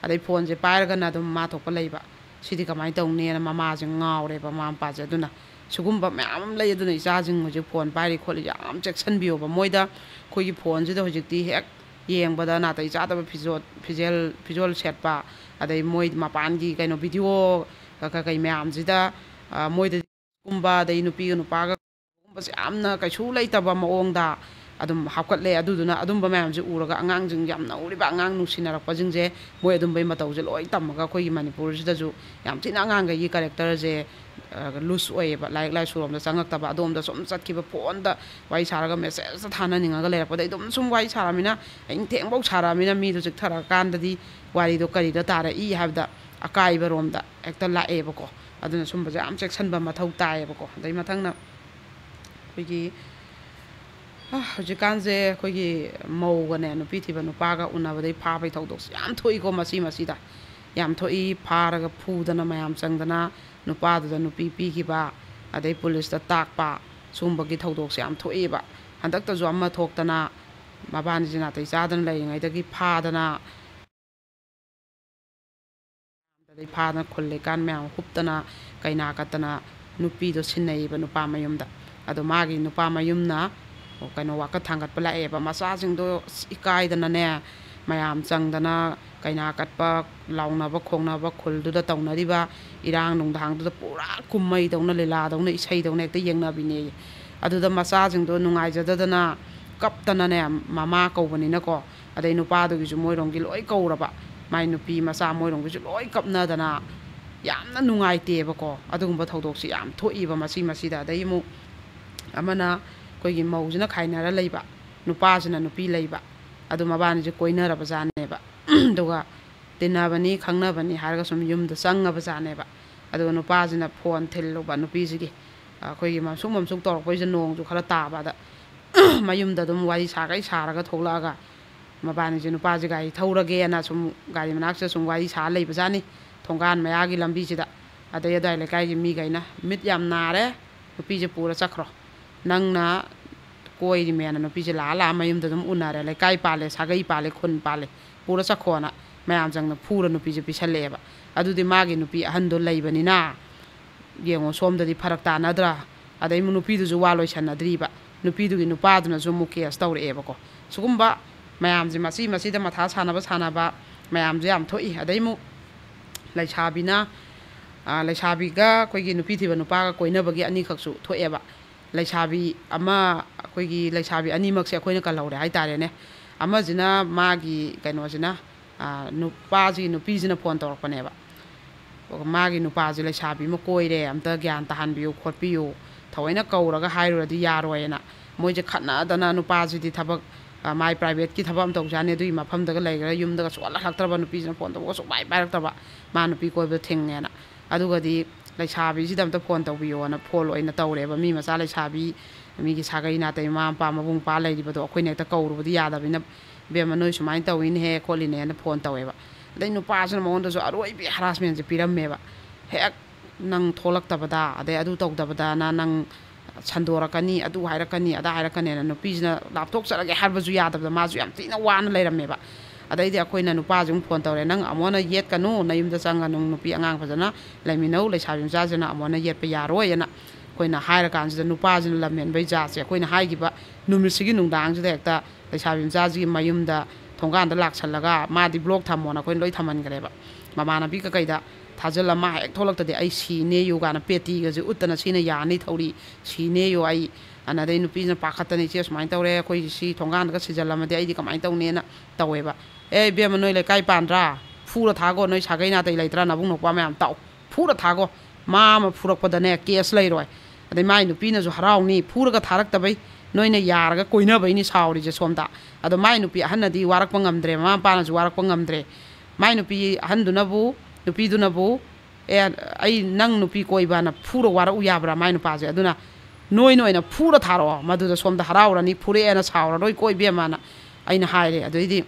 ꯑꯗꯩ ꯐꯣꯟꯁꯦ ꯄꯥꯏꯔꯒꯅ ꯑꯗꯨꯝ ꯃꯥ ꯊꯣꯛꯄ ꯂꯩꯕ꯫ ꯁꯤꯗꯤ ꯀꯃꯥꯏꯅ ꯇꯧꯅꯤꯅ ꯃꯃꯥꯁꯦ ꯉꯥꯎꯔꯦꯕ, ꯃꯃꯥ ꯃꯄꯥꯁꯦ꯫ ꯑꯗꯨꯅ ꯁꯤꯒꯨꯝꯕ ꯃꯌꯥꯝ ꯑꯃ ꯂꯩ꯫ ꯑꯗꯨꯅ ꯏꯆꯥꯁꯤꯡ ꯍꯧꯖꯤꯛ ꯐꯣꯟ ꯄꯥꯏꯔꯤ ꯈꯣꯠꯂꯤ ꯌꯥꯝ ꯆꯦꯛꯁꯤꯟꯕꯤꯌꯣꯕ꯫ ꯃꯣꯏꯗ ꯑꯩꯈꯣꯏꯒꯤ ꯐꯣꯟꯁꯤꯗ ꯍꯧꯖꯤꯛꯇꯤ ꯍꯦꯛ ꯌꯦꯡꯕꯗ ꯅꯥꯇꯩ ꯆꯥꯗꯕ ꯐꯤꯖꯣ-, ꯐꯤꯖꯦꯜ, ꯐꯤꯖꯣꯜ ꯁꯦꯠꯄ, ꯑꯗꯩ ꯃꯣꯏ ꯃꯄꯥꯟꯒꯤ ꯀꯩꯅꯣ ꯚꯤꯗꯤꯑꯣ ꯀ-, ꯀ-, ꯀꯩ ꯃꯌꯥꯝꯁꯤꯗ, ꯑ, ꯃꯣꯏꯗ ꯀꯨꯝꯕ, ꯑꯗꯩ ꯅꯨꯄꯤꯒ ꯅꯨꯄꯥꯒ ꯌꯥꯝꯅ ꯀꯩꯁꯨ ꯂꯩꯇꯕ ꯃꯑꯣꯡꯗ ꯑꯗꯨꯝ ꯍꯥꯞꯀꯠꯂꯦ꯫ ꯑꯗꯨꯗꯨꯅ ꯑꯗꯨꯝꯕ ꯃꯌꯥꯝꯁꯦ ꯎꯔꯒ ꯑꯉꯥꯡꯁꯤꯡ, ꯌꯥꯝ ꯅꯧꯔꯤꯕ ꯑꯉꯥꯡ ꯅꯨꯡꯁꯤꯅꯔꯛꯄꯁꯤꯡꯁꯦ, ꯃꯣꯏ ꯑꯗꯨꯝꯕꯩ ꯃꯇꯧꯁꯦ ꯂꯣꯏ ꯇꯝꯃꯒ ꯑꯩꯈꯣꯏꯒꯤ ꯃꯅꯤꯄꯨꯔꯁꯤꯗꯁꯨ ꯌꯥꯝ ꯊꯤꯅ ꯑꯉꯥꯡꯈꯩꯒꯤ ꯀꯦꯔꯦꯛꯇꯔꯁꯦ ꯂꯨꯁ ꯑꯣꯏꯌꯦꯕ꯫ ꯂꯥꯏꯔꯤꯛ ꯂꯥꯏꯁꯨꯔꯣꯝꯗ ꯆꯪꯉꯛꯇꯕ, ꯑꯗꯣꯝꯗ ꯁꯨꯝ ꯆꯠꯈꯤꯕ, ꯐꯣꯟꯗ ꯋꯥꯔꯤ ꯁꯥꯔꯒ ꯃꯦꯁꯦꯖꯇ ꯊꯥꯅꯅꯤꯡꯉꯒ ꯂꯩꯔꯛꯄꯗ, ꯑꯩ ꯑꯗꯨꯝ ꯁꯨꯝ ꯋꯥꯔꯤ ꯁꯥꯔꯃꯤꯅ, ꯑꯍꯤꯡ ꯊꯦꯡꯐꯧ ꯁꯥꯔꯛꯑꯃꯤꯅ ꯃꯤꯗꯣ ꯆꯤꯛꯊꯔꯛꯑꯀꯥꯟꯗꯗꯤ ꯋꯥꯔꯤꯗꯣ ꯀꯔꯤꯗ ꯇꯥꯔꯛꯏ ꯍꯥꯏꯕꯗ ꯑꯀꯥꯏꯕꯔꯣꯝꯗ ꯍꯦꯛꯇ ꯂꯥꯛꯑꯦꯕꯀꯣ꯫ ꯑꯗꯨꯅ ꯁꯨꯝꯕꯁꯦ ꯌꯥꯝ ꯆꯦꯛꯁꯤꯟꯕ ꯃꯊꯧ ꯇꯥꯏꯌꯦꯕꯀꯣ꯫ ꯑꯗꯩ ꯃꯊꯪꯅ ꯑꯩꯈꯣꯏꯒꯤ, ꯑ, ꯍꯧꯖꯤꯛꯀꯥꯟꯁꯦ ꯑꯩꯈꯣꯏꯒꯤ ꯃꯧꯒꯅꯦ ꯅꯨꯄꯤ ꯊꯤꯕ ꯅꯨꯄꯥꯒ ꯎꯅꯕꯗꯩ ꯐꯥꯕꯩ ꯊꯧꯗꯣꯛꯁꯦ ꯌꯥꯝ ꯊꯣꯛꯏꯀꯣ꯫ ꯃꯁꯤ ꯃꯁꯤꯗ ꯌꯥꯝ ꯊꯣꯛꯏ꯫ ꯐꯥꯔꯒ ꯐꯨꯗꯅ, ꯃꯌꯥꯝ ꯆꯪꯗꯅ ꯅꯨꯄꯥꯗꯨꯗ ꯅꯨꯄꯤ ꯄꯤꯈꯤꯕ, ꯑꯗꯩ ꯄꯨꯂꯤꯁꯇ ꯇꯥꯛꯄ, ꯁꯨꯝꯕꯒꯤ ꯊꯧꯗꯣꯛꯁꯦ ꯌꯥꯝ ꯊꯣꯛꯑꯦꯕ꯫ ꯍꯟꯗꯛꯇꯁꯨ ꯑꯃ ꯊꯣꯛꯇꯅ ꯃꯕꯥꯅꯤꯁꯦ ꯅꯥꯇꯩ ꯆꯥꯗꯅ ꯂꯩꯔꯤꯉꯩꯗꯒꯤ ꯐꯥꯗꯅ, ꯑꯗꯩ ꯐꯥꯗꯅ ꯈꯨꯜ ꯂꯩꯀꯥꯟ ꯃꯌꯥꯝ ꯍꯨꯞꯇꯅ, ꯀꯩꯅꯥ ꯀꯠꯇꯅ ꯅꯨꯄꯤꯗꯣ ꯁꯤꯟꯅꯩꯌꯦꯕ ꯅꯨꯄꯥ ꯃꯌꯨꯝꯗ꯫ ꯑꯗꯣ ꯃꯥꯒꯤ ꯅꯨꯄꯥ ꯃꯌꯨꯝꯅ ꯀꯩꯅꯣ, ꯋꯥꯀꯠ ꯊꯥꯡꯒꯠꯄ ꯂꯥꯛꯑꯦꯕ꯫ ꯃꯆꯥꯁꯤꯡꯗꯣ ꯑꯁ ꯏꯀꯥꯏꯗꯅꯅꯦ, ꯃꯌꯥꯝ ꯆꯪꯗꯅ ꯀꯩꯅꯥ ꯀꯠꯄ, ꯂꯥꯎꯅꯕ ꯈꯣꯡꯅꯕ ꯈꯨꯜꯗꯨꯗ ꯇꯧꯅꯔꯤꯕ ꯏꯔꯥꯡ ꯅꯨꯡꯗꯥꯡꯗꯨꯗ ꯄꯨꯔꯥ ꯀꯨꯝꯍꯩꯗꯧꯅ, ꯂꯤꯂꯥꯗꯧꯅ, ꯏꯁꯩꯗꯧꯅ ꯍꯦꯛꯇ ꯌꯦꯡꯅꯕꯤꯅꯦꯌꯦ꯫ ꯑꯗꯨꯗ ꯃꯆꯥꯁꯤꯡꯗꯣ ꯅꯨꯡꯉꯥꯏꯖꯗꯗꯅ ꯀꯞꯇꯅꯅꯦ, ꯃꯃꯥ ꯀꯧꯕꯅꯤꯅꯀꯣ, ꯑꯗꯩ ꯅꯨꯄꯥꯗꯨꯒꯤꯁꯨ ꯃꯣꯏꯔꯣꯝꯒꯤ ꯂꯣꯏ ꯀꯧꯔꯕ, ꯃꯥꯏ ꯅꯨꯄꯤ ꯃꯆꯥ ꯃꯣꯏꯔꯣꯝꯒꯤꯁꯨ ꯂꯣꯏ ꯀꯞꯅꯗꯅ, ꯌꯥꯝꯅ ꯅꯨꯡꯉꯥꯏꯇꯦꯕꯀꯣ꯫ ꯑꯗꯨꯒꯨꯝꯕ ꯊꯧꯗꯣꯛꯁꯤ ꯌꯥꯝ ꯊꯣꯛꯏꯕ ꯃꯁꯤ ꯃꯁꯤꯗ꯫ ꯑꯗꯩ ꯑꯃꯨꯛ ꯑꯃꯅ ꯑꯩꯈꯣꯏꯒꯤ ꯃꯧꯁꯤꯅ ꯈꯥꯏꯅꯔ ꯂꯩꯕ, ꯅꯨꯄꯥꯁꯤꯅ ꯅꯨꯄꯤ ꯂꯩꯕ, ꯑꯗꯨ ꯃꯕꯥꯅꯤꯁꯦ ꯀꯣꯏꯅꯔꯕ ꯖꯥꯠꯅꯦꯕ꯫ ꯑꯗꯨꯒ ꯇꯤꯟꯅꯕꯅꯤ, ꯈꯪꯅꯕꯅꯤ ꯍꯥꯏꯔꯒ ꯁꯨꯝ ꯌꯨꯝꯗ ꯆꯪꯉꯕ ꯖꯥꯠꯅꯦꯕ꯫ ꯑꯗꯨꯒ ꯅꯨꯄꯥꯁꯤꯅ ꯐꯣꯟ ꯊꯤꯜꯂꯨꯕ ꯅꯨꯄꯤꯁꯤꯒꯤ, ꯑꯩꯈꯣꯏꯒꯤ ꯃꯝꯁꯨꯛ ꯃꯝꯁꯨꯛ ꯇꯧꯔꯛꯄꯁꯤꯗ, ꯅꯣꯡꯁꯨ ꯈꯔ ꯇꯥꯕꯗ, ꯃꯌꯨꯝꯗ ꯑꯗꯨꯝ ꯋꯥꯔꯤ ꯁꯥꯈꯩ ꯁꯥꯔꯒ ꯊꯣꯛꯂꯛꯑꯒ ꯃꯕꯥꯅꯤꯁꯦ, ꯅꯨꯄꯥꯁꯦ ꯒꯥꯔꯤ ꯊꯧꯔꯒꯦꯅ ꯁꯨꯝ ꯒꯥꯔꯤ ꯃꯅꯥꯛꯁꯤꯗ ꯁꯨꯝ ꯋꯥꯔꯤ ꯁꯥ ꯂꯩꯕꯖꯥꯠꯅꯤ, ꯊꯣꯡꯒꯥꯟ ꯃꯌꯥꯒꯤ ꯂꯝꯕꯤꯁꯤꯗ꯫ ꯑꯗꯩ ꯑꯗꯨꯋꯥꯏ ꯂꯩꯀꯥꯏꯒꯤ ꯃꯤꯈꯩꯅ, "ꯃꯤꯠ ꯌꯥꯝ ꯅꯥꯔꯦ, ꯅꯨꯄꯤꯁꯦ ꯄꯨꯔ ꯆꯠꯈ꯭ꯔꯣ, ꯅꯪꯅ ꯀꯣꯏꯔꯤꯃꯦꯅ ꯅꯨꯄꯤꯁꯦ ꯂꯥꯛꯑ ꯂꯥꯛꯑ ꯃꯌꯨꯝꯗ ꯑꯗꯨꯝ ꯎꯅꯔꯦ, ꯂꯩꯀꯥꯏ ꯄꯥꯜꯂꯦ, ꯁꯥꯒꯩ ꯄꯥꯜꯂꯦ, ꯈꯨꯟ ꯄꯥꯜꯂꯦ, ꯄꯨꯔ ꯆꯠꯈꯣꯅ" ꯃꯌꯥꯝ ꯆꯪꯅ ꯐꯨꯔ ꯅꯨꯄꯤꯁꯦ ꯄꯤꯁꯜꯂꯛꯑꯦꯕ꯫ ꯑꯗꯨꯗꯤ ꯃꯥꯒꯤ ꯅꯨꯄꯤ ꯑꯍꯟꯗꯣ ꯂꯩꯕꯅꯤꯅ, ꯌꯦꯡꯉꯣ, ꯁꯣꯝꯗꯗꯤ ꯐꯔꯛ ꯇꯥꯅꯗ꯭ꯔꯥ? ꯑꯗꯩ ꯑꯃꯨꯛ ꯅꯨꯄꯤꯗꯨꯁꯨ ꯋꯥ ꯂꯣꯏꯁꯟꯅꯗ꯭ꯔꯤꯕ, ꯅꯨꯄꯤꯗꯨꯒꯤ ꯅꯨꯄꯥꯗꯨꯅꯁꯨ ꯑꯃꯨꯛ ꯀꯦꯁ ꯇꯧꯔꯛꯑꯦꯕꯀꯣ꯫ ꯁꯤꯒꯨꯝꯕ ꯃꯌꯥꯝꯁꯦ, ꯃꯁꯤ ꯃꯁꯤꯗ ꯃꯊꯥ ꯁꯥꯟꯅꯕ ꯁꯥꯟꯅꯕ ꯃꯌꯥꯝꯁꯦ ꯌꯥꯝ ꯊꯣꯛꯏ꯫ ꯑꯗꯩ ꯑꯃꯨꯛ ꯂꯩꯁꯥꯕꯤꯅ, ꯑ, ꯂꯩꯁꯥꯕꯤꯒ ꯑꯩꯈꯣꯏꯒꯤ ꯅꯨꯄꯤ ꯊꯤꯕ ꯅꯨꯄꯥꯒ ꯀꯣꯏꯅꯕꯒꯤ ꯑꯅꯤꯈꯛꯁꯨ ꯊꯣꯛꯑꯦꯕ꯫ ꯂꯩꯁꯥꯕꯤ ꯑꯃ, ꯑꯩꯈꯣꯏꯒꯤ ꯂꯩꯁꯥꯕꯤ ꯑꯅꯤꯃꯛꯁꯦ ꯑꯩꯈꯣꯏꯅ ꯀꯜꯍꯧꯔꯦ ꯍꯥꯏꯇꯥꯔꯦꯅꯦ꯫ ꯑꯃꯁꯤꯅ ꯃꯥꯒꯤ ꯀꯩꯅꯣꯁꯤꯅ, ꯑ, ꯅꯨꯄꯥꯁꯤꯒꯤ ꯅꯨꯄꯤꯁꯤꯅ ꯐꯣꯟ ꯇꯧꯔꯛꯄꯅꯦꯕ꯫ ꯃꯥꯒꯤ ꯅꯨꯄꯥꯁꯦ ꯂꯩꯁꯥꯕꯤ ꯑꯃ ꯀꯣꯏꯔꯦ, ꯑꯝꯇ ꯒ꯭ꯌꯥꯟ ꯇꯥꯍꯟꯕꯤꯌꯨ ꯈꯣꯠꯄꯤꯌꯨ, ꯊꯑꯣꯏꯅ ꯀꯧꯔꯒ ꯍꯥꯏꯔꯨꯔꯗꯤ ꯌꯥꯔꯣꯏꯅ꯫ ꯃꯣꯏꯁꯦ ꯈꯠꯅꯗꯅ, ꯅꯨꯄꯥꯁꯤꯗꯤ ꯊꯕꯛ, ꯑ, ꯃꯥꯏ ꯄ꯭ꯔꯥꯏꯚꯦꯠꯀꯤ ꯊꯕꯛ ꯑꯃ ꯇꯧꯖꯥꯠꯅꯤ, ꯑꯗꯨꯒꯤ ꯃꯐꯝꯗꯒ ꯂꯩꯈ꯭ꯔꯦ, ꯌꯨꯝꯗꯒ ꯁꯨꯡꯍꯜ ꯍꯜꯂꯛꯇ꯭ꯔꯕ, ꯅꯨꯄꯤꯁꯤꯅ ꯐꯣꯟ ꯇꯧꯕꯒ ꯁꯨꯡꯄꯥꯏ ꯄꯥꯏꯔꯛꯇꯕ, ꯃꯥ ꯅꯨꯄꯤ ꯀꯣꯏꯕꯗ ꯊꯤꯡꯉꯦꯅ꯫ ꯑꯗꯨꯒꯗꯤ ꯂꯩꯁꯥꯕꯤꯁꯤꯗ ꯑꯝꯇ ꯐꯣꯟ ꯇꯧꯕꯤꯌꯣꯅ ꯐꯣꯟ ꯑꯣꯏꯅ ꯇꯧꯔꯦꯕ꯫ ꯃꯤ ꯃꯆꯥ ꯂꯩꯁꯥꯕꯤ, ꯃꯤꯒꯤ ꯁꯥꯒꯩ ꯅꯥꯇꯩ, ꯃꯃꯥ ꯃꯄꯥ, ꯃꯕꯨꯡ ꯃꯧꯄ꯭ꯋꯥ ꯂꯩꯔꯤꯕꯗꯣ ꯑꯩꯈꯣꯏꯅ ꯍꯦꯛꯇ ꯀꯧꯔꯨꯕꯗꯤ ꯌꯥꯗꯕꯅꯤꯅ, "ꯏꯕꯦꯝꯃ, ꯅꯣꯏ ꯁꯨꯃꯥꯏꯅ ꯇꯧꯋꯤꯅꯦꯍꯦ ꯈꯣꯠꯂꯤꯅꯦꯅ" ꯐꯣꯟ ꯇꯧꯋꯦꯕ꯫ ꯑꯗꯩ ꯅꯨꯄꯥꯁꯤꯅ ꯃꯉꯣꯟꯗꯁꯨ ꯑꯔꯣꯏꯕꯤ ꯍꯔꯥꯁꯃꯦꯟꯁꯦ ꯄꯤꯔꯝꯃꯦꯕ꯫ "ꯍꯦꯛ ꯅꯪ ꯊꯣꯛꯂꯛꯇꯕꯗ, ꯑꯗꯩ ꯑꯗꯨ ꯇꯧꯗꯕꯗꯅ ꯅꯪ ꯁꯟꯗꯣꯔꯛꯀꯅꯤ, ꯑꯗꯨ ꯍꯥꯏꯔꯛꯀꯅꯤ, ꯑꯗꯥ ꯍꯥꯏꯔꯛꯀꯅꯤꯅ", ꯅꯨꯄꯤꯁꯤꯅ ꯂꯥꯞꯊꯣꯛꯆꯔꯒꯦ ꯍꯥꯏꯕꯁꯨ ꯌꯥꯗꯕꯗ, ꯃꯥꯁꯨ ꯌꯥꯝ ꯊꯤꯅ ꯋꯥꯅ ꯂꯩꯔꯝꯃꯦꯕ꯫ ꯑꯗꯩꯗꯤ ꯑꯩꯈꯣꯏꯅ ꯅꯨꯄꯥꯁꯤ ꯑꯃꯨꯛ ꯐꯣꯟ ꯇꯧꯔꯦ, "ꯅꯪ ꯑꯃꯨꯛ ꯍꯟꯅ ꯌꯦꯠꯀꯅꯨ, ꯅꯌꯨꯝꯗ ꯆꯪꯉ ꯅꯨꯡ-, ꯅꯨꯄꯤ ꯑꯉꯥꯡ ꯐꯖꯅ ꯂꯩꯃꯤꯟꯅꯧ, ꯂꯩꯁꯥꯕꯤ ꯃꯆꯥꯁꯤꯅ ꯑꯃꯨꯛ ꯍꯟꯅ ꯌꯦꯠꯄ ꯌꯥꯔꯣꯏꯅ" ꯑꯩꯈꯣꯏꯅ ꯍꯥꯏꯔꯀꯥꯟꯁꯤꯗ, ꯅꯨꯄꯥꯁꯤꯅ ꯂꯝꯍꯦꯟꯕꯩ ꯖꯥꯠꯁꯦ ꯑꯩꯈꯣꯏꯅ ꯍꯥꯏꯈꯤꯕ ꯅꯨꯃꯤꯠꯁꯤꯒꯤ ꯅꯨꯡꯗꯥꯡꯁꯤꯗ ꯍꯦꯛꯇ ꯂꯩꯁꯥꯕꯤ ꯃꯆꯥꯁꯤꯒꯤ ꯃꯌꯨꯝꯗ ꯊꯣꯡꯒꯥꯟꯗ ꯂꯥꯛꯁꯜꯂꯒ, ꯃꯥꯗꯤ ꯕ꯭ꯂꯣꯛ ꯊꯝꯃꯣꯅ ꯑꯩꯈꯣꯏꯅ ꯂꯣꯏ ꯊꯝꯍꯟꯈ꯭ꯔꯦꯕ꯫ ꯃꯃꯥꯟꯅꯕꯤ ꯀꯀꯩꯗ ꯊꯥꯖꯤꯜꯂ, "ꯃꯥ ꯍꯦꯛ ꯊꯣꯛꯂꯛꯇꯗꯤ ꯑꯩ ꯁꯤꯅꯦꯌꯨ" ꯀꯥꯏꯅ ꯄꯦꯇꯤꯒꯁꯦ ꯎꯠꯇꯅ, "ꯁꯤꯅ ꯌꯥꯅꯤ ꯊꯧꯔꯤ, ꯁꯤꯅꯦꯌꯨ ꯑꯩ"꯫ ꯑꯅ ꯑꯗꯩ ꯅꯨꯄꯤꯁꯤꯅ ꯄꯥꯈꯠꯇꯅ, "ꯏꯆꯦ ꯁꯨꯃꯥꯏꯅ ꯇꯧꯔꯦ, ꯑꯩꯈꯣꯏ ꯁꯤ ꯊꯣꯡꯒꯥꯟꯗꯒ ꯁꯤꯖꯜꯂꯝꯃꯗꯤ ꯑꯩꯗꯤ ꯀꯃꯥꯏꯅ ꯇꯧꯅꯦꯅ" ꯇꯧꯋꯦꯕ꯫ "ꯑꯦ ꯏꯕꯦꯝꯃ, ꯅꯣꯏ ꯂꯩꯀꯥꯏ ꯄꯥꯟꯗ꯭ꯔꯥ? ꯐꯨꯔ ꯊꯥꯒꯣ, ꯅꯣꯏ ꯁꯥꯒꯩ ꯅꯥꯇꯩ ꯂꯩꯇ꯭ꯔꯥ? ꯅꯕꯨꯡ ꯅꯧꯄꯥ ꯃꯌꯥꯝ ꯇꯥꯎ, ꯐꯨꯔ ꯊꯥꯒꯣ꯫ ꯃꯥ ꯑꯃ ꯐꯨꯔꯛꯄꯗꯅꯦ ꯀꯦꯁ ꯂꯩꯔꯣꯏ꯫ ꯑꯗꯩ ꯃꯥꯏ ꯅꯨꯄꯤꯅꯁꯨ ꯍꯔꯥꯎꯅꯤ, ꯐꯨꯔꯒ ꯊꯥꯔꯛꯇꯕꯩ, ꯅꯣꯏꯅ ꯌꯥꯔꯒ ꯀꯣꯏꯅꯕꯩꯅꯤ ꯁꯥꯎꯔꯤꯁꯦ ꯁꯣꯝꯗ"꯫ ꯑꯗꯣ ꯃꯥꯏ ꯅꯨꯄꯤ ꯑꯍꯟꯅꯗꯤ ꯋꯥꯔꯛꯄ ꯉꯝꯗ꯭ꯔꯦ, ꯃꯃꯥ ꯃꯄꯥꯅꯁꯨ ꯋꯥꯔꯛꯄ ꯉꯝꯗ꯭ꯔꯦ꯫ ꯃꯥꯏ ꯅꯨꯄꯤ ꯑꯍꯟꯗꯨꯅꯕꯨ, ꯅꯨꯄꯤꯗꯨꯅꯕꯨ, "ꯑꯦ, ꯑꯩ ꯅꯪ ꯅꯨꯄꯤ ꯀꯣꯏꯕꯅ ꯐꯨꯔ ꯋꯥꯔꯛꯎ ꯌꯥꯕ꯭ꯔꯥ?" ꯃꯥꯏ ꯅꯨꯄꯥꯁꯦ꯫ "ꯑꯗꯨꯅ ꯅꯣꯏꯅ ꯑꯣꯏꯅ ꯐꯨꯔ ꯊꯥꯔꯛꯑꯣ, ꯃꯗꯨꯗ ꯁꯣꯝꯗ ꯍꯔꯥꯎꯔꯅꯤ, ꯐꯨꯔꯛꯑꯦꯅ ꯁꯥꯎꯔꯔꯣꯏꯀꯣ ꯏꯕꯦꯝꯃꯅ" ꯑꯩꯅ ꯍꯥꯏꯔꯦ꯫ ꯑꯗꯩꯗꯤ,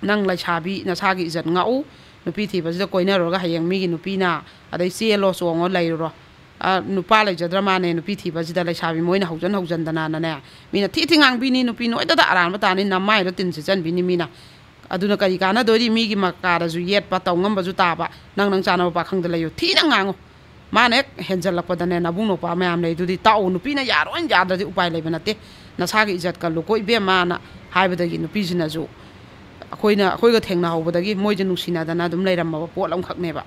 "ꯅꯪ ꯂꯩꯁꯥꯕꯤ ꯅꯁꯥꯒꯤ ꯏꯖꯠ ꯉꯥꯛꯎ, ꯅꯨꯄꯤ ꯊꯤꯕꯁꯤꯗ ꯀꯣꯏꯅꯔꯨꯔꯒ ꯍꯌꯦꯡ ꯃꯤꯒꯤ ꯅꯨꯄꯤꯅ, ꯑꯗꯩ ꯆꯦꯜꯂꯣ ꯆꯣꯡꯉꯣ ꯂꯩꯔꯨꯔꯣ꯫ ꯑ, ꯅꯨꯄꯥ ꯂꯩꯖꯗ꯭ꯔ ꯃꯥꯅꯦ, ꯅꯨꯄꯤ ꯊꯤꯕꯁꯤꯗ ꯂꯩꯁꯥꯕꯤ ꯃꯣꯏꯅ ꯍꯧꯖꯟ ꯍꯧꯖꯟꯗꯅꯅꯦ, ꯃꯤꯅ ꯊꯤ ꯊꯤ ꯉꯥꯡꯕꯤꯅꯤ, ꯅꯨꯄꯤ ꯅꯣꯏꯗꯗ ꯑꯔꯥꯟꯕ ꯇꯥꯅꯤ, ꯅꯃꯥꯏꯗ ꯇꯤꯟ ꯁꯤꯠꯆꯟꯕꯤꯅꯤ ꯃꯤꯅ꯫ ꯑꯗꯨꯅ ꯀꯔꯤ ꯀꯥꯟꯅꯗꯣꯔꯤ? ꯃꯤꯒꯤ ꯃꯀꯥꯗꯁꯨ ꯌꯦꯠꯄ, ꯇꯧ ꯉꯝꯕꯁꯨ ꯇꯥꯕ, ꯅꯪ ꯅꯪ ꯆꯥꯅꯕ ꯄꯥꯈꯪꯗ ꯂꯩꯌꯨ, ꯊꯤꯅ ꯉꯥꯡꯉꯨ"꯫ ꯃꯥꯅ ꯍꯦꯛ ꯍꯦꯟꯖꯜꯂꯛꯄꯗꯅꯦ, ꯅꯕꯨꯡ ꯅꯧꯄꯥ ꯃꯌꯥꯝ ꯂꯩꯗꯨꯗꯤ, "ꯇꯥꯛꯎ, ꯅꯨꯄꯤꯅ ꯌꯥꯔꯣꯏꯅ ꯌꯥꯗ꯭ꯔꯗꯤ ꯎꯄꯥꯏ ꯂꯩꯕ ꯅꯠꯇꯦ, ꯅꯁꯥꯒꯤ ꯏꯖꯠ ꯀꯜꯂꯨꯀꯣ ꯏꯕꯦꯝꯃꯅ" ꯍꯥꯏꯕꯗꯒꯤ ꯅꯨꯄꯤꯁꯤꯅꯁꯨ ꯑꯩꯈꯣꯏꯅ, ꯑꯩꯈꯣꯏꯒ ꯊꯦꯡꯅꯍꯧꯕꯗꯒꯤ ꯃꯣꯏꯁꯦ ꯅꯨꯡꯁꯤꯅꯗꯅ ꯑꯗꯨꯝ ꯂꯩꯔꯝꯃꯕ ꯄꯣꯠ ꯑꯃꯈꯛꯅꯦꯕ꯫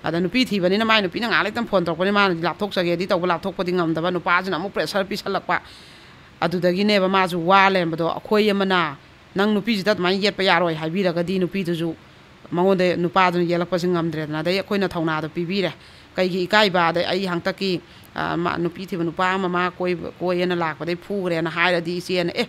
ꯑꯗ ꯅꯨꯄꯤ ꯊꯤꯕꯅꯤꯅ ꯃꯥꯏ ꯅꯨꯄꯤꯅ ꯉꯥꯏꯍꯥꯛ ꯂꯩꯇꯪ ꯐꯣꯟ ꯇꯧꯔꯛꯄꯅꯤ, ꯃꯥꯅꯗꯤ ꯂꯥꯞꯊꯣꯛꯆꯒꯦꯗꯤ ꯇꯧꯕ, ꯂꯥꯞꯊꯣꯛꯄꯗꯤ ꯉꯝꯗꯕ, ꯅꯨꯄꯥꯁꯤꯅ ꯑꯃꯨꯛ ꯄ꯭ꯔꯦꯁꯔ ꯄꯤꯁꯜꯂꯛꯄ꯫ ꯑꯗꯨꯗꯒꯤꯅꯦꯕ ꯃꯥꯁꯨ ꯋꯥ ꯂꯩꯔꯝꯕꯗꯣ꯫ ꯑꯩꯈꯣꯏ ꯑꯃꯅ ꯅꯪ ꯅꯨꯄꯤꯁꯤꯗ ꯑꯗꯨꯃꯥꯏꯅ ꯌꯦꯠꯄ ꯌꯥꯔꯣꯏ ꯍꯥꯏꯕꯤꯔꯒꯗꯤ ꯅꯨꯄꯤꯗꯨꯁꯨ ꯃꯉꯣꯟꯗ, ꯅꯨꯄꯥꯗꯨꯅ ꯌꯦꯜꯂꯛꯄꯁꯤ ꯉꯝꯗ꯭ꯔꯦꯗꯅ꯫ ꯑꯗꯩ ꯑꯩꯈꯣꯏꯅ ꯊꯧꯅꯥꯗꯣ ꯄꯤꯕꯤꯔꯦ꯫ ꯀꯩꯒꯤ ꯏꯀꯥꯏꯕ? ꯑꯗꯩ ꯑꯩ ꯍꯟꯇꯛꯀꯤ, ꯑ, ꯃꯥ, ꯅꯨꯄꯤ ꯊꯤꯕ ꯅꯨꯄꯥ ꯑꯃ ꯃꯥ ꯀꯣꯏꯕ, ꯀꯣꯏꯌꯦꯅ ꯂꯥꯛꯄꯗꯩ ꯐꯨꯈ꯭ꯔꯦꯅ ꯍꯥꯏꯔꯗꯤ ꯏꯆꯦꯅ, "ꯑꯦ,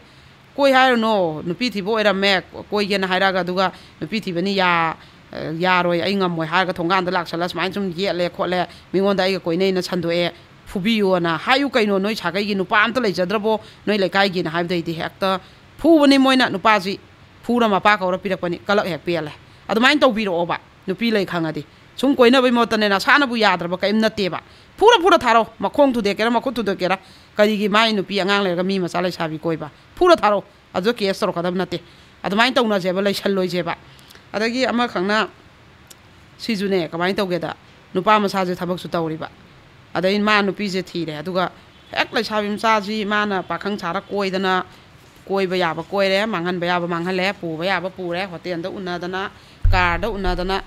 ꯀꯣꯏ ꯍꯥꯏꯔꯨꯅꯣ, ꯅꯨꯄꯤ ꯊꯤꯕ ꯑꯣꯏꯔꯝꯃꯦ, ꯀꯣꯏꯒꯦꯅ ꯍꯥꯏꯔꯛꯑꯒ, ꯑꯗꯨꯒ ꯅꯨꯄꯤ ꯊꯤꯕꯅꯤ, ꯌꯥ-, ꯑ, ꯌꯥꯔꯣꯏ, ꯑꯩ ꯉꯝꯃꯣꯏ" ꯍꯥꯏꯔꯒ ꯊꯣꯡꯒꯥꯟꯗ ꯂꯥꯛꯁꯜꯂ ꯁꯨꯃꯥꯏꯅ ꯁꯨꯝ ꯌꯦꯠꯂꯦ ꯈꯣꯠꯂꯦ, ꯃꯤꯉꯣꯟꯗ ꯑꯩꯒ ꯀꯣꯏꯅꯩꯅ ꯁꯟꯗꯣꯛꯑꯦ, ꯐꯨꯕꯤꯌꯣꯅ ꯍꯥꯏꯌꯨ ꯀꯩꯅꯣ, ꯅꯣꯏ ꯁꯥꯒꯩꯒꯤ ꯅꯨꯄꯥ ꯑꯝꯇ ꯂꯩꯖꯗ꯭ꯔꯕꯣ ꯅꯣꯏ ꯂꯩꯀꯥꯏꯒꯤꯅ ꯍꯥꯏꯕꯗꯩꯗꯤ ꯍꯦꯛꯇ ꯐꯨꯕꯅꯤ ꯃꯣꯏꯅ꯫ ꯅꯨꯄꯥꯁꯤ ꯐꯨꯔ ꯃꯄꯥ ꯀꯧꯔ ꯄꯤꯔꯛꯄꯅꯤ, ꯀꯂꯛ ꯍꯦꯛ ꯄꯦꯜꯂꯦ꯫ ꯑꯗꯨꯃꯥꯏꯅ ꯇꯧꯕꯤꯔꯛꯑꯣꯕ, ꯅꯨꯄꯤ ꯂꯩ ꯈꯪꯉꯗꯤ꯫ ꯁꯨꯝ ꯀꯣꯏꯅꯕꯩ ꯃꯍꯨꯠꯇꯅꯦ, ꯅꯁꯥꯅꯕꯨ ꯌꯥꯗ꯭ꯔꯕ ꯀꯔꯤꯝ ꯅꯠꯇꯦꯕ꯫ ꯐꯨꯔ ꯐꯨꯔ ꯊꯥꯔꯣ, ꯃꯈꯣꯡ ꯊꯨꯗꯦꯛꯀꯦꯔꯥ, ꯃꯈꯨꯠ ꯊꯨꯗꯦꯛꯀꯦꯔꯥ, ꯀꯔꯤꯒꯤ ꯃꯥꯏ ꯅꯨꯄꯤ ꯑꯉꯥꯡ ꯂꯩꯔꯒ ꯃꯤ ꯃꯆꯥ ꯂꯩꯁꯥꯕꯤ ꯀꯣꯏꯕ? ꯐꯨꯔ ꯊꯥꯔꯣ, ꯑꯗꯨ ꯀꯦꯁ ꯇꯧꯔꯛꯀꯗꯕ ꯅꯠꯇꯦ꯫ ꯑꯗꯨꯃꯥꯏꯅ ꯇꯧꯅꯁꯦꯕ, ꯂꯩꯁꯜꯂꯣꯏꯁꯦꯕ꯫ ꯑꯗꯒꯤ ꯑꯃꯈꯛꯅ ꯁꯤꯁꯨꯅꯦ, ꯀꯃꯥꯏꯅ ꯇꯧꯒꯦꯗ, ꯅꯨꯄꯥ ꯃꯆꯥꯁꯦ ꯊꯕꯛꯁꯨ ꯇꯧꯔꯤꯕ, ꯑꯗꯩ ꯃꯥ ꯅꯨꯄꯤꯁꯦ ꯊꯤꯔꯦ, ꯑꯗꯨꯒ ꯍꯦꯛ ꯂꯩꯁꯥꯕꯤ ꯃꯆꯥꯁꯤ ꯃꯥꯅ ꯄꯥꯈꯪ ꯁꯥꯔ ꯀꯣꯏꯗꯅ, ꯀꯣꯏꯕ ꯌꯥꯕ ꯀꯣꯏꯔꯦ, ꯃꯥꯡꯍꯟꯕ ꯌꯥꯕ ꯃꯥꯡꯍꯜꯂꯦ, ꯄꯨꯕ ꯌꯥꯕ ꯄꯨꯔꯦ, ꯍꯣꯇꯦꯜꯗ ꯎꯅꯗꯅ, ꯀꯥꯔꯗ ꯎꯅꯗꯅ,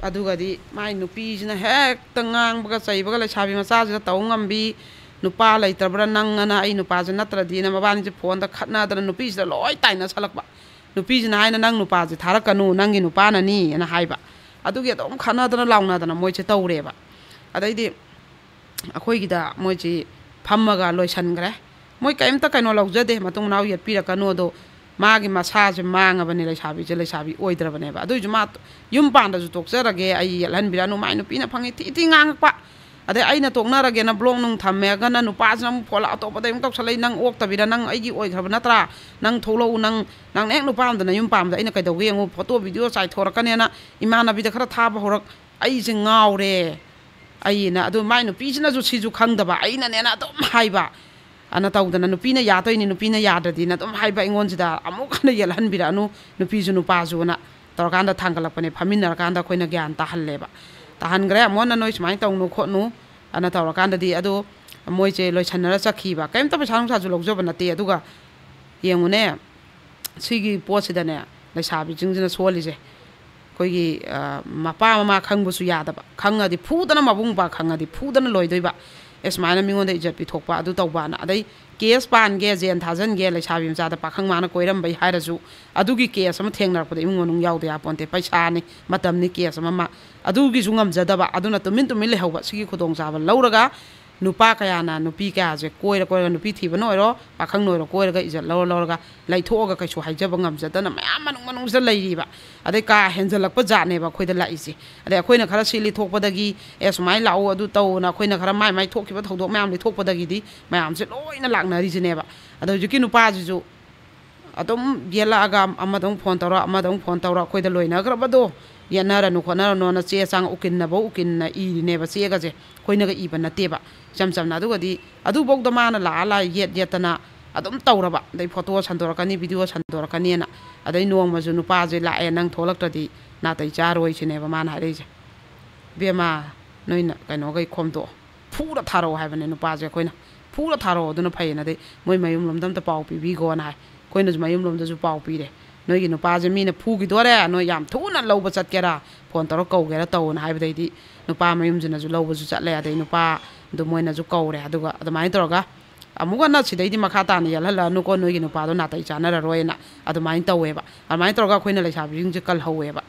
ꯑꯗꯨꯒꯗꯤ ꯃꯥꯏ ꯅꯨꯄꯤꯁꯤꯅ ꯍꯦꯛꯇ ꯉꯥꯡꯕꯒ ꯆꯩꯕꯒ, ꯂꯩꯁꯥꯕꯤ ꯃꯆꯥꯁꯤꯗ ꯇꯧ ꯉꯝꯕꯤ, "ꯅꯨꯄꯥ ꯂꯩꯇ꯭ꯔꯕ꯭ꯔꯥ ꯅꯪ?" ꯑꯅ, "ꯑꯩ ꯅꯨꯄꯥꯁꯦ ꯅꯠꯇ꯭ꯔꯗꯤꯅ" ꯃꯕꯥꯅꯤꯁꯦ ꯐꯣꯟꯗ ꯈꯠꯅꯗꯅ ꯅꯨꯄꯤꯁꯤꯗ ꯂꯣꯏ ꯇꯥꯏꯅꯁꯜꯂꯛꯄ꯫ ꯅꯨꯄꯤꯁꯤꯅ ꯍꯥꯏꯅ, "ꯅꯪ ꯅꯨꯄꯥꯁꯦ ꯊꯥꯔꯛꯀꯅꯨ, ꯅꯪꯒꯤ ꯅꯨꯄꯥꯅꯅꯤ" ꯑꯅ ꯍꯥꯏꯕ꯫ ꯑꯗꯨꯒꯤ ꯑꯗꯨꯝ ꯈꯠꯅꯗꯅ ꯂꯥꯎꯅꯗꯅ ꯃꯣꯏꯁꯦ ꯇꯧꯔꯦꯕ꯫ ꯑꯗꯩꯗꯤ ꯑꯩꯈꯣꯏꯒꯤꯗ ꯃꯣꯏꯁꯤ ꯐꯝꯃꯒ ꯂꯣꯏꯁꯟꯈ꯭ꯔꯦ꯫ ꯃꯣꯏ ꯀꯔꯤꯝꯇ ꯀꯩꯅꯣ ꯂꯧꯖꯗꯦ, ꯃꯇꯨꯡ ꯃꯅꯥꯎ ꯌꯦꯠꯄꯤꯔꯛꯀꯅꯨ, ꯑꯗꯣ ꯃꯥꯒꯤ ꯃꯁꯥꯁꯦ ꯃꯥꯡꯉꯕꯅꯦ, ꯂꯩꯁꯥꯕꯤꯁꯦ ꯂꯩꯁꯥꯕꯤ ꯑꯣꯏꯗ꯭ꯔꯕꯅꯦꯕ꯫ ꯑꯗꯨꯏꯁꯨ ꯃꯥ ꯌꯨꯝ ꯄꯥꯟꯗꯁꯨ ꯇꯣꯛꯆꯔꯒꯦ, ꯑꯩ ꯌꯦꯠꯍꯟꯕꯤꯔꯛꯑꯅꯨ, ꯃꯥꯏ ꯅꯨꯄꯤꯅ ꯐꯪꯉꯤ ꯊꯤ ꯊꯤ ꯉꯥꯡꯉꯛꯄ꯫ ꯑꯗꯩ ꯑꯩꯅ ꯇꯣꯛꯅꯔꯒꯦꯅ ꯕ꯭ꯂꯣꯛ ꯅꯨꯡ ꯊꯝꯃꯦꯒꯅ ꯅꯨꯄꯥꯁꯤꯅ ꯑꯃꯨꯛ ꯐꯣꯟ ꯑꯇꯣꯞꯄꯗ ꯑꯃꯨꯛ ꯇꯧꯁꯜꯂꯛꯏ, "ꯅꯪ ꯑꯣꯛꯇꯕꯤꯔ, ꯅꯪ ꯑꯩꯒꯤ ꯑꯣꯏꯈ꯭ꯔꯕ ꯅꯠꯇ꯭ꯔꯥ? ꯅꯪ ꯊꯣꯛꯂꯛꯎ, ꯅꯪ, ꯅꯪꯅ ꯍꯦꯛ ꯅꯨꯄꯥ ꯑꯃꯗ ꯅꯌꯨꯝ ꯄꯥꯟꯕꯗ ꯑꯩꯅ ꯀꯩꯗꯧꯒꯦ ꯌꯦꯡꯉꯨ, ꯐꯣꯇꯣ ꯚꯤꯗꯤꯑꯣ ꯆꯥꯏꯊꯣꯔꯛꯀꯅꯦꯅ" ꯏꯃꯥꯟꯅꯕꯤꯗ ꯈꯔ ꯊꯥꯕ ꯍꯧꯔꯛ꯫ ꯑꯩꯁꯦ ꯉꯥꯎꯔꯦ꯫ ꯑꯩꯅ ꯑꯗꯨ, ꯃꯥꯏ ꯅꯨꯄꯤꯁꯤꯅꯁꯨ ꯁꯤꯁꯨ ꯈꯪꯗꯕ, ꯑꯩꯅꯅꯦꯅ ꯑꯗꯨꯝ ꯍꯥꯏꯕ꯫ ꯑꯅ ꯇꯧꯗꯅ, "ꯅꯨꯄꯤꯅ ꯌꯥꯗꯣꯏꯅꯤ, ꯅꯨꯄꯤꯅ ꯌꯥꯗ꯭ꯔꯗꯤꯅ" ꯑꯗꯨꯝ ꯍꯥꯏꯕ ꯑꯩꯉꯣꯟꯁꯤꯗ꯫ ꯑꯃꯨꯛ ꯍꯟꯅ ꯌꯦꯠꯍꯟꯕꯤꯔꯛꯑꯅꯨ, ꯅꯨꯄꯤꯁꯨ ꯅꯨꯄꯥꯁꯨꯅ ꯇꯧꯔꯀꯥꯟꯗ ꯊꯥꯡꯒꯠꯂꯛꯄꯅꯦ꯫ ꯐꯝꯃꯤꯟꯅꯔꯀꯥꯟꯗ ꯑꯩꯈꯣꯏꯅ ꯒ꯭ꯌꯥꯟ ꯇꯥꯍꯜꯂꯦꯕ꯫ ꯇꯥꯍꯟꯈ꯭ꯔꯦ꯫ ꯑꯃꯨꯛ ꯍꯟꯅ "ꯅꯣꯏ ꯁꯨꯃꯥꯏꯅ ꯇꯧꯅꯨ ꯈꯣꯠꯅꯨ" ꯑꯅ ꯇꯧꯔꯀꯥꯟꯗꯗꯤ ꯑꯗꯣ ꯃꯣꯏꯁꯦ ꯂꯣꯏꯁꯟꯅꯔ ꯆꯠꯈꯤꯕ꯫ ꯀꯔꯤꯝꯇ ꯄꯩꯁꯥ ꯅꯨꯡꯁꯥꯁꯨ ꯂꯧꯖꯕ ꯅꯠꯇꯦ꯫ ꯑꯗꯨꯒ ꯌꯦꯡꯉꯨꯅꯦ, ꯁꯤꯒꯤ ꯄꯣꯠꯁꯤꯗꯅꯦ ꯂꯩꯁꯥꯕꯤꯁꯤꯡꯁꯤꯅ ꯁꯣꯜꯂꯤꯁꯦ꯫ ꯑꯩꯈꯣꯏꯒꯤ, ꯑ, ꯃꯄꯥ ꯃꯃꯥ ꯈꯪꯕꯁꯨ ꯌꯥꯗꯕ, ꯈꯪꯉꯗꯤ ꯐꯨꯗꯅ, ꯃꯕꯨꯡ ꯃꯧꯄ꯭ꯋꯥ ꯈꯪꯉꯗꯤ ꯐꯨꯗꯅ ꯂꯣꯏꯗꯣꯏꯕ꯫ ꯑꯦ, ꯁꯨꯃꯥꯏꯅ ꯃꯤꯉꯣꯟꯗ ꯏꯖꯠ ꯄꯤꯊꯣꯛꯄ, ꯑꯗꯨ ꯇꯧꯕꯅ, ꯑꯗꯩ ꯀꯦꯁ ꯄꯥꯟꯒꯦ, ꯖꯦꯟ ꯊꯥꯖꯟꯒꯦ, ꯂꯩꯁꯥꯕꯤ ꯃꯆꯥꯗ ꯄꯥꯈꯪ ꯃꯥꯅ ꯀꯣꯏꯔꯝꯕꯩ ꯍꯥꯏꯔꯁꯨ, ꯑꯗꯨꯒꯤ ꯀꯦꯁ ꯑꯃ ꯊꯦꯡꯅꯔꯛꯄꯗ ꯏꯃꯨꯡ ꯃꯅꯨꯡ ꯌꯥꯎꯗ ꯌꯥꯄꯣꯟꯇꯦ꯫ ꯄꯩꯁꯥꯅꯤ, ꯃꯇꯝꯅꯤ, ꯀꯦꯁ ꯑꯃ, ꯑꯃ, ꯑꯗꯨꯒꯤꯁꯨ ꯉꯝꯖꯗꯕ, ꯑꯗꯨꯅ ꯇꯨꯃꯤꯟ ꯇꯨꯃꯤꯟ ꯂꯩꯍꯧꯕ꯫ ꯁꯤꯒꯤ ꯈꯨꯗꯣꯡꯆꯥꯕ ꯂꯧꯔꯒ ꯅꯨꯄꯥ ꯀꯌꯥꯅ ꯅꯨꯄꯤ ꯀꯌꯥꯁꯦ ꯀꯣꯏꯔ ꯀꯣꯏꯔꯒ, ꯅꯨꯄꯤ ꯊꯤꯕꯅ ꯑꯣꯏꯔꯣ, ꯄꯥꯈꯪꯅ ꯑꯣꯏꯔꯣ, ꯀꯣꯏꯔꯒ ꯏꯖꯠ ꯂꯧꯔ ꯂꯧꯔꯒ ꯂꯩꯊꯣꯛꯑꯒ ꯀꯩꯁꯨ ꯍꯥꯏꯖꯕ ꯉꯝꯖꯗꯅ ꯃꯌꯥꯝ ꯃꯅꯨꯡ ꯃꯅꯨꯡꯁꯤꯗ ꯂꯩꯔꯤꯕ꯫ ꯑꯗꯩ ꯀꯥ ꯍꯦꯟꯖꯜꯂꯛꯄ ꯖꯥꯠꯅꯦꯕ ꯑꯩꯈꯣꯏꯗ ꯂꯥꯛꯏꯁꯦ꯫ ꯑꯗꯩ ꯑꯩꯈꯣꯏꯅ ꯈꯔ ꯁꯤ ꯂꯤꯊꯣꯛꯄꯗꯒꯤ, "ꯑꯦ, ꯁꯨꯃꯥꯏꯅ ꯂꯥꯛꯎ, ꯑꯗꯨ ꯇꯧꯅ", ꯑꯩꯈꯣꯏꯅ ꯈꯔ ꯃꯥꯏ ꯃꯥꯏ ꯊꯣꯛꯈꯤꯕ ꯊꯧꯗꯣꯛ ꯃꯌꯥꯝ ꯂꯤꯊꯣꯛꯄꯗꯒꯤꯗꯤ ꯃꯌꯥꯝꯁꯦ ꯂꯣꯏꯅ ꯂꯥꯛꯅꯔꯤꯁꯤꯅꯦꯕ꯫ ꯑꯗꯣ ꯍꯧꯖꯤꯛꯀꯤ ꯅꯨꯄꯥꯁꯤꯁꯨ ꯑꯗꯨꯝ ꯌꯦꯠꯂꯛꯑꯒ ꯑꯃꯗ ꯑꯃꯨꯛ ꯐꯣꯟ ꯇꯧꯔ, ꯑꯃꯗ ꯑꯃꯨꯛ ꯐꯣꯟ ꯇꯧꯔ, ꯑꯩꯈꯣꯏꯗ ꯂꯣꯏꯅꯈ꯭ꯔꯕꯗꯣ, ꯌꯦꯠꯅꯔꯅꯨ ꯈꯣꯠꯅꯔꯅꯨꯅ ꯆꯦ ꯆꯥꯡ ꯎꯀꯤꯟꯅꯐꯧ ꯎꯀꯤꯟꯅ ꯏꯔꯤꯅꯦꯕ ꯆꯦꯒꯁꯦ, ꯑꯩꯈꯣꯏꯅꯒ ꯏꯕ ꯅꯠꯇꯦꯕ꯫ ꯏꯆꯝ ꯆꯝꯅ꯫ ꯑꯗꯨꯒꯗꯤ ꯑꯗꯨꯐꯧꯗ ꯃꯥꯅ ꯂꯥꯛꯑ ꯂꯥꯛꯑ ꯌꯦꯠ ꯌꯦꯠꯇꯅ ꯑꯗꯨꯝ ꯇꯧꯔꯕ꯫ ꯑꯗꯩ ꯐꯣꯇꯣ ꯁꯟꯗꯣꯔꯛꯀꯅꯤ, ꯚꯤꯗꯤꯑꯣ ꯁꯟꯗꯣꯔꯛꯀꯅꯤꯅ꯫ ꯑꯗꯩ ꯅꯣꯡꯃꯁꯨ ꯅꯨꯄꯥꯁꯦ ꯂꯥꯛꯑꯦ, "ꯅꯪ ꯊꯣꯛꯂꯛꯇ꯭ꯔꯗꯤ ꯅꯥꯇꯩ ꯆꯥꯔꯣꯏ" ꯁꯤꯅꯦꯕ ꯃꯥꯅ ꯍꯥꯏꯔꯛꯏꯁꯦ꯫ "ꯏꯕꯦꯝꯃ, ꯅꯣꯏꯅ ꯀꯩꯅꯣꯈꯩ ꯈꯣꯝꯗꯣꯛꯑꯣ, ꯐꯨꯔ ꯊꯥꯔꯛꯑꯣ" ꯍꯥꯏꯕꯅꯦ ꯅꯨꯄꯥꯁꯦ ꯑꯩꯈꯣꯏꯅ꯫ "ꯐꯨꯔ ꯊꯥꯔꯛꯑꯣ, ꯑꯗꯨꯅ ꯐꯩꯌꯦꯅ"꯫ ꯑꯗꯩ "ꯃꯣꯏ ꯃꯌꯨꯝ ꯂꯣꯝꯗ ꯑꯝꯇ ꯄꯥꯎ ꯄꯤꯕꯤꯈꯣꯅ" ꯍꯥꯏ꯫ ꯑꯩꯈꯣꯏꯅꯁꯨ ꯃꯌꯨꯝ ꯂꯣꯝꯗꯁꯨ ꯄꯥꯎ ꯄꯤꯔꯦ, "ꯅꯣꯏꯒꯤ ꯅꯨꯄꯥꯁꯦ ꯃꯤꯅ ꯐꯨꯈꯤꯗꯣꯔꯦ, ꯅꯣꯏ ꯌꯥꯝ ꯊꯨꯅ ꯂꯧꯕ ꯆꯠꯀꯦꯔꯥ, ꯐꯣꯟ ꯇꯧꯔ ꯀꯧꯒꯦꯔꯥ ꯇꯧꯑꯣꯅ" ꯍꯥꯏꯕꯗꯩꯗꯤ ꯅꯨꯄꯥ ꯃꯌꯨꯝꯁꯤꯅꯁꯨ ꯂꯧꯕꯁꯨ ꯆꯠꯂꯦ꯫ ꯑꯗꯩ ꯅꯨꯄꯥꯗꯨ ꯃꯣꯏꯅꯁꯨ ꯀꯧꯔꯦ꯫ ꯑꯗꯨꯒ ꯑꯗꯨꯃꯥꯏꯅ ꯇꯧꯔꯒ ꯑꯃꯨꯛ ꯍꯟꯅ ꯁꯤꯗꯩꯗꯤ ꯃꯈꯥ ꯇꯥꯅ ꯌꯦꯜꯍꯜꯂꯛꯑꯅꯨꯀꯣ, ꯅꯣꯏꯒꯤ ꯅꯨꯄꯥꯗꯣ ꯅꯥꯇꯩ ꯆꯥꯅꯔꯔꯣꯏꯅ ꯑꯗꯨꯃꯥꯏꯅ ꯇꯧꯋꯦꯕ꯫ ꯑꯗꯨꯃꯥꯏꯅ ꯇꯧꯔꯒ ꯑꯩꯈꯣꯏꯅ ꯂꯩꯁꯥꯕꯤꯁꯤꯡꯁꯦ ꯀꯜꯍꯧꯋꯦꯕ꯫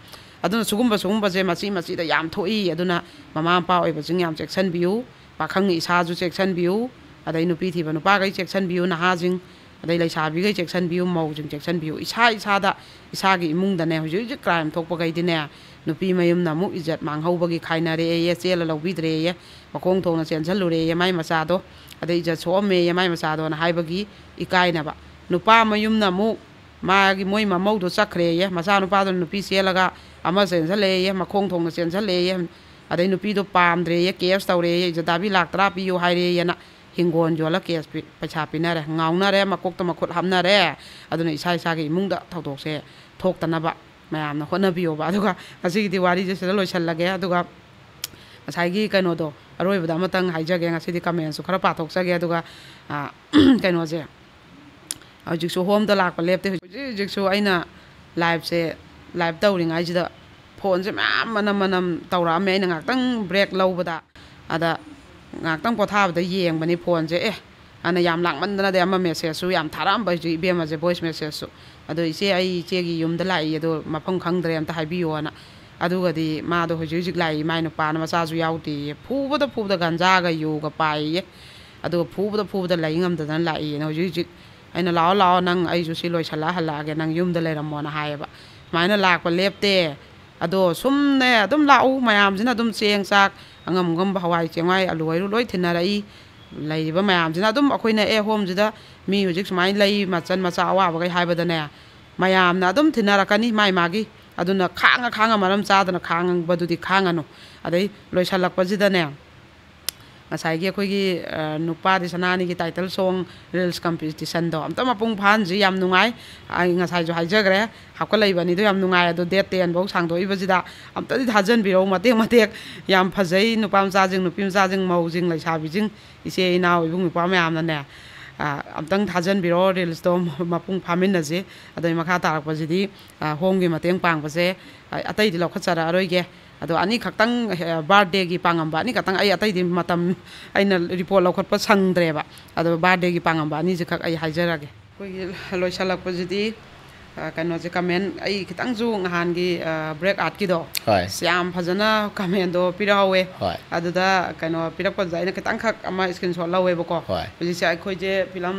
ꯑꯗꯨꯅ ꯁꯤꯒꯨꯝꯕ, ꯁꯤꯒꯨꯝꯕꯁꯦ ꯃꯆꯤ ꯃꯆꯤꯗ ꯌꯥꯝ ꯊꯣꯛꯏ꯫ ꯑꯗꯨꯅ ꯃꯃꯥ ꯃꯄꯥ ꯑꯣꯏꯕꯁꯤꯡ ꯌꯥꯝ ꯆꯦꯛꯁꯤꯟꯕꯤꯌꯨ, ꯄꯥꯈꯪ ꯏꯁꯥꯁꯨ ꯆꯦꯛꯁꯤꯟꯕꯤꯌꯨ, ꯑꯗꯩ ꯅꯨꯄꯤ ꯊꯤꯕ ꯅꯨꯄꯥꯈꯩ ꯆꯦꯛꯁꯤꯟꯕꯤꯌꯨ, ꯅꯍꯥꯁꯤꯡ, ꯑꯗꯩ ꯂꯩꯁꯥꯕꯤꯈꯩ ꯆꯦꯛꯁꯤꯟꯕꯤꯌꯨ, ꯃꯧꯁꯤꯡ ꯆꯦꯛꯁꯤꯟꯕꯤꯌꯨ꯫ ꯏꯁꯥ ꯏꯁꯥꯗ, ꯏꯁꯥꯒꯤ ꯏꯃꯨꯡꯗꯅꯦ ꯍꯧꯖꯤꯛ ꯍꯧꯖꯤꯛ ꯀ꯭ꯔꯥꯏꯝ ꯊꯣꯛꯄꯈꯩꯗꯤꯅꯦ, ꯅꯨꯄꯤ ꯃꯌꯨꯝꯅ ꯑꯃꯨꯛ ꯏꯖꯠ ꯃꯥꯡꯍꯧꯕꯒꯤ ꯈꯥꯏꯅꯔꯦꯌꯦ, ꯆꯦꯜꯂ ꯂꯧꯕꯤꯗ꯭ꯔꯦꯌꯦ, ꯃꯈꯣꯡ ꯊꯣꯡꯅ ꯆꯦꯟꯁꯜꯂꯨꯔꯦꯌꯦ ꯃꯥꯏ ꯃꯆꯥꯗꯣ, ꯑꯗꯩ ꯏꯖꯠ ꯁꯣꯛꯑꯝꯃꯦꯌꯦ ꯃꯥꯏ ꯃꯆꯥꯗꯣꯅ ꯍꯥꯏꯕꯒꯤ ꯏꯀꯥꯏꯅꯕ꯫ ꯅꯨꯄꯥ ꯃꯌꯨꯝꯅ ꯑꯃꯨꯛ ꯃꯥꯒꯤ, ꯃꯣꯏ ꯃꯃꯧꯗꯣ ꯆꯠꯈ꯭ꯔꯦꯌꯦ, ꯃꯆꯥꯅꯨꯄꯥꯗꯨꯅ ꯅꯨꯄꯤ ꯆꯦꯜꯂꯒ ꯑꯃ ꯆꯦꯟꯁꯜꯂꯛꯑꯦꯌꯦ, ꯃꯈꯣꯡ ꯊꯣꯡꯅ ꯆꯦꯟꯁꯜꯂꯛꯑꯦꯌꯦ, ꯑꯗꯩ ꯅꯨꯄꯤꯗꯣ ꯄꯥꯝꯗ꯭ꯔꯦꯌꯦ, ꯀꯦꯁ ꯇꯧꯔꯦꯌꯦ, ꯏꯖꯠ ꯗꯥꯕꯤ ꯂꯥꯛ ꯇꯔꯥ ꯄꯤꯌꯨ ꯍꯥꯏꯔꯦꯌꯦꯅ ꯍꯤꯡꯒꯣꯜ ꯌꯣꯜꯂ ꯀꯦꯁ ꯄꯤ-, ꯄꯩꯁꯥ ꯄꯤꯅꯔꯦ, ꯉꯥꯎꯅꯔꯦ, ꯃꯀꯣꯛꯇ ꯃꯈꯨꯠ ꯍꯥꯞꯅꯔꯦ꯫ ꯑꯗꯨꯅ ꯏꯁꯥ ꯏꯁꯥꯒꯤ ꯏꯃꯨꯡꯗ ꯊꯧꯗꯣꯛꯁꯦ ꯊꯣꯛꯇꯅꯕ ꯃꯌꯥꯝꯅ ꯍꯣꯠꯅꯕꯤꯌꯣꯕ꯫ ꯑꯗꯨꯒ ꯉꯁꯤꯒꯤꯗꯤ ꯋꯥꯔꯤꯁꯦ ꯁꯤꯗ ꯂꯣꯏꯁꯤꯜꯂꯒꯦ꯫ ꯑꯗꯨꯒ ꯉꯁꯥꯏꯒꯤ ꯀꯩꯅꯣꯗꯣ ꯑꯔꯣꯏꯕꯗ ꯑꯃꯇꯪ ꯍꯥꯏꯖꯒꯦ, ꯉꯁꯤꯗꯤ ꯀꯃꯦꯟꯁꯨ ꯈꯔ ꯄꯥꯊꯣꯛꯆꯒꯦ꯫ ꯑꯗꯨꯒ, ꯑ, ꯀꯩꯅꯣꯁꯦ, ꯍꯧꯖꯤꯛꯁꯨ ꯍꯣꯝꯗ ꯂꯥꯛꯄ ꯂꯦꯞꯇꯦ꯫ ꯍꯧꯖꯤꯛ ꯍꯧꯖꯤꯛꯁꯨ ꯑꯩꯅ ꯂꯥꯏꯞꯁꯦ, ꯂꯥꯏꯞ ꯇꯧꯔꯤꯉꯩꯁꯤꯗ ꯐꯣꯟꯁꯦ ꯃꯌꯥꯝ ꯃꯅꯝ ꯃꯅꯝ ꯇꯧꯔꯛꯑꯝꯃꯦ꯫ ꯑꯩꯅ ꯉꯥꯛꯇꯪ ꯕ꯭ꯔꯦꯛ ꯂꯧꯕꯗ, ꯑꯗ ꯉꯥꯛꯇꯪ ꯄꯣꯊꯥꯕꯗ ꯌꯦꯡꯕꯅꯤ ꯐꯣꯟꯁꯦ꯫ ꯑꯦ, ꯑꯅ ꯌꯥꯝ ꯂꯥꯡꯃꯟꯗꯅꯗꯤ ꯑꯃ ꯃꯦꯁꯦꯖꯁꯨ ꯌꯥꯝ ꯊꯥꯔꯛꯑꯝꯕ ꯍꯧꯖꯤꯛ ꯏꯕꯦꯝꯃꯁꯦ, ꯚꯣꯏꯁ ꯃꯦꯁꯦꯖꯁꯨ꯫ ꯑꯗꯣ, "ꯏꯆꯦ, ꯑꯩ ꯏꯆꯦꯒꯤ ꯌꯨꯝꯗ ꯂꯥꯛꯏ, ꯑꯗꯣ ꯃꯐꯝ ꯈꯪꯗ꯭ꯔꯦ, ꯑꯝꯇ ꯍꯥꯏꯕꯤꯌꯣꯅ"꯫ ꯑꯗꯨꯒꯗꯤ ꯃꯥꯗꯣ ꯍꯧꯖꯤꯛ ꯍꯧꯖꯤꯛ ꯂꯥꯛꯏ, ꯃꯥꯏ ꯅꯨꯄꯥꯅ ꯃꯆꯥꯁꯨ ꯌꯥꯎꯗꯦꯌꯦ꯫ ꯐꯨꯕꯗ ꯐꯨꯕꯗ ꯒꯟꯖꯥꯒ ꯌꯨꯒ ꯄꯥꯏꯌꯦ꯫ ꯑꯗꯨꯒ ꯐꯨꯕꯗ ꯐꯨꯕꯗ ꯂꯩ ꯉꯝꯗꯗꯅ ꯂꯥꯛꯏꯅ ꯍꯧꯖꯤꯛ ꯍꯧꯖꯤꯛ꯫ ꯑꯩꯅ, "ꯂꯥꯛꯑꯣ, ꯂꯥꯛꯑꯣ, ꯅꯪ, ꯑꯩꯁꯨ ꯁꯤ ꯂꯣꯏꯁꯤꯜꯂ ꯍꯜꯂꯛꯑꯒꯦ, ꯅꯪ ꯌꯨꯝꯗ ꯂꯩꯔꯝꯃꯣꯅ" ꯍꯥꯏꯌꯦꯕ꯫ ꯁꯨꯃꯥꯏꯅ ꯂꯥꯛꯄ ꯂꯦꯞꯇꯦ꯫ ꯑꯗꯣ ꯁꯨꯝꯅꯦ, ꯑꯗꯨꯝ ꯂꯥꯛꯎ, ꯃꯌꯥꯝꯁꯤꯅ ꯑꯗꯨꯝ ꯆꯦꯡ ꯆꯥꯛ, ꯑꯉꯝ ꯑꯉꯝꯕ ꯍꯋꯥꯏ ꯆꯦꯡꯋꯥꯏ ꯑꯂꯨ ꯍꯩꯔꯨ ꯂꯣꯏ ꯊꯤꯟꯅꯔꯛꯏ꯫ ꯂꯩꯔꯤꯕ ꯃꯌꯥꯝꯁꯤꯅ ꯑꯗꯨꯝ ꯑꯩꯈꯣꯏꯅ, "ꯑꯦ, ꯍꯣꯝꯁꯤꯗ ꯃꯤ ꯍꯧꯖꯤꯛ ꯁꯨꯃꯥꯏꯅ ꯂꯩ, ꯃꯆꯟ ꯃꯆꯥ ꯑꯋꯥꯕꯈꯩ" ꯍꯥꯏꯕꯗꯅꯦ, ꯃꯌꯥꯝꯅ ꯑꯗꯨꯝ ꯊꯤꯟꯅꯔꯛꯀꯅꯤ ꯃꯥꯏ ꯃꯥꯒꯤ꯫ ꯑꯗꯨꯅ ꯈꯥꯡꯉ ꯈꯥꯡꯉ, ꯃꯔꯝ ꯆꯥꯗꯅ ꯈꯥꯡꯕꯗꯨꯗꯤ ꯈꯥꯡꯉꯅꯨ꯫ ꯑꯗꯩ ꯂꯣꯏꯁꯜꯂꯛꯄꯁꯤꯗꯅꯦ, ꯉꯁꯥꯏꯒꯤ ꯑꯩꯈꯣꯏꯒꯤ, ꯑ, ꯅꯨꯄꯥꯗꯤ ꯁꯅꯥꯅꯤꯒꯤ ꯇꯥꯏꯇꯜ ꯁꯣꯡ ꯔꯤꯜꯁ ꯀꯝꯄꯤꯇꯤꯁꯟꯗꯣ ꯑꯝꯇ ꯃꯄꯨꯡ ꯐꯥꯍꯟꯁꯤ꯫ ꯌꯥꯝ ꯅꯨꯡꯉꯥꯏ꯫ ꯑꯩ ꯉꯁꯥꯏꯁꯨ ꯍꯥꯏꯖꯈ꯭ꯔꯦ, ꯍꯥꯞꯀꯠꯂꯛꯏꯕ ꯑꯅꯤꯗꯣ ꯌꯥꯝ ꯅꯨꯡꯉꯥꯏ꯫ ꯑꯗꯣ ꯗꯦꯠ ꯇꯦꯟ ꯐꯧ ꯁꯥꯡꯗꯣꯛꯏꯕꯁꯤꯗ ꯑꯝꯇꯗꯤ ꯊꯥꯖꯟꯕꯤꯔꯛꯎ꯫ ꯃꯇꯦꯛ ꯃꯇꯦꯛ ꯌꯥꯝ ꯐꯖꯩ꯫ ꯅꯨꯄꯥ ꯃꯆꯥꯁꯤꯡ, ꯅꯨꯄꯤ ꯃꯆꯥꯁꯤꯡ, ꯃꯧꯁꯤꯡ, ꯂꯩꯁꯥꯕꯤꯁꯤꯡ, ꯏꯆꯦ ꯏꯅꯥꯎ, ꯏꯕꯨꯡ ꯏꯄ꯭ꯋꯥ ꯃꯌꯥꯝꯅꯅꯦ, ꯑ, ꯑꯝꯇꯪ ꯊꯥꯖꯟꯕꯤꯔꯛꯑꯣ꯫ ꯔꯤꯜꯁꯇꯣ ꯃꯄꯨꯡ ꯐꯥꯃꯤꯟꯅꯁꯤ꯫ ꯑꯗꯩ ꯃꯈꯥ ꯇꯥꯔꯛꯄꯁꯤꯗꯤ, ꯑ, ꯍꯣꯝꯒꯤ ꯃꯇꯦꯡ ꯄꯥꯡꯕꯁꯦ, ꯑ, ꯑꯇꯩꯗꯤ ꯂꯧꯈꯠꯆꯔꯛꯑꯔꯣꯏꯒꯦ꯫ ꯑꯗꯣ ꯑꯅꯤꯈꯛꯇꯪ, ꯑ, ꯕꯥꯔꯗꯦꯒꯤ ꯄꯥꯡꯉꯝꯕ ꯑꯅꯤꯈꯛꯇꯪ, ꯑꯩ ꯑꯇꯩꯗꯤ ꯃꯇꯝ, ꯑꯩꯅ ꯔꯤꯄꯣꯔꯠ ꯂꯧꯈꯠꯄ ꯁꯪꯗ꯭ꯔꯦꯕ꯫ ꯑꯗꯣ ꯕꯥꯔꯗꯦꯒꯤ ꯄꯥꯡꯉꯝꯕ ꯑꯅꯤꯁꯤꯈꯛ ꯑꯩ ꯍꯥꯏꯖꯔꯒꯦ꯫ ꯑꯩꯈꯣꯏꯒꯤ ꯂꯣꯏꯁꯜꯂꯛꯄꯁꯤꯗꯤ, ꯑ, ꯀꯩꯅꯣꯁꯦ, ꯀꯃꯦꯟ, ꯑꯩ ꯈꯤꯇꯪꯁꯨ ꯅꯍꯥꯟꯒꯤ, ꯑ, ꯕ꯭ꯔꯦꯛ ꯑꯥꯔꯠꯀꯤꯗꯣ, ꯍꯣꯏ꯫ ꯌꯥꯝ ꯐꯖꯅ ꯀꯃꯦꯟꯗꯣ ꯄꯤꯔꯛꯍꯧꯋꯦ꯫ ꯍꯣꯏ꯫ ꯑꯗꯨꯗ ꯀꯩꯅꯣ ꯄꯤꯔꯛꯄꯗꯨꯗ ꯑꯩꯅ ꯈꯤꯇꯪꯈꯛ ꯑꯃ ꯁ꯭ꯀ꯭ꯔꯤꯟꯁꯣꯠ ꯂꯧꯋꯦꯕꯀꯣ꯫ ꯍꯣꯏ꯫ ꯍꯧꯖꯤꯛꯁꯦ ꯑꯩꯈꯣꯏꯁꯦ ꯐꯤꯂꯝ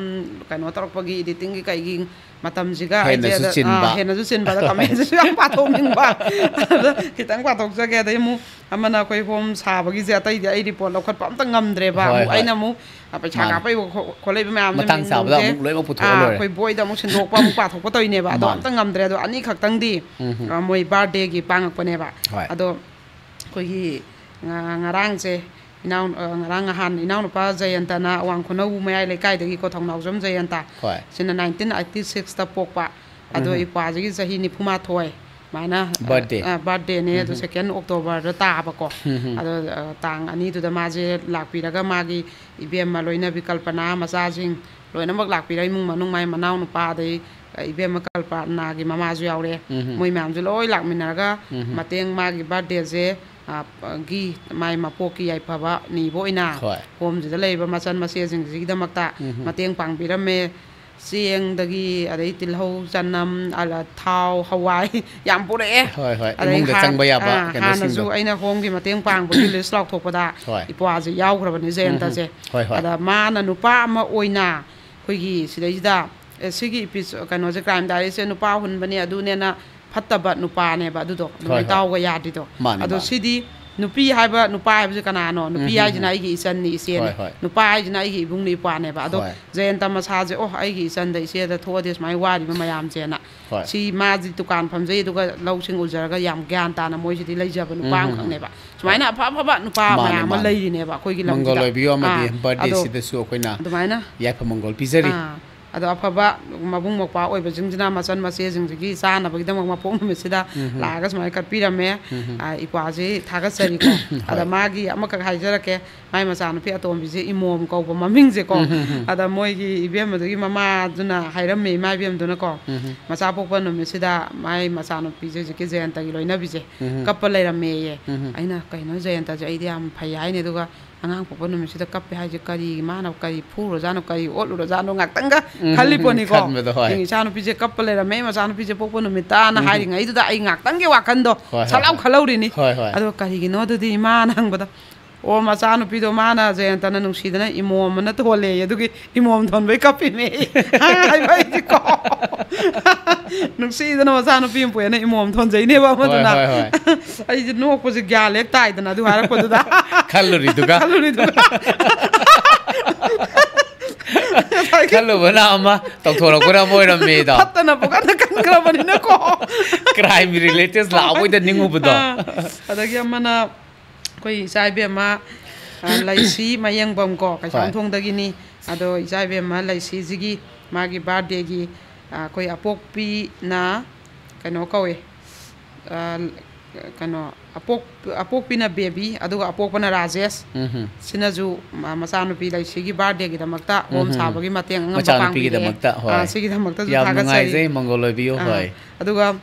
ꯀꯩꯅꯣ ꯇꯧꯔꯛꯄꯒꯤ, ꯏꯗꯤꯇꯤꯡꯒꯤ ꯀꯩꯒꯤ ꯃꯇꯝꯁꯤꯒ ꯍꯦꯟꯅꯁꯨ ꯑꯩꯁꯦ, ꯑꯗ, ꯆꯤꯟꯕ꯫ ꯑꯥ, ꯍꯦꯟꯅꯁꯨ ꯆꯤꯟꯕ, ꯑꯗ ꯀꯃꯦꯟꯁꯤꯁꯨ ꯌꯥꯝ ꯄꯥꯊꯣꯛꯅꯤꯡꯕ꯫ ꯑꯗ ꯈꯤꯇꯪ ꯄꯥꯊꯣꯛꯆꯒꯦ꯫ ꯑꯗꯩ ꯑꯃꯨꯛ ꯑꯃꯅ ꯑꯩꯈꯣꯏ ꯍꯣꯝ ꯁꯥꯕꯒꯤꯁꯦ, ꯑꯇꯩꯗꯤ ꯑꯩ ꯔꯤꯄꯣꯔꯠ ꯂꯧꯈꯠꯄ ꯑꯝꯇ ꯉꯝꯗ꯭ꯔꯦꯕ꯫ ꯍꯣꯏ, ꯑꯃꯨꯛ ꯍꯣꯏ꯫ ꯑꯩꯅ ꯑꯃꯨꯛ, ꯑ, ꯄꯩꯁꯥ ꯃꯥꯅꯦ꯫ ꯀꯥꯞꯄꯛꯏꯕ ꯈꯣ-, ꯈꯣꯠꯂꯛꯏꯕ ꯃꯌꯥꯝꯗꯣ ꯃꯇꯥꯡ ꯆꯥꯕꯗ ꯃꯤꯡꯅꯨꯡꯁꯦ, ꯑꯃꯨꯛ ꯂꯣꯏꯅꯃꯛ ꯄꯨꯊꯣꯛꯑ ꯑꯥ, ꯂꯣꯏꯔꯦ꯫ ꯑꯩꯈꯣꯏ ꯕꯣꯏꯗ ꯑꯃꯨꯛ ꯁꯤꯟꯗꯣꯛꯄ ꯑꯃꯨꯛ ꯄꯥꯊꯣꯛꯄ ꯇꯧꯔꯤꯅꯦꯕ꯫ ꯑꯗꯣ ꯃꯥꯅꯦ꯫ ꯑꯝꯇ ꯉꯝꯗ꯭ꯔꯦ꯫ ꯑꯗꯣ ꯑꯅꯤꯈꯛꯇꯪꯗꯤ, ꯎꯝ, ꯎꯝ꯫ ꯑ, ꯃꯣꯏ ꯕꯥꯔꯗꯦꯒꯤ ꯄꯥꯡꯉꯛꯄꯅꯦꯕ꯫ ꯍꯣꯏ꯫ ꯑꯗꯣ ꯑꯩꯈꯣꯏꯒꯤ ꯉ-, ꯉꯔꯥꯡꯁꯦ, ꯏꯅꯥꯎ-, ꯑ, ꯉꯔꯥꯡ ꯅꯍꯥꯟ ꯏꯅꯥꯎꯅꯨꯄꯥ ꯖꯌꯟꯇꯅ ꯑꯋꯥꯡ ꯈꯨꯅꯧ ꯃꯌꯥꯏ ꯂꯩꯀꯥꯏꯗꯒꯤꯀꯣ, ꯊꯧꯅꯥꯎꯖꯝ ꯖꯌꯟꯇ꯫ ꯍꯣꯏ꯫ ꯁꯤꯅ ꯅꯥꯏꯟꯇꯤꯟ ꯑꯩꯠꯇꯤ ꯁꯤꯛꯁꯇ ꯄꯣꯛꯄ꯫ ꯑꯗꯣ ꯎꯝ꯫ ꯏꯄ꯭ꯋꯥꯁꯤꯒꯤ ꯆꯍꯤ ꯅꯤꯐꯨ ꯃꯥꯊꯣꯏ꯫ ꯁꯨꯃꯥꯏꯅ, ꯑ, ꯕꯥꯔꯗꯦ꯫ ꯑ, ꯕꯥꯔꯗꯦꯅꯦ꯫ ꯑꯗꯣ ꯎꯝ꯫ ꯁꯦꯀꯦꯟ ꯑꯣꯛꯇꯣꯕꯔꯗ ꯇꯥꯕꯀꯣ꯫ ꯎꯝ꯫ ꯑꯗꯣ, ꯑ, ꯇꯥꯡ ꯑꯅꯤꯗꯨꯗ ꯃꯥꯁꯦ ꯂꯥꯛꯄꯤꯔꯒ ꯃꯥꯒꯤ ꯏꯕꯦꯝꯃ ꯂꯣꯏꯅꯕꯤ ꯀꯜꯄꯅꯥ, ꯃꯆꯥꯁꯤꯡ ꯂꯣꯏꯅꯃꯛ ꯂꯥꯛꯄꯤꯔꯒ, ꯏꯃꯨꯡ ꯃꯅꯨꯡ, ꯃꯥꯏ ꯃꯅꯥꯎ ꯅꯨꯄꯥ, ꯑꯗꯩ ꯏꯕꯦꯝꯃ ꯀꯜꯄꯅꯥꯒꯤ ꯃꯃꯥꯁꯨ ꯌꯥꯎꯔꯦ꯫ ꯎꯝ꯫ ꯃꯣꯏ ꯃꯌꯥꯝꯁꯨ ꯂꯣꯏ ꯂꯥꯛꯃꯤꯟꯅꯔꯒ ꯎꯝ꯫ ꯃꯇꯦꯡ, ꯃꯥꯒꯤ ꯕꯥꯔꯗꯦꯁꯦ, ꯑ, ꯒꯤ ꯃꯥꯏ ꯃꯄꯣꯛꯀꯤ ꯌꯥꯏꯐꯕ ꯅꯤꯕ ꯑꯣꯏꯅ ꯍꯣꯏ꯫ ꯍꯣꯝꯁꯤꯗ ꯂꯩꯔꯤꯕ ꯃꯆꯟ ꯃꯆꯦꯁꯤꯡꯁꯤꯒꯤꯗꯃꯛꯇ ꯎꯝ꯫ ꯃꯇꯦꯡ ꯄꯥꯡꯕꯤꯔꯝꯃꯦ꯫ ꯆꯦꯡꯗꯒꯤ, ꯑꯗꯩ ꯇꯤꯜꯍꯧ, ꯆꯅꯝ, ꯑꯂ-, ꯊꯥꯎ, ꯍꯋꯥꯏ ꯌꯥꯝ ꯄꯨꯔꯛꯑꯦ꯫ ꯍꯣꯏ, ꯍꯣꯏ꯫ ꯑꯗꯩ ꯏꯃꯨꯡꯗ ꯍꯥꯟ-, ꯆꯪꯕ ꯌꯥꯕ ꯑꯥ, ꯀꯩꯅꯣꯁꯤꯡꯗꯣ꯫ ꯍꯥꯟꯅꯁꯨ ꯑꯩꯅ ꯍꯣꯝꯒꯤ ꯃꯇꯦꯡ ꯄꯥꯡꯕꯒꯤ ꯂꯤꯁ ꯂꯥꯎꯊꯣꯛꯄꯗ ꯍꯣꯏ꯫ ꯏꯄ꯭ꯋꯥꯁꯦ ꯌꯥꯎꯈ꯭ꯔꯕꯅꯤ, ꯖꯌꯟꯇꯁꯦ꯫ ꯎꯝ꯫ ꯍꯣꯏ, ꯍꯣꯏ꯫ ꯑꯗ ꯃꯥꯅ ꯅꯨꯄꯥ ꯑꯃ ꯑꯣꯏꯅ ꯑꯩꯈꯣꯏꯒꯤ ꯁꯤꯗꯩꯁꯤꯗ, ꯑꯦ, ꯁꯤꯒꯤ ꯏꯄꯤꯁ-, ꯀꯩꯅꯣꯁꯦ, ꯀ꯭ꯔꯥꯏꯝ ꯗꯥꯏꯔꯤꯁꯦ ꯅꯨꯄꯥ ꯍꯨꯟꯕꯅꯦ, ꯑꯗꯨꯅꯦꯅ ꯐꯠꯇꯕ ꯅꯨꯄꯥꯅꯦꯕ ꯑꯗꯨꯗꯣ꯫ ꯑꯗꯨꯃꯥꯏꯅ ꯍꯣꯏ, ꯍꯣꯏ꯫ ꯇꯥꯎꯒ ꯌꯥꯗ꯭ꯔꯤꯗꯣ꯫ ꯃꯥꯅꯦ, ꯑꯗꯣ ꯃꯥꯅꯦ꯫ ꯁꯤꯗꯤ ꯅꯨꯄꯤ ꯍꯥꯏꯕ, ꯅꯨꯄꯥ ꯍꯥꯏꯕꯁꯦ ꯀꯅꯥꯅꯣ? ꯅꯨꯄꯤ ꯎꯝ, ꯎꯝ, ꯍꯥꯏꯁꯤꯅ ꯎꯝ꯫ ꯑꯩꯒꯤ ꯏꯆꯟꯅꯤ, ꯏꯆꯦꯅꯤ꯫ ꯍꯣꯏ, ꯍꯣꯏ꯫ ꯅꯨꯄꯥ ꯍꯥꯏꯁꯤꯅ ꯑꯩꯒꯤ ꯏꯕꯨꯡꯅꯤ, ꯏꯄ꯭ꯋꯥꯅꯦꯕ꯫ ꯑꯗꯣ ꯍꯣꯏ꯫ ꯖꯌꯟꯇ ꯃꯁꯥꯁꯦ, "ꯑꯣ, ꯑꯩꯒꯤ ꯏꯆꯟꯗ, ꯏꯆꯦꯗ ꯊꯣꯛꯑꯗꯤ ꯁꯨꯃꯥꯏꯅ ꯋꯥꯔꯤꯕ ꯃꯌꯥꯝꯁꯦꯅ"꯫ ꯍꯣꯏ꯫ ꯁꯤ ꯃꯥꯁꯤ ꯗꯨꯀꯥꯟ ꯐꯝꯖꯩ, ꯑꯗꯨꯒ ꯂꯧꯁꯤꯡ ꯎꯖꯔꯒ ꯌꯥꯝ ꯒ꯭ꯌꯥꯟ ꯇꯥꯅ ꯃꯣꯏꯁꯤꯗꯤ ꯂꯩꯖꯕ ꯅꯨꯄꯥ ꯎꯝ, ꯎꯝ, ꯎꯝ꯫ ꯑꯃꯈꯛꯅꯦꯕ꯫ ꯁꯨꯃꯥꯏꯅ ꯍꯣꯏ꯫ ꯑꯐ ꯑꯐꯕ ꯅꯨꯄꯥ ꯃꯥꯅꯦ, ꯃꯌꯥꯝ ꯑꯃ ꯃꯥꯅꯦ꯫ ꯂꯩꯔꯤꯅꯦꯕ ꯑꯩꯈꯣꯏꯒꯤ ꯃꯪꯒꯣꯜ ꯂꯝꯁꯤꯗ꯫ ꯑꯣꯏꯕꯤꯌꯣ ꯑꯃꯗꯤ ꯑꯥ, ꯑꯗꯣ ꯕꯥꯔꯗꯦꯁꯤꯗꯁꯨ ꯑꯩꯈꯣꯏꯅ ꯑꯗꯨꯃꯥꯏꯅ ꯌꯥꯏꯐ ꯃꯪꯒꯣꯜ ꯄꯤꯖꯔꯤ꯫ ꯑꯥ, ꯑꯗꯣ ꯑꯐꯕ ꯃꯕꯨꯡ ꯃꯧꯄ꯭ꯋꯥ ꯑꯣꯏꯕꯁꯤꯡꯁꯤꯅ ꯃꯆꯟ ꯃꯆꯦꯁꯤꯡꯁꯤꯒꯤ ꯆꯥꯅꯕꯒꯤꯗꯃꯛ ꯃꯄꯣꯛ ꯅꯨꯃꯤꯠꯁꯤꯗ ꯎꯝ꯫ ꯂꯥꯛꯑꯒ ꯁꯨꯃꯥꯏꯅ ꯀꯠꯄꯤꯔꯝꯃꯦ꯫ ꯎꯝ꯫ ꯑꯥ, ꯏꯄ꯭ꯋꯥꯁꯤ ꯊꯥꯒꯠꯆꯔꯤꯀꯣ꯫ ꯑꯗ ꯍꯣꯏ꯫ ꯃꯥꯒꯤ ꯑꯃꯈꯛ ꯍꯥꯏꯖꯔꯛꯀꯦ, ꯃꯥꯏ ꯃꯆꯥꯅꯨꯄꯤ ꯑꯇꯣꯝꯕꯤꯁꯦ ꯏꯃꯣꯝ ꯀꯧꯕ ꯃꯃꯤꯡꯁꯦꯀꯣ꯫ ꯎꯝ, ꯎꯝ, ꯎꯝ꯫ ꯑꯗ ꯃꯣꯏꯒꯤ ꯏꯕꯦꯝꯃꯗꯨꯒꯤ ꯃꯃꯥꯗꯨꯅ ꯍꯥꯏꯔꯝꯃꯦ, ꯏꯃꯥ ꯏꯕꯦꯝꯗꯨꯅꯀꯣ, ꯎꯝ꯫ ꯃꯆꯥ ꯄꯣꯛꯄ ꯅꯨꯃꯤꯠꯁꯤꯗ ꯃꯥꯏ ꯃꯆꯥꯅꯨꯄꯤꯁꯦ, ꯍꯧꯖꯤꯛꯀꯤ ꯖꯌꯟꯇꯒꯤ ꯂꯣꯏꯅꯕꯤꯁꯦ, ꯎꯝ꯫ ꯀꯞꯄ ꯂꯩꯔꯝꯃꯦꯌꯦ꯫ ꯎꯝ꯫ ꯑꯩꯅ, "ꯀꯩꯅꯣ, ꯖꯌꯟꯇꯁꯦ ꯑꯩꯗꯤ ꯌꯥꯝ ꯐꯩ ꯍꯥꯏꯅꯦ, ꯑꯗꯨꯒ ꯑꯉꯥꯡ ꯄꯣꯛꯄ ꯅꯨꯃꯤꯠꯁꯤꯗ ꯀꯞꯄꯦ ꯍꯥꯏꯁꯦ ꯀꯔꯤ, ꯃꯥꯅ ꯀꯔꯤ ꯐꯨꯔꯨꯔꯖꯥꯠꯅꯣ, ꯀꯔꯤ ꯑꯣꯠꯂꯨꯔꯖꯥꯠꯅꯣ?" ꯉꯥꯛꯇꯪꯒ ꯎꯝ, ꯎꯝ, ꯎꯝ, ꯈꯜꯂꯤꯄꯣꯠꯅꯤꯀꯣ꯫ ꯈꯟꯕꯗꯣ, ꯍꯣꯏ꯫ "ꯑꯩ ꯏꯆꯥꯅꯨꯄꯤꯁꯦ ꯀꯞꯄ ꯂꯩꯔꯝꯃꯦ, ꯃꯆꯥꯅꯨꯄꯤꯁꯦ ꯄꯣꯛꯄ ꯅꯨꯃꯤꯠꯇꯅ" ꯎꯝ꯫ ꯍꯥꯏꯔꯤꯉꯩꯗꯨꯗ ꯑꯩ ꯉꯥꯛꯇꯪꯒꯤ ꯋꯥꯈꯟꯗꯣ ꯍꯣꯏ, ꯍꯣꯏ, ꯁꯠ ꯂꯥꯎ ꯍꯣꯏ꯫ ꯈꯜꯍꯧꯔꯤꯅꯤ꯫ ꯍꯣꯏ, ꯍꯣꯏ꯫ ꯑꯗꯣ ꯀꯔꯤꯒꯤꯅꯣ ꯑꯗꯨꯗꯤ ꯏꯃꯥꯅ ꯍꯪꯕꯗ, ꯑꯣ, ꯃꯆꯥꯅꯨꯄꯤꯗꯣ ꯃꯥꯅ ꯖꯌꯟꯇꯅ ꯅꯨꯡꯁꯤꯗꯅ ꯏꯃꯣꯝ ꯑꯃꯅ ꯊꯣꯜꯂꯦꯌꯦ, ꯑꯗꯨꯒꯤ ꯏꯃꯣꯝ ꯊꯣꯟꯕꯩ ꯀꯞꯄꯤꯅꯦ ꯍꯥꯏꯕ ꯑꯩꯗꯤꯀꯣ꯫ ꯅꯨꯡꯁꯤꯗꯅ ꯃꯆꯥꯅꯨꯄꯤ ꯑꯃ ꯄꯣꯛꯑꯦꯅ ꯏꯃꯣꯝ ꯊꯣꯟꯖꯩꯅꯦꯕ ꯍꯣꯏ, ꯑꯃꯗꯨꯅ꯫ ꯍꯣꯏ, ꯍꯣꯏ꯫ ꯑꯩꯁꯦ ꯅꯣꯛꯄꯁꯦ ꯒ꯭ꯌꯥꯟ ꯍꯦꯛ ꯇꯥꯏꯗꯅ ꯑꯗꯨ ꯍꯥꯏꯔꯛꯄꯗꯨꯗ꯫ ꯈꯜꯂꯨꯔꯤꯗꯨꯒ꯫ ꯈꯜꯂꯨꯔꯤꯗꯨꯒ꯫ ꯉꯁꯥꯏꯒꯤ ꯈꯜꯂꯨꯕꯅ ꯑꯃ, ꯇꯧꯊꯣꯔꯛꯄꯅ ꯑꯃ ꯑꯣꯏꯔꯝꯃꯦꯗꯣ꯫ ꯐꯠꯇꯅ ꯄꯣꯛꯀꯥꯟꯗ ꯈꯟꯈ꯭ꯔꯕꯅꯤꯅꯀꯣ꯫ Crime related ꯂꯥꯛꯑꯕꯣꯏꯗ ꯅꯤꯡꯉꯨꯕꯗꯣ꯫ ꯑꯥ, ꯑꯗꯒꯤ ꯑꯃꯅ ꯑꯩꯈꯣꯏ ꯏꯆꯥ ꯏꯕꯦꯝꯃ, ꯑ, ꯂꯩꯁꯤ ꯃꯌꯦꯡꯕꯝ ꯀꯣ, ꯍꯣꯏ꯫ ꯀꯩꯁꯥꯝꯊꯣꯡꯗꯒꯤꯅꯤ꯫ ꯑꯗꯣ ꯏꯆꯥ ꯏꯕꯦꯝꯃ ꯂꯩꯁꯤꯁꯤꯒꯤ ꯃꯥꯒꯤ ꯕꯥꯔꯗꯦꯒꯤ, ꯑ, ꯑꯩꯈꯣꯏ ꯑꯄꯣꯛꯄꯤꯅ ꯀꯩꯅꯣ ꯀꯧꯋꯦ, ꯑ, ꯀꯩꯅꯣ, ꯑꯄꯣꯛ ꯑꯄꯣꯛꯄꯤꯅ ꯕꯦꯕꯤ, ꯑꯗꯨꯒ ꯑꯄꯣꯛꯄꯅ ꯔꯥꯖꯦꯁ꯫ ꯎꯝ ꯍꯝ꯫ ꯁꯤꯅꯁꯨ ꯃ- ꯃꯆꯥꯅꯨꯄꯤ ꯂꯩꯁꯤꯒꯤ ꯕꯥꯔꯗꯦꯒꯤꯗꯃꯛꯇ ꯍꯣꯝ ꯎꯝ ꯍꯝ꯫ ꯁꯥꯕꯒꯤ ꯃꯇꯦꯡ ꯑꯉꯝꯕ ꯄꯥꯡꯕꯤꯔꯦ꯫ ꯃꯆꯥꯅꯨꯄꯤꯒꯤꯗꯃꯛꯇ, ꯍꯣꯏ꯫ ꯑꯥ, ꯁꯤꯒꯤꯗꯃꯛꯇꯁꯨ ꯌꯥꯝ ꯊꯥꯒꯠꯆꯔꯤ꯫ ꯅꯨꯡꯉꯥꯏꯖꯩ, ꯃꯪꯒꯣꯜ ꯑꯣꯏꯕꯤꯌꯨ꯫ ꯑꯥ, ꯍꯣꯏ꯫ ꯑꯗꯨꯒ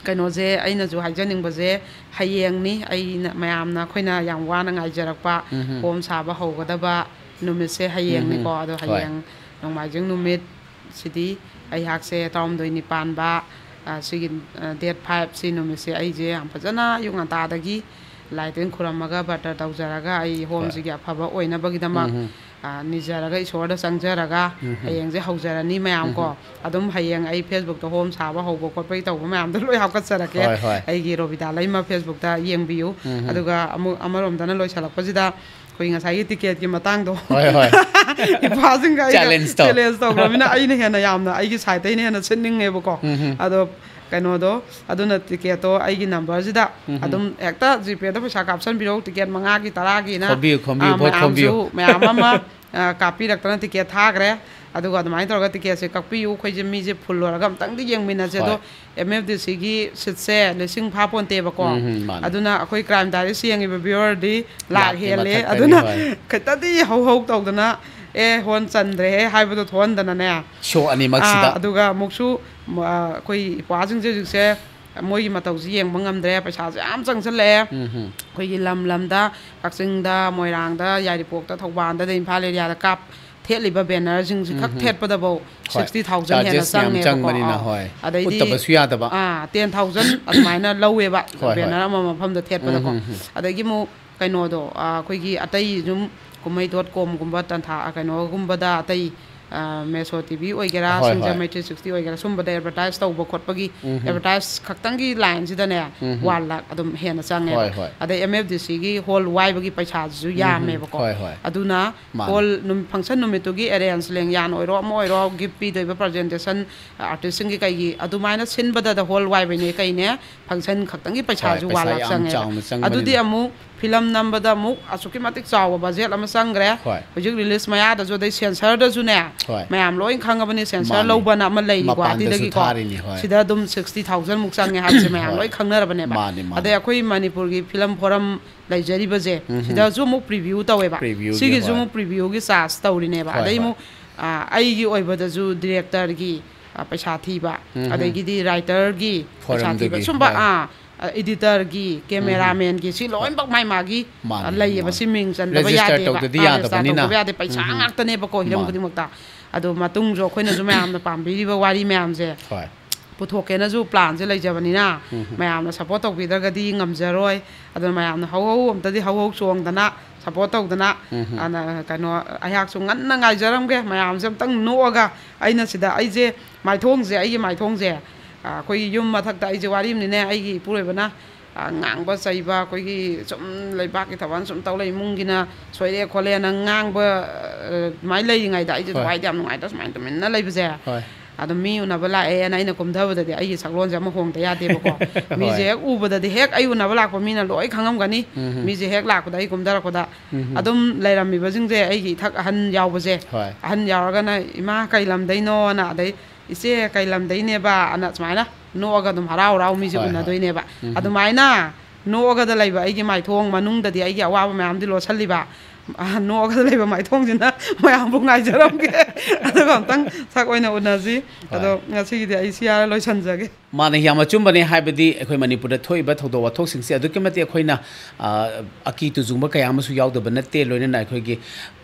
ꯀꯩꯅꯣꯁꯦ, ꯑꯩꯅꯁꯨ ꯍꯥꯏꯖꯅꯤꯡꯕꯁꯦ, ꯍꯌꯦꯡꯅꯤ ꯑꯩꯅ, ꯃꯌꯥꯝꯅ, ꯑꯩꯈꯣꯏꯅ ꯌꯥꯝ ꯋꯥꯅ ꯉꯥꯏꯖꯔꯛꯄ ꯎꯝ ꯍꯝ꯫ ꯍꯣꯝ ꯁꯥꯕ ꯍꯧꯒꯗꯕ ꯅꯨꯃꯤꯠꯁꯦ ꯍꯌꯦꯡꯅꯤꯀꯣ꯫ ꯎꯝ ꯍꯝ꯫ ꯑꯗꯣ ꯍꯣꯏ꯫ ꯍꯌꯦꯡ ꯅꯣꯡꯃꯥꯏꯖꯤꯡ ꯅꯨꯃꯤꯠ ꯁꯤꯗꯤ ꯑꯩꯍꯥꯛꯁꯦ ꯇꯔꯥꯍꯨꯝꯗꯣꯏꯅꯤ ꯄꯥꯟꯕ, ꯑ, ꯁꯤꯒꯤ, ꯑ, ꯗꯦꯠ ꯐꯥꯏꯚ ꯁꯤ ꯅꯨꯃꯤꯠꯁꯦ ꯑꯩꯁꯦ ꯌꯥꯝ ꯐꯖꯅ ꯑꯌꯨꯛ ꯉꯟꯇꯥꯗꯒꯤ ꯂꯥꯏ ꯇꯤꯟ ꯈꯨꯔꯝꯃꯒ ꯕ꯭ꯔꯇ ꯇꯧꯖꯔꯒ ꯑꯩ ꯍꯣꯏ꯫ ꯍꯣꯝꯁꯤꯒꯤ ꯑꯐꯕ ꯑꯣꯏꯅꯕꯒꯤꯗꯃꯛ, ꯎꯝ ꯍꯝ꯫ ꯑ, ꯅꯤꯖꯔꯒ ꯏꯁꯣꯔꯗ ꯆꯪꯖꯔꯒ ꯎꯝ ꯍꯝ꯫ ꯍꯌꯦꯡꯁꯦ ꯍꯧꯖꯔꯅꯤ ꯃꯌꯥꯝ ꯎꯝ ꯀꯣ꯫ ꯍꯝ꯫ ꯑꯗꯨꯝ ꯍꯌꯦꯡ ꯑꯩ ꯐꯦꯁꯕꯨꯛꯇ ꯍꯣꯝ ꯁꯥꯕ ꯍꯧꯕ ꯈꯣꯠꯄꯒꯤ ꯇꯧꯕ ꯃꯌꯥꯝꯗꯣ ꯂꯣꯏ ꯍꯥꯞꯀꯠꯆꯔꯛꯀꯦ꯫ ꯍꯣꯏ, ꯍꯣꯏ꯫ ꯑꯩꯒꯤ ꯔꯣꯕꯤꯇꯥ ꯂꯩꯃ ꯐꯦꯁꯕꯨꯛꯇ ꯌꯦꯡꯕꯤꯌꯨ꯫ ꯎꯝ ꯍꯝ꯫ ꯑꯗꯨꯒ ꯑꯃꯨꯛ ꯑꯃꯔꯣꯝꯗꯅ ꯂꯣꯏꯁꯤꯜꯂꯛꯄꯁꯤꯗ ꯑꯩꯈꯣꯏ ꯉꯁꯥꯏꯒꯤ ꯇꯤꯀꯦꯠꯀꯤ ꯃꯇꯥꯡꯗꯣ ꯍꯣꯏ, ꯍꯣꯏ꯫ ꯏꯄ꯭ꯋꯥꯁꯤꯡꯒ ꯑꯩꯒ Challenge ꯇꯧ꯫ Challenge ꯇꯧꯈ꯭ꯔꯕꯅꯤꯅ ꯑꯩꯅ ꯍꯦꯟꯅ ꯌꯥꯝꯅ ꯑꯩꯒꯤ ꯁꯥꯏꯠꯇꯩꯅ ꯍꯦꯟꯅ ꯁꯤꯠꯅꯤꯡꯉꯦꯕꯀꯣ꯫ ꯎꯝ ꯍꯝ꯫ ꯑꯗꯣ ꯀꯩꯅꯣꯗꯣ, ꯑꯗꯨꯅ ꯇꯤꯀꯦꯠꯇꯣ ꯑꯩꯒꯤ ꯅꯝꯕꯔꯁꯤꯗ ꯎꯝ ꯍꯝ꯫ ꯑꯗꯨꯝ ꯍꯦꯛꯇ ꯖꯤꯄꯦꯗ ꯄꯩꯁꯥ ꯀꯥꯞꯁꯟꯕꯤꯔꯛꯎ, ꯇꯤꯀꯦꯠ ꯃꯉꯥꯒꯤ ꯇꯔꯥꯒꯤꯅ, ꯈꯣꯝꯕꯤꯌꯨ, ꯈꯣꯝꯕꯤꯌꯨ, ꯑꯥ, vote ꯈꯣꯝꯕꯤꯌꯨ꯫ ꯃꯌꯥꯝꯁꯨ, ꯃꯌꯥꯝ ꯑꯃ, ꯑꯥ, ꯀꯥꯞꯄꯤꯔꯛꯇꯅ ꯇꯤꯀꯦꯠ ꯊꯥꯈ꯭ꯔꯦ꯫ ꯑꯗꯨꯒ ꯑꯗꯨꯃꯥꯏꯅ ꯇꯧꯔꯒ ꯇꯤꯀꯦꯠꯁꯦ ꯀꯛꯄꯤꯌꯨ, ꯑꯩꯈꯣꯏꯁꯦ ꯃꯤꯁꯦ ꯐꯨꯜ ꯑꯣꯏꯔꯒ ꯑꯝꯇꯪꯗꯤ ꯌꯦꯡꯃꯤꯟꯅꯁꯦ꯫ ꯑꯗꯣ ꯍꯣꯏ꯫ ꯑꯦꯝ ꯑꯦꯐ ꯗꯤ ꯁꯤꯒꯤ ꯁꯤꯠꯁꯦ ꯂꯤꯁꯤꯡ ꯐꯥ ꯄꯣꯟꯇꯦꯕꯀꯣ꯫ ꯎꯝ ꯍꯝ, ꯃꯥꯅꯦ꯫ ꯑꯗꯨꯅ ꯑꯩꯈꯣꯏ ꯀ꯭ꯔꯥꯏꯝ ꯗꯥꯏꯔꯤꯁ ꯌꯦꯡꯉꯤꯕ ꯚ꯭ꯌꯨꯋꯔꯗꯤ ꯂꯥꯛ ꯂꯥꯛꯀꯤ ꯍꯦꯜꯂꯦ꯫ ꯃꯊꯛꯇꯅꯤ, ꯑꯗꯨꯅ ꯍꯣꯏ꯫ ꯈꯤꯇꯗꯤ ꯍꯧ ꯍꯧ ꯇꯧꯗꯅ, "ꯑꯦ, ꯍꯣꯟ ꯆꯟꯗ꯭ꯔꯦꯍꯦ" ꯍꯥꯏꯕꯗꯣ ꯊꯣꯛꯍꯟꯗꯅꯅꯦ꯫ ꯁꯣ ꯑꯅꯤꯃꯛꯁꯤꯗ꯫ ꯑꯥ, ꯑꯗꯨꯒ ꯑꯃꯨꯛꯁꯨ, ꯃ-, ꯑ, ꯑꯩꯈꯣꯏ ꯏꯄ꯭ꯋꯥꯁꯤꯡꯁꯦ ꯍꯧꯖꯤꯛꯁꯦ ꯃꯣꯏꯒꯤ ꯃꯇꯧꯁꯤ ꯌꯦꯡꯕ ꯉꯝꯗ꯭ꯔꯦ, ꯄꯩꯁꯥꯁꯨ ꯌꯥꯝ ꯆꯪꯁꯤꯜꯂꯛꯑꯦ꯫ ꯎꯝ ꯍꯝ꯫ ꯑꯩꯈꯣꯏꯒꯤ ꯂꯝ ꯂꯝꯗ, ꯀꯛꯆꯤꯡꯗ, ꯃꯣꯏꯔꯥꯡꯗ, ꯌꯥꯏꯔꯤꯄꯣꯛꯇ, ꯊꯧꯕꯥꯜꯗ, ꯑꯗꯩ ꯏꯝꯐꯥꯜ ꯑꯦꯔꯤꯌꯥꯗ ꯀꯥꯞ ꯊꯦꯠꯂꯤꯕ ꯕꯦꯅꯔꯁꯤꯡꯁꯤ ꯈꯛ ꯎꯝ ꯍꯝ꯫ ꯊꯦꯠꯄꯗꯐꯧ ꯍꯣꯏ꯫ ꯁꯤꯛꯁꯇꯤ ꯊꯥꯎꯖꯟ ꯍꯦꯟꯅ Charges ꯃꯌꯥꯝ ꯆꯪꯉꯦꯕꯀꯣ꯫ ꯆꯪꯕꯅꯤꯅ, ꯑꯥ꯫ ꯍꯣꯏ꯫ ꯑꯗꯩꯗꯤ, ꯎꯠꯇꯕꯁꯨ ꯌꯥꯗꯕ꯫ ꯑꯥ, ꯇꯦꯟ ꯊꯥꯎꯖꯟ ꯑꯗꯨꯃꯥꯏꯅ ꯂꯧꯋꯦꯕ, ꯍꯣꯏ, ꯍꯣꯏ꯫ ꯕꯦꯅꯔ ꯑꯃꯃꯝ ꯃꯐꯝꯗ ꯊꯦꯠꯄꯗꯀꯣ꯫ ꯎꯝ ꯍꯝ ꯍꯝ꯫ ꯑꯗꯒꯤ ꯑꯃꯨꯛ ꯀꯩꯅꯣꯗꯣ, ꯑꯥ, ꯑꯩꯈꯣꯏꯒꯤ ꯑꯇꯩ ꯁꯨꯝ ꯀꯨꯝꯍꯩ ꯗꯣꯠ ꯀꯣꯝꯒꯨꯝꯕ, ꯇꯟꯊꯥ, ꯑꯥ, ꯀꯩꯅꯣꯒꯨꯝꯕꯗ, ꯑꯇꯩ, ꯑꯥ, ꯃꯦꯁꯣ ꯇꯤ ꯚꯤ ꯑꯣꯏꯒꯦꯔꯥ, ꯍꯣꯏ, ꯁꯤꯡꯖ ꯍꯣꯏ꯫ ꯃꯩꯇ꯭ꯔꯤ ꯁꯤꯛꯁꯇꯤ ꯑꯣꯏꯒꯦꯔꯥ, ꯁꯨꯝꯕꯗ ꯑꯦꯗꯚꯔꯇꯥꯏꯁ ꯇꯧꯕ ꯈꯣꯠꯄꯒꯤ, ꯎꯝ ꯍꯝ꯫ ꯑꯦꯗꯚꯔꯇꯥꯏꯁ ꯈꯛꯇꯪꯒꯤ ꯂꯥꯏꯟꯁꯤꯗꯅꯦ, ꯎꯝ ꯍꯝ꯫ ꯋꯥꯟ ꯂꯥꯛ ꯑꯗꯨꯝ ꯍꯦꯟꯅ ꯆꯪꯉꯦꯕ꯫ ꯍꯣꯏ, ꯍꯣꯏ꯫ ꯑꯗꯩ ꯑꯦꯝ ꯑꯦꯐ ꯗꯤ ꯁꯤꯒꯤ ꯍꯣꯜ ꯋꯥꯏꯕꯒꯤ ꯄꯩꯁꯥꯁꯤꯁꯨ ꯎꯝ ꯍꯝ꯫ ꯌꯥꯝꯃꯦꯕꯀꯣ꯫ ꯍꯣꯏ, ꯍꯣꯏ꯫ ꯑꯗꯨꯅ ꯃꯥꯅꯦ꯫ ꯍꯣꯜ ꯅꯨꯝ-, ꯐꯪꯁꯟ ꯅꯨꯃꯤꯠꯇꯨꯒꯤ ꯑꯦꯔꯦꯟꯖ ꯂꯦꯡꯌꯥꯟ ꯑꯣꯏꯔꯣ, ꯑꯃ ꯑꯣꯏꯔꯣ, ꯒꯤꯐ ꯄꯤꯗꯣꯏꯕ, ꯄ꯭ꯔꯖꯦꯟꯇꯦꯁꯟ, ꯑꯥꯔꯇꯤꯁꯁꯤꯡꯒꯤ ꯀꯩꯒꯤ, ꯑꯗꯨꯃꯥꯏꯅ ꯁꯤꯟꯕꯗꯗ ꯍꯣꯜ ꯋꯥꯏꯕꯩꯅꯦ ꯀꯩꯅꯦ, ꯐꯪꯁꯟ ꯈꯛꯇꯪꯒꯤ ꯄꯩꯁꯥꯁꯨ ꯍꯣꯏ, ꯋꯥꯟ ꯄꯩꯁꯥ ꯂꯥꯛ ꯌꯥꯝ ꯆꯪꯉꯦꯕ꯫ ꯆꯥꯎꯅ ꯆꯪꯕꯅꯤꯅ꯫ ꯑꯗꯨꯗꯤ ꯑꯃꯨꯛ ꯐꯤꯂꯝ ꯅꯝꯕꯗ ꯑꯃꯨꯛ ꯑꯁꯨꯛꯀꯤ ꯃꯇꯤꯛ ꯆꯥꯎꯕ ꯕꯖꯦꯠ ꯑꯃ ꯆꯪꯈ꯭ꯔꯦ꯫ ꯍꯣꯏ꯫ ꯍꯧꯖꯤꯛ ꯔꯤꯂꯤꯁ ꯃꯌꯥꯗꯁꯨ, ꯑꯗꯩ ꯁꯦꯟꯁꯔꯗꯁꯨꯅꯦ, ꯍꯣꯏ꯫ ꯃꯌꯥꯝ ꯂꯣꯏ ꯈꯪꯉꯕꯅꯤ, ꯁꯦꯟꯁꯔ ꯃꯥꯅꯤ꯫ ꯂꯧꯕꯅ ꯑꯃ ꯂꯩꯔꯤ ꯃꯄꯥꯟꯗꯁꯨ ꯒꯨꯍꯥꯇꯤꯗꯒꯤꯀꯣ꯫ ꯊꯥꯔꯤꯅꯤ, ꯍꯣꯏ꯫ ꯁꯤꯗ ꯑꯗꯨꯝ ꯁꯤꯛꯁꯇꯤ ꯊꯥꯎꯖꯟꯃꯨꯛ ꯆꯪꯉꯦ ꯍꯥꯏꯕꯁꯦ ꯃꯌꯥꯝ ꯍꯣꯏ꯫ ꯂꯣꯏ ꯈꯪꯅꯔꯕꯅꯦꯕ꯫ ꯃꯥꯅꯤ, ꯃꯥꯅꯤ꯫ ꯑꯗꯩ ꯑꯩꯈꯣꯏ ꯃꯅꯤꯄꯨꯔꯒꯤ ꯐꯤꯂꯝ ꯐꯣꯔꯝ ꯂꯩꯖꯔꯤꯕꯁꯦ, ꯁꯤꯗꯁꯨ ꯑꯃꯨꯛ ꯄ꯭ꯔꯤꯚ꯭ꯌꯨ ꯇꯧꯋꯦꯕ꯫ ꯄ꯭ꯔꯤꯚ꯭ꯌꯨꯒꯤ, ꯁꯤꯒꯤꯁꯨ ꯍꯣꯏ꯫ ꯑꯃꯨꯛ ꯄ꯭ꯔꯤꯚ꯭ꯌꯨꯒꯤ ꯆꯥꯔꯖ ꯇꯧꯔꯤꯅꯦꯕ꯫ ꯍꯣꯏ, ꯑꯗꯩ ꯍꯣꯏ꯫ ꯑꯃꯨꯛ, ꯑ, ꯑꯩꯒꯤ ꯑꯣꯏꯕꯗꯁꯨ ꯗꯤꯔꯦꯛꯇꯔꯒꯤ, ꯑ, ꯄꯩꯁꯥ ꯊꯤꯕ, ꯑꯗꯒꯤꯗꯤ ꯔꯥꯏꯇꯔꯒꯤ ꯄꯩꯁꯥ ꯊꯤꯕ, ꯐꯣꯔꯝꯗꯨꯒꯤ, ꯁꯨꯝꯕ, ꯍꯣꯏ꯫ ꯑ, ꯑ, ꯏꯗꯤꯇꯔꯒꯤ, ꯀꯦꯃꯦꯔꯥꯃꯦꯟꯒꯤ, ꯁꯤ ꯂꯣꯏꯅꯃꯛ ꯃꯥꯏ ꯃꯥꯒꯤ, ꯃꯥꯅꯤ, ꯑ, ꯂꯩꯌꯦꯕ꯫ ꯃꯥꯅꯤ꯫ ꯁꯤ ꯃꯤꯡ ꯆꯟꯗꯕ ꯔꯦꯖꯤꯁꯇꯔ ꯌꯥꯗꯦꯕ꯫ ꯇꯧꯗꯗꯤ ꯑ, ꯔꯦꯖꯤꯁꯇꯔ ꯌꯥꯗꯕꯅꯤꯅ꯫ ꯇꯧꯗꯕ ꯌꯥꯗꯦ꯫ ꯄꯩꯁꯥ ꯎꯝ꯫ ꯉꯥꯛꯇꯅꯦꯕꯀꯣ, ꯍꯤꯔꯝ ꯃꯥꯅꯤ꯫ ꯈꯨꯗꯤꯡꯃꯛꯇ꯫ ꯑꯗꯣ ꯃꯇꯨꯡꯁꯨ ꯑꯩꯈꯣꯏꯅꯁꯨ ꯃꯌꯥꯝꯅ ꯄꯥꯝꯕꯤꯔꯤꯕ ꯋꯥꯔꯤ ꯃꯌꯥꯝꯁꯦ ꯍꯣꯏ꯫ ꯄꯨꯊꯣꯛꯀꯦꯅꯁꯨ ꯄ꯭ꯂꯥꯟꯁꯦ ꯂꯩꯖꯕꯅꯤꯅ, ꯃꯌꯥꯝꯅ ꯁꯞꯄꯣꯔꯠ ꯇꯧꯕꯤꯗ꯭ꯔꯒꯗꯤ ꯉꯝꯖꯔꯣꯏ꯫ ꯑꯗꯨꯅ ꯃꯌꯥꯝꯅ ꯍꯧ ꯍꯧ ꯑꯝꯇꯗꯤ ꯍꯧ ꯍꯧ ꯆꯣꯡꯗꯅ ꯁꯞꯄꯣꯔꯠ ꯇꯧꯗꯅ, ꯑꯅ, ꯀꯩꯅꯣ, ꯑꯩꯍꯥꯛꯁꯨ ꯉꯟꯅ ꯉꯥꯏꯖꯔꯝꯒꯦ꯫ ꯃꯌꯥꯝꯁꯦ ꯑꯝꯇꯪ ꯅꯣꯛꯑꯒ, ꯑꯩꯅ ꯁꯤꯗ, ꯑꯩꯁꯦ ꯃꯥꯏꯊꯣꯡꯁꯦ, ꯑꯩꯒꯤ ꯃꯥꯏꯊꯣꯡꯁꯦ, ꯑ, ꯑꯩꯈꯣꯏꯒꯤ ꯌꯨꯝ ꯃꯊꯛꯇ, ꯑꯩꯁꯦ ꯋꯥꯔꯤ ꯑꯃꯅꯤꯅꯦ, ꯑꯩꯒꯤ ꯏꯄꯨꯔꯣꯏꯕꯅ, ꯑ, ꯉꯥꯡꯕ ꯆꯩꯕ, ꯑꯩꯈꯣꯏꯒꯤ ꯁꯨꯝ ꯂꯩꯕꯥꯛꯀꯤ ꯊꯕꯛ ꯁꯨꯝ ꯇꯧ ꯂꯩ, ꯏꯃꯨꯡꯒꯤꯅ ꯁꯣꯏꯔꯛꯑꯦ ꯈꯣꯠꯂꯦꯅ ꯉꯥꯡꯕ, ꯑ, ꯑꯗꯨꯃꯥꯏꯅ ꯂꯩꯔꯤꯉꯩꯗ, ꯑꯩꯁꯦ ꯍꯣꯏ꯫ ꯊꯋꯥꯏꯗꯤ ꯌꯥꯝ ꯅꯨꯡꯉꯥꯏꯇ ꯁꯨꯃꯥꯏꯅ ꯇꯨꯃꯤꯟꯅ ꯂꯩꯕꯁꯦ꯫ ꯍꯣꯏ꯫ ꯑꯗꯣ ꯃꯤ ꯎꯅꯕ ꯂꯥꯛꯑꯦꯅ ꯑꯩꯅ ꯀꯨꯝꯊꯕꯗꯗꯤ ꯑꯩꯒꯤ ꯁꯛꯂꯣꯟꯁꯦ ꯑꯃ ꯍꯣꯡꯗ ꯌꯥꯗꯦꯕꯀꯣ꯫ ꯃꯤꯁꯦ ꯍꯣꯏ꯫ ꯍꯦꯛ ꯎꯕꯗꯗꯤ, ꯍꯦꯛ ꯑꯩ ꯎꯅꯕ ꯂꯥꯛꯄ ꯃꯤꯅ ꯂꯣꯏ ꯈꯪꯉꯝꯒꯅꯤ꯫ ꯃꯤꯁꯦ ꯍꯦꯛ ꯂꯥꯛꯄꯗ, ꯑꯩ ꯀꯨꯝꯊꯔꯛꯄꯗ ꯑꯗꯨꯝ ꯂꯩꯔꯝꯃꯤꯕꯁꯤꯡꯁꯦ, ꯑꯩꯒꯤ ꯏꯊꯛ ꯑꯍꯟ ꯌꯥꯎꯕꯁꯦ, ꯍꯣꯏ꯫ ꯑꯍꯟ ꯌꯥꯎꯔꯒꯅ, "ꯏꯃꯥ, ꯀꯩ ꯂꯝꯗꯩꯅꯣꯅ", ꯑꯗꯩ, "ꯏꯆꯦ, ꯀꯩ ꯂꯝꯗꯩꯅꯦꯕ?" ꯑꯅ ꯁꯨꯃꯥꯏꯅ ꯅꯣꯛꯑꯒ ꯑꯗꯨꯝ ꯍꯔꯥꯎ ꯍꯔꯥꯎ ꯃꯤꯁꯦ ꯍꯣꯏ, ꯍꯣꯏ꯫ ꯎꯅꯗꯣꯏꯅꯦꯕ꯫ ꯑꯗꯨꯃꯥꯏꯅ ꯅꯣꯛꯑꯒꯗ ꯂꯩꯕ ꯑꯩꯒꯤ ꯃꯥꯏꯊꯣꯡ ꯃꯅꯨꯡꯗꯗꯤ ꯑꯩꯒꯤ ꯑꯋꯥꯕ ꯃꯌꯥꯝꯗꯤ ꯂꯣꯠꯁꯜꯂꯤꯕ, ꯑ, ꯅꯣꯛꯑꯒ ꯂꯩꯕ ꯃꯥꯏꯊꯣꯡꯁꯤꯅ ꯃꯌꯥꯝꯕꯨ ꯉꯥꯏꯖꯔꯝꯒꯦ꯫ ꯑꯗꯨꯒ ꯑꯝꯇꯪ ꯁꯛ ꯑꯣꯏꯅ ꯎꯅꯁꯤ꯫ ꯑꯗꯣ ꯉꯁꯤꯒꯤꯗꯤ ꯑꯩ ꯁꯤ ꯍꯥꯏꯔ ꯂꯣꯏꯁꯟꯖꯒꯦ꯫ ꯃꯥꯅ ꯌꯥꯝ ꯑꯆꯨꯝꯕꯅꯦ꯫ ꯍꯥꯏꯕꯗꯤ ꯑꯩꯈꯣꯏ ꯃꯅꯤꯄꯨꯔꯗ ꯊꯣꯛꯏꯕ ꯊꯧꯗꯣꯛ ꯋꯥꯊꯣꯛꯁꯤꯡꯁꯦ ꯑꯗꯨꯛꯀꯤ ꯃꯇꯤꯛ ꯑꯩꯈꯣꯏꯅ, ꯑ, ꯑꯀꯤ ꯇꯨꯖꯨꯡꯕ ꯀꯌꯥ ꯑꯃꯁꯨ ꯌꯥꯎꯗꯕ ꯅꯠꯇꯦ꯫ ꯂꯣꯏꯅꯅ ꯑꯩꯈꯣꯏꯒꯤ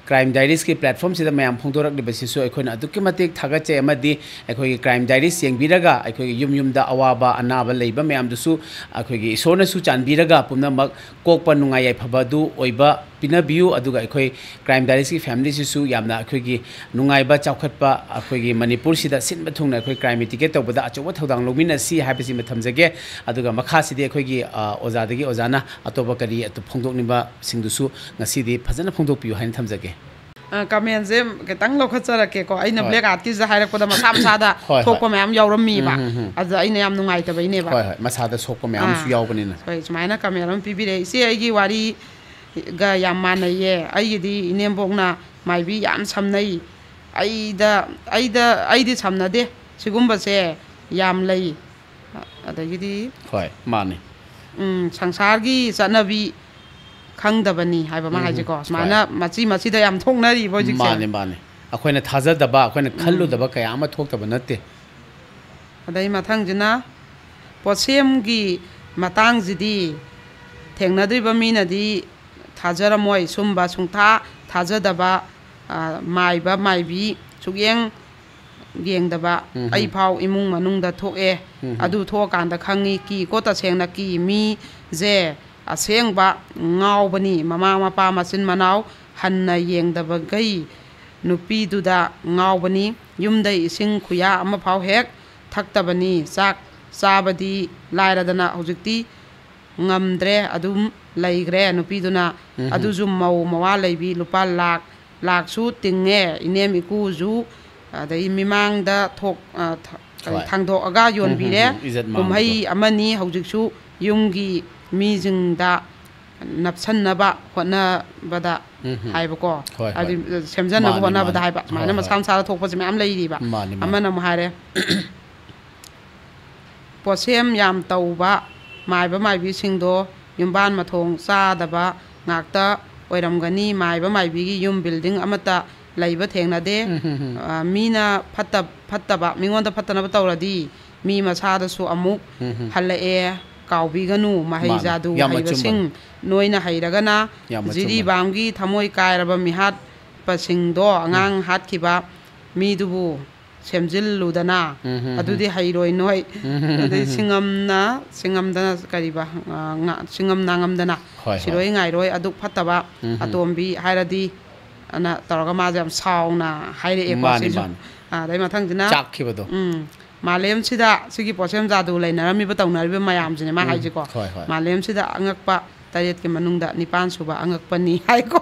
Crime Diaries ꯀꯤ platform ꯁꯤꯗ ꯃꯌꯥꯝ ꯐꯣꯡꯗꯣꯔꯛꯂꯤꯕꯁꯤꯁꯨ ꯑꯩꯈꯣꯏꯅ ꯑꯗꯨꯛꯀꯤ ꯃꯇꯤꯛ ꯊꯥꯒꯠꯆꯩ꯫ ꯑꯃꯗꯤ ꯑꯩꯈꯣꯏꯒꯤ Crime Diaries ꯌꯦꯡꯕꯤꯔꯒ ꯑꯩꯈꯣꯏꯒꯤ ꯌꯨꯝ ꯌꯨꯝꯗ ꯑꯋꯥꯕ ꯑꯅꯥꯕ ꯂꯩꯕ ꯃꯌꯥꯝꯗꯨꯁꯨ ꯑꯩꯈꯣꯏꯒꯤ ꯏꯁꯣꯔꯅꯁꯨ ꯆꯥꯟꯕꯤꯔꯒ ꯄꯨꯝꯅꯃꯛ ꯀꯣꯛꯄ ꯅꯨꯡꯉꯥꯏ ꯌꯥꯏꯐꯕ ꯑꯗꯨ ꯑꯣꯏꯕ ꯄꯤꯅꯕꯤꯌꯨ꯫ ꯑꯗꯨꯒ ꯑꯩꯈꯣꯏ Crime Diaries ꯀꯤ family ꯁꯤꯁꯨ ꯌꯥꯝꯅ ꯑꯩꯈꯣꯏꯒꯤ ꯅꯨꯡꯉꯥꯏꯕ, ꯆꯥꯎꯈꯠꯄ, ꯑꯩꯈꯣꯏꯒꯤ ꯃꯅꯤꯄꯨꯔꯁꯤꯗ ꯁꯤꯟꯕ ꯊꯨꯡꯅ ꯑꯩꯈꯣꯏ crime mitigate ꯇꯧꯕꯗ ꯑꯆꯧꯕ ꯊꯧꯗꯥꯡ ꯂꯧꯃꯤꯟꯅꯁꯤ ꯍꯥꯏꯕꯁꯤꯃ ꯊꯝꯖꯒꯦ꯫ ꯑꯗꯨꯒ ꯃꯈꯥꯁꯤꯗꯤ ꯑꯩꯈꯣꯏꯒꯤ, ꯑ, ꯑꯣꯖꯥꯗꯒꯤ, ꯑꯣꯖꯥꯅ ꯑꯇꯣꯞꯄ ꯀꯔꯤ ꯑꯇꯣꯞ ꯐꯣꯡꯗꯣꯛꯅꯤꯡꯕꯁꯤꯡꯗꯨꯁꯨ ꯉꯁꯤꯗꯤ ꯐꯖꯅ ꯐꯣꯡꯗꯣꯛꯄꯤꯌꯨ ꯍꯥꯏꯅ ꯊꯝꯖꯒꯦ꯫ ꯑ, comment ꯁꯦ ꯈꯤꯇꯪ ꯂꯧꯈꯠꯆꯔꯛꯀꯦꯀꯣ꯫ ꯑꯩꯅ ꯍꯣꯏ꯫ Black Art ꯀꯤꯁꯦ ꯍꯥꯏꯔꯛꯄꯗ ꯃꯁꯥ ꯃꯁꯥꯗ ꯍꯣꯏ, ꯍꯣꯏ꯫ ꯊꯣꯛꯄ ꯃꯌꯥꯝ ꯌꯥꯎꯔꯝꯃꯤꯕ꯫ ꯎꯝ, ꯎꯝ, ꯎꯝ꯫ ꯑꯗꯨꯗ ꯑꯩꯅ ꯌꯥꯝ ꯅꯨꯡꯉꯥꯏꯇꯕꯩꯅꯦꯕ꯫ ꯍꯣꯏ, ꯍꯣꯏ꯫ ꯃꯁꯥꯗ ꯁꯣꯛꯄ ꯃꯌꯥꯝꯁꯨ ꯑꯥ꯫ ꯌꯥꯎꯕꯅꯤꯅ꯫ ꯍꯣꯏ, ꯁꯨꯃꯥꯏꯅ comment ꯑꯃ ꯄꯤꯕꯤꯔꯛꯑꯦ꯫ "ꯏꯆꯦ, ꯑꯩꯒꯤ ꯋꯥꯔꯤꯒ ꯌꯥꯝ ꯃꯥꯟꯅꯩꯌꯦ꯫ ꯑꯩꯒꯤꯗꯤ ꯏꯅꯦꯝꯕꯣꯛꯅ ꯃꯥꯏꯕꯤ ꯌꯥꯝ ꯁꯝꯅꯩ꯫ ꯑꯩꯗ, ꯑꯩꯗ, ꯑꯩꯗꯤ ꯁꯝꯅꯗꯦ꯫ ꯁꯤꯒꯨꯝꯕꯁꯦ ꯌꯥꯝ ꯂꯩ꯫" ꯑꯗꯒꯤꯗꯤ ꯍꯣꯏ, ꯃꯥꯅꯤ꯫ ꯎꯝ, ꯁꯪꯁꯥꯔꯒꯤ ꯆꯠꯅꯕꯤ ꯈꯪꯗꯕꯅꯤ ꯍꯥꯏꯕ ꯑꯃ ꯎꯝ, ꯍꯥꯏꯁꯦꯀꯣ꯫ ꯍꯣꯏ꯫ ꯁꯨꯃꯥꯏꯅ ꯃꯆꯤ ꯃꯆꯤꯗ ꯌꯥꯝ ꯊꯣꯛꯅꯔꯤꯕ ꯍꯧꯖꯤꯛꯁꯦ꯫ ꯃꯥꯅꯤ, ꯃꯥꯅꯤ꯫ ꯑꯩꯈꯣꯏꯅ ꯊꯥꯖꯗꯕ, ꯑꯩꯈꯣꯏꯅ ꯎꯝ꯫ ꯈꯜꯂꯨꯗꯕ ꯀꯌꯥ ꯑꯃ ꯊꯣꯛꯇꯕ ꯅꯠꯇꯦ꯫ ꯑꯗꯩ ꯃꯊꯪꯁꯤꯅ ꯄꯣꯠꯁꯦꯝꯒꯤ ꯃꯇꯥꯡꯁꯤꯗꯤ ꯊꯦꯡꯅꯗ꯭ꯔꯤꯕ ꯃꯤꯅꯗꯤ ꯊꯥꯖꯔꯝꯃꯣꯏ꯫ ꯁꯨꯝꯕ ꯁꯨꯡꯊꯥ ꯊꯥꯖꯗꯕ, ꯑ, ꯃꯥꯏꯕ ꯃꯥꯏꯕꯤ ꯁꯨꯛꯌꯦꯡ ꯌꯦꯡꯗꯕ ꯎꯝ꯫ ꯑꯩꯐꯥꯎ ꯏꯃꯨꯡ ꯃꯅꯨꯡꯗ ꯊꯣꯛꯑꯦ꯫ ꯎꯝ꯫ ꯑꯗꯨ ꯊꯣꯛꯑꯀꯥꯟꯗ ꯈꯪꯉꯤ꯫ ꯀꯤꯀꯣ, ꯇꯁꯦꯡꯅ ꯀꯤ꯫ ꯃꯤꯁꯦ ꯑꯁꯦꯡꯕ ꯉꯥꯎꯕꯅꯤ꯫ ꯃꯃꯥ ꯃꯄꯥ ꯃꯆꯤꯟ ꯃꯅꯥꯎ ꯍꯟꯅ ꯌꯦꯡꯗꯕꯈꯩ ꯅꯨꯄꯤꯗꯨꯗ ꯉꯥꯎꯕꯅꯤ꯫ ꯌꯨꯝꯗ ꯏꯁꯤꯡ ꯈꯨꯌꯥ ꯑꯃꯐꯥꯎ ꯍꯦꯛ ꯊꯛꯇꯕꯅꯤ꯫ ꯆꯥꯛ ꯆꯥꯕꯗꯤ ꯂꯥꯏꯔꯗꯅ ꯍꯧꯖꯤꯛꯇꯤ ꯉꯝꯗ꯭ꯔꯦ, ꯑꯗꯨꯝ ꯂꯩꯈ꯭ꯔꯦ ꯅꯨꯄꯤꯗꯨꯅ꯫ ꯎꯝ꯫ ꯑꯗꯨꯁꯨ ꯃꯧ ꯃꯋꯥ ꯂꯩꯕꯤ, ꯂꯨꯄꯥ ꯂꯥꯛ ꯂꯥꯛꯁꯨ ꯇꯤꯡꯉꯦ꯫ ꯏꯅꯦꯝ ꯏꯀꯨꯁꯨ ꯑꯗꯩ ꯃꯤꯃꯥꯡꯗ ꯊꯣꯛ-, ꯑ, ꯊ-, ꯀꯔꯤ, ꯍꯣꯏ꯫ ꯊꯥꯡꯗꯣꯛꯑꯒ ꯎꯝ, ꯎꯝ, ꯌꯣꯟꯕꯤꯔꯦ꯫ ꯎꯝ, ꯏꯖꯠ ꯃꯥꯡꯕꯗꯣ꯫ ꯀꯨꯝꯍꯩ ꯑꯃꯅꯤ ꯍꯧꯖꯤꯛꯁꯨ ꯌꯨꯝꯒꯤ ꯃꯤꯁꯤꯡꯗ ꯅꯞꯁꯟꯅꯕ ꯍꯣꯠꯅꯕꯗ ꯎꯝ, ꯎꯝ꯫ ꯍꯥꯏꯕꯀꯣ꯫ ꯍꯣꯏ, ꯍꯣꯏ꯫ ꯍꯥꯏꯗꯤ ꯁꯦꯝꯖꯟꯅꯕ ꯃꯥꯅꯤ, ꯍꯣꯠꯅꯕꯗ ꯃꯥꯅꯤ꯫ ꯍꯥꯏꯕ꯫ ꯁꯨꯃꯥꯏꯅ ꯍꯣꯏ, ꯃꯁꯥ ꯍꯣꯏ꯫ ꯃꯁꯥꯗ ꯊꯣꯛꯄꯁꯦ ꯃꯌꯥꯝ ꯂꯩꯔꯤꯕ꯫ ꯃꯥꯅꯤ, ꯃꯥꯅꯤ꯫ ꯑꯃꯅ ꯑꯃꯨꯛ ꯍꯥꯏꯔꯦ, ꯄꯣꯠꯁꯦꯝ ꯌꯥꯝ ꯇꯧꯕ ꯃꯥꯏꯕ ꯃꯥꯏꯕꯤꯁꯤꯡꯗꯣ ꯌꯨꯝꯕꯥꯟ ꯃꯊꯣꯡ ꯆꯥꯗꯕ ꯉꯥꯛꯇ ꯑꯣꯏꯔꯝꯒꯅꯤ꯫ ꯃꯥꯏꯕ ꯃꯥꯏꯕꯤꯒꯤ ꯌꯨꯝ building ꯑꯃꯠꯇ ꯂꯩꯕ ꯊꯦꯡꯅꯗꯦ꯫ ꯎꯝ, ꯍꯝ, ꯍꯝ꯫ ꯑ, ꯃꯤꯅ ꯐꯠꯇ-, ꯐꯠꯇꯕ, ꯃꯤꯉꯣꯟꯗ ꯐꯠꯇꯅꯕ ꯇꯧꯔꯗꯤ ꯃꯤ ꯃꯁꯥꯗꯁꯨ ꯑꯃꯨꯛ ꯎꯝ, ꯍꯝ꯫ ꯍꯜꯂꯛꯑꯦ꯫ ꯀꯥꯎꯕꯤꯒꯅꯨ, ꯃꯍꯩ ꯃꯥꯅꯤ꯫ ꯖꯥꯗꯨ ꯌꯥꯝ ꯍꯩꯕꯁꯤꯡ ꯑꯆꯨꯝꯕꯅꯤ꯫ ꯅꯣꯏꯅ ꯍꯩꯔꯒꯅ ꯌꯥꯝ ꯑꯆꯨꯝꯕꯅꯤ꯫ ꯖꯤꯔꯤꯕꯥꯝꯒꯤ ꯊꯃꯣꯏ ꯀꯥꯏꯔꯕ ꯃꯤꯍꯥꯠꯄꯁꯤꯡꯗꯣ, ꯎꯝ꯫ ꯑꯉꯥꯡ ꯍꯥꯠꯈꯤꯕ ꯃꯤꯗꯨꯕꯨ ꯁꯦꯝꯖꯤꯜꯂꯨꯗꯅ꯫ ꯎꯝ, ꯍꯝ, ꯑꯗꯨꯗꯤ ꯍꯝ꯫ ꯍꯩꯔꯣꯏ ꯅꯣꯏ꯫ ꯎꯝ, ꯍꯝ, ꯑꯗꯩ ꯍꯝ, ꯍꯝ꯫ ꯁꯤꯡꯉꯝꯅ, ꯁꯤꯡꯉꯝꯗꯅ ꯀꯔꯤꯕ, ꯑ, ꯉ-, ꯁꯤꯡꯉꯝ ꯅꯥꯉꯝꯗꯅ ꯍꯣꯏ, ꯍꯣꯏ꯫ ꯁꯤꯔꯣꯏ ꯉꯥꯏꯔꯣꯏ ꯑꯗꯨꯛ ꯐꯠꯇꯕ ꯎꯝ, ꯍꯝ꯫ ꯑꯇꯣꯝꯕꯤ ꯍꯥꯏꯔꯗꯤ ꯑꯅ ꯇꯧꯔꯒ ꯃꯥꯁꯦ ꯌꯥꯝ ꯁꯥꯎꯅ ꯍꯥꯏꯔꯛꯑꯦꯀꯣ ꯃꯥꯅꯤ, ꯁꯤꯁꯨ꯫ ꯃꯥꯅꯤ꯫ ꯑ, ꯑꯗꯩ ꯃꯊꯪꯁꯤꯅ ꯆꯥꯛꯈꯤꯕꯗꯣ꯫ ꯎꯝ꯫ ꯃꯥꯂꯦꯝꯁꯤꯗ ꯁꯤꯒꯤ ꯄꯣꯠꯁꯦꯝ ꯖꯥꯗꯨ ꯂꯩꯅꯔꯝꯃꯤꯕ ꯇꯧꯅꯔꯤꯕ ꯃꯌꯥꯝꯁꯤꯅꯦ ꯃꯥ ꯎꯝ꯫ ꯍꯥꯏꯁꯦꯀꯣ꯫ ꯍꯣꯏ, ꯍꯣꯏ꯫ ꯃꯥꯂꯦꯝꯁꯤꯗ ꯑꯉꯛꯄ ꯇꯔꯦꯠꯀꯤ ꯃꯅꯨꯡꯗ ꯅꯤꯄꯥꯟ ꯁꯨꯕ ꯑꯉꯛꯄꯅꯤ ꯍꯥꯏꯀꯣ꯫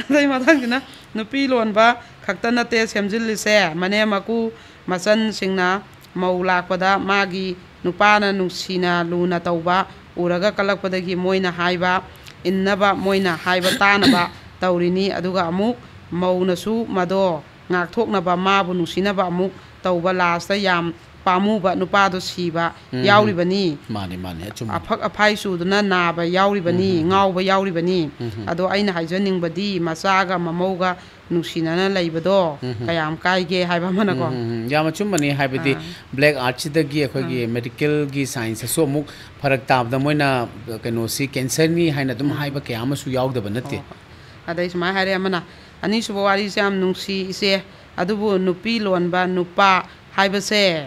ꯑꯗꯩ ꯃꯊꯪꯁꯤꯅ, ꯅꯨꯄꯤ ꯂꯣꯟꯕ ꯈꯛꯇ ꯅꯠꯇꯦ ꯁꯦꯝꯖꯤꯜꯂꯤꯁꯦ, ꯃꯅꯦꯝ ꯃꯀꯨ ꯃꯆꯟꯁꯤꯡꯅ ꯃꯧ ꯂꯥꯛꯄꯗ ꯃꯥꯒꯤ ꯅꯨꯄꯥꯅ ꯅꯨꯡꯁꯤꯅ ꯂꯨꯅ ꯇꯧꯕ ꯎꯔꯒ ꯀꯜꯂꯛꯄꯗꯒꯤ ꯃꯣꯏꯅ ꯍꯥꯏꯕ ꯏꯟꯅꯕ, ꯃꯣꯏꯅ ꯍꯥꯏꯕ ꯇꯥꯅꯕ ꯇꯧꯔꯤꯅꯤ꯫ ꯑꯗꯨꯒ ꯑꯃꯨꯛ ꯃꯧꯅꯁꯨ ꯃꯗꯣ ꯉꯥꯛꯊꯣꯛꯅꯕ, ꯃꯥꯕꯨ ꯅꯨꯡꯁꯤꯅꯕ ꯑꯃꯨꯛ ꯇꯧꯕ, ꯂꯥꯁꯇ ꯌꯥꯝ ꯄꯥꯝꯃꯨꯕ ꯅꯨꯄꯥꯗꯣ ꯁꯤꯕ ꯎꯝ, ꯎꯝ꯫ ꯌꯥꯎꯔꯤꯕꯅꯤ꯫ ꯃꯥꯅꯤ, ꯃꯥꯅꯤ, ꯑꯆꯨꯝꯕꯅꯤ꯫ ꯑꯐꯛ ꯑꯐꯥꯏ ꯆꯨꯗꯨꯅ ꯅꯥꯕ ꯌꯥꯎꯔꯤꯕꯅꯤ, ꯎꯝ, ꯎꯝ, ꯎꯝ꯫ ꯉꯥꯎꯕ ꯌꯥꯎꯔꯤꯕꯅꯤ꯫ ꯎꯝ, ꯎꯝ꯫ ꯑꯗꯣ ꯑꯩꯅ ꯍꯥꯏꯖꯅꯤꯡꯕꯗꯤ, ꯃꯆꯥꯒ ꯃꯃꯧꯒ ꯅꯨꯡꯁꯤꯅꯅ ꯂꯩꯕꯗꯣ ꯎꯝ, ꯎꯝ꯫ ꯀꯌꯥꯝ ꯀꯥꯏꯒꯦ ꯍꯥꯏꯕ ꯑꯃꯅꯀꯣ꯫ ꯎꯝ, ꯎꯝ, ꯎꯝ꯫ ꯌꯥꯝ ꯑꯆꯨꯝꯕꯅꯤ, ꯍꯥꯏꯕꯗꯤ ꯑꯥ꯫ ꯕ꯭ꯂꯦꯛ ꯑꯥꯔꯠꯁꯤꯗꯒꯤ ꯑꯩꯈꯣꯏꯒꯤ ꯑꯥ꯫ ꯃꯦꯗꯤꯀꯦꯜꯒꯤ ꯁꯥꯏꯟꯁꯇꯁꯨ ꯑꯃꯨꯛ ꯐꯔꯛ ꯇꯥꯕꯗ ꯃꯣꯏꯅ ꯀꯩꯅꯣꯁꯤ ꯀꯦꯟꯁꯔꯅꯤ ꯍꯥꯏꯅ ꯑꯗꯨꯝ ꯎꯝ꯫ ꯍꯥꯏꯕ ꯀꯌꯥ ꯑꯃꯁꯨ ꯌꯥꯎꯗꯕ ꯅꯠꯇꯦ꯫ ꯍꯣꯏ, ꯍꯣꯏ꯫ ꯑꯗꯩ ꯁꯨꯃꯥꯏꯅ ꯍꯥꯏꯔꯦ ꯑꯃꯅ, "ꯑꯅꯤꯁꯨꯕ ꯋꯥꯔꯤꯁꯦ ꯌꯥꯝ ꯅꯨꯡꯁꯤ ꯏꯆꯦ, ꯑꯗꯨꯕꯨ ꯅꯨꯄꯤ ꯂꯣꯟꯕ ꯅꯨꯄꯥ ꯍꯥꯏꯕꯁꯦ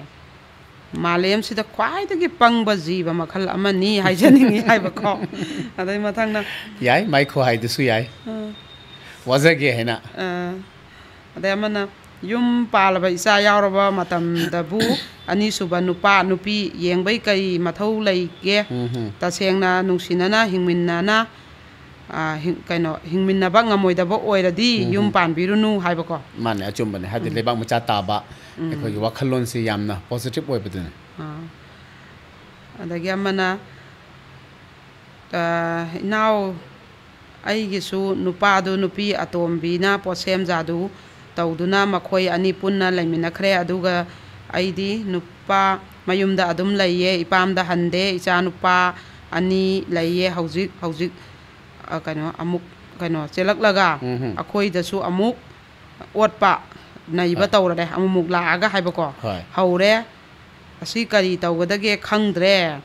ꯃꯥꯂꯦꯝꯁꯤꯗ ꯈ꯭ꯋꯥꯏꯗꯒꯤ ꯄꯪꯕ ꯖꯤꯕ ꯃꯈꯜ ꯑꯃꯅꯤ ꯍꯥꯏꯖꯅꯤꯡꯉꯤ" ꯍꯥꯏꯕꯀꯣ꯫ ꯑꯗꯩ ꯃꯊꯪꯅ ꯌꯥꯏ, ꯃꯥꯏ ꯈꯨꯍꯥꯏꯗꯨꯁꯨ ꯌꯥꯏ꯫ ꯑꯥ꯫ ꯋꯥꯖꯒꯦ ꯍꯥꯏꯅ꯫ ꯑꯥ꯫ ꯑꯗꯩ ꯑꯃꯅ, "ꯌꯨꯝ ꯄꯥꯜꯂꯕ ꯏꯆꯥ ꯌꯥꯎꯔꯕ ꯃꯇꯝꯗꯕꯨ ꯑꯅꯤꯁꯨꯕ ꯅꯨꯄꯥ ꯅꯨꯄꯤ ꯌꯦꯡꯕꯩ ꯀꯔꯤ ꯃꯊꯧ ꯂꯩꯒꯦ? ꯎꯝ, ꯎꯝ꯫ ꯇꯁꯦꯡꯅ ꯅꯨꯡꯁꯤꯅꯅ ꯍꯤꯡꯃꯤꯟꯅꯅ, ꯑꯥ, ꯍꯤꯡ-, ꯀꯩꯅꯣ, ꯍꯤꯡꯃꯤꯟꯅꯕ ꯉꯝꯃꯣꯏꯗꯕ ꯑꯣꯏꯔꯗꯤ ꯎꯝ, ꯌꯨꯝ ꯎꯝ꯫ ꯄꯥꯟꯕꯤꯔꯨꯅꯨ" ꯍꯥꯏꯕꯀꯣ꯫ ꯃꯥꯅꯦ, ꯑꯆꯨꯝꯕꯅꯦ꯫ ꯍꯥꯏꯗꯤ ꯎꯝ꯫ ꯂꯩꯕꯥꯛ ꯃꯆꯥ ꯇꯥꯕ, ꯎꯝ꯫ ꯑꯩꯈꯣꯏꯒꯤ ꯋꯥꯈꯜꯂꯣꯟꯁꯤ ꯌꯥꯝꯅ ꯄꯣꯖꯤꯇꯤꯚ ꯑꯣꯏꯕꯗꯨꯅꯤ꯫ ꯑꯥ꯫ ꯑꯗꯒꯤ ꯑꯃꯅ, ꯑ, ꯏꯅꯥꯎ, ꯑꯩꯒꯤꯁꯨ ꯅꯨꯄꯥꯗꯨ ꯅꯨꯄꯤ ꯑꯇꯣꯝꯕꯤꯅ ꯄꯣꯠꯁꯦꯝ ꯖꯥꯗꯨ ꯇꯧꯗꯨꯅ ꯃꯈꯣꯏ ꯑꯅꯤ ꯄꯨꯟꯅ ꯂꯩꯃꯤꯟꯅꯈ꯭ꯔꯦ꯫ ꯑꯗꯨꯒ ꯑꯩꯗꯤ ꯅꯨꯄꯥ ꯃꯌꯨꯝꯗ ꯑꯗꯨꯝ ꯂꯩꯌꯦ, ꯏꯄꯥꯝꯗ ꯍꯟꯗꯦ꯫ ꯏꯆꯥ ꯅꯨꯄꯥ ꯑꯅꯤ ꯂꯩꯌꯦ꯫ ꯍꯧꯖꯤꯛ ꯍꯧꯖꯤꯛ, ꯑ, ꯀꯩꯅꯣ, ꯑꯃꯨꯛ, ꯀꯩꯅꯣ, ꯆꯦꯜꯂꯛꯂꯒ ꯎꯝ, ꯎꯝ꯫ ꯑꯩꯈꯣꯏꯗꯁꯨ ꯑꯃꯨꯛ ꯑꯣꯠꯄ ꯅꯩꯕ ꯍꯣꯏ꯫ ꯇꯧꯔꯦ꯫ ꯑꯃꯨꯛꯃꯨꯛ ꯂꯥꯛꯑꯒ ꯍꯥꯏꯕꯀꯣ꯫ ꯍꯣꯏ꯫ ꯍꯧꯔꯦ꯫ "ꯑꯁꯤ ꯀꯔꯤ ꯇꯧꯒꯗꯒꯦ ꯈꯪꯗ꯭ꯔꯦ"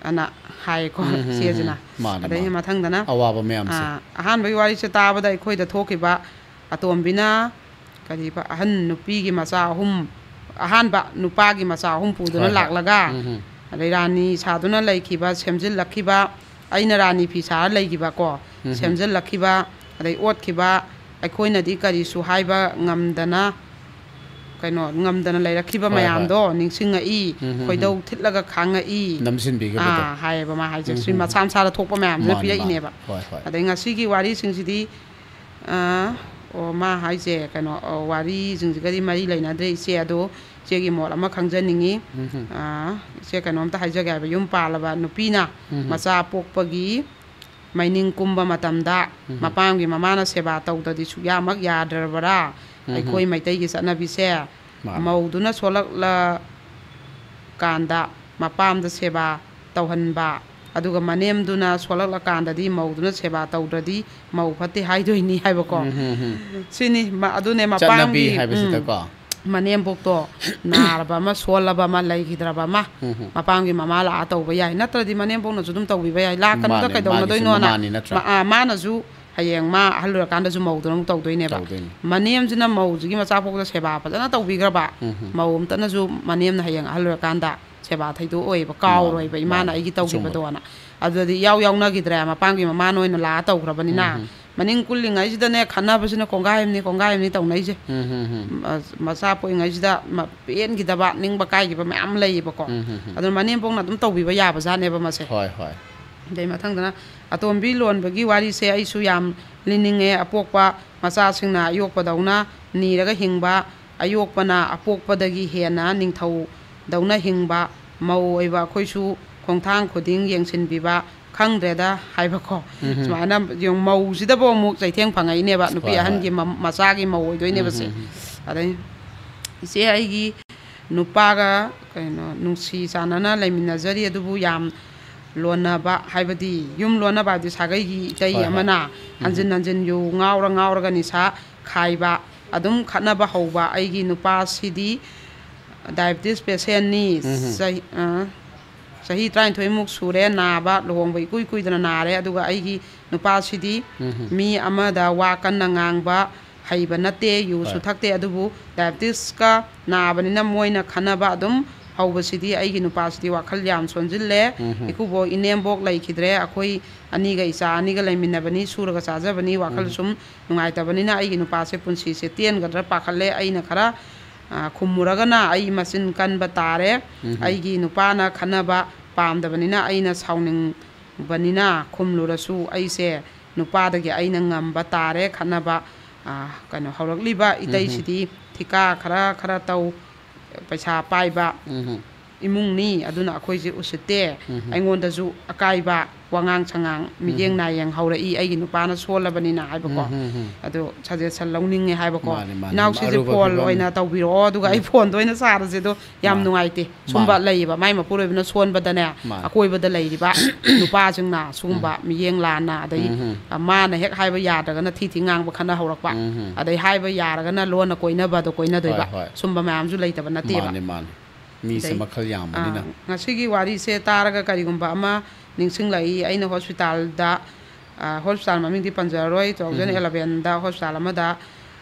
ꯑꯅ ꯍꯥꯏꯀꯣ ꯎꯝ, ꯎꯝ, ꯆꯦꯁꯤꯅ꯫ ꯎꯝ꯫ ꯃꯥꯅꯦ, ꯑꯗꯩ ꯃꯥꯅꯦ꯫ ꯃꯊꯪꯗꯅ, ꯑꯋꯥꯕ ꯃꯌꯥꯝꯁꯦ꯫ ꯑꯥ, ꯑꯍꯥꯟꯕꯒꯤ ꯋꯥꯔꯤꯁꯦ ꯇꯥꯕꯗ ꯑꯩꯈꯣꯏꯗ ꯊꯣꯛꯈꯤꯕ ꯑꯇꯣꯝꯕꯤꯅ ꯀꯔꯤꯕ, ꯑꯍꯟ ꯅꯨꯄꯤꯒꯤ ꯃꯆꯥ ꯑꯍꯨꯝ, ꯑꯍꯥꯟꯕ ꯅꯨꯄꯥꯒꯤ ꯃꯆꯥ ꯑꯍꯨꯝ ꯄꯨꯗꯨꯅ ꯍꯣꯏ, ꯍꯣꯏ꯫ ꯂꯥꯛꯂꯒ, ꯎꯝ, ꯎꯝ꯫ ꯑꯗꯩ ꯔꯥꯅꯤ ꯁꯥꯗꯨꯅ ꯂꯩꯈꯤꯕ, ꯁꯦꯝꯖꯤꯜꯂꯛꯈꯤꯕ, ꯑꯩꯅ ꯔꯥꯅꯤ ꯐꯤ ꯁꯥꯔ ꯂꯩꯈꯤꯕꯀꯣ, ꯎꯝ, ꯎꯝ꯫ ꯁꯦꯝꯖꯤꯜꯂꯛꯈꯤꯕ, ꯑꯗꯩ ꯑꯣꯠꯈꯤꯕ, ꯑꯩꯈꯣꯏꯅꯗꯤ ꯀꯔꯤꯁꯨ ꯍꯥꯏꯕ ꯉꯝꯗꯅ ꯀꯩꯅꯣ ꯉꯝꯗꯅ ꯂꯩꯔꯛꯈꯤꯕ ꯃꯌꯥꯝꯗꯣ ꯅꯤꯡꯁꯤꯡꯉꯛꯏ, ꯈꯣꯏꯗꯧ ꯊꯤꯠꯂꯒ ꯈꯥꯡꯉꯛꯏ, ꯅꯝꯁꯤꯟꯕꯤꯈꯤꯕꯗꯣ꯫ ꯑꯥ, ꯍꯥꯏꯌꯦꯕ ꯃꯥ ꯍꯥꯏꯁꯦ꯫ ꯁꯤ ꯃꯁꯥ ꯃꯁꯥꯗ ꯊꯣꯛꯄ ꯃꯌꯥꯝꯁꯤꯅ ꯄꯤꯔꯛꯏꯅꯦꯕ꯫ ꯍꯣꯏ, ꯍꯣꯏ꯫ ꯑꯗꯩ ꯉꯁꯤꯒꯤ ꯋꯥꯔꯤꯁꯤꯡꯁꯤꯗꯤ, ꯑꯥ, ꯑꯣ, ꯃꯥ ꯍꯥꯏꯁꯦ ꯀꯩꯅꯣ, ꯑꯣ, ꯋꯥꯔꯤꯁꯤꯡꯁꯤꯒꯗꯤ ꯃꯔꯤ ꯂꯩꯅꯗ꯭ꯔꯦ ꯏꯆꯦ, ꯑꯗꯣ ꯏꯆꯦꯒꯤ ꯃꯣꯠ ꯑꯃ ꯈꯪꯖꯅꯤꯡꯉꯤ꯫ ꯑꯥ, ꯏꯆꯦ, ꯀꯩꯅꯣꯝꯇ ꯍꯥꯏꯖꯒꯦ ꯍꯥꯏꯕ, ꯌꯨꯝ ꯄꯥꯜꯂꯕ ꯅꯨꯄꯤꯅ ꯃꯆꯥ ꯄꯣꯛꯄꯒꯤ ꯃꯩꯅꯤꯡ ꯀꯨꯝꯕ ꯃꯇꯝꯗ ꯃꯄꯥꯝꯒꯤ ꯃꯃꯥꯅ ꯁꯦꯕꯥ ꯇꯧꯗꯗꯤ ꯁꯨꯛꯌꯥꯃꯛ ꯌꯥꯗ꯭ꯔꯕꯔꯥ? ꯑꯩꯈꯣꯏ ꯃꯩꯇꯩꯒꯤ ꯆꯠꯅꯕꯤꯁꯦ, ꯃꯥꯅꯦ꯫ ꯃꯧꯗꯨꯅ ꯁꯣꯜꯂꯛꯂꯀꯥꯟꯗ ꯃꯄꯥꯝꯗ ꯁꯦꯕꯥ ꯇꯧꯍꯟꯕ, ꯑꯗꯨꯒ ꯃꯅꯦꯝꯗꯨꯅ ꯁꯣꯜꯂꯛꯂꯀꯥꯟꯗꯗꯤ ꯃꯧꯗꯨꯅ ꯁꯦꯕꯥ ꯇꯧꯗ꯭ꯔꯗꯤ ꯃꯧ ꯐꯠꯇꯦ ꯍꯥꯏꯗꯣꯏꯅꯤ ꯍꯥꯏꯕꯀꯣ꯫ ꯎꯝ, ꯍꯝ, ꯍꯝ꯫ ꯁꯤꯅꯤ, ꯃ-, ꯑꯗꯨꯅꯦ ꯆꯠꯅꯕꯤ ꯃꯄꯥꯝꯒꯤ, ꯎꯝ꯫ ꯍꯥꯏꯕꯁꯤꯗꯀꯣ꯫ ꯃꯅꯦꯝꯕꯣꯛꯇꯣ ꯅꯥꯔꯕ ꯑꯃ, ꯁꯣꯜꯂꯕ ꯑꯃ, ꯂꯩꯈꯤꯗ꯭ꯔꯕ ꯑꯃ, ꯎꯝ, ꯍꯝ꯫ ꯃꯄꯥꯝꯒꯤ ꯃꯃꯥ ꯂꯥꯛꯑ ꯇꯧꯕ ꯌꯥꯏ, ꯅꯠꯇ꯭ꯔꯗꯤ ꯃꯅꯦꯝꯕꯣꯛꯅꯁꯨ ꯑꯗꯨꯝ ꯇꯧꯕꯤꯕ ꯌꯥꯏ꯫ ꯂꯥꯛꯀꯅꯨꯗ, ꯃꯥꯅꯦ, ꯃꯥꯒꯤꯁꯨ ꯀꯩꯗꯧꯅꯗꯣꯏꯅꯣꯅ꯫ ꯃꯃꯥꯅꯤ ꯅꯠꯇ꯭ꯔꯥ? ꯃ-, ꯑ, ꯃꯥꯅꯁꯨ ꯍꯌꯦꯡ ꯃꯥ ꯑꯍꯜ ꯑꯣꯏꯔꯀꯥꯟꯗꯁꯨ ꯃꯧꯗꯨꯅ ꯑꯃꯨꯛ ꯇꯧꯗꯣꯏꯅꯦꯕ꯫ ꯇꯧꯗꯣꯏꯅꯤ꯫ ꯃꯅꯦꯝꯁꯤꯅ ꯃꯧꯁꯤꯒꯤ ꯃꯆꯥ ꯄꯣꯛꯄꯗ ꯁꯦꯕꯥ ꯐꯖꯅ ꯇꯧꯕꯤꯈ꯭ꯔꯕ, ꯎꯝ, ꯍꯝ꯫ ꯃꯧ ꯑꯝꯇꯅꯁꯨ ꯃꯅꯦꯝꯅ ꯍꯌꯦꯡ ꯑꯍꯜ ꯑꯣꯏꯔꯀꯥꯟꯗ ꯁꯦꯕꯥ ꯊꯩꯗꯣꯛꯑꯣꯏꯕ, ꯃꯥꯅꯦ, ꯀꯥꯎꯔꯣꯏꯕ, ꯏꯃꯥꯅ ꯃꯥꯅꯦ, ꯑꯩꯒꯤ ꯑꯆꯨꯝꯕꯅꯤ꯫ ꯇꯧꯈꯤꯕꯗꯣꯅ꯫ ꯑꯗꯨꯗꯗꯤ ꯏꯌꯥꯎ ꯌꯥꯎꯅꯈꯤꯗ꯭ꯔꯦ, ꯃꯄꯥꯝꯒꯤ ꯃꯃꯥꯅ ꯑꯣꯏꯅ ꯂꯥꯛꯑ ꯇꯧꯈ꯭ꯔꯕꯅꯤꯅ꯫ ꯎꯝ, ꯍꯝ꯫ ꯃꯅꯤꯡ ꯀꯨꯜꯂꯤꯉꯩꯁꯤꯗꯅꯦ, ꯈꯠꯅꯕꯁꯤꯅ ꯀꯣꯡꯒꯥꯏ ꯑꯃꯅꯤ, ꯀꯣꯡꯒꯥꯏ ꯑꯃꯅꯤ ꯇꯧꯅꯩꯁꯦ꯫ ꯎꯝ, ꯍꯝ, ꯍꯝ꯫ ꯃ-, ꯃꯆꯥ ꯄꯣꯛꯏꯉꯩꯁꯤꯗ ꯃ-, ꯄꯦꯟꯈꯤꯗꯕ, ꯅꯤꯡꯕ ꯀꯥꯏꯈꯤꯕ ꯃꯌꯥꯝ ꯂꯩꯌꯦꯕꯀꯣ꯫ ꯎꯝ, ꯍꯝ, ꯍꯝ꯫ ꯑꯗꯨꯅ ꯃꯅꯦꯝꯕꯣꯛꯅ ꯑꯗꯨꯝ ꯇꯧꯕꯤꯕ ꯌꯥꯕꯖꯥꯠꯅꯦꯕ ꯃꯁꯦ꯫ ꯍꯣꯏ, ꯍꯣꯏ꯫ ꯑꯗꯩ ꯃꯊꯪꯗꯅ ꯑꯇꯣꯝꯕꯤ ꯂꯣꯟꯕꯒꯤ ꯋꯥꯔꯤꯁꯦ ꯑꯩꯁꯨ ꯌꯥꯝ ꯂꯤꯅꯤꯡꯉꯦ꯫ ꯑꯄꯣꯛꯄ ꯃꯆꯥꯁꯤꯡꯅ ꯑꯌꯣꯛꯄꯗꯧꯅ ꯅꯤꯔꯒ ꯍꯤꯡꯕ, ꯑꯌꯣꯛꯄꯅ ꯑꯄꯣꯛꯄꯗꯒꯤ ꯍꯦꯟꯅ ꯅꯤꯡꯊꯧꯗꯧꯅ ꯍꯤꯡꯕ, ꯃꯧ ꯑꯣꯏꯕ ꯑꯩꯈꯣꯏꯁꯨ ꯈꯣꯡꯊꯥꯡ ꯈꯨꯗꯤꯡ ꯌꯦꯡꯁꯤꯟꯕꯤꯕ, ꯈꯪꯗ꯭ꯔꯦꯗ ꯍꯥꯏꯕꯀꯣ꯫ ꯎꯝ꯫ ꯁꯨꯃꯥꯏꯅ ꯌꯦꯡꯉꯨ, ꯃꯧꯁꯤꯗꯕꯨ ꯑꯃꯨꯛ ꯆꯩꯊꯦꯡ ꯐꯪꯉꯛꯏꯅꯦꯕ, ꯅꯨꯄꯤ ꯍꯣꯏ, ꯍꯣꯏ꯫ ꯑꯍꯟꯒꯤ ꯃ-, ꯃꯆꯥꯒꯤ ꯃꯧ ꯑꯣꯏꯗꯣꯏꯅꯦꯕ ꯁꯦ꯫ ꯎꯝ, ꯎꯝ, ꯎꯝ꯫ ꯑꯗꯩ ꯏꯆꯦ, ꯑꯩꯒꯤ ꯅꯨꯄꯥꯒ, ꯀꯩꯅꯣ, ꯅꯨꯡꯁꯤ ꯆꯥꯟꯅꯅ ꯂꯩꯃꯤꯟꯅꯖꯔꯤ, ꯑꯗꯨꯕꯨ ꯌꯥꯝ ꯂꯣꯟꯅꯕ, ꯍꯥꯏꯕꯗꯤ ꯌꯨꯝ ꯂꯣꯟꯅꯕ ꯍꯥꯏꯕꯗꯤ ꯁꯥꯒꯩꯒꯤ ꯏꯇꯩ ꯍꯣꯏ, ꯍꯣꯏ꯫ ꯑꯃꯅ ꯎꯝ, ꯍꯟꯖꯤꯟ ꯎꯝ꯫ ꯍꯟꯖꯤꯟ ꯌꯨ ꯉꯥꯎꯔ ꯉꯥꯎꯔꯒ ꯅꯤꯁꯥ ꯈꯥꯏꯕ, ꯑꯗꯨꯝ ꯈꯠꯅꯕ ꯍꯧꯕ꯫ ꯑꯩꯒꯤ ꯅꯨꯄꯥꯁꯤꯗꯤ diabetes patientꯅꯤ꯫ ꯎꯝ, ꯎꯝ꯫ ꯆꯍꯤ, ꯑ, ꯆꯍꯤ ꯇꯔꯥꯅꯤꯊꯣꯏꯃꯨꯛ ꯁꯨꯔꯦ ꯅꯥꯕ, ꯂꯨꯍꯣꯡꯕ ꯏꯀꯨꯏ ꯀꯨꯏꯗꯅ ꯅꯥꯔꯦ꯫ ꯑꯗꯨꯒ ꯑꯩꯒꯤ ꯅꯨꯄꯥꯁꯤꯗꯤ ꯎꯝ, ꯎꯝ꯫ ꯃꯤ ꯑꯃꯗ ꯋꯥ ꯀꯟꯅ ꯉꯥꯡꯕ ꯍꯩꯕ ꯅꯠꯇꯦ, ꯌꯨꯁꯨ ꯍꯣꯏ꯫ ꯊꯛꯇꯦ, ꯑꯗꯨꯕꯨ diabetesꯀ ꯅꯥꯕꯅꯤꯅ ꯃꯣꯏꯅ ꯈꯟꯅꯕ ꯑꯗꯨꯝ ꯍꯧꯕꯁꯤꯗꯤ ꯑꯩꯒꯤ ꯅꯨꯄꯥꯁꯤꯗꯤ ꯋꯥꯈꯜ ꯌꯥꯝ ꯁꯣꯟꯖꯤꯜꯂꯦ꯫ ꯎꯝ, ꯎꯝ꯫ ꯏꯀꯨꯕꯣꯛ ꯏꯅꯦꯝꯕꯣꯛ ꯂꯩꯈꯤꯗ꯭ꯔꯦ, ꯑꯩꯈꯣꯏ ꯑꯅꯤꯒ ꯏꯆꯥ ꯑꯅꯤꯒ ꯂꯩꯃꯤꯟꯅꯕꯅꯤ, ꯁꯨꯔꯒ ꯆꯥꯖꯕꯅꯤ, ꯋꯥꯈꯜ ꯎꯝ꯫ ꯁꯨꯝ ꯅꯨꯡꯉꯥꯏꯇꯕꯅꯤꯅ ꯑꯩꯒꯤ ꯅꯨꯄꯥꯁꯦ ꯄꯨꯟꯁꯤꯁꯦ ꯇꯦꯟꯒꯗ꯭ꯔꯥ ꯄꯥꯈꯠꯂꯦ꯫ ꯑꯩꯅ ꯈꯔ ꯑ, ꯈꯨꯝꯃꯨꯔꯒꯅ ꯑꯩ ꯃꯆꯤꯟ ꯀꯟꯕ ꯇꯥꯔꯦ꯫ ꯎꯝꯍꯨꯝ꯫ ꯑꯩꯒꯤ ꯅꯨꯄꯥꯅ ꯈꯠꯅꯕ ꯄꯥꯝꯗꯕꯅꯤꯅ, ꯑꯩꯅ ꯁꯥꯎꯅꯤꯡꯕꯅꯤꯅ ꯈꯨꯝꯂꯨꯔꯁꯨ ꯑꯩꯁꯦ ꯅꯨꯄꯥꯗꯒꯤ ꯑꯩꯅ ꯉꯝꯕ ꯇꯥꯔꯦ ꯈꯠꯅꯕ꯫ ꯑ, ꯀꯩꯅꯣ, ꯍꯧꯔꯛꯂꯤꯕ ꯎꯝꯍꯨꯝ꯫ ꯏꯇꯩꯁꯤꯗꯤ ꯊꯤꯀꯥ ꯈꯔ ꯈꯔ ꯇꯧ, ꯄꯩꯁꯥ ꯄꯥꯏꯕ ꯎꯝꯍꯨꯝ꯫ ꯏꯃꯨꯡꯅꯤ, ꯑꯗꯨꯅ ꯑꯩꯈꯣꯏꯁꯦ ꯎꯁꯤꯠꯇꯦ꯫ ꯎꯝꯍꯨꯝ꯫ ꯑꯩꯉꯣꯟꯗꯁꯨ ꯑꯀꯥꯏꯕ ꯋꯥꯉꯥꯡ ꯁꯉꯥꯡ, ꯃꯤꯠꯌꯦꯡ ꯎꯝꯍꯨꯝ꯫ ꯅꯥꯌꯦꯡ ꯍꯧꯔꯛꯏ, ꯑꯩꯒꯤ ꯅꯨꯄꯥꯅ ꯁꯣꯜꯂꯕꯅꯤꯅ ꯍꯥꯏꯕꯀꯣ꯫ ꯎꯝꯍꯨꯝ, ꯍꯨꯝ꯫ ꯑꯗꯣ suggestion ꯂꯧꯅꯤꯡꯉꯦ ꯍꯥꯏꯕꯀꯣ꯫ ꯃꯥꯅꯤ, ꯃꯥꯅꯤ꯫ "ꯏꯅꯥꯎꯁꯤꯁꯦ ꯑꯔꯨꯕ phone ꯐꯤꯕꯝ꯫ ꯑꯣꯏꯅ ꯇꯧꯕꯤꯔꯛꯑꯣ, ꯑꯗꯨꯒ ꯑꯩ ꯎꯝ꯫ Phoneꯗ ꯑꯣꯏꯅ ꯁꯥꯔꯁꯦ", ꯑꯗꯣ ꯌꯥꯝ ꯃꯥꯅꯤ꯫ ꯅꯨꯡꯉꯥꯏꯇꯦ꯫ ꯁꯨꯝꯕ ꯃꯥꯅꯤ꯫ ꯂꯩꯌꯦꯕ, ꯃꯥꯏ ꯃꯄꯨꯔꯣꯏꯕꯅ ꯁꯣꯟꯕꯗꯅꯦ, ꯃꯥꯅꯤ꯫ ꯑꯀꯣꯏꯕꯗ ꯂꯩꯔꯤꯕ ꯅꯨꯄꯥꯁꯤꯡꯅ ꯁꯨꯒꯨꯝꯕ ꯎꯝ꯫ ꯃꯤꯠꯌꯦꯡ ꯂꯥꯟꯅ, ꯑꯗꯩ, ꯎꯝ, ꯎꯝ꯫ ꯑ, ꯃꯥꯅ ꯍꯦꯛ ꯍꯥꯏꯕ ꯌꯥꯗ꯭ꯔꯒꯅ ꯊꯤ ꯊꯤ ꯉꯥꯡꯕ, ꯈꯠꯅ ꯍꯧꯔꯛꯄ, ꯎꯝ, ꯎꯝ꯫ ꯑꯗꯩ ꯍꯥꯏꯕ ꯌꯥꯔꯒꯅ ꯂꯣꯟꯅ ꯀꯣꯏꯅꯕꯗꯣ ꯀꯣꯏꯅꯗꯣꯏꯕ꯫ ꯍꯣꯏ, ꯍꯣꯏ꯫ ꯁꯨꯝꯕ ꯃꯌꯥꯝꯁꯨ ꯂꯩꯇꯕ ꯅꯠꯇꯦꯕ꯫ ꯃꯥꯅꯤ, ꯃꯥꯅꯤ꯫ ꯃꯤꯁꯦ ꯑꯗꯩ, ꯃꯈꯜ ꯌꯥꯝꯕꯅꯤꯅ꯫ ꯑꯥ, ꯉꯁꯤꯒꯤ ꯋꯥꯔꯤꯁꯦ ꯇꯥꯔꯒ ꯀꯔꯤꯒꯨꯝꯕ ꯑꯃ ꯅꯤꯡꯁꯤꯡꯂꯛꯏ꯫ ꯑꯩꯅ hospitalꯗ, ꯑꯥ, hospital ꯃꯃꯤꯡꯗꯤ ꯄꯟꯖꯔꯔꯣꯏ, ꯎꯝ꯫ two thousand elevenꯗ hospital ꯑꯃꯗ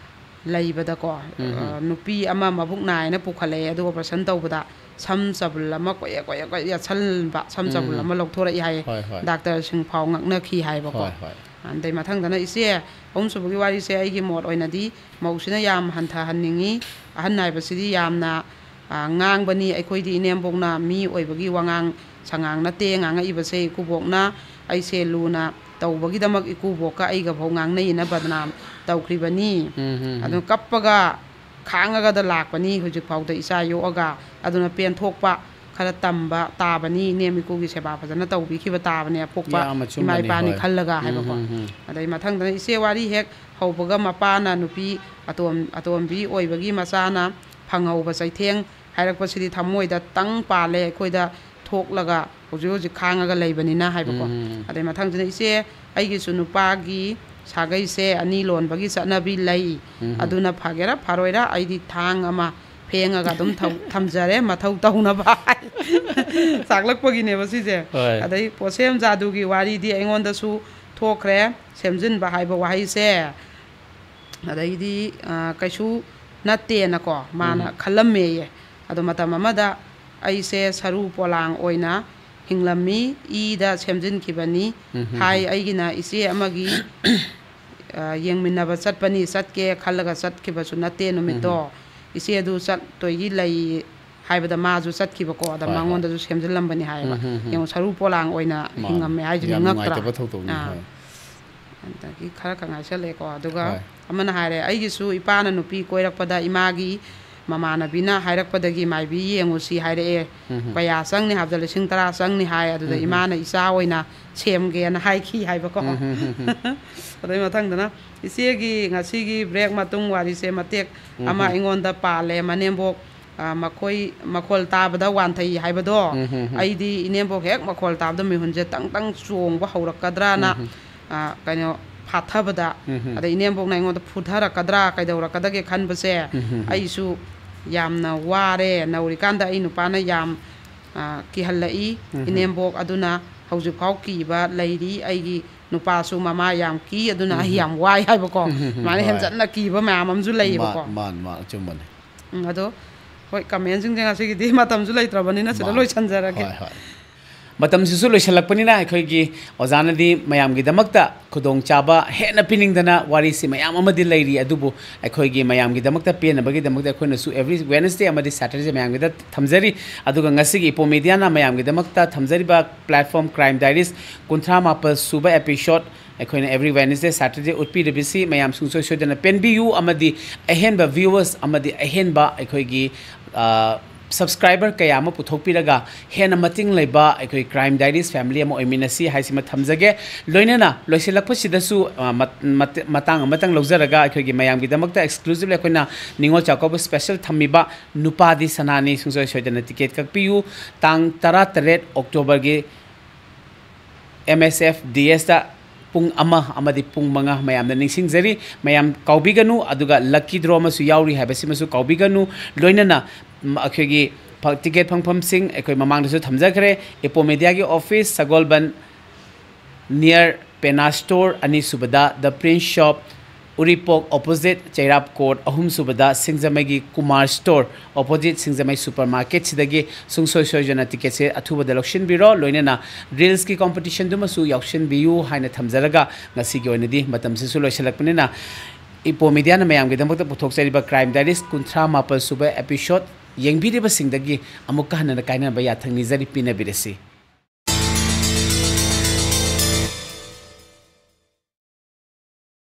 ꯂꯩꯕꯗꯀꯣ, ꯎꯝ꯫ ꯑꯥ, ꯅꯨꯄꯤ ꯑꯃ ꯃꯕꯨꯛ ꯅꯥꯏꯅ ꯄꯨꯈꯠꯂꯛꯑꯦ, ꯑꯗꯨꯒ operation ꯇꯧꯕꯗ ꯁꯝ ꯆꯕꯨꯜ ꯑꯃ ꯀꯣꯌꯦꯛ ꯀꯣꯌꯦꯛ ꯀꯣꯌꯦꯛ ꯌꯦꯠꯁꯜꯕ, ꯁꯝ ꯆꯕꯨꯜ ꯎꯝ꯫ ꯑꯃ ꯂꯧꯊꯣꯔꯛꯏ ꯍꯥꯏꯌꯦ꯫ ꯍꯣꯏ, ꯍꯣꯏ꯫ Doctorꯁꯤꯡ ꯐꯥꯎ ꯉꯛꯅꯈꯤ ꯍꯥꯏꯕꯀꯣ꯫ ꯍꯣꯏ, ꯍꯣꯏ꯫ ꯑꯗꯩ ꯃꯊꯪꯗꯅ, ꯏꯆꯦ, ꯑꯍꯨꯝꯁꯨꯕꯒꯤ ꯋꯥꯔꯤꯁꯦ ꯑꯩꯒꯤ ꯃꯣꯠ ꯑꯣꯏꯅꯗꯤ ꯃꯧꯁꯤꯅ ꯌꯥꯝ ꯍꯟꯊꯍꯟꯅꯤꯡꯉꯤ꯫ ꯑꯍꯟ ꯍꯥꯏꯕꯁꯤꯗꯤ ꯌꯥꯝꯅ, ꯑ, ꯉꯥꯡꯕꯅꯤ꯫ ꯑꯩꯈꯣꯏꯗꯤ ꯏꯅꯦꯝꯕꯣꯛꯅ ꯃꯤ ꯑꯣꯏꯕꯒꯤ ꯋꯥꯉꯥꯡ ꯁꯉꯥꯡ ꯅꯠꯇꯦ ꯉꯥꯡꯉꯛꯏꯕꯁꯦ꯫ ꯏꯀꯨꯕꯣꯛꯅ ꯑꯩꯁꯦ ꯂꯨꯅ ꯇꯧꯕꯒꯤꯗꯃꯛ ꯏꯀꯨꯕꯣꯛꯀ ꯑꯩꯒꯐꯥꯎ ꯉꯥꯡꯅꯩꯅ ꯕꯗꯅꯥꯝ ꯇꯧꯈ꯭ꯔꯤꯕꯅꯤ꯫ ꯎꯝ, ꯎꯝ, ꯎꯝ꯫ ꯑꯗꯨꯅ ꯀꯞꯄꯒ ꯈꯥꯡꯉꯒꯗ ꯂꯥꯛꯄꯅꯤ ꯍꯧꯖꯤꯛꯐꯥꯎꯗ ꯏꯆꯥ ꯌꯣꯛꯑꯒ꯫ ꯑꯗꯨꯅ ꯄꯦꯟꯊꯣꯛꯄ ꯈꯔ ꯇꯝꯕ ꯇꯥꯕꯅꯤ, ꯏꯅꯦꯝ ꯏꯀꯨꯒꯤ ꯁꯦꯕꯥ ꯐꯖꯅ ꯇꯧꯕꯤꯈꯤꯕ ꯇꯥꯕꯅꯤ, ꯑꯄꯣꯛꯄ ꯌꯥꯝ ꯏꯃꯥ ꯑꯆꯨꯝꯕꯅꯤ, ꯏꯄꯥꯅꯤ ꯍꯣꯏ꯫ ꯈꯜꯂꯒ ꯎꯝ, ꯍꯥꯏꯕꯀꯣ꯫ ꯎꯝ, ꯎꯝ꯫ ꯑꯗꯩ ꯃꯊꯪꯗꯅ, ꯏꯆꯦ, ꯋꯥꯔꯤ ꯍꯦꯛ ꯍꯧꯕꯒ ꯃꯄꯥꯅ ꯅꯨꯄꯤ ꯑꯇꯣꯝ-, ꯑꯇꯣꯝꯕꯤ ꯑꯣꯏꯕꯒꯤ ꯃꯆꯥꯅ ꯐꯪꯍꯧꯕ ꯆꯩꯊꯦꯡ ꯍꯥꯏꯔꯛꯄꯁꯤꯗꯤ ꯊꯃꯣꯏꯗ ꯇꯪ ꯄꯥꯜꯂꯦ꯫ ꯑꯩꯈꯣꯏꯗ ꯊꯣꯛꯂꯒ ꯍꯧꯖꯤꯛ ꯍꯧꯖꯤꯛ ꯈꯥꯡꯉꯒ ꯂꯩꯕꯅꯤꯅ ꯍꯥꯏꯕꯀꯣ꯫ ꯎꯝ, ꯎꯝ, ꯎꯝ꯫ ꯑꯗꯩ ꯃꯊꯪꯁꯤꯅ, ꯏꯆꯦ, ꯑꯩꯒꯤꯁꯨ ꯅꯨꯄꯥꯒꯤ ꯁꯥꯒꯩꯁꯦ ꯑꯅꯤ ꯂꯣꯟꯕꯒꯤ ꯆꯠꯅꯕꯤ ꯂꯩ꯫ ꯎꯝ, ꯎꯝ꯫ ꯑꯗꯨꯅ ꯐꯒꯦꯔꯥ ꯐꯔꯣꯏꯔꯥ ꯑꯩꯗꯤ ꯊꯥꯡ ꯑꯃ ꯐꯦꯡꯉꯒ ꯑꯗꯨꯝ ꯊꯝ-, ꯊꯝꯖꯔꯦ, ꯃꯊꯧ ꯇꯧꯅꯕ꯫ ꯆꯥꯛꯂꯛꯄꯒꯤꯅꯦꯕ ꯁꯤꯁꯦ꯫ ꯍꯣꯏ꯫ ꯑꯗꯩ ꯄꯣꯠꯁꯦꯝ ꯖꯥꯗꯨꯒꯤ ꯋꯥꯔꯤꯗꯤ ꯑꯩꯉꯣꯟꯗꯁꯨ ꯊꯣꯛꯈ꯭ꯔꯦ꯫ ꯁꯦꯝꯖꯤꯟꯕ ꯍꯥꯏꯕ ꯋꯥꯍꯩꯁꯦ, ꯑꯗꯩꯗꯤ, ꯑ, ꯀꯩꯁꯨ ꯅꯠꯇꯦꯅꯀꯣ ꯃꯥꯅ ꯎꯝ꯫ ꯈꯜꯂꯝꯃꯦꯌꯦ꯫ ꯑꯗꯣ ꯃꯇꯝ ꯑꯃꯗ ꯑꯩꯁꯦ ꯁꯔꯨ ꯄꯣꯂꯥꯡ ꯑꯣꯏꯅ ꯍꯤꯡꯂꯝꯃꯤ, ꯏꯗ ꯁꯦꯝꯖꯤꯟꯈꯤꯕꯅꯤ ꯎꯝ, ꯎꯝ, ꯍꯥꯏ꯫ ꯎꯝ꯫ ꯑꯩꯒꯤꯅ ꯏꯆꯦ ꯑꯃꯒꯤ, ꯑ, ꯌꯦꯡꯃꯤꯟꯅꯕ ꯆꯠꯄꯅꯤ, ꯆꯠꯀꯦ ꯈꯜꯂꯒ ꯆꯠꯈꯤꯕꯁꯨ ꯅꯠꯇꯦ ꯅꯨꯃꯤꯠꯇꯣ꯫ ꯎꯝ꯫ ꯏꯆꯦ ꯑꯗꯨ ꯆꯠꯇꯣꯏꯒꯤ ꯂꯩ ꯍꯥꯏꯕꯗ ꯃꯥꯁꯨ ꯆꯠꯈꯤꯕꯀꯣ꯫ ꯑꯗ ꯍꯣꯏ, ꯍꯣꯏ꯫ ꯃꯉꯣꯟꯗꯁꯨ ꯁꯦꯝꯖꯤꯜꯂꯝꯕꯅꯤ ꯍꯥꯏꯌꯦꯕ꯫ ꯎꯝ, ꯎꯝ, ꯎꯝ꯫ ꯌꯦꯡꯉꯨ, ꯁꯔꯨ ꯄꯣꯂꯥꯡ ꯑꯣꯏꯅ ꯃꯥꯅꯤ꯫ ꯍꯤꯡꯉꯝꯃꯦ ꯍꯥꯏꯁꯤꯅꯤ, ꯌꯥꯝ ꯉꯛꯇ꯭ꯔꯥ? ꯅꯨꯡꯉꯥꯏꯇꯕ ꯊꯧꯗꯣꯛꯅꯤ꯫ ꯑꯥ꯫ ꯍꯣꯏ꯫ ꯑꯗꯒꯤ ꯈꯔ ꯈꯛ ꯉꯥꯏꯁꯜꯂꯛꯑꯦꯀꯣ꯫ ꯑꯗꯨꯒ ꯍꯣꯏ꯫ ꯑꯃꯅ ꯍꯥꯏꯔꯦ, "ꯑꯩꯒꯤꯁꯨ ꯏꯄꯥꯅ ꯅꯨꯄꯤ ꯀꯣꯏꯔꯛꯄꯗ ꯏꯃꯥꯒꯤ ꯃꯃꯥꯟꯅꯕꯤꯅ ꯍꯥꯏꯔꯛꯄꯗꯒꯤ ꯃꯥꯏꯕꯤ ꯌꯦꯡꯉꯨꯁꯤ ꯍꯥꯏꯔꯛꯑꯦ꯫ ꯎꯝ, ꯎꯝ꯫ ꯀꯌꯥ ꯆꯪꯅꯤ ꯍꯥꯏꯕꯗ ꯂꯤꯁꯤꯡ ꯇꯔꯥ ꯆꯪꯅꯤ ꯍꯥꯏ꯫ ꯑꯗꯨꯗ ꯎꯝ, ꯎꯝ꯫ ꯏꯃꯥꯅ ꯏꯆꯥ ꯑꯣꯏꯅ ꯁꯦꯝꯒꯦꯅ ꯍꯥꯏꯈꯤ" ꯍꯥꯏꯕꯀꯣ꯫ ꯎꯝ, ꯎꯝ, ꯎꯝ, ꯎꯝ꯫ ꯑꯗꯩ ꯃꯊꯪꯗꯅ, "ꯏꯆꯦꯒꯤ ꯉꯁꯤꯒꯤ break ꯃꯇꯨꯡ ꯋꯥꯔꯤꯁꯦ ꯃꯇꯦꯛ ꯎꯝ, ꯑꯃ ꯎꯝ꯫ ꯑꯩꯉꯣꯟꯗ ꯄꯥꯜꯂꯦ꯫ ꯃꯅꯦꯝꯕꯣꯛ, ꯑ, ꯃꯈꯣꯏ ꯃꯈꯣꯜ ꯇꯥꯕꯗ ꯋꯥꯟꯊꯩ ꯍꯥꯏꯕꯗꯣ, ꯎꯝ, ꯎꯝ, ꯎꯝ꯫ ꯑꯩꯗꯤ ꯏꯅꯦꯝꯕꯣꯛ ꯍꯦꯛ ꯃꯈꯣꯜ ꯇꯥꯕꯗ ꯃꯤꯍꯨꯟꯁꯦ ꯇꯪ ꯇꯪ ꯆꯣꯡꯕ ꯍꯧꯔꯛꯀꯗ꯭ꯔꯥꯅ, ꯎꯝ, ꯎꯝ꯫ ꯑ, ꯀꯩꯅꯣ, ꯐꯥꯊꯕꯗ, ꯎꯝ, ꯎꯝ꯫ ꯑꯗꯩ ꯏꯅꯦꯝꯕꯣꯛꯅ ꯑꯩꯉꯣꯟꯗ ꯐꯨꯊꯔꯛꯀꯗ꯭ꯔꯥ, ꯀꯩꯗꯧꯔꯛꯀꯗꯒꯦ ꯈꯟꯕꯁꯦ, ꯎꯝ, ꯎꯝ, ꯎꯝ꯫ ꯑꯩꯁꯨ ꯌꯥꯝꯅ ꯋꯥꯔꯦ꯫ ꯅꯧꯔꯤꯀꯥꯟꯗ ꯑꯩ ꯅꯨꯄꯥꯅ ꯌꯥꯝ, ꯑ, ꯀꯤꯍꯜꯂꯛꯏ, ꯎꯝ, ꯎꯝ꯫ ꯏꯅꯦꯝꯕꯣꯛ꯫ ꯑꯗꯨꯅ ꯍꯧꯖꯤꯛꯐꯥꯎ ꯀꯤꯕ ꯂꯩꯔꯤ꯫ ꯑꯩꯒꯤ ꯅꯨꯄꯥꯁꯨ ꯃꯃꯥ ꯌꯥꯝ ꯀꯤ, ꯑꯗꯨꯅ ꯎꯝ, ꯑꯩ ꯎꯝ꯫ ꯌꯥꯝ ꯋꯥꯏ" ꯍꯥꯏꯕꯀꯣ꯫ ꯎꯝ, ꯎꯝ, ꯎꯝ꯫ ꯁꯨꯃꯥꯏꯅ ꯍꯣꯏ꯫ ꯍꯦꯟꯖꯟꯅ ꯀꯤꯕ ꯃꯌꯥꯝ ꯑꯃꯁꯨ ꯂꯩꯌꯦꯕꯀꯣ꯫ ꯃꯥ-, ꯃꯥꯅꯤ, ꯃꯥꯅꯤ, ꯑꯆꯨꯝꯕꯅꯤ꯫ ꯎꯝ, ꯑꯗꯣ, ꯍꯣꯏ, comment ꯁꯤꯡꯁꯦ ꯉꯁꯤꯒꯤꯗꯤ ꯃꯇꯝꯁꯨ ꯂꯩꯇ꯭ꯔꯕꯅꯤꯅ ꯁꯤꯗ ꯃꯥꯅꯤ꯫ ꯂꯣꯏꯁꯟꯖꯔꯒꯦ꯫ ꯍꯣꯏ, ꯍꯣꯏ꯫ ꯃꯇꯝꯁꯤꯁꯨ ꯂꯣꯏꯁꯤꯜꯂꯛꯄꯅꯤꯅ ꯑꯩꯈꯣꯏꯒꯤ ꯑꯣꯖꯥꯅꯗꯤ ꯃꯌꯥꯝꯒꯤꯗꯃꯛꯇ ꯈꯨꯗꯣꯡꯆꯥꯕ ꯍꯦꯟꯅ ꯄꯤꯅꯤꯡꯗꯅ ꯋꯥꯔꯤꯁꯤ ꯃꯌꯥꯝ ꯑꯃꯗꯤ ꯂꯩꯔꯤ, ꯑꯗꯨꯕꯨ ꯑꯩꯈꯣꯏꯒꯤ ꯃꯌꯥꯝꯒꯤꯗꯃꯛꯇ ꯄꯦꯟꯅꯕꯒꯤꯗꯃꯛꯇ ꯑꯩꯈꯣꯏꯅꯁꯨ every Wednesday ꯑꯃꯗꯤ Saturday ꯃꯌꯥꯝꯒꯤꯗ ꯊꯝꯖꯔꯤ꯫ ꯑꯗꯨꯒ ꯉꯁꯤꯒꯤ ꯏꯄꯣ Media ꯅ ꯃꯌꯥꯝꯒꯤꯗꯃꯛꯇ ꯊꯝꯖꯔꯤꯕ platform Crime Diaries ꯀꯨꯟꯊ꯭ꯔꯥ ꯃꯥꯄꯜ ꯁꯨꯕ episode ꯑꯩꯈꯣꯏꯅ every Wednesday, Saturday ꯎꯠꯄꯤꯔꯤꯕꯁꯤ ꯃꯌꯥꯝ ꯁꯨꯡꯁꯣꯏ ꯁꯣꯏꯗꯅ ꯄꯦꯟꯕꯤꯌꯨ, ꯑꯃꯗꯤ ꯑꯍꯦꯟꯕ viewers ꯑꯃꯗꯤ ꯑꯍꯦꯟꯕ ꯑꯩꯈꯣꯏꯒꯤ, ꯑ, subscriber ꯀꯌꯥ ꯑꯃ ꯄꯨꯊꯣꯛꯄꯤꯔꯒ ꯍꯦꯟꯅ ꯃꯇꯤꯡ ꯂꯩꯕ ꯑꯩꯈꯣꯏ Crime Diaries family ꯑꯃ ꯑꯣꯏꯃꯤꯟꯅꯁꯤ ꯍꯥꯏꯁꯤꯃ ꯊꯝꯖꯒꯦ꯫ ꯂꯣꯏꯅꯅ ꯂꯣꯏꯁꯤꯜꯂꯛꯄꯁꯤꯗꯁꯨ, ꯑ, ꯃꯠ-, ꯃꯠ-, ꯃꯇꯥꯡ ꯑꯃꯇꯪ ꯂꯧꯖꯔꯒ ꯑꯩꯈꯣꯏꯒꯤ ꯃꯌꯥꯝꯒꯤꯗꯃꯛꯇ exclusively ꯑꯩꯈꯣꯏꯅ ꯅꯤꯉꯣꯜ ꯆꯥꯛꯀꯧꯕ special ꯊꯝꯃꯤꯕ ꯅꯨꯄꯥꯗꯤ ꯁꯅꯥꯅꯤ, ꯁꯨꯡꯁꯣꯏ ꯁꯣꯏꯗꯅ ticket ꯀꯛꯄꯤꯌꯨ꯫ ꯇꯥꯡ ꯇꯔꯥꯇꯔꯦꯠ October ꯒꯤ M S F D S ꯇ ꯄꯨꯡ ꯑꯃ ꯑꯃꯗꯤ ꯄꯨꯡ ꯃꯉꯥ ꯃꯌꯥꯝꯗ ꯅꯤꯡꯁꯤꯡꯖꯔꯤ꯫ ꯃꯌꯥꯝ ꯀꯥꯎꯕꯤꯒꯅꯨ, ꯑꯗꯨꯒ lucky draw ꯑꯃꯁꯨ ꯌꯥꯎꯔꯤ ꯍꯥꯏꯕꯁꯤꯃꯁꯨ ꯀꯥꯎꯕꯤꯒꯅꯨ꯫ ꯂꯣꯏꯅꯅ, ꯝ, ꯑꯩꯈꯣꯏꯒꯤ ꯐ-, ticket ꯐꯪꯐꯝꯁꯤꯡ ꯑꯩꯈꯣꯏ ꯃꯃꯥꯡꯗꯁꯨ ꯊꯝꯖꯈ꯭ꯔꯦ꯫ ꯏꯄꯣ Media ꯒꯤ office, ꯁꯒꯣꯜꯕꯟ near Pena Store, ꯑꯅꯤꯁꯨꯕꯗ The Print Shop, Uripok opposite ꯆꯩꯔꯥꯞ court, ꯑꯍꯨꯝꯁꯨꯕꯗ ꯁꯤꯡꯖꯃꯩꯒꯤ ꯀꯨꯃꯥꯔ Store opposite ꯁꯤꯡꯖꯃꯩ supermarket ꯁꯤꯗꯒꯤ ꯁꯨꯡꯁꯣꯏ ꯁꯣꯏꯗꯅ ticket ꯁꯦ ꯑꯊꯨꯕꯗ ꯂꯧꯁꯤꯟꯕꯤꯔꯣ꯫ ꯂꯣꯏꯅꯅ reels ꯀꯤ competition ꯗꯨꯃꯁꯨ ꯌꯥꯎꯁꯤꯟꯕꯤꯌꯨ ꯍꯥꯏꯅ ꯊꯝꯖꯔꯒ, ꯉꯁꯤꯒꯤ ꯑꯣꯏꯅꯗꯤ ꯃꯇꯝꯁꯤꯁꯨ ꯂꯣꯏꯁꯤꯜꯂꯛꯄꯅꯤꯅ, ꯏꯄꯣ ꯃꯤꯗꯤꯌꯥꯅ ꯃꯌꯥꯝꯒꯤꯗꯃꯛꯇ ꯄꯨꯊꯣꯛꯆꯔꯤꯕ ꯀ꯭ꯔꯥꯏꯝ ꯗꯥꯏꯔꯤꯁ ꯀꯨꯟꯊ꯭ꯔꯥ ꯃꯥꯄꯜ ꯁꯨꯕ ꯑꯦꯄꯤꯁꯣꯗ ꯌꯦꯡꯕꯤꯔꯤꯕꯁꯤꯡꯗꯒꯤ ꯑꯃꯨꯛꯀ ꯍꯟꯅ ꯀꯥꯏꯅꯅꯕ ꯌꯥꯊꯪ ꯅꯤꯖꯔꯤ, ꯄꯤꯅꯕꯤꯔꯁꯤ꯫